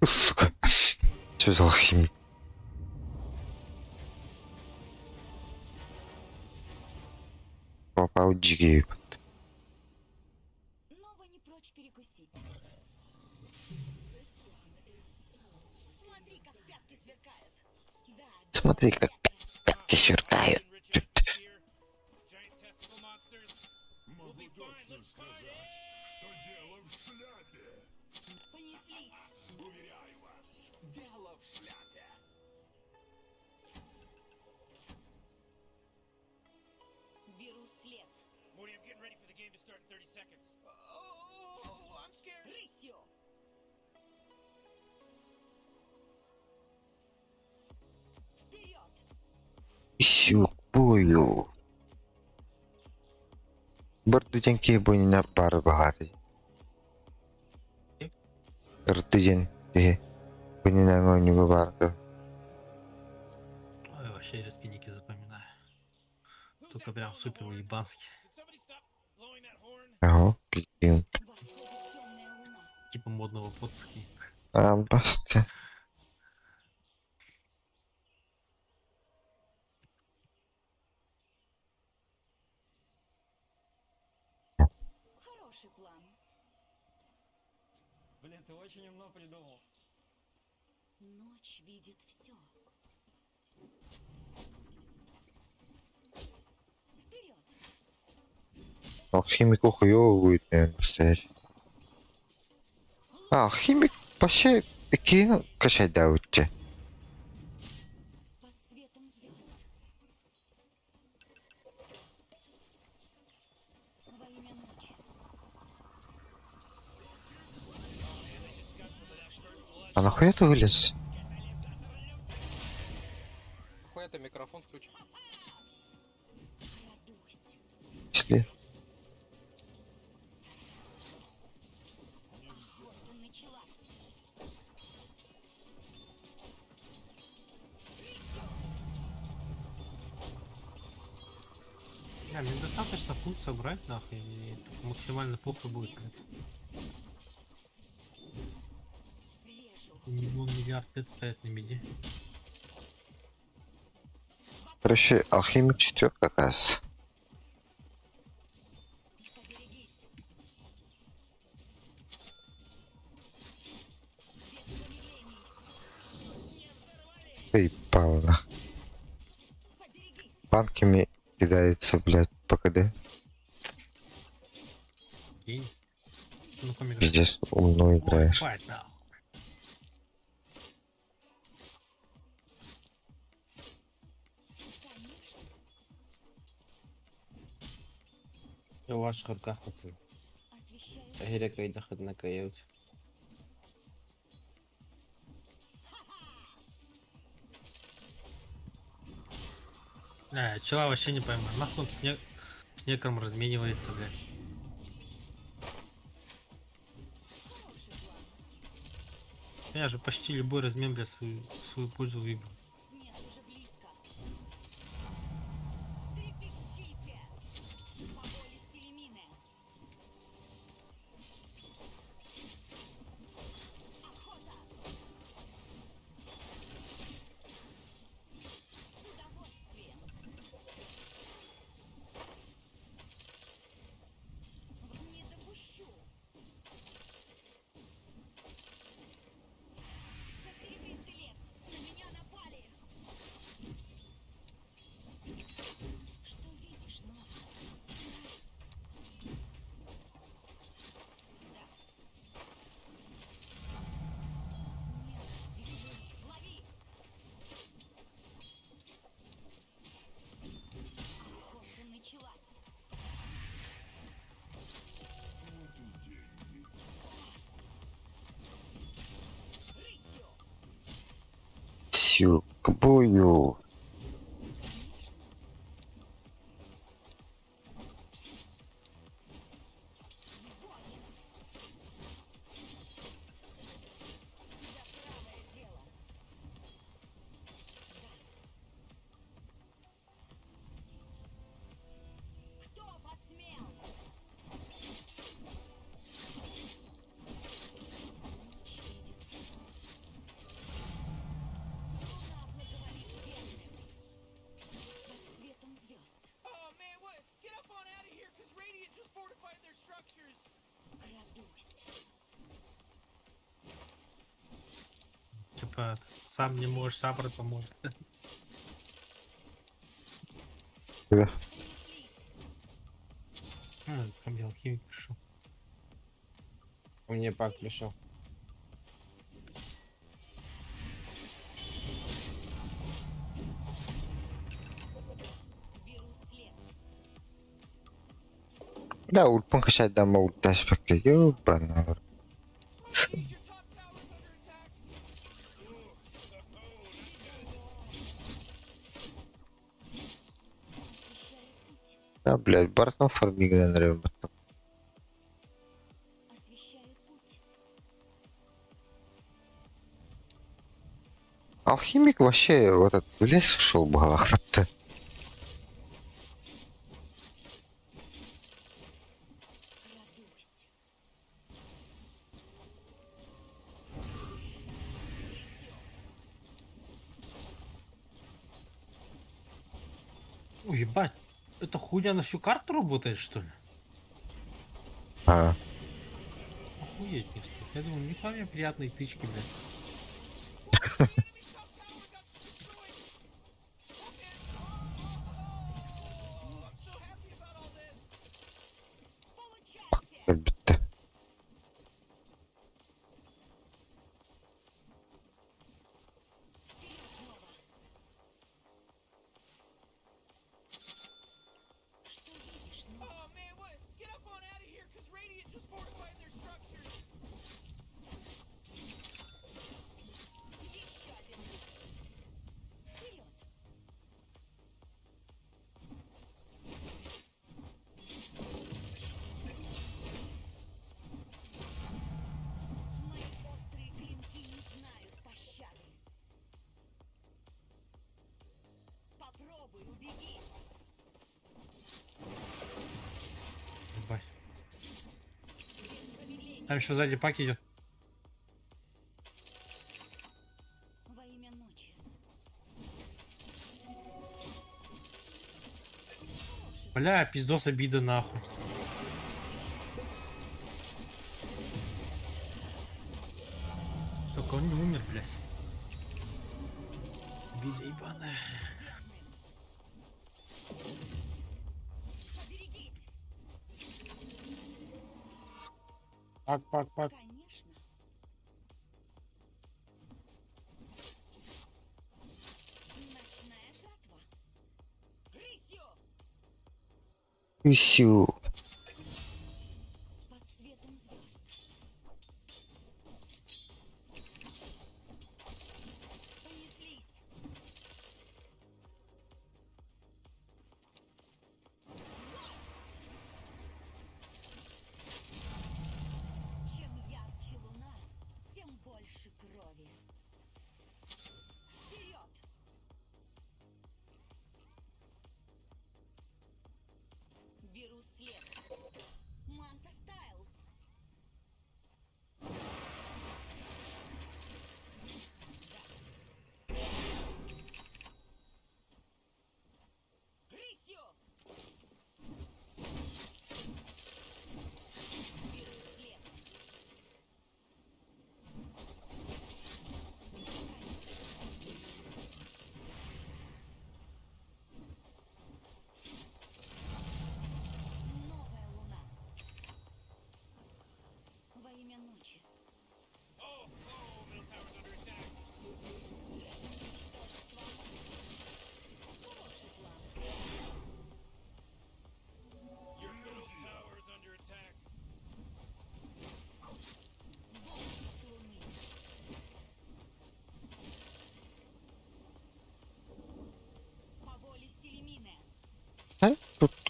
Сука. Что за алхимик? Попал джиги. Нова не прочь перекусить. Смотри, как пятки сверкают. Да, Смотри, как пятки сверкают. Могу точно сказать, что дело в шляпе. понеслись. Уверяю вас, дело в шляпе. Беру след. Рысью! Вперед! Ищу к бою. Бардуденки бойня пары богатый. Рдуден. Бойня у него барду. Ой, вообще редкие ники запоминаю. Только прям супер уебанские. Ага, пиздин. Восходит темная луна. Типа модного подски. А, баста. Хороший план. Блин, ты очень умно придумал. Ночь видит все. Вперед! Алхимику хуёво будет, наверное, стоять. А, алхимик вообще кину качать да тебе. Под светом звезд. Во имя ночи. А нахуя ты вылез? Хуя ты микрофон включил? Крадусь. Если... Охота началась. Бля, мне достаточно фунт собрать, нахуй, и максимально похуй будет, блядь. Режу. Миллион миллиард лет стоять на миде. Короче, алхимик четверка, оказывается. Поберегись. Без промедлений. Эй, Павла. Поберегись. Банками кидается, блядь, по КД. Гений. Ну, ком играть? Пиздец, умно Ой, играешь. ебать, нахуй. Конечно. Ваш харкахаться. Освещаю Ахиря путь. кайда хадна кают. Бля, чела вообще не пойму. Нахуй он с, не... с некром разменивается, блядь. Хороший план. Я же почти любой размен, блядь, в свою пользу выиграл. Смерть уже близко. Трепещите! По воле Селемины. Охота! С удовольствием! К бою! Типа, сам не можешь, саппорт поможет. Да. А, ко мне алхимик пришел. Ко мне пак пришел. Бля, ульпун кашайдан ульташ бакка. Ёбана. Да, блядь, бартон фармигнен ребята. Алхимик вообще в этот в лес ушел бы, охота. Ой, ебать. Это хуйня на всю карту работает, что ли? А, Охуеть не стоит. Я думаю, нихуя мне приятные тычки, блядь. бітті. Ебать. Там еще сзади пак идет. Бля, пиздос обида нахуй. Только он не умер, блядь. Обида ебаная. Пак, пак, пак. Исю.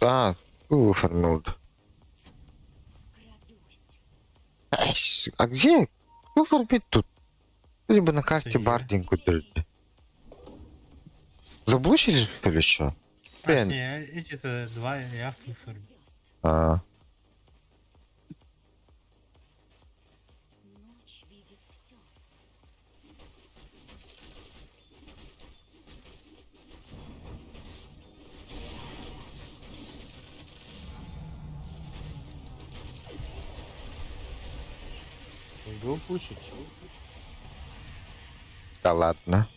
А, выформил. А где? Кто фармит тут? Либо на карте Бардинку держит. Заблочили, что ли, что? А, Блин. не, эти-то два я фармлю. А. Го пушить. Да ладно.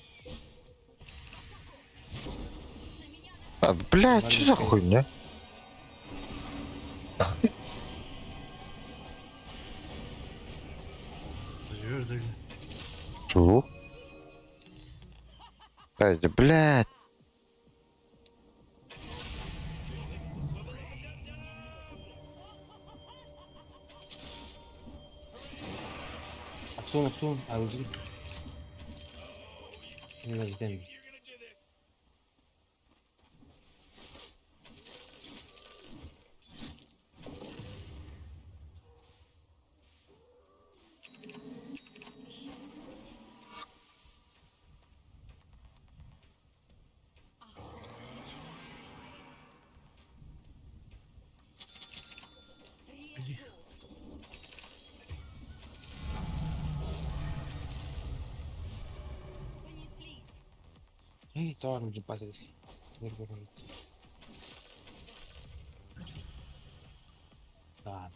А, блядь, что за хуйня? Звезды. Чего? Блядь. Аксон, аксон, алжи. Не наждем. Эй, товар не падает. Да.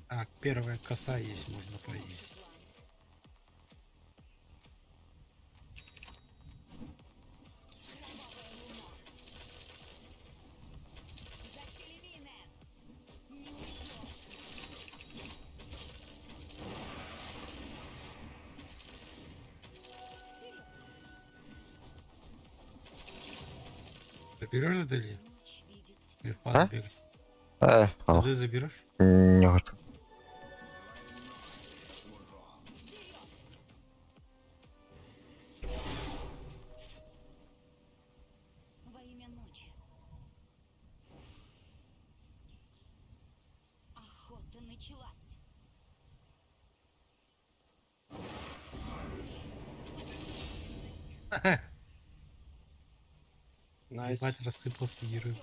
Так, первая коса есть, можно поесть. Заберешь это или? Или в А? бегать? Ох. Ты заберешь? Не хочу. Nice. Ебать, рассыпался герой.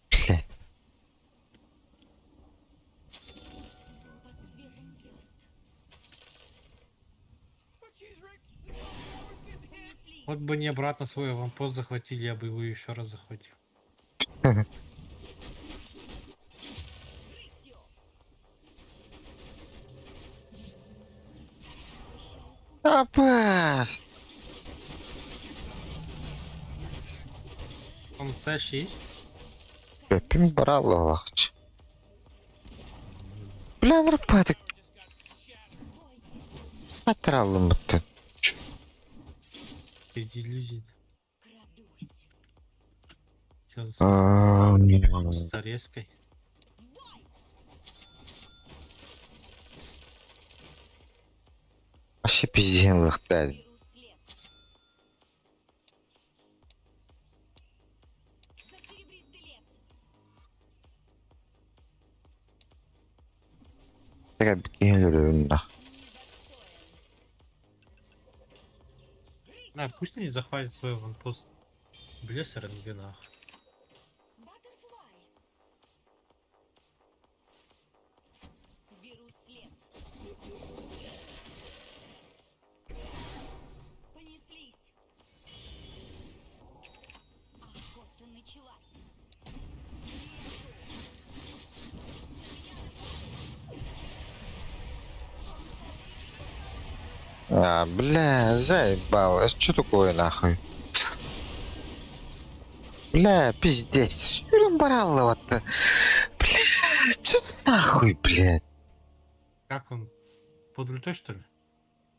Блядь. Вот бы не обратно свой аванпост захватили, я бы его еще раз захватил. Апас! Он настоящий есть? Пим брал лохч. Бля, нырпатык. Атралым бутты. Иди иллюзии. Сейчас А, с резкой. Вообще пизден лохтает. На, пусть они захватят свой аванпост. Блес РНГ нахуй. А, бля, заебал. Это что такое нахуй? Бля, пиздец. Юрим вот. Бля, что нахуй, блядь? Как он? Под ультой, что ли?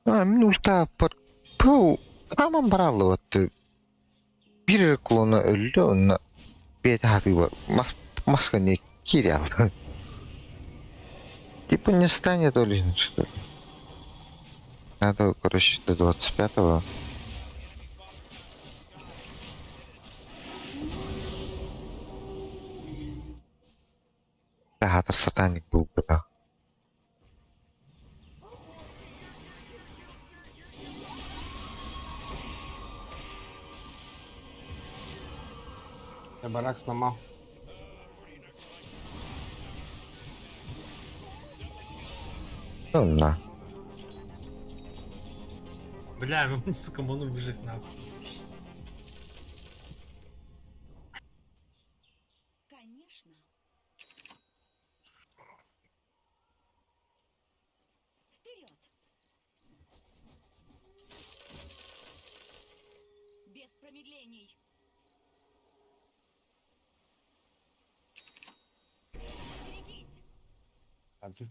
А, мин ульта под пыл саман бараллыбат. Биир клона өллө онно бэйэтэ хатыыба мас маска не киирэ Типа не станет Олин, что ли? Надо, короче, до 25-го. Театр сатаник был, бля. Я барак сломал. Ну, на. Бля, он, сука, ману бежит нахуй. А ты?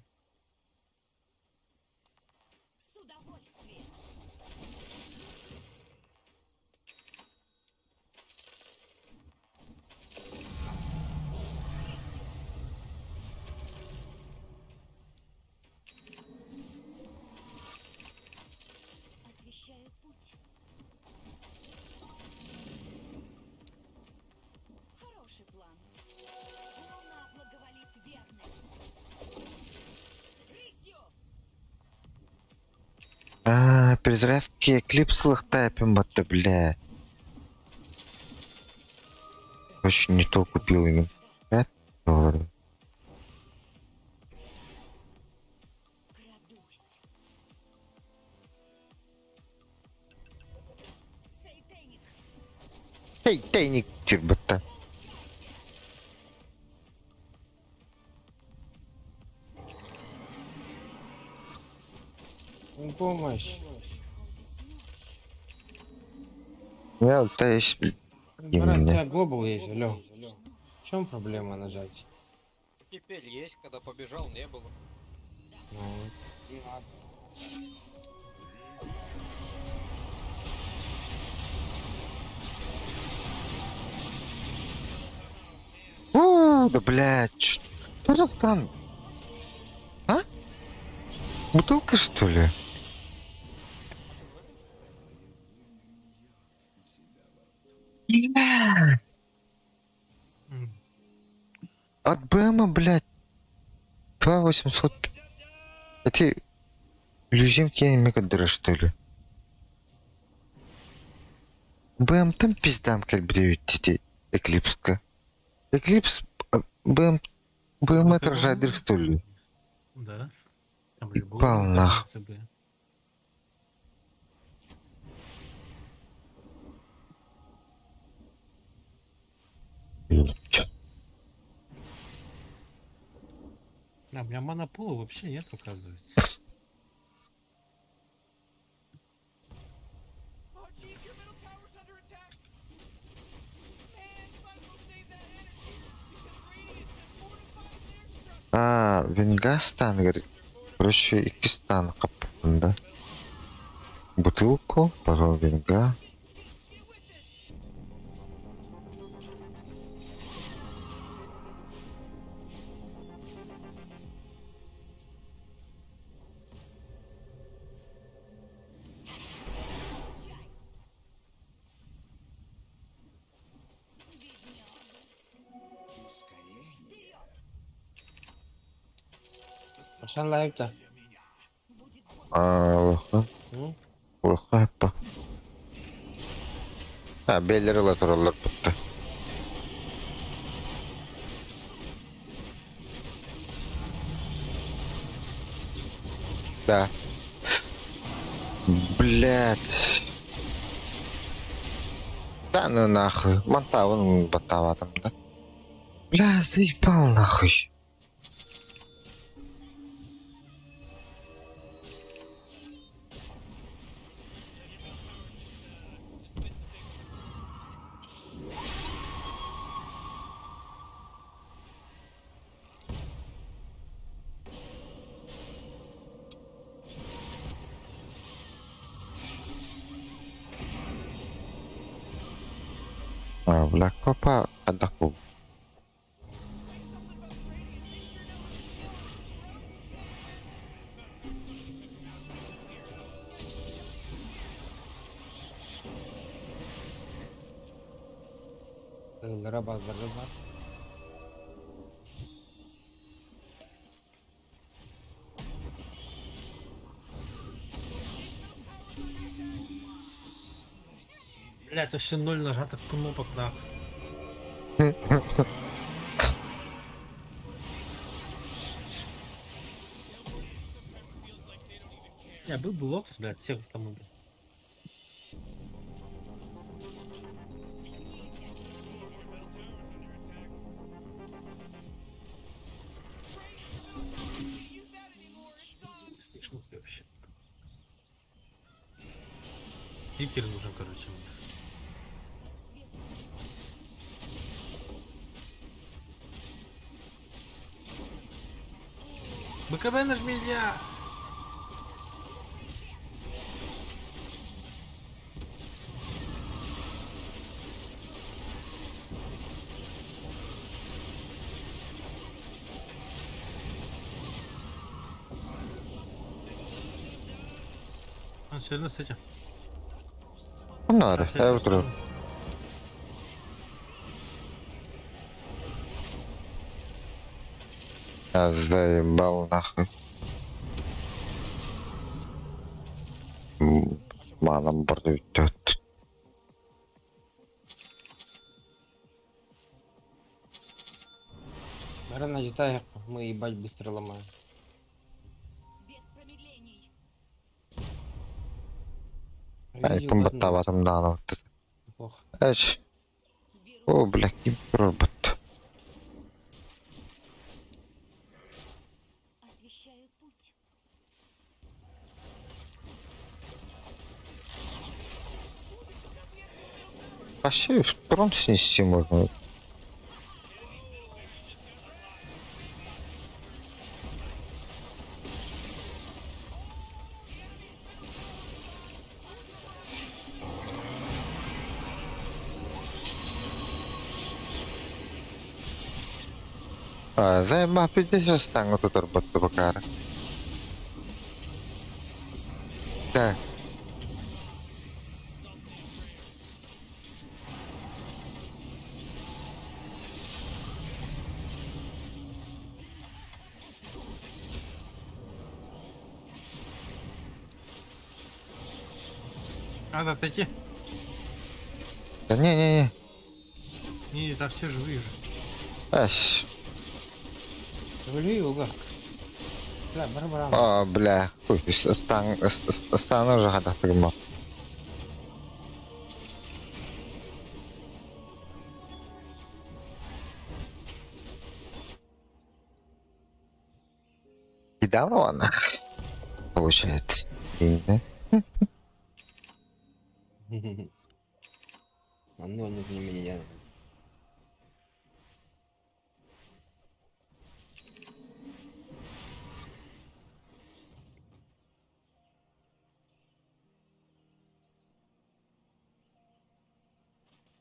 А, перезарядки эклипс тайпим батта, бля. Очень не то купил именно. $5. Эй, тайник тирбатта. Ну, помощь. У меня ульта есть. Барак, у Именно. тебя глобал есть, алло. В чем проблема нажать? Теперь есть, когда побежал, не было. Ну, не надо. У, да блядь, что за стан? А? Бутылка что ли? Бля. От БМа, блядь, 2800. Эти люзинки мегадыры, что ли? БМ там пиздам как бреют Эклипска. Эклипс, БМ, БМ это ржадыр, что ли? Да. Там же было Ебал нах. ЦБ. А, у меня монопула вообще нет, оказывается. А, Венгастан, говорит. Короче, Икистан капкан, да? Бутылку, потом винга. Пошел лайк-то. А, лоха. М? Лоха, па. А, беллер латераллар бутта. Да. Блять. Да ну нахуй. Монтавын баттаабатым да. Бля, заебал нахуй. А, бля, копа отдохнул. Ыллара базлары бар. Блять, вообще ноль нажатых кнопок нахуй. Я был бы Лотус, блядь, всех там убил. Слышно вообще. Спикер нужен, короче, мне. БКБ нажми, Илья! Он все равно с этим. Нары, Сейчас я я утру. Я заебал нахуй. Манам бордует. Рано читаю, мы ебать быстро ломаем. Ай, Видел, ладно, баттаабатым дааны. Неплохо. Эч. О, бля, ким робот. Вообще, трон снести можно. А, заема 50 стану тут работу бакара. Да. Надо отойти. Да не-не-не. Не, там все живые же. Аш. Завали его, как? Бля, барабан. А, бля. Хуй, стан, стану уже хата прямо. Кидала она? Получается. Да? А ну, они не меня.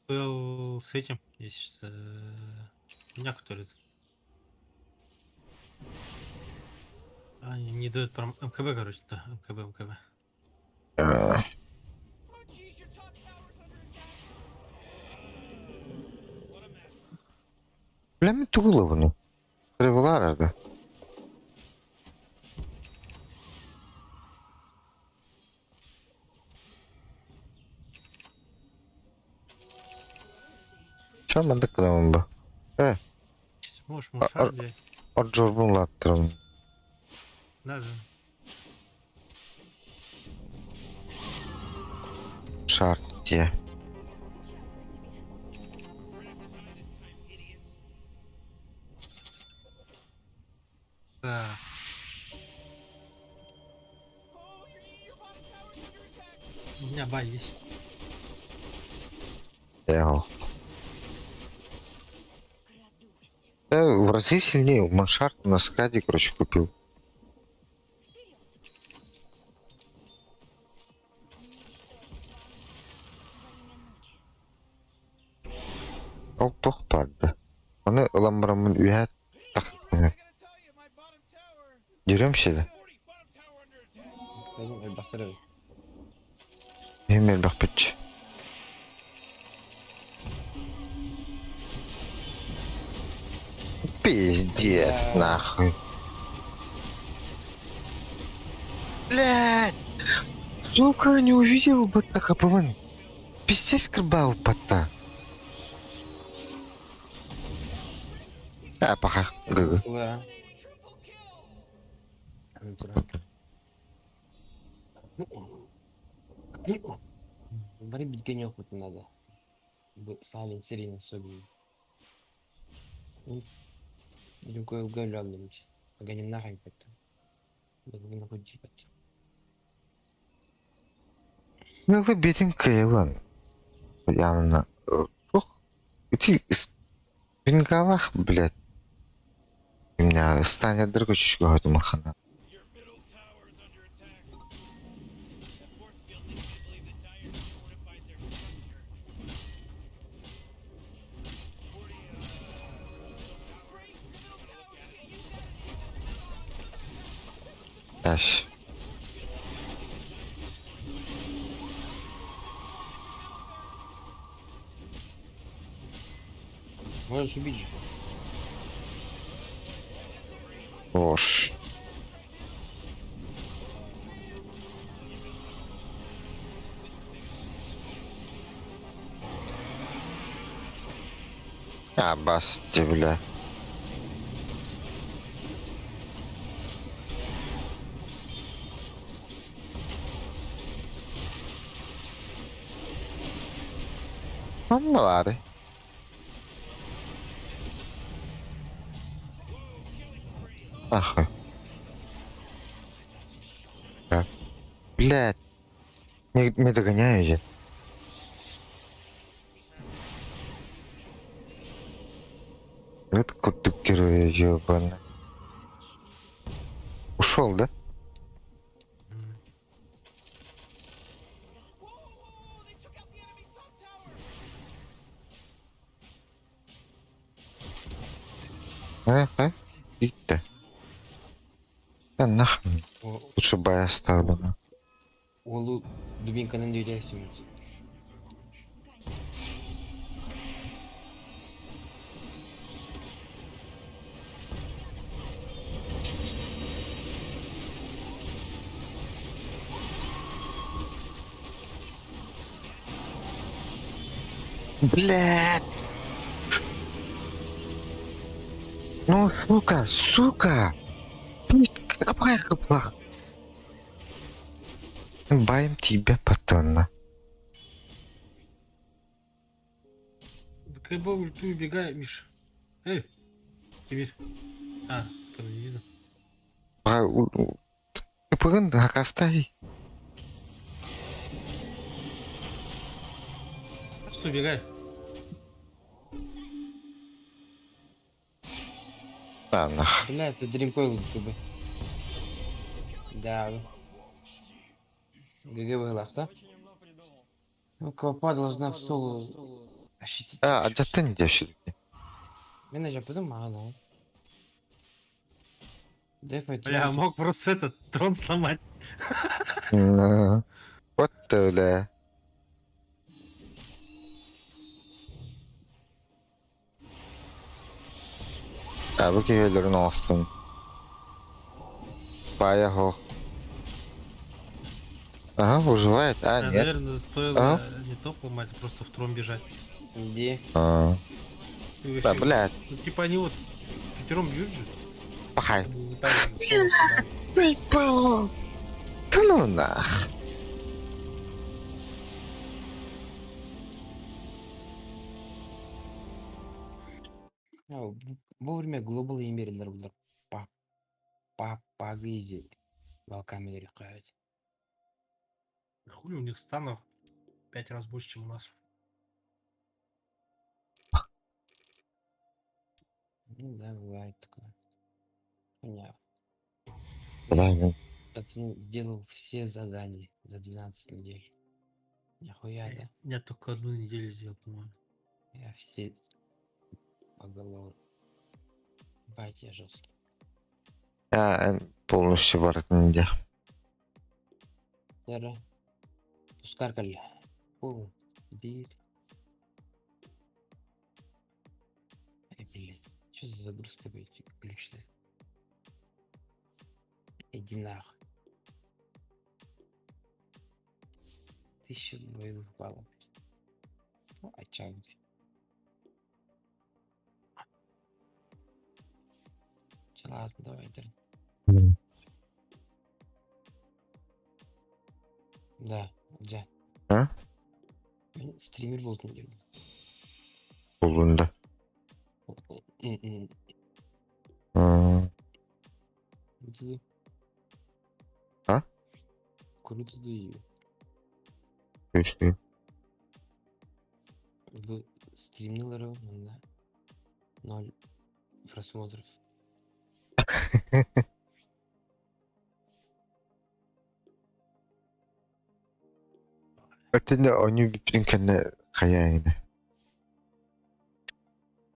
Был с этим. Есть меня который. Они не дают прям МКБ, короче, да, МКБ, МКБ. Бля, мен тугулы бұны. Треволар да. Чё мандык кыламын ба? Э, Можешь мушар взять. От жорбун латтырым. Да, да. Шарт дии. Да. У меня бай есть. Эх. Да, в разы сильнее. Маншарт на скаде, короче, купил. Ол туох баарда. Ону ылан бараммын үөһэ тахсыбын. Деремся да? Элбэхтэр эбит. Иһим элбэхпит. Пиздец, нахуй. Блядь! Сука, не увидел бы так было. Пиздец крбал пота. А, пока. ГГ. Да. Бары билген охоту надо. Салин сирен особенно. Другой уголенным. Погоним нахрен потом. Нылы бетин кыйылын. Явно. Ох, ити бенгалах, блядь. У меня станет другой чуть махана. Дальше. Можешь убить же. Ош. А, басти, бля. Манна баарый? Нахуй. Да. Блядь. Не, не догоняю я. Это курдук героя ебаный. Ушел, да? Эх, э, иттэ. Да нахуй. Лучше бы я оставлю. На. Уолу дубинканан үөрээсиҥ. Блядь. Ну, сука, сука. Плох. Баем тебя потом. на. КБ ульту убегай, Миш. Эй, теперь. А, там не видно. А, Ты пыгын, хакастай. Просто убегай. Да, нах. Бля, это Dream Coil КБ. Да. ГГ быһыылаах, да? Ну, Квапа должна в соло ощутить. А, адьаттан дьэ все-таки. Мен ажапыдым маған. Дефай, Бля, мог просто этот трон сломать. Ну, Вот ты, бля. А, бу киһилэрин оҥостон. Бая хох. Ага, выживает. А, Да, нет. Наверное, стоило Ага. не топ ломать, а просто в трон бежать. Где? А, И Да, вообще, блядь. Ну, типа они вот пятером бьют же. Пахай. Не так же, соло сюда. Эй, бо. Да ну нах. Вовремя глобал имерилер булар. Па па пагызи волками решают. Хули у них станов пять раз больше, чем у нас. Ну да, бывает такое. Понятно. Правильно. Пацан сделал все задания за 12 недель. Нихуя, да? Я только одну неделю сделал, по-моему. Я все поголовно. Бать, я жесткий. Я полностью барытын дии. Яра. Тускар кэллэ. Фу, биир. Эй, блядь. Что за загрузка, блядь, глючная? Иди нахуй. Тысяча боевых баллов. Ну, а чё, блядь? Чё, ладно, давай, Дэн. Да, да. А? Мин стример буолтум диэн. Буллун да. М-м. Круто. А? Круто дуу. Үчүгэй. Бу стримнилары манна ноль просмотров. Өтүнэ онньуу бүппүтүн кэннэ хайаа ини.